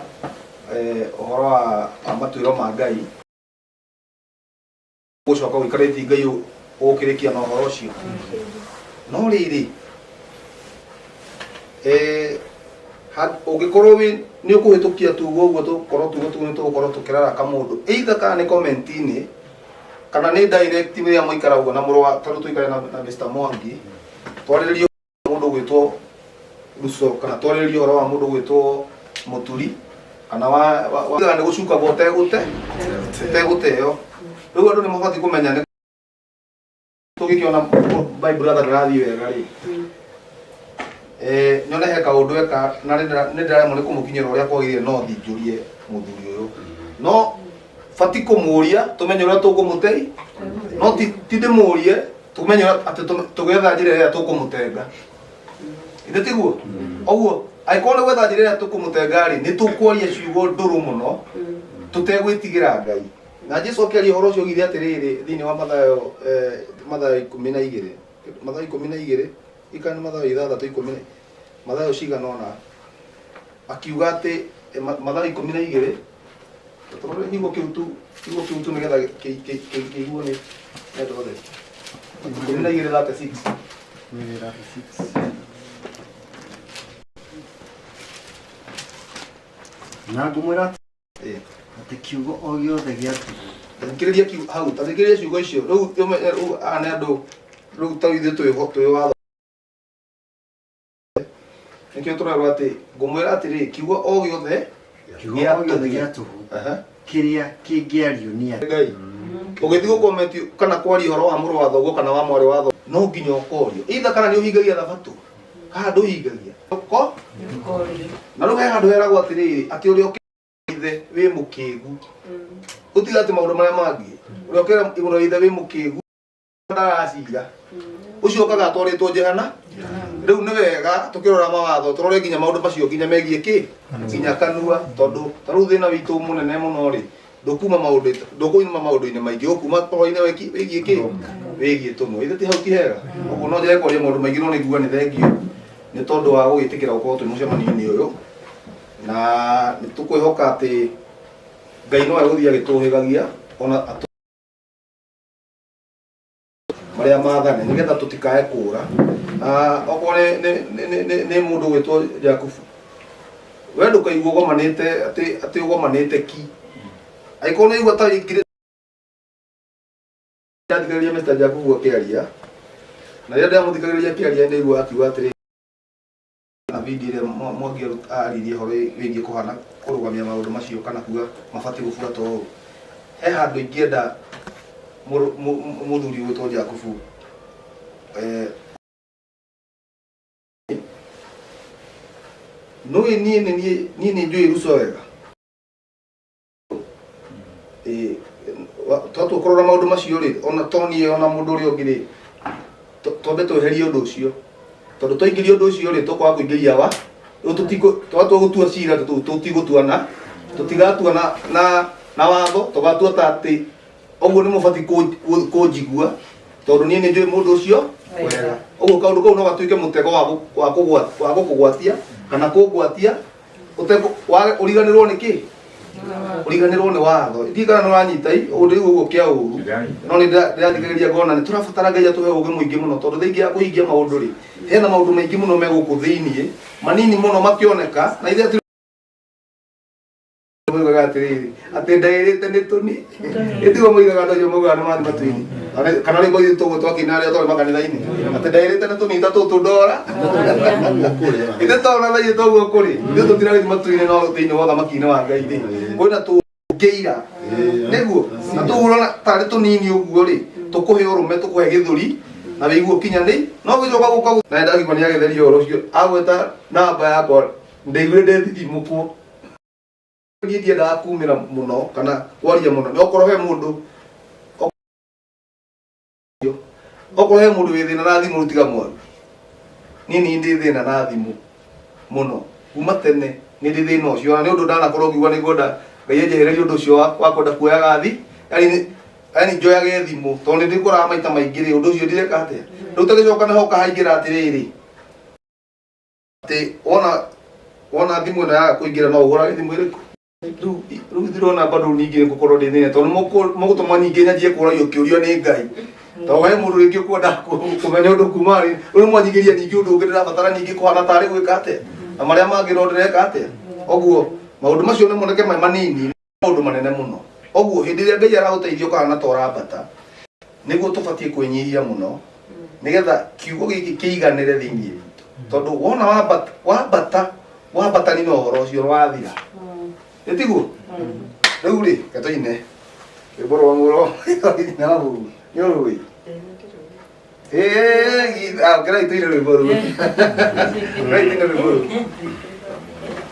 ũhoro wa matuĩro ma Ngai, gũcoka ũikarĩtie Ngai ũgũkĩrĩkia na ũhoro ũcio. No rĩrĩ, ũngĩkorwo nĩ ũkũhĩtũkia tugo ũguo tũkorwo tugo tugo nĩ tũgũkorwo tũkĩrara kamũndũ, either kana nĩ comment-inĩ kana nĩ direct rĩrĩa mũikara ũguo na mũrũ wa, tondũ tũikare na Mr. Mwangi, twarĩrĩrie mũndũ ũgwĩtwo Ruso kana twarĩrĩrie ũhoro wa mũndũ ũgwĩtwo Mũturi kana wa nĩ gũcukagwo ũtegũteo. Rĩu andũ nĩ mabatiĩ kũmenya nĩ tũgĩkĩona my brother ndarathiĩ wega rĩ, nyone he kaũndũ eka na nĩ ndĩraremwo nĩ kũmũkinyĩra ũrĩa kwagĩrĩire, no thiĩ njũrie mũthuri ũyũ, no bati kũmũria tũmenye ũrĩa tũkũmũtei, no ti ndĩmũrie tũmenye atĩ tũgetha njĩra ĩrĩa tũkũmũtenga. Ithe tiguo? Ũguo angĩkorwo nĩ gwetha njĩra ĩrĩa tũkũmũtenga rĩ, nĩ tũkwaria ciugo ndũrũ mũno tũtegwĩtigĩra Ngai. Na Jesu akĩaria ũhoro ũcio oigire atĩrĩrĩ thĩinĩ wa Mathayo, Mathayo 12, Mathayo 12, ikana nĩ Mathayo 6 ikũmi, Mathayo cigana ũna, akiuga atĩ Mathayo 12, tũrore kiugo kĩu tu, kiugo kĩu tu nĩgetha kĩiguo nĩ andũ othe. 12:36. Na ngũmwĩra atĩ kiugo o gĩothe gĩa tũhũ. Thikĩrĩria kiugo hau, ta thikĩrĩria ciugo icio. Rĩu rĩu aya nĩ andũ, rĩu ta ithuĩ twĩ watho. Nĩkĩo tũrerwo atĩ ngũmwĩra atĩrĩ, kiugo o gĩothe Kiugo o gĩothe gĩa tũhũ kĩrĩa kĩngĩario nĩ andũ. Ngai. Ũgĩthiĩ gũkomenti kana kwaria ũhoro wa mũrũ wa thoguo kana wa mwarĩ wa thoguo, no nginya ũkorio. Either kana nĩ ũhingagia thabatũ, kana ndũhingagia. Ũko? Na rĩu he handũ heragwo atĩrĩrĩ, atĩ ũrĩa ũkĩra ithe wĩ mũkĩgu. Ũtiga atĩ maũndũ marĩa mangĩ. Ũrĩa ũkĩra igũrũ rĩa ithe wĩ mũkĩgu ndaracira. Ũcio ũkaga atwarĩtwo jehana. Rĩu nĩ wega tũkĩrora mawatho tũrore nginya maũndũ macio nginya megiĩ kĩ? Nginya kanua, tondũ ta rĩu thĩna witũ mũnene mũno rĩ, ndũkuma maũndũ-inĩ maingĩ, ũkuma ũhoro-inĩ wĩgiĩ kĩ? Wĩgiĩ tũnua. Ithe ti hau ti hega. Ũguo no njage kwaria maũndũ maingĩ no nĩ nguga nĩ thengiũ nĩ tondũ wa gũgĩtĩkĩra gũkorwo twĩ mũcemanio-inĩ ũyũ, na nĩ tũkwĩhoka atĩ Ngai no egũthiĩ agĩtũhĩgagia ona marĩa maathane nĩgetha tũtikae kũũra. Okorwo nĩ mũndũ ũgwĩtwo Jakubu, we ndũkaigua ũgomanĩte atĩ ũgomanĩte ki. Angĩkorwo nĩ waigua ta ingĩrĩ ndathikagĩrĩria Mr. Jakubu akĩaria, na rĩrĩa ndĩramũthikagĩrĩria akĩaria nĩ ndaigua akiuga atĩrĩ, na video ĩrĩa Mwangi aririe ũhoro wĩgiĩ kũhana kũrũgamia maũndũ macio kana kuga mabatiĩ gũbuatwo ũũ. He handũ ingĩenda mũthuri ũgwĩtwo Jakubu, nũĩ niĩ nĩ niĩ nĩ njũĩ Ruso wega. Twatua kũrora maũndũ macio rĩ, ona to niĩ ona mũndũ ũrĩa ũngĩ rĩ, twambe tweherie ũndũ ũcio. Tondũ twaingĩria ũndũ ũcio rĩ, tũkwaga kũingĩria wa, rĩu twatua gũtua cira, tũtigũtua na, tũtigatua na watho, tũgatua ta atĩ ũguo nĩ mũbatiĩ kũnjigua, tondũ niĩ nĩ njũĩ mũndũ ũcio wega. Ũguo kaũndũ kau no gatuĩke mũtego wa gũkũgwatia kana kũngwatia, ũriganĩrwo nĩ kĩ? Ũriganĩrwo nĩ watho. Ndiũĩ kana nĩ ũranyita i ũndũ ũguo kĩa ũru. No nĩ ndĩrathikĩrĩria ngona nĩ tũrabatara Ngai atũhe ũgĩ mũingĩ mũno tondũ thaa ingĩ ya kũhingia maũndũ rĩ, hena maũndũ maingĩ mũno me gũkũ thĩiniĩ, manini mũno makĩoneka, na ithuĩ moigaga atĩrĩrĩ atĩ ndaĩrĩte nĩ tũni ĩtiguo moigaga andũ acio maugaga nĩ mathi matu-inĩ kana rĩmwe ithuĩ tũguo twakĩina arĩa twarĩ makanitha-inĩ atĩ ndaĩrĩte nĩ tũni ta tũtũ ndora ithe tona thaiyĩ toguo kũrĩ ithuĩ tũtiragĩthiĩ matu-inĩ no thĩinĩ wa ũthamaki-inĩ wa Ngai rĩ kwĩna tũngĩira nĩguo na tũu ũrona tarĩ tũnini ũguo rĩ tũkũhe ũrũme tũkũhe gĩthũri na wĩigue ũkinyanĩ no gĩcoka gũka na ndagigua nĩ agetheria ũhoro ũcio agweta namba yakwa ndaiguire ndethithimũkwo niĩ ndiendaga kumĩra mũno kana kwaria mũno no okorwo he mũndũ okorwo he mũndũ wĩ thĩna na thimũ tiga mwaru niĩ nĩ ndĩ thĩna na thimũ mũno kuma tene nĩ ndĩ thĩna ũcio na nĩ ũndũ ndanakorwo ngiuga nĩ ngwenda Ngai anjehererie ũndũ ũcio wa kwenda kuoyaga thi yani yani njoyage thimũ tondũ nĩ ndĩkoraga maita maingĩ rĩ ũndũ ũcio ndireka atĩa rĩu tagĩcoka naho ũkahaingĩra atĩrĩrĩ atĩ wona wona thimũ ĩno yaga kũingĩra no ũhũrage thimũ ĩrĩkũ rĩu rĩu ndĩrona bado ningĩ ngũkorwo ndĩ thĩna tondũ mũgũtũma ningĩ nyanjie kũragio kĩũrio nĩ Ngai tondũ he mũndũ rĩngĩ ũkwenda kũmenya ũndũ kuma rĩ rĩu mwanyingĩria ningĩ ũndũ ũngĩ ndĩrabatara ningĩ kũhana tarĩ gwĩka atĩa na marĩa mangĩ no ndĩreka atĩa ũguo maũndũ macio nĩ moneke me manini maũndũ manene mũno ũguo hĩndĩ ĩrĩa Ngai aragũteithia ũkahana ta ũrambata nĩguo tũbatiĩ kwĩnyihia mũno nĩgetha kiugo gĩkĩ kĩiganĩre thĩinĩ witũ tondũ wona wambata wambata wambatani na ũhoro ũcio wathira ĩtiguo rĩu rĩ reke tũine rwĩmbo rwa mũro na ũru nĩ ũrũĩ kerai tũine rwĩmbo rũu kerai tũine rwĩmbo rũu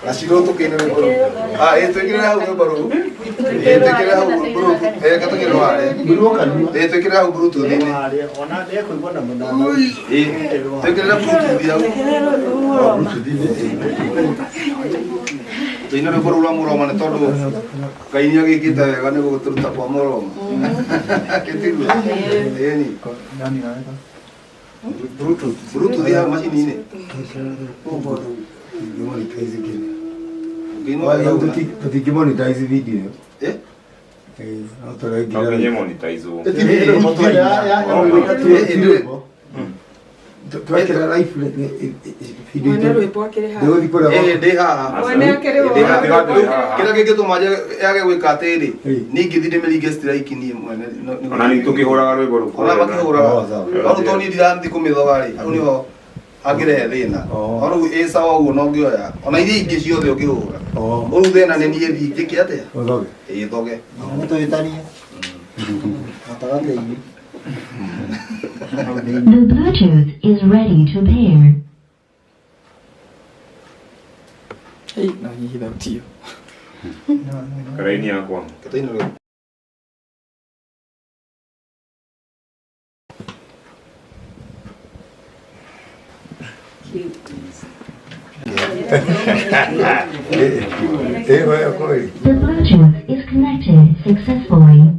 na ciro tũkĩine rwĩmbo rũu ah ĩ twĩkĩrĩre hau rwĩmbo rũu ĩ twĩkĩrĩre hau bluetooth ĩ reke tũkĩrĩre harĩa ĩ twĩkĩrĩre hau bluetooth-inĩ Ona ndekũigua na mũnana. ĩ twĩkĩrĩre bluetooth hau tũine rwĩmbo rũu rwa mũroma nĩ tondũ Ngai nĩ agĩkĩte wega nĩ gũgũtũruta kwa mũroma ĩtiguo ĩni bluetooth bluetooth ya macini-inĩ Tũtingĩ monetize video ĩyo. Eh? No tũraingĩra. No nginya monetize ũũ. Twekĩra live video Mwene rwĩmbo akĩrĩ haha. Ndĩgũthiĩ kũrĩa Ĩĩ, ndĩ haha Mwene akĩrĩ Ndĩ haha. haha. Kĩrĩa kĩngĩtũma yage gwĩka atĩrĩ niĩ ingĩthiĩ ndĩmĩringe strike niĩ mwene Ona nĩ tũkĩhũraga rwĩmbo rũu. Ona makĩhũraga no rĩu tondũ niĩ ndirathiĩ kũmĩthoga rĩ hau nĩho hangĩrehe thĩna no rĩu ĩ sawa ũguo no ngĩoya ona iria ingĩ ciothe ũngĩhũra rĩu thĩna nĩ niĩ thiĩ njĩke atĩa Ũthoge. Ĩ thoge. Nĩ tũhĩtanie gatagatĩ-inĩ. The Bluetooth is ready to pair. Hey, no nyihie thauti ĩyo. Karaini yakwa. Tũine rwĩmbo. The Bluetooth is connected successfully.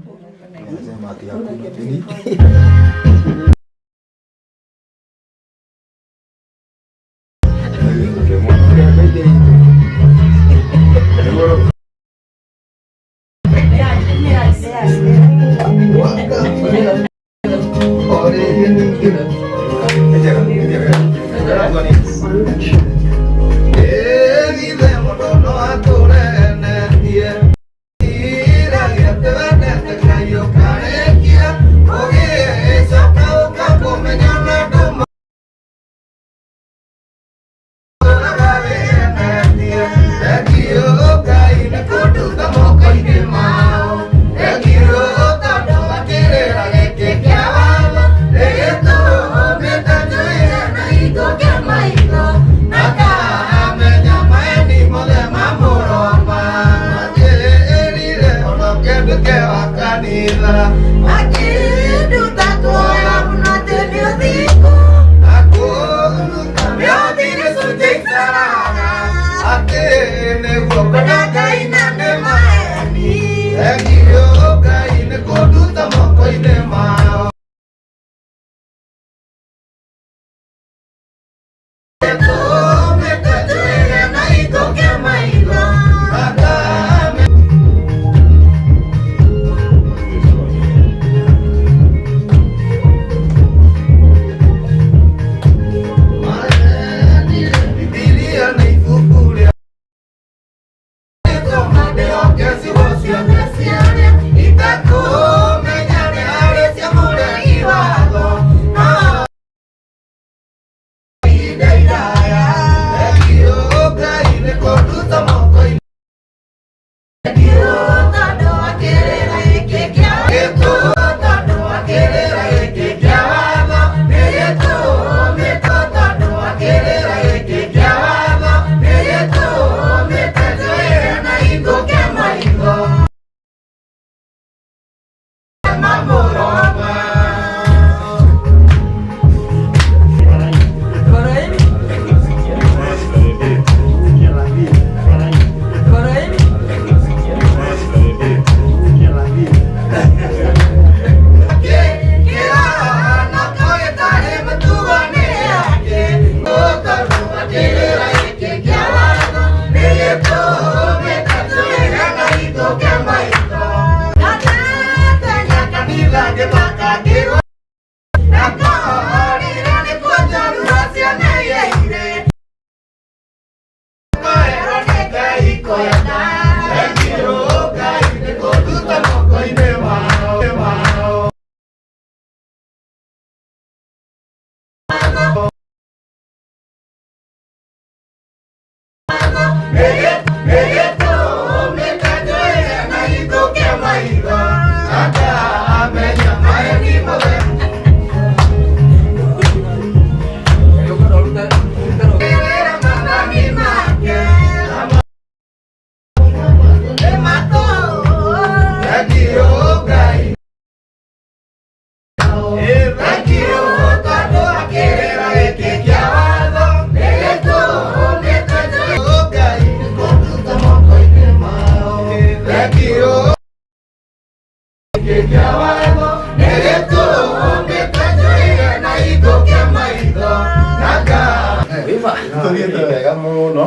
Tuthiĩte wega mũno.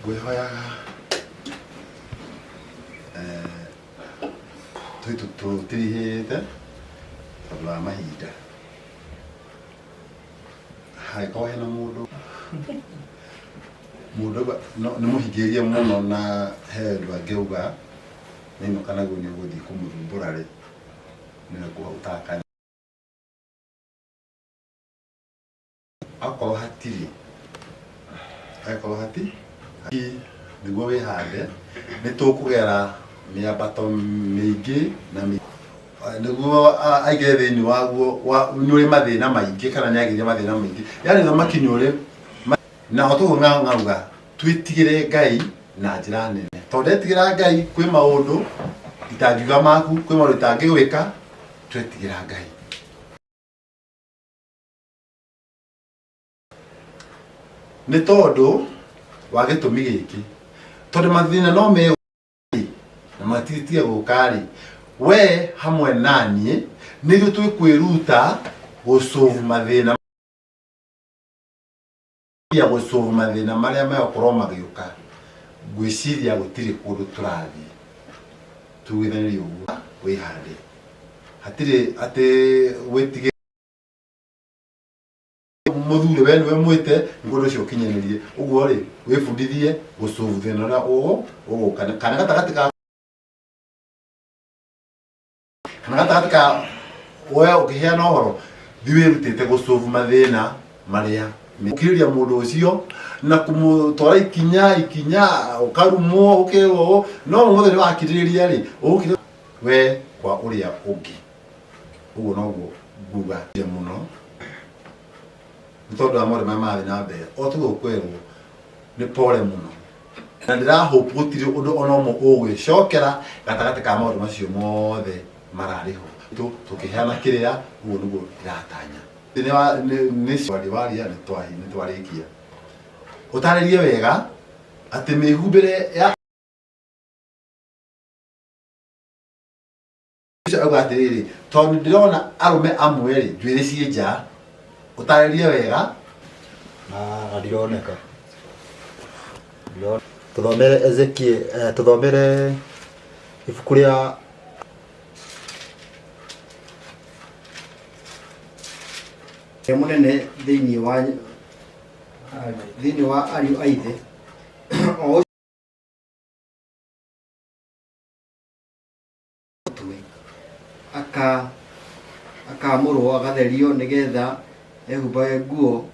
Ngwĩhoyaga tũtirihĩte tondũ wa mahinda, hangĩkorwo hena mũndũ nĩ mũhingĩrĩrie mũno na he ũndũ angĩuga nĩinũka naguo nĩ ũgũthiĩ kũmũthumbũra rĩ, nĩwe ũtakanya. Akorwo hatirĩ, angĩkorwo hati nĩguo wĩhande nĩ tũkũgera mĩambato mĩingĩ na nĩguo aingĩre thĩinĩ waguo nĩ ũrĩ mathĩna maingĩ kana nĩ agĩire mathĩna maingĩ, yaani ũthamaki nĩ ũrĩ na o tũguo ng'auga twĩtigĩre Ngai na njĩra nene, tondũ ndetigĩra Ngai kwĩ maũndũ itangiuga maku, kwĩ maũndũ itangĩgwĩka, twetigĩra Ngai. Nĩ tondũ wa gĩtũmi gĩkĩ, tondũ mathĩna no megũka na matitige gũka rĩ, we hamwe na niĩ nĩithuĩ twĩkwĩruta gũsolve mathĩna, gũsolve mathĩna marĩa megũkorwo magĩũka. Ngwĩciria gũtirĩ kũndũ tũrathiĩ, tugithanĩrie ũguo wĩhande, hatirĩ atĩ wĩtigĩre mũthuri we nĩwe mwĩte nĩguo ũndũ ũcio ũkinyanĩrie. Ũguo rĩ, wĩbundithie gũsolve thĩna ũrĩa ũgũka kana gatagatĩ ka kana gatagatĩ ka we ũkĩheana ũhoro, thiĩ wĩrutĩte gũsolve mathĩna marĩa ũkirĩria mũndũ ũcio na kũmũtwara ikinya ikinya, ũkarumwo ũkerwo ũũ, no ũmũthĩ nĩ wakirĩrĩria rĩ, ũgũkirĩrĩria we kwa ũrĩa ũngĩ. Ũguo noguo nguga mũno nĩ tondũ wa maũndũ marĩa marathiĩ na mbere, o tũguo kwerwo nĩ pore mũno, na ndĩrahope gũtirĩ ũndũ ona ũmwe ũgwĩcokera gatagatĩ ka maũndũ macio mothe mararĩ ho. Tũkĩheana kĩrĩra, ũguo nĩguo ndĩratanya. Nĩ waria nĩ twarĩkia. Ũtarĩrie wega atĩ mĩhumbĩre ya ũcio auga atĩrĩrĩ, tondũ ndĩrona arũme amwe rĩ njuĩrĩ ciĩ nja, ũtarĩrie wega na ndironeka. Tũthomere Ezekiel, tũthomere ibuku rĩa mũnene thĩinĩ wa ariũ a ithe, o ũcio akaamũrwo agatherio nĩgetha ehumbage nguo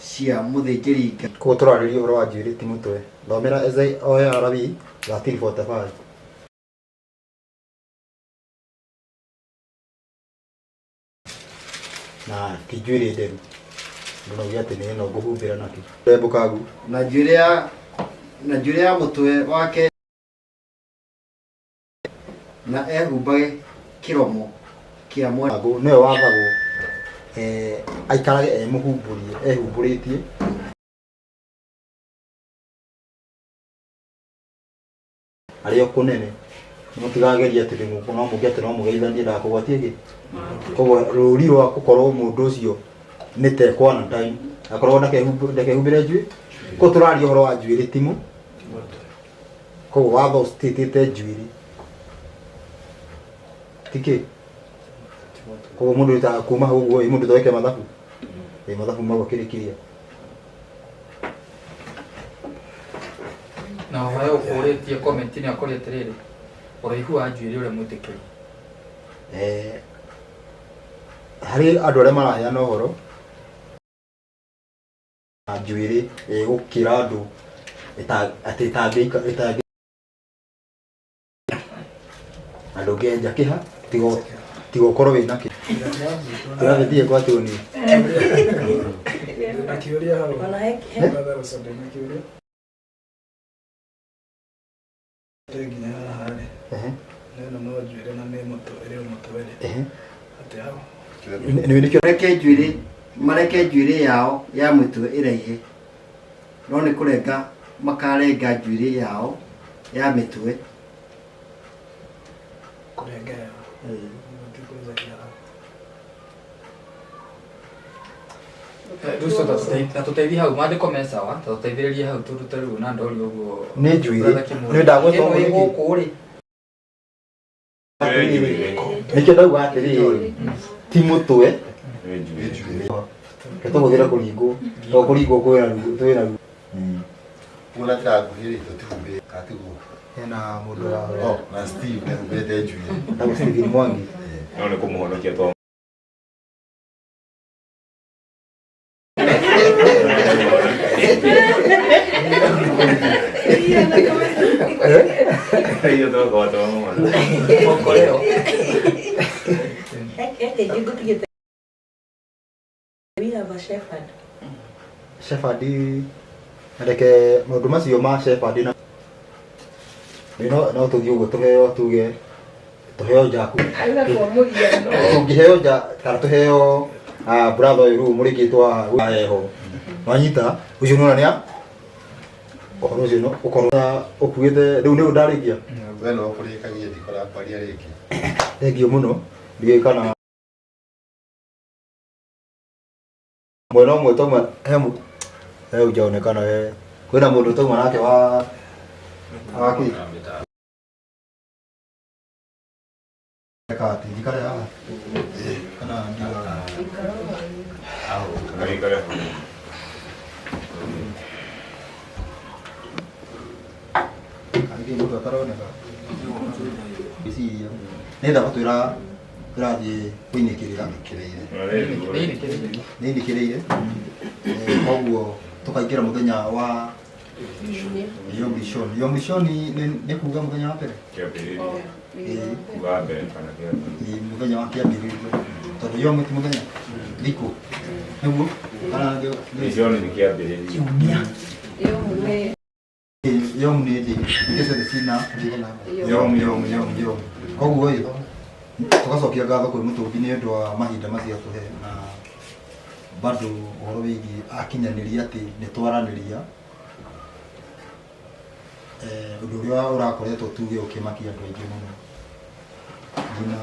cia mũthĩnjĩri Ngai. Koguo tũrarĩria ũhoro wa njuĩrĩ ti mũtwe. Thomera Oya Alawii 13:45. Na ti njuĩrĩ nderu, mũndũ no auge atĩ nĩ ĩno ngũhumbĩra nakĩ. Rembũkangu. Na njuĩrĩ ya mũtwe wake na ehumbage kĩromo kĩa mwena. Nĩwe wathagwo aikarage e mũhumbũrie, ehumbũrĩtie. Arĩ o kũnene mũtigagerie atĩ no mũge atĩ no mũgeithanie ndagakũgwatie kĩ. Koguo rũri rwa gũkorwo mũndũ ũcio nĩ te quarantine, akorwo ndakehumbĩre njuĩrĩ. Koguo tũraria ũhoro wa njuĩrĩ ti mũ. Koguo watho ũcitĩtĩte njuĩrĩ ti kĩ. Koguo mũndũ wĩtaga kuma hau ũguo, mũndũ toeke mathabu, mathabu mau akĩrĩkirie. Na ũhoro ũkũrĩtie comment nĩ akoria atĩrĩrĩ, ũraihu wa njuĩrĩ ũrĩa mwĩtĩkĩri. Harĩ andũ arĩa maraheana ũhoro na njuĩrĩ ĩgũkĩra andũ atĩ ĩtangĩika ĩtangĩ na ndũngĩenja kĩha tiga tiga ũkorwo wĩna kĩ kĩrathi gwatwo nĩ Na kĩũria hau. Ona he Brother Russell, ndĩna kĩũria. Ndĩ nginya haha rĩ. Na ĩno no njuĩrĩ na nĩ mũtwe ĩrĩ o mũtwe rĩ. Atĩ hau. Nĩ nĩkĩo Mareke njuĩrĩ mareke njuĩrĩ yao ya mũtwe ĩraihe, no nĩ kũrenga makarenga njuĩrĩ yao ya mĩtwe. Kũrenga yao. Ti kwenja kĩara. Ruso tatũteithie hau maandĩko me sawa tatũteithĩrĩrie hau tũrute rĩu na ndori ũguo Nĩ njuĩrĩ. Brother Kimura. Nĩ ndagweta Ĩno ũguo ĩ nĩkĩ? gũkũ rĩ Nĩkĩo ndauga atĩrĩrĩ ti mũtwe reke tũhũthĩre kũringwo to kũringwo kwĩna ruo twĩna ruo. Ũguo na njĩra nguhĩ rĩ tũtihumbĩre kana tiguo? Hena mũndũ wa Oh, na Steve nĩahumbĩrĩte njuĩrĩ. Etagwo Stephen Mwangi. No nĩ kũmũhonokia twa Hiyo twakorwo twamũhona. Okoreo. He kĩngĩ ngũtigĩte. We have a shepherd. Shepherd reke maũndũ macio ma shepherd na Nĩ no no tũthiĩ ũguo tũheo tuge tũheo njaku Auga kwa mũhiano. tũngĩheo nja kana tũheo ah, brother ũyũ rĩu mũrĩkĩtwo haha heho wanyita ũcio nĩwona nĩa ũhoro ũcio no ũkorwo ũkuĩte rĩu nĩũ ndarĩkia We nĩwe ũkũrĩkagia ndikora kwaria rĩngĩ. Thengiũ mũno ndiũĩ kana mwena ũmwe tauma he mũ he ũjaonekana he kwĩna mũndũ tauma nake wa wa kĩ Eka atĩ njikare haha kana ndiga Wĩikare hau. Angĩ mũndũ ataroneka ngwĩciria nĩ thabatũ ĩra ĩrathiĩ kũinĩkĩrĩra nĩ inĩkĩrĩire koguo tũkaingĩra mũthenya wa Yom Rishon. Yom Rishon nĩ kuga mũthenya wa mbere Kĩambĩrĩria. Ĩĩ. Kuga mbere kana kĩambĩrĩria. Ĩĩ, mũthenya wa kĩambĩrĩria tondũ Yom ti mũthenya thikũ nĩguo kana Rishon nĩ kĩambĩrĩria. Kiumia. Yom nĩ Ĩĩ, Yom nĩ thĩ ingĩ ciothe cina Yom Yom Yom Yom koguo ĩ tũgacokia ngatho kwĩ mũtũmbi nĩ ũndũ wa mahinda macio atũhe na bado ũhoro wĩgiĩ akinyanĩria atĩ nĩ twaranĩria ũndũ ũrĩa ũrakoretwo tuge ũkĩmakia andũ aingĩ mũno nginya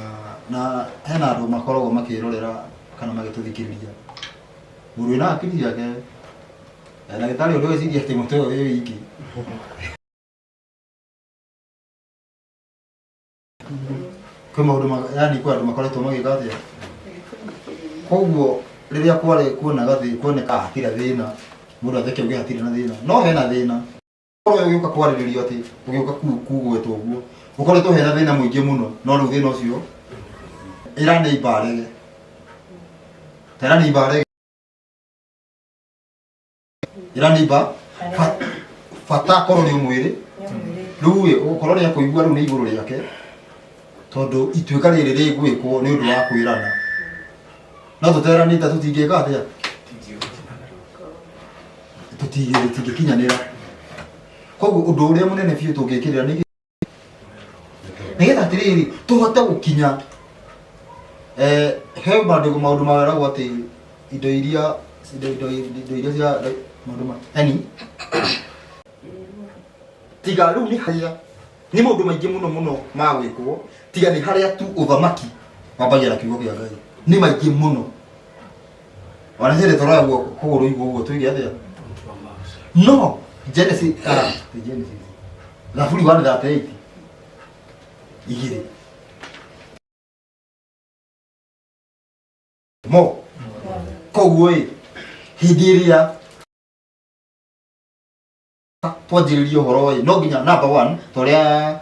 na hena andũ makoragwo makĩrorera kana magĩtũthikĩrĩria mũndũ wĩna hakiri ciake ndagĩtarĩ ũndũ wĩciria atĩ mũtwe ũyũ wĩ wiki kwĩ maũndũ yani kwĩ andũ makoretwo magĩka atĩa koguo rĩrĩa kwarĩ kuonaga kuoneka hatirĩ thĩna mũndũ atheke auge hatirĩ na thĩna no hena thĩna korwo ũgĩũka kwarĩrĩrio atĩ ũgĩũka kugwetwo ũguo ũkoretwo hena thĩna mũingĩ mũno no rĩu thĩna ũcio ĩra nĩ imbarege ta ĩra nĩ imbarege ĩra nĩ imba bata korwo nĩ ũmwĩrĩ rĩu ĩ ũkorwo nĩ akũigua rĩu nĩ igũrũ rĩake tondũ ituĩka rĩrĩ rĩgwĩkwo nĩ ũndũ wa kwĩrana no tũteranĩte tũtingĩka atĩa tũtingĩkinyanĩra koguo ũndũ ũrĩa mũnene biũ tũngĩkĩrĩra nĩ nĩgetha atĩrĩrĩ tũhote gũkinya he maũndũ maũndũ maragwo atĩ indo iria indo indo indo iria cia maũndũ ma yani tiga rĩu nĩ harĩa nĩ maũndũ maingĩ mũno mũno ma gwĩkwo tiga nĩ harĩa tu ũthamaki wambagia na kiugo kĩa Ngai nĩ maingĩ mũno ona hĩndĩ tũroya guoko kũgũrũ igũ ũguo tuige atĩa no Genesis ti Genesis Thaburi 138 igĩrĩ mo koguo ĩ hĩndĩ ĩrĩa twanjĩrĩria ũhoro ĩ no nginya number one ta ũrĩa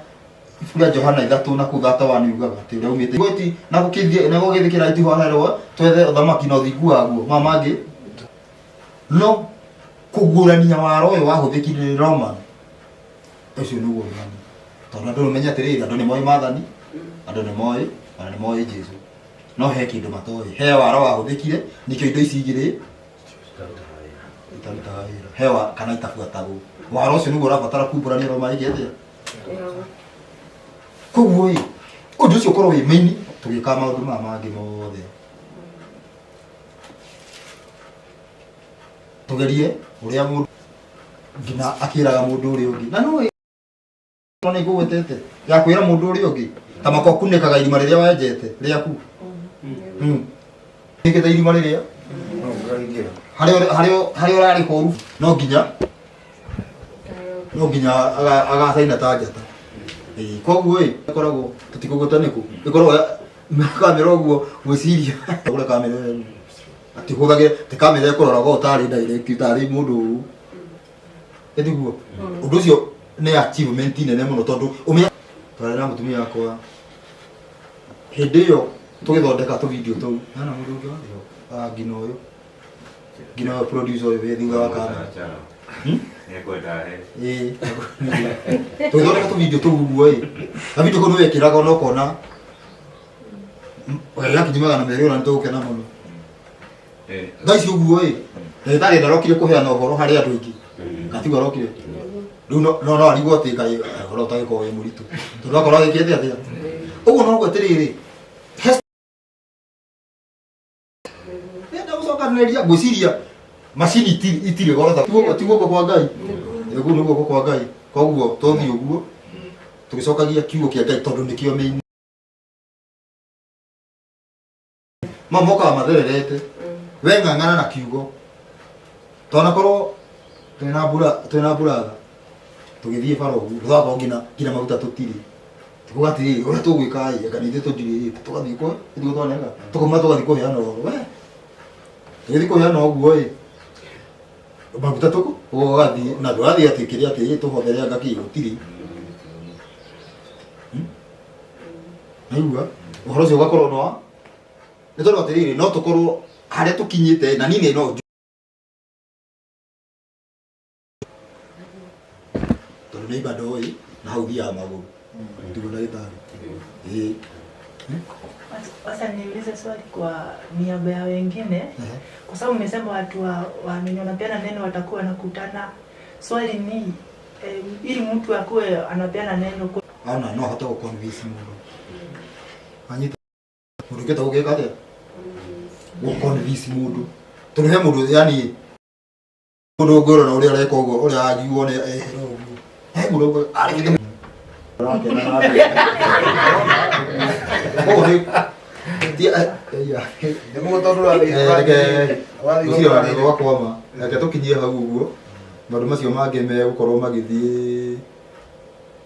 Ibuku rĩa Johana 3 na kũu 31 yugaga atĩ ũrĩa umĩte igoti na gũkĩthiĩ na gũgĩthĩkĩra itihoerwo twethe ũthamaki na ũthingu waguo ma mangĩ no kũguũrania waro ũyũ wahũthĩkire nĩ Roman ũcio nĩguo ũrani tondũ andũ nĩmenya atĩrĩrĩ andũ nĩ moĩ maathani andũ nĩ moĩ ona nĩ moĩ Jesu no he kĩndũ matoĩ he waro wahũthĩkire nĩkĩo indo ici igĩrĩ itarutaga wĩra he wa kana itabuatagwo waro ũcio nĩguo ũrabatara kumbũrania Roma ĩngĩ atĩa koguo ĩ ũndũ ũcio ũkorwo wĩ main tũgĩka maũndũ maya mangĩ mothe tũgerie ũrĩa mũndũ nginya akĩraga mũndũ ũrĩa ũngĩ na nĩũĩ no nĩ ngũgwetete ya kwĩra mũndũ ũrĩa ũngĩ ta makwa kunĩkaga irima rĩrĩa wenjete rĩaku nĩkĩte irima rĩrĩa harĩa ũrarĩ horu no nginya agacaina ta njata. Koguo ĩ ĩkoragwo tũtikũgweta nĩkũ ĩkoragwo kamera ũguo gwĩciria ũgũre kamera ĩyo atĩ hũthagĩre ti kamera ĩkũroraga ũtarĩ direct ũtarĩ mũndũ ũũ ĩtiguo ũndũ ũcio nĩ achievement nene mũno tondũ ũmenya twarĩ na mũtumia wakwa hĩndĩ ĩyo tũgĩthondeka tũvideo tũu hena mũndũ ũngĩ warĩ ho ngina ũyũ ngina ũyũ producer ũyũ wĩ thutha wa kamera tũgĩthondeka tũvideo tũu ũguo ĩ na video kũu nĩwekĩraga ona ũkona gakinya 200 ona nĩtũgũkena mũno thaa ici ũguo ĩ ndagĩtarĩ ndarokire kũheana ũhoro harĩ andũ aingĩ gatiguo arokire rĩu no no arigwo atĩ kaĩ ũhoro ũtagĩkorwo wĩ mũritũ tondũ akorwo agĩkĩte atĩa ũguo noguo atĩrĩrĩ enda gũcokanĩrĩria ngwĩciria macini itirĩ goro ta ti guoko kwa Ngai ũguo nĩ guoko kwa Ngai koguo tũthiĩ ũguo tũgĩcokagia kiugo kĩa Ngai tondũ nĩkĩo main ma mokaga mathererete we ng'ang'ana na kiugo tonakorwo twĩna mburatha tũgĩthiĩ bara ũguo tũgakorwo nginya maguta tũtirĩ tukuga atĩrĩrĩ ũrĩa tũgwĩka ĩ anga nĩ ithuĩ tũnjirĩrĩte tũgathiĩ kũ ithuĩ twaneka tũkauma tũgathiĩ kũheana ũhoro we tũgĩthiĩ kũheana ũguo ĩ maguta tũkũ ũgathiĩ na ndũrathiĩ atĩ kĩrĩa atĩ tũhothere anga kĩ gũtirĩ naigua ũhoro ũcio ũgakorwo no nĩ tondũ atĩrĩrĩ no tũkorwo harĩa tũkinyĩte na niĩ no tondũ nĩ ndoĩ na hau thiaga magũrũ ndigwo ndagĩtarĩ ĩĩ. Sasa niulize swali kwa niaba ya wengine, kwa sababu umesema watu waamini wanapeana neno watakuwa wanakutana. Swali ni ili mtu akuwe anapeana neno kwa ana no ahote gũ-convince mũndũ anyita mũndũ ũngĩhota gũgĩka atĩa gũ-convince mũndũ tondũ he mũndũ yani mũndũ ũngĩrora ũrĩa areka ũguo ũrĩa agiuo nĩ ehera ũguo he mũndũ ũngĩ arekete koguo nĩ nĩguo tondũ ũrathiĩ gwakwama reke tũkinyie hau ũguo maũndũ macio mangĩ megũkorwo magĩthiĩ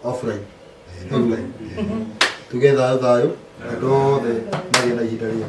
offline tuge thayũ thayũ andũ othe magĩe na ihinda rĩega.